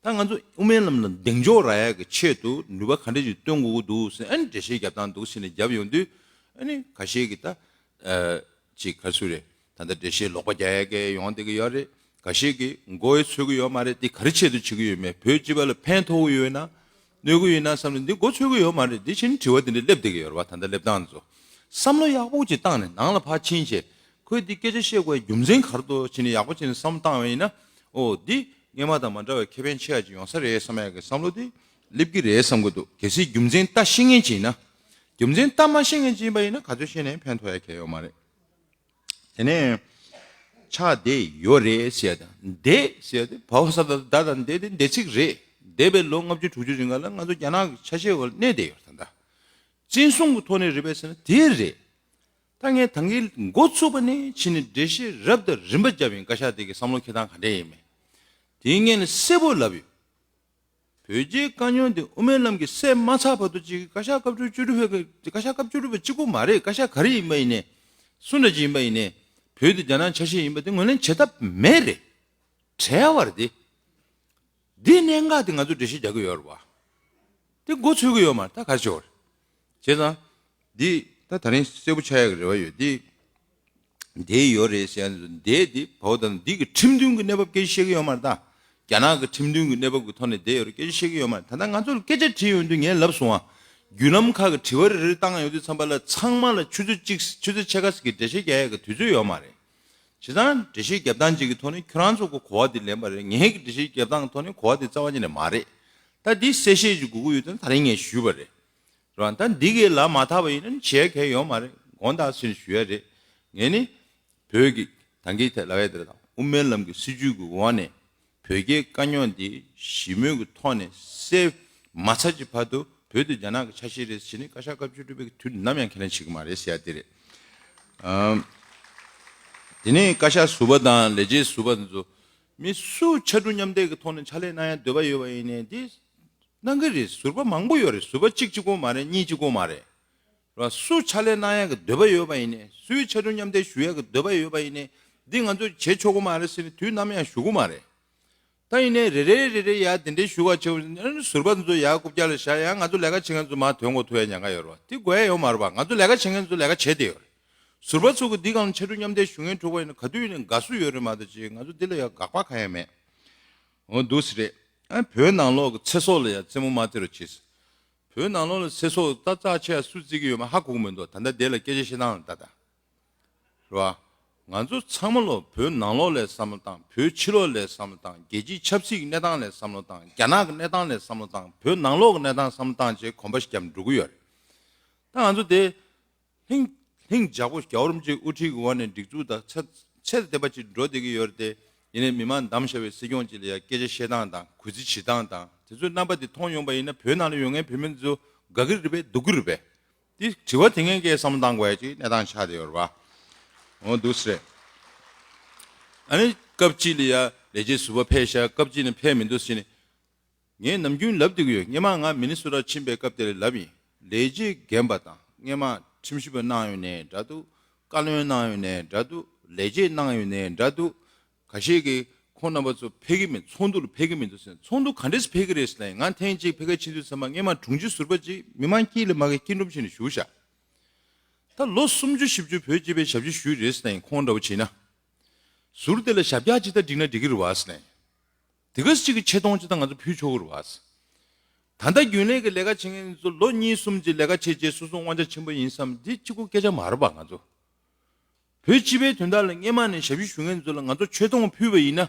ད་ང་ཚོ་དབུ་མའི་ལམ་ལ་གདེང་འཇོག་རག་ཡ་གི་ཆེད་དུ་ནུས་པ་ག་འདྲ་ཞིག་བཏོན་དགོས་ཀྱི་འདུག་ཟེར་ཨ་ནི་འགྲེལ་བཤད་རྒྱབ་སྟངས་འདུག་ཟེར་ནས་རྒྱབ་ཡོང་དུས་ཨ་ནི་ཁ་ཤས་ཀྱིས་ད་ཅིག་ག་རེ་ཟེར་རེད། ད་ལྟ་འགྲེལ་བཤད་ལོག་པ་རྒྱག་ཡ་གི་ཡོང་བསྡད་ཀྱི་ཡོད་རེད། འགའ་ཤས་ཀྱིས་མགོ་ཡི་ཚོད་ཀྱི་ཡོད་མ་རེད། འདི་ག་རེ་ཆེད་དུ་བྱེད་ཀྱི་ཡོད་མེད། བོད་སྤྱི་པ་ལ་ཕན་ཐོགས་ཀྱི་ཡོད་ན་གནོད་ཀྱི་ཡོད་ན་བསམ་ནས་འདི་མགོ་ཚོད་ཀྱི་ཡོད་མ་རེད། འདི་བྱས་ནས་དྲི་བ་འདི་འདྲ་སླེབས་བསྡད་ཀྱི་ཡོད་རེད་བ། ད་ལྟ་སླེབས་སྟངས་ཚོ་བསམ་བློ་ཡག་པོ་ཅིག་བཏང་ནས་ནང་ལ་ཕར་ཕྱིན་བྱས་ཁོས་འདི་སྐད་ཆ་བཤད་དགོས་རྒྱུ་མཚན་ག་རེ་འདུག་བྱས་ནས་ཡག་པོ་བྱས་ནས་བསམ་བློ་བཏང་བ་ཡིན་ན། ཨོ་འདི་སྔས་མ་དང་མ་འདྲ་བའི་ཁེ་ཕན་ཆེ་བ་ཅིག་ཡོང་ས་རེད་བསམ་ཡག་གི་བསམ་བློ་དེ་སླེབས་ཀྱི་རེད་བསམ་གྱི་འདུག་གལ་སྲིད་རྒྱུ་མཚན་ལྟ་ཤེས་མཁན་ཅིག་ཡིན་ན། རྒྱུ་མཚན་ལྟ་མ་ཤེས་མཁན་ཅིག་ཡིན་པ་ཡིན་ན་ག་ཚོད་བཤད་ནའི་ཕན་ཐོགས་ཡ་གང་ཡང་ཡོད་མ་རེད། དེ་ནས་ཆགས་བསྡད་ཡོད་རེད་ཟེར་ཡ་དང་འདས་ཟེར་ཡ་དེ་བའོ་ས་ད་ད་དང་འདས་དེ་འདས་ཚིག་རེད། འདས་པའི་ལོ་ལྔ་བཅུ་དྲུག་ཅུ་རིང་ག་ལ་ང་ཚོ་རྒྱ་ནག་གི་ཆ་ཤས་འོག་ལ་གནས་བསྡད་ཡོད་རེད། ད་ལྟ་བཙན་བཟུང་གི་ཐོག་ནས་རེད་པས་ཟེར་ན་དེ་རེད། ད་ངས་ད་གིན་འགོ་ཚུགས་པ་ནས་ཕྱིན་ནས་འགྲེལ་བཤད་རབ་དང་རིམ་པ་བརྒྱབ་ཡིན། བཀའ་ཤག་དེ་གི་བསམ་བློ་འཁྱེར་སྟངས་ག་འདྲས་ཡིན་མིན། དེའི་སྔོན་ནས་གསལ་པོ་ལབ་ཡོད། བོད་རྒྱའི་དཀའ་རྙོག་འདི་དབུ་མའི་ལམ་གྱིས་སེལ་མ་ཚར་བར་དུ་ཅིག་བཀའ་ཤག་སྐབས་བཅུ་བཅུ་དྲུག་པའི་བཀའ་ཤག་སྐབས་བཅུ་དྲུག་པ་གཅིག་པུ་མ་རེད། བཀའ་ཤག་ག་རེ་ཡིན་པ་ཡིན་ནའི། སུ་འདྲ་ཅིག་ཡིན་པ་ཡིན་ནའི། བོད་དེ་རྒྱ་ནག་ཆ་ཤས་ཡིན་པ་དེ་ངོས་ལེན་བྱེད་ཐབས་མེད་རེད། བྲལ་བ་རེད་དེ། འདི་གནད་འགག་དེ་ང་ཚོ་འགྲེལ་བཤད་རྒྱག་གི་ཡོད་རེད་བ། དེ་མགོ་ཚོས་གི་ཡོད་མ་རེད། ད་ག་རེ་བྱེད་དགོས་རེད། བྱས་ཙང་། འདི་ད་ད་རིང་གསལ་པོ་ཆགས་ཡག་གི་རེ་བ་ཡོད་དེ། འདས་ཡོད་རེད་ཟེར་ཡ་འདས་དེ་བའོ་ད་འདི་གི་ཁྲིམས་མཐུན་གྱི་གནས་བབ་སྐད་ཆ་བཤད་གི་ཡོད་མ་རེད་ད། རྒྱ་ནག་གི་ཁྲིམས་མཐུན་གྱི་གནས་བབ་ཀྱི་ཐོག་ནས་འདས་ཡོད་རེད་སྐད་ཆ་བཤད་གི་ཡོད་མ་རེད། ད་ལྟ་ང་ཚོ་ལ་སྐད་ཆ་དྲིས་ཡོང་དུས་ངས་ལབ་སོང་ཨ། བརྒྱུད་ལམ་ཁག་གི་དྲི་བ་རེ་རེ་བཏང་ཡོང་དུས་ཙམ་པ་ལ་ཚང་མ་ལ་ཆུ་ཚོད་གཅིག་ཆུ་ཚོད་ཕྱེད་ཀ་ཙམ་གྱི་འགྲེལ་བཤད་རྒྱག་ཡག་གི་དུས་ཚོད་ཡོད་མ་རེད། བྱས་ཙང་འགྲེལ་བཤད་རྒྱབ་སྟངས་ཅིག་གི་ཐོག་ནས་ཁྱོད་རང་ཚོ་གི་གོ་བ་དེ་ལེན་པ་རེད། ངའི་གི་འགྲེལ་བཤད་རྒྱབ་སྟངས་ཐོག་ནས་གོ་བ་དེ་རྩ་བ་ཉིད་ནས་མ་རེད། ད་འདི་གསལ་བཤད་ཅིག་དགོས་ཀྱི་ཡོད་དུས་ད་རིང་ངས་ཞུས་པ་རེད། རང་ད་འདི་གས་ལ་མ་ཐག་པ་ཡིན་ན་བྱས་གལ་ཡོད་མ་རེད། དགོངས་དག་ཟེར་ནས་ཞུ་ཡ་རེད། ངས་ནི་བོད་ཀྱི་ད་གིན་ཐད་ལབ་ཡ་དེ་རེད་དང་དབུ་མའི་ལམ་གྱི་སྲིད་བྱུས་ཀྱི་འོག་ནས་བོད་རྒྱའི་དཀའ་རྙོག་འདི་ཞི་མོལ་གྱི་ཐོག་ནས་སེལ་མ་ཚར་གྱི་བར་དུ་བོད་དེ་རྒྱ་ནག་གི་ཆ་ཤས་རེད་ཟེར་ནས་བཀའ་ཤག་སྐབས་བཅུ་དྲུག་པའི་དུས་ནམ་ཡང་ཁས་ལེན་བྱེད་ཀྱི་མ་རེད་ཟེར་ཡ་དེ་རེད། ཨམ། དེ་ནས་བཀའ་ཤག་ཟུར་པ་དང་ལས་བྱེད་ཟུར་པ་དེ་ཚོ་མི་སུ་ཕྱར་གྲུ་མཉམ་འདེགས་ཀྱི་ཐོག་ནས་ཕྱག་ལས་གནང་ཡ་འདོད་པ་ཡོད་པ་ཡིན་ནའི་དེ་གནང་གི་རེད། ཟུར་པ་མང་པོ་ཡོད་རེད། ཟུར་པ་གཅིག་གཅིག་པོ་མ་རེད། གཉིས་གཅིག་པོ་མ་རེད། ར་སུ་ཕྱག་ལས་གནང་ཡག་གི་འདོད་པ་ཡོད་པ་ཡིན་ནའི་སུའི་ཕྱར་གྲུ་མཉམ་འདེགས་ཞུ་ཡག་གི་འདོད་པ་ཡོད་པ་ཡིན་ནའི་འདི་ང་ཚོས་བྱེད་ཆོག་གི་མ་རེད་ཟེར་ནས་དུས་ནམ་ཡང་ཞུ་གི་མ་རེད། ད་ཡིན་ནའི་རེ་རེ་རེ་རེ་ཡ་དེ་འདྲའི་ཞུ་བ་བྱེད་ཟུར་པ་ཚོ་ཡ་རྐུབ་བཀྱག་ལ་བཞག་ཡ་ང་ཚོ་ལས་ཀ་བྱེད་མཁན་ཚོ་མར་དོན་གོ་ཐུག་ཡ་ཉེན་ཁ་ཡོད་རེད་བ། དེ་དགོས་ཡ་ཡོད་མ་རེད་བ། ང་ཚོ་ལས་ཀ་བྱེད་མཁན་ཚོ་ལས་ཀ་བྱེད་བསྡད་ཡོད་རེད། ཟུར་པ་ཚོ་གི་འདི་སྒང་ལ་ཕྱར་གྲུ་མཉམ་འདེགས་ཞུ་མཁན་འགྲོ་གི་ཡིན་ན་ག་དུས་ཡིན་ན་དགའ་བསུ་ཡོད་རེད་མ་གཏོགས་ཅིག་ང་ཚོ་འདི་ལ་ཡ་དགག་པ་གང་ཡང་མེད། འོ་འདུག་སེ་རེད། ཨ་བོད་ནང་ལོགས་ཀྱི་ཚེ་སྲོག་ལ་ཡ་རྩེད་མོ་མ་རྩེ་རོགས་བྱེད། བོད་ནང་ལོགས་ལ་ཚེ་སྲོག་ད་རྩ་ཆེ་ཡ་སུ་རྩེ་གི་ཡོད་མ་ཧ་གོ་གི་མི་འདུག་ད་ལྟ་དེ་ལ་སྐད་ཆ་བཤད་སྟངས་ལ་ད་ལྟ། རེད་བ། ང་ཚོ་ཚང་མ་ལོ་བོད་ནང་ལོགས་ལ་བསམ་བློ་བཏང་། བོད་ཕྱི་ལོགས་ལ་བསམ་བློ་བཏང་། རྒྱལ་སྤྱིའི་ཆབ་སྲིད་ཀྱི་གནས་སྟངས་ལ་བསམ་བློ་བཏང་། རྒྱ་ནག་གི་གནས་སྟངས་ལ་བསམ་བློ་བཏང་། བོད་ནང་ལོགས་ཀྱི་གནས་སྟངས་བསམ་བློ་བཏང་བྱས་གོམ་པ་ཞིག་བརྒྱབ་འགྲོ་གི་ཡོད་རེད། ད་ང་ཚོ་དེ་ལྷིང་། ལྷིང་འཇགས་པོ་རྒྱལ་བ་རིན་པོ་ཆེའི་དབུ་ཁྲིད་ཀྱི་འོག་ནས་སྒྲིག་འཛུགས་དང་ཚད་ཚད་ལྡན་པ་ཅིག་འགྲོ་བསྡད་ཀྱི་ཡོད་རེད་དེ། ཡིན་ནའི་མི་མང་བདམས་བཞག་པའི་སྲིད་སྐྱོང་ཅིག་ལ་ཡང་སྐད་ཆ་བཤད་སྟངས་དང་གུས་བརྩི་བྱེད་སྟངས་དང་དེ་ཚོའི་རྣམ་པ་དེ་མཐོང་ཡོང་པ་ཡིན་ན་བོད་ནང་ལ་ཡོད་མཁན་བོད་མི་ཚོ་དགའ་གི་རེད་པས་སྡུག་གི་རེད་པས། དེ་དྲི་བ་དེ་ངས་སྐད་བསམ་བློ་བཏང་དགོས་ཡ་ཅིག་གནས་སྟངས་ཆགས་བསྡད་ཡོད་རེད་པ། འོ་འདུག་སེ་རེད། ཨ་ནི་སྐབས་གཅིག་ལ་ཡ་ལས་བྱེད་ཟུར་པ་ཕེབས་ཤག་སྐབས་གཅིག་ནས་ཕེབས་མི་འདུག་ཟེར་ནས། ངས་ནམ་རྒྱུན་ལབ་བསྡད་ཀྱི་ཡོད། སྔོན་མ་ང་མི་ནི་སོ་ཊ་ཕྱིན་པའི་སྐབས་དེར་ལབ་ཡིན། ལས་བྱེད་རྒན་པ་དང་སྔོན་མ་ཁྲིམས་ཞིབ་པ་གནང་ཡོད་ནའི་འདྲ་འདུག་བཀའ་བློན་གནང་ཡོད་ནའི་འདྲ་འདུག་ལས་བྱེད་གནང་ཡོད་ནའི་འདྲ་འདུག་ཁ་ཤས་ཀྱིས་ཁོང་རྣམ་པ་ཚོ་ཕེབས་ཀྱི་མེད། ཚོགས་འདུ་ལ་ཕེབས་ཀྱི་མི་འདུག་ཟེར། ཚོགས་འདུ་ག་འདྲས་ཕེབས་ཀྱི་རེད་ཟེར་ན། ང་ཐེངས་གཅིག་ཕ་གིར་ཕྱིན་དུས་ཙམ་པ་སྔོན་མ་དྲུང་ཆེ་ཟུར་པ་ཅིག་མི་མང་དཀྱིལ་ལ་མ་གི་སྐྱིད་སྒྲུབ་བྱས་ནས་བཞུགས་ཤག་ད་ལོ་སུམ་ཅུ་བཞི་བཅུ་བོད་སྤྱི་པའི་ཞབས་ཕྱི་ཞུས་རེད་ཟེར་ན་ཡང་ཁོང་འདྲ་བོ་བྱས་ན། ཟུར་དེ་ལ་ཞབས་བཀྱག་ཅིག་ད་བསྒྲིགས་ན་འགྲིག་གི་རེད་བ་ཟེར་ན་ཡང་། དེ་ག་ཅིག་གི་ཆེ་མཐོང་ཅིག་ད་ང་ཚོ་ཕུལ་ཆོག་གི་རེད་བ། ད་ལྟ་རྒྱུན་ལས་ཀྱི་ལས་ཀ་བྱེད་མཁན་ཚོ་ལོ་གཉིས་གསུམ་ཅིག་ལས་ཀ་བྱས་རྗེས་སོ་སོ་དབང་ཆ་ཆེན་པོ་ཡིན་བསམ་འདི་གཅིག་པུ་སྐད་ཆ་མ་རེད་པ། ང་ཚོ་བོད་སྤྱི་པའི་དོན་དག་ལ་སྔོན་མ་ནས་ཞབས་ཞུ་ཞུ་མཁན་ཚོ་ལ་ང་ཚོ་ཆེ་མཐོང་ཕུལ་བ་ཡིན་ན།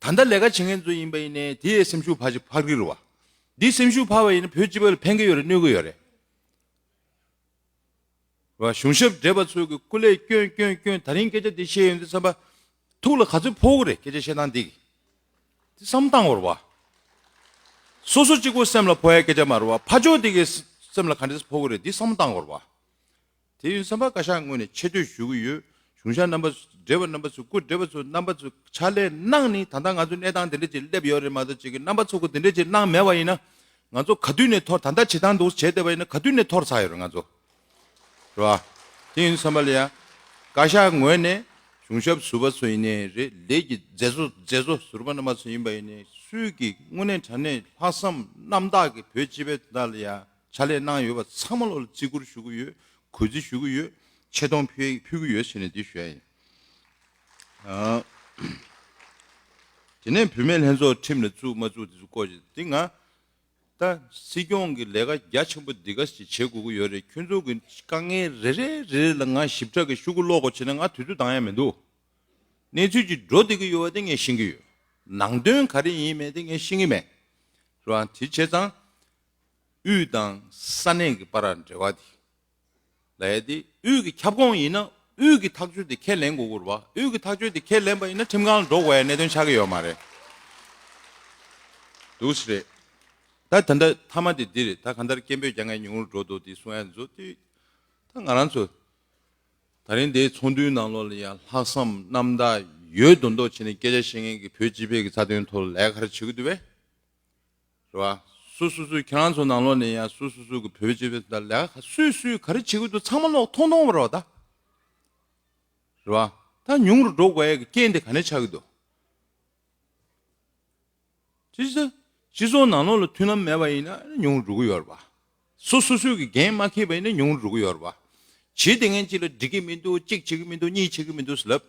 ད་ལྟ་ལས་ཀ་བྱེད་མཁན་ཚོ་ཡིན་པ་ཡིན་ནའི་དེའི་སེམས་ཤུགས་ཕར་ཅིག་འཕར་གི་རེད་བ། འདི་སེམས་ཤུགས་འཕར་བ་ཡིན་ན་བོད་སྤྱི་པ་ལ་ཕན་གི་ཡོད་རེད། གནོད་གི་ཡོད་རེད། རེད་བ། གཞུང་ཞབས་བགྲེས་པ་ཚོས་ཀྱི་སྐུ་ལས་སྐྱོན་སྐྱོན་སྐྱོན། ད་རིང་སྐད་ཆ་འདི་བཤད་ཡོང་དུས་ཙམ་པ། ཐུགས་ལ་ག་ཚོད་ཕོག་གི་རེད། སྐད་ཆ་བཤད་སྟངས་འདི་གིས། འདི་བསམ་བློ་བཏང་དགོས་རེད་བ། སོ་སོ་གཅིག་པོ་སེམས་ལ་ཕོག་ཡ་སྐད་ཆ་མ་རེད་བ། ཕར་ཕྱོགས་དེ་གའི་སེམས་ལ་ག་འདྲས་ཕོག་གི་རེད། འདི་བསམ་བློ་བཏང་དགོས་རེད་བ། དེ་ཡིན་ཙམ་པ་བཀའ་ཤག་ངོས་ནས་ཆེ་བསྟོད་ཞུ་གི་ཡོད། གཞུང་ཞབས་རྣམ་པ་བགྲེས་པ་རྣམ་པ་ཚོས་སྐུ་བགྲེས་པ་ཚོ་རྣམ་པ་ཚོས་ཕྱག་ལས་གནང་ནི་ད་ལྟ་ང་ཚོ་གནས་སྟངས་དེ་འདྲ་ཅིག་སླེབས་ཡོད་རེད་མ་གཏོགས་ཅིག་གི་རྣམ་པ་ཚོ་གི་དེ་འདྲ་ཅིག་གནང་མེད་པ་ཡིན་ན། ང་ཚོ་ག་དུས་ནས་འཐོར། ད་ལྟ་བྱེད་སྟངས་འདུག་བྱས་བསྡད་པ་ཡིན་ན་ག་དུས་ནས་འཐོར་ཚར་ཡོད་རེད་ང་ཚོ། རེད་བ། དེ་ཡིན་ཙམ་པ་ལ་ཡ། བཀའ་ཤག་ངོས་ནས་གཞུང་ཞབས་ཟུར་པ་ཚོ་ཡིན་ནའི་རེད། ལས་ཀྱི་མཛད་གཙོ་མཛད་གཙོ་ཟུར་པ་རྣམ་པ་ཚོ་ཡིན་པ་ཡིན་ནའི་སུས་ཀྱི་དངོས་གནས་དྲང་གནས་ལྷག་བསམ་རྣམ་དག་གིས་བོད་སྤྱི་པའི་དོན་དག་ལ་ཡ་ཕྱག་ལས་གནང་ཡོད་པ་ཚང་མ་ལོ་ལ་བརྩི་བཀུར་ཞུ་གི་ཡོད། གུས་བརྩི་ཞུ་གི་ཡོད། ཆེ་མཐོང་ཕུལ་ཕུལ་གི་ཡོད་ཟེར་ནས་འདི་ཞུ་ཡ་ཡིན། ཨ། དེ་ནས་བུད་མེད་ལྷན་ཚོགས་ཁྲིམས་ལ་བཙུགས་མ་བཙུགས་དེ་ཚོ་སྐོར་ཞིག་འདི་ང་ད་སྲིད་སྐྱོང་གི་ལས་ཀ་རྒྱ་ཆེན་པོ་འདི་ག་ཞིག་བྱེད་དགོས་ཀྱི་ཡོད་རེད། ཁྱོད་ཚོ་གི་དཀའ་ངལ་རེ་རེ་རེ་རེ་ལ་ང་ཞིབ་ཕྲ་གི་ཤོག་གུ་ཀློག་དགོས་བྱས་ན་ང་དུས་ཚོད་འདང་ཡ་མི་འདུག་གནས་ཚུལ་ཅིག་འགྲོ་བསྡད་ཀྱི་ཡོད་པ་དེ་ངས་ཤེས་ཀྱི་ཡོད། ནང་དོན་ག་རེ་ཡིན་མེད་དེ་ངས་ཤེས་ཀྱི་མེད། རེད་བ། དེ་བྱས་ཙང་དབུས་དང་ས་གནས་ཀྱི་བར་འབྲེལ་བ་དེ་ལ་ཡ་དེ་དབུས་ཀྱི་ཁྱབ་ཁོངས་ཡིན་ན་དབུས་ཀྱི་ཐག་གཅོད་དེ་ཁས་ལེན་དགོས་ཀྱི་རེད་བ། དབུས་ཀྱི་ཐག་གཅོད་དེ་ཁས་ལེན་པ་ཡིན་ན་ཁྲིམས་ཁང་ལ་འགྲོ་དགོས་ཡ་གནད་དོན་ཆགས་ཀྱི་ཡོད་མ་རེད། འདུག་སེ་རེད། ད་ད་ལྟ་མཐའ་མ་དེ་འདི་རེད། ད་གང་ལྟར་སྐད་འབོད་རྒྱག་མཁན་ཉུང་རུ་འགྲོ་འདུག་དེ་གསུང་ཡ་ཚོ་དེ། ད་ང་རང་ཚོ་ད་རིང་འདིའི་ཚོགས་འདུའི་ནང་ལོགས་ལ་ཡང་ལྷག་བསམ་རྣམ་དག་ཡོད་མདོག་མདོག་བྱས་ནས་སྐད་ཆ་བཤད་མཁན་གྱི་བོད་སྤྱི་པའི་གི་རྩ་དོན་ཐོག་ལ་ལས་ཀ་ག་རེ་བྱེད་ཀྱི་འདུག་པས། རེད་བ། སུ་སུ་སུ་ཁྱེད་རང་ཚོ་ནང་ལོགས་ནས་ཡང་སུ་སུ་སུ་གི་བོད་སྤྱི་པའི་ད་ལས་ཀ་སུས་སུས་ག་རེ་བྱེད་ཀྱི་འདུག་ཚང་མ་ལོག་མཐོང་མཐོང་བ་རེད་བ་ད། རེད་བ། ད་ཉུང་རུ་འགྲོ་དགོས་ཡ་གི་རྐྱེན་དེ་ག་ནས་ཆགས་ཀྱི་འདུག་ཅི་ཟེར། སྤྱི་ཚོགས་ནང་ལོགས་ལ་མཐུན་ལམ་མེད་པ་ཡིན་ན་ཉུང་རུ་འགྲོ་གི་ཡོད་རེད་པ། སོ་སོ་སོའི་གི་འགན་མ་འཁྱེར་བ་ཡིན་ན་ཉུང་རུ་འགྲོ་གི་ཡོད་རེད་པ། བྱེད་བསྡད་མཁན་གཅིག་ལ་འགྲིག་གི་མི་འདུག་གཅིག་བྱེད་ཀྱི་མི་འདུག་གཉིས་བྱེད་ཀྱི་མི་འདུག་ཟེར་ལབ།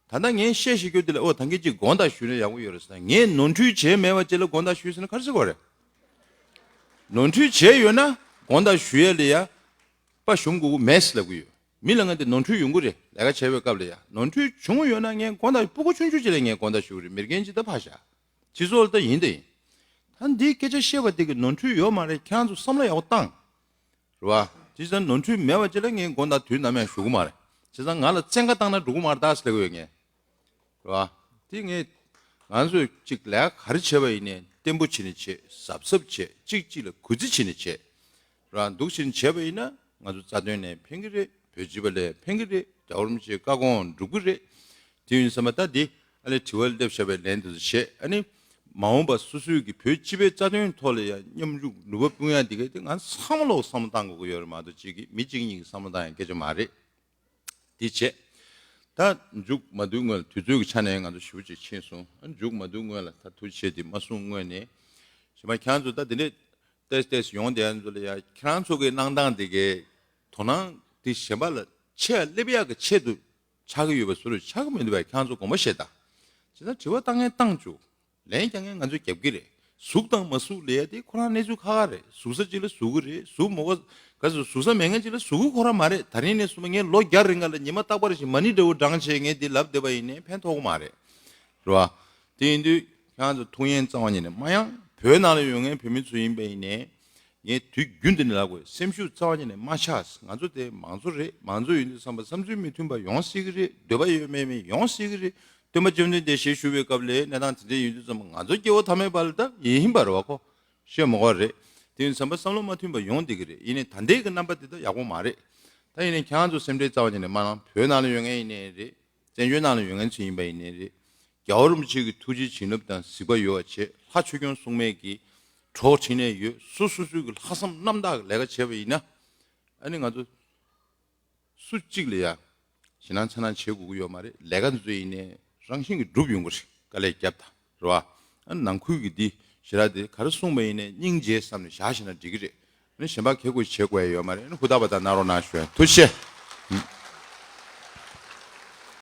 ད་ལྟ་ངས་བཤད་བཤད་རྒྱུ་དེ་ལ་ཨོ་ད་གིན་གཅིག་དགོངས་དག་ཞུས་ན་ཡག་པོ་ཡོད་རེད་ཟེར་ན། ངས་ནོར་འཁྲུལ་བྱས་མེད་པ་ཅིག་ལ་དགོངས་དག་ཞུས་ཟེར་ན་ག་རེ་ཟེར་དགོས་རེད། ནོར་འཁྲུལ་བྱས་ཡོད་ན་དགོངས་དག་ཞུ་ཡ་ལ་ཡ། དཔའ་ཞུམ་དགོས་ཀྱི་མེད་ཟེར་ལབ་ཀྱི་ཡོད། མི་ལ་ངས་དེ་ནོར་འཁྲུལ་ཡོང་གི་རེད། ལས་ཀ་བྱེད་པའི་སྐབས་ལ་ཡ་ནོར་འཁྲུལ་བྱུང་ཡོད་ན་ངས་དགོངས་དག་སྤུ་གུ་ཆུང་ཆུང་ཅིག་ལ་ངས་དགོངས་དག་ཞུ་གི་རེད། མི་རྒན་ཅིག་ད་ཕར་བཞག་སྤྱི་ཚོགས་ལ་ད་ཡིན་ད་ཡིན། ད་འདིའི་སྐད་ཆ་བཤད་པ་དེ་གི་ནོར་འཁྲུལ་ཡོད་མ་རེད། ཁྱེད་རང་ཚོ་བསམ་བློ་ཡག་པོ་བཏང་། རེད་བ། དེ་ཙང་ནོར་འཁྲུལ་མེད་པ་ཅིག་ལ་ངས་དགོངས་དག་དུས་ནམ་ཡང་ཞུ་གི་མ་རེད། བྱས་ཙང་ང་ལ་བཙན་བཀའ་བཏང་ན་འགྲོ་གི་མ་རེད་ད་ཟེར་ལབ་ཀྱི་ཡོད་ངས། རེད་བ། དེ་ངས་ང་ཚོས་གཅིག་ལས་ཀ་ག་རེ་བྱས་པ་ཡིན་ནའི་བརྟན་པོ་བྱས་ནས་བྱེད། གཟབ་གཟབ་བྱེད། གཅིག་གཅིག་ལ་གུས་བརྩི་བྱས་ནས་བྱེད། རང་འདུག་བྱས་ནས་བྱས་པ་ཡིན་ན་ང་ཚོ་རྩ་དོན་ལ་ཕན་གྱི་རེད། བོད་སྤྱི་པ་ལ་ཕན་གྱི་རེད། རྒྱལ་བ་རིན་པོ་ཆེའི་བཀའ་དགོངས་འགྲུབ་ཀྱི་རེད། དེ་ཡིན་ཙང་མ་ད་འདི་ཨ་ལས་དྲི་བ་སླེབས་བཞག་པའི་ལན་དེ་ཚོ་བྱས། ཨ་ནི་མ་འོངས་པ་སོ་སོའི་གི་བོད་སྤྱི་པའི་རྩ་དོན་ཐོག་ལ་ཡང་མཉམ་ཞུགས་ནུས་པ་སྤུངས་ཡ་འདི་ག་དེ་ང་ཚང་མ་ལོག་བསམ་བློ་བཏང་དགོས་ཀྱི་ཡོད་རེད་མ་གཏོགས་གཅིག་གིས་མི་གཅིག་གཉིས་ཀྱིས་བསམ་བློ་བཏང་ཡ་སྐད་ཆ་མ་རེད། དེ་བྱས། ད་མཇུག་མ་བསྡུའི་སྔོན་ལ་དུས་ཚོད་ཀྱི་ཆ་ནས་ང་ཚོ་ཞེ་པོ་ཅིག་ཕྱིན་སོང་། ཨ་མཇུག་མ་བསྡུའི་སྔོན་ལ་ད་ཐུགས་རྗེ་ཆེ་དེ་མ་གསུང་སྔོན་ནས། གཞན་པ་ཁྱེད་རང་ཚོ་ད་དེ་འདྲས་ཏེས་ཏེས་ཡོང་བསྡད་ཡ་ཚོ་ལ་ཡ་ཁྱེད་རང་ཚོ་གི་གནང་སྟངས་དེ་གའི་དོ་སྣང་དེ་གཞན་པ་ལ་ཆེ་བ་སླེབས་ཡག་གི་ཆེད་དུ་ཆགས་ཀྱི་ཡོད་པ་བཟོ་འདྲ་ཆགས་ཀྱི་མི་འདུག་པས། ཁྱེད་རང་ཚོ་དགོངས་པ་བཞེས་དང་། བྱས་ཙང་དྲི་བ་བཏང་མཁན་བཏང་བཅུག་ལན་རྒྱག་མཁན་ང་ཚོས་རྒྱབ་ཀྱི་རེད། ཟུག་དང་མ་ཟུག་ལབ་ཡ་དེ་ཁོ་རང་གནས་ཚུལ་ཁག་ཁག་རེད། ཟུག་ས་གཅིག་ལ་ཟུག་གི་རེད། ཟུག་མ་གོ་ག་ཚོད་ཟུག་ས་མེད་མཁན་གཅིག་ལ་ཟུག་གི་ཁོ་རང་མ་རེད། ད་རིང་ནས་བཟུང་ངས་ལོ་བརྒྱ་རིང་ག་ལ་ཉི་མ་རྟག་པར་ཞིག་མ་ཎི་འདྲ་བོ་བགྲངས་བྱས་ངས་འདི་ལབ་བསྡད་པ་ཡིན་ནའི་ཕན་ཐོགས་ཀྱི་མ་རེད། རེད་བ། དེ་ཡིན་དུས་ཁྱེད་རང་ཚོ་ཐུགས་ཡེངས་རྩ་བ་ཉིད་ནས་མ་ཡེངས། བོད་ནང་ལ་ཡོད་མཁན་བོད་མི་ཚོ་ཡིན་པ་ཡིན་ནའི་ ངས་དུས་རྒྱུན་དུ་ནས་ལབ་དགོས། སེམས་ཤུགས་རྩ་བ་ཉིད་ནས་མ་ཆག་ང་ཚོ་དེ་མང་གཙོ་རེད། མང་གཙོ་ཡིན་དུས་ཙམ་པ་བསམ་ཚུལ་མི་མཐུན་པ་ཡོང་སྲིད་ཀྱི་རེད། འདོད་པ་ཡོད་མེད་མེད་ཡོང་སྲིད་ཀྱི་རེད། སྟོན་པ་བཅོམ་ལྡན་འདས་ཞལ་བཞུགས་པའི་སྐབས་ལ་གནས་སྟངས་དེ་འདྲ་ཡིན་དུས་ཙམ་པ་ང་ཚོ་སྐྱེ་བོ་ཐ་མལ་པ་ལ་ད་ཡིན་པ་རེད་བ་ཁོ། ཤེས་མ་དགོས་རེད། དེ་ཡིན་ཙམ་པ་བསམ་བློ་མ་མཐུན་པ་ཡོང་བསྡད་ཀྱི་རེད། ཡིན་ནའི་ད་ལྟའི་གི་རྣམ་པ་དེ་ད་ཡག་པོ་མ་རེད། ད་ཡིན་ནའི་ཁྱེད་རང་ཚོ་སེམས་ཁྲལ་རྩ་བ་ཉིད་ནས་མ་གནང་། བོད་ནང་ལ་ཡོད་མཁན་ཡིན་ནའི་རེད། བཙན་བྱོལ་ནང་ལ་ཡོད་མཁན་ཚོ་ཡིན་པ་ཡིན་ནའི་རེད། རྒྱལ་བ་རིན་པོ་ཆེ་གི་ཐུགས་རྗེ་བྱིན་རླབས་དང་གཟིགས་པ་ཡོད་པ་བྱས། ལྷ་ཆོས་སྐྱོང་སྲུང་མས་ཀྱི་གྲོགས་བྱེད་ནས་ཡོད། སོ་སོ་སོའི་གི་ལྷག་བསམ་རྣམ་དག་གི་ལས་ཀ་བྱས་པ་ཡིན་ན། ཨ་ནི་ང་ཚོ་སུ་གཅིག་ལ་ཡ་ཞེད་སྣང་འཚེར་སྣང་བྱེད་དགོས་ཀྱི་ཡོད་མ་རེད། ལས་ཀ་འདི་ཚོ་ཡིན་ནའི་རང་བཞིན་གྱིས་འགྲུབ་ཡོང་གི་རེད། དཀའ་ལས་བརྒྱབ་དང་རེད་བ། ཨ་ནང་ཁུལ་གྱི་འདི་ཞེ་དྲག་འདི་ག་རེ་གསུངས་པ་ཡིན་ནའི་སྙིང་རྗེ་བསམ་ནས་བཞག་ཤེས་ན་འགྲིག་གི་རེད། ཨ་ནི་གཞན་པ་ཁེ་གོ་བྱེད་དགོས་ཡ་ཡོད་མ་རེད། ཨ་ནི་ཧུར་ཐག་པ་དང་གནང་རོགས་གནང་ཞུ། ཐུགས་རྗེ་ཆེ།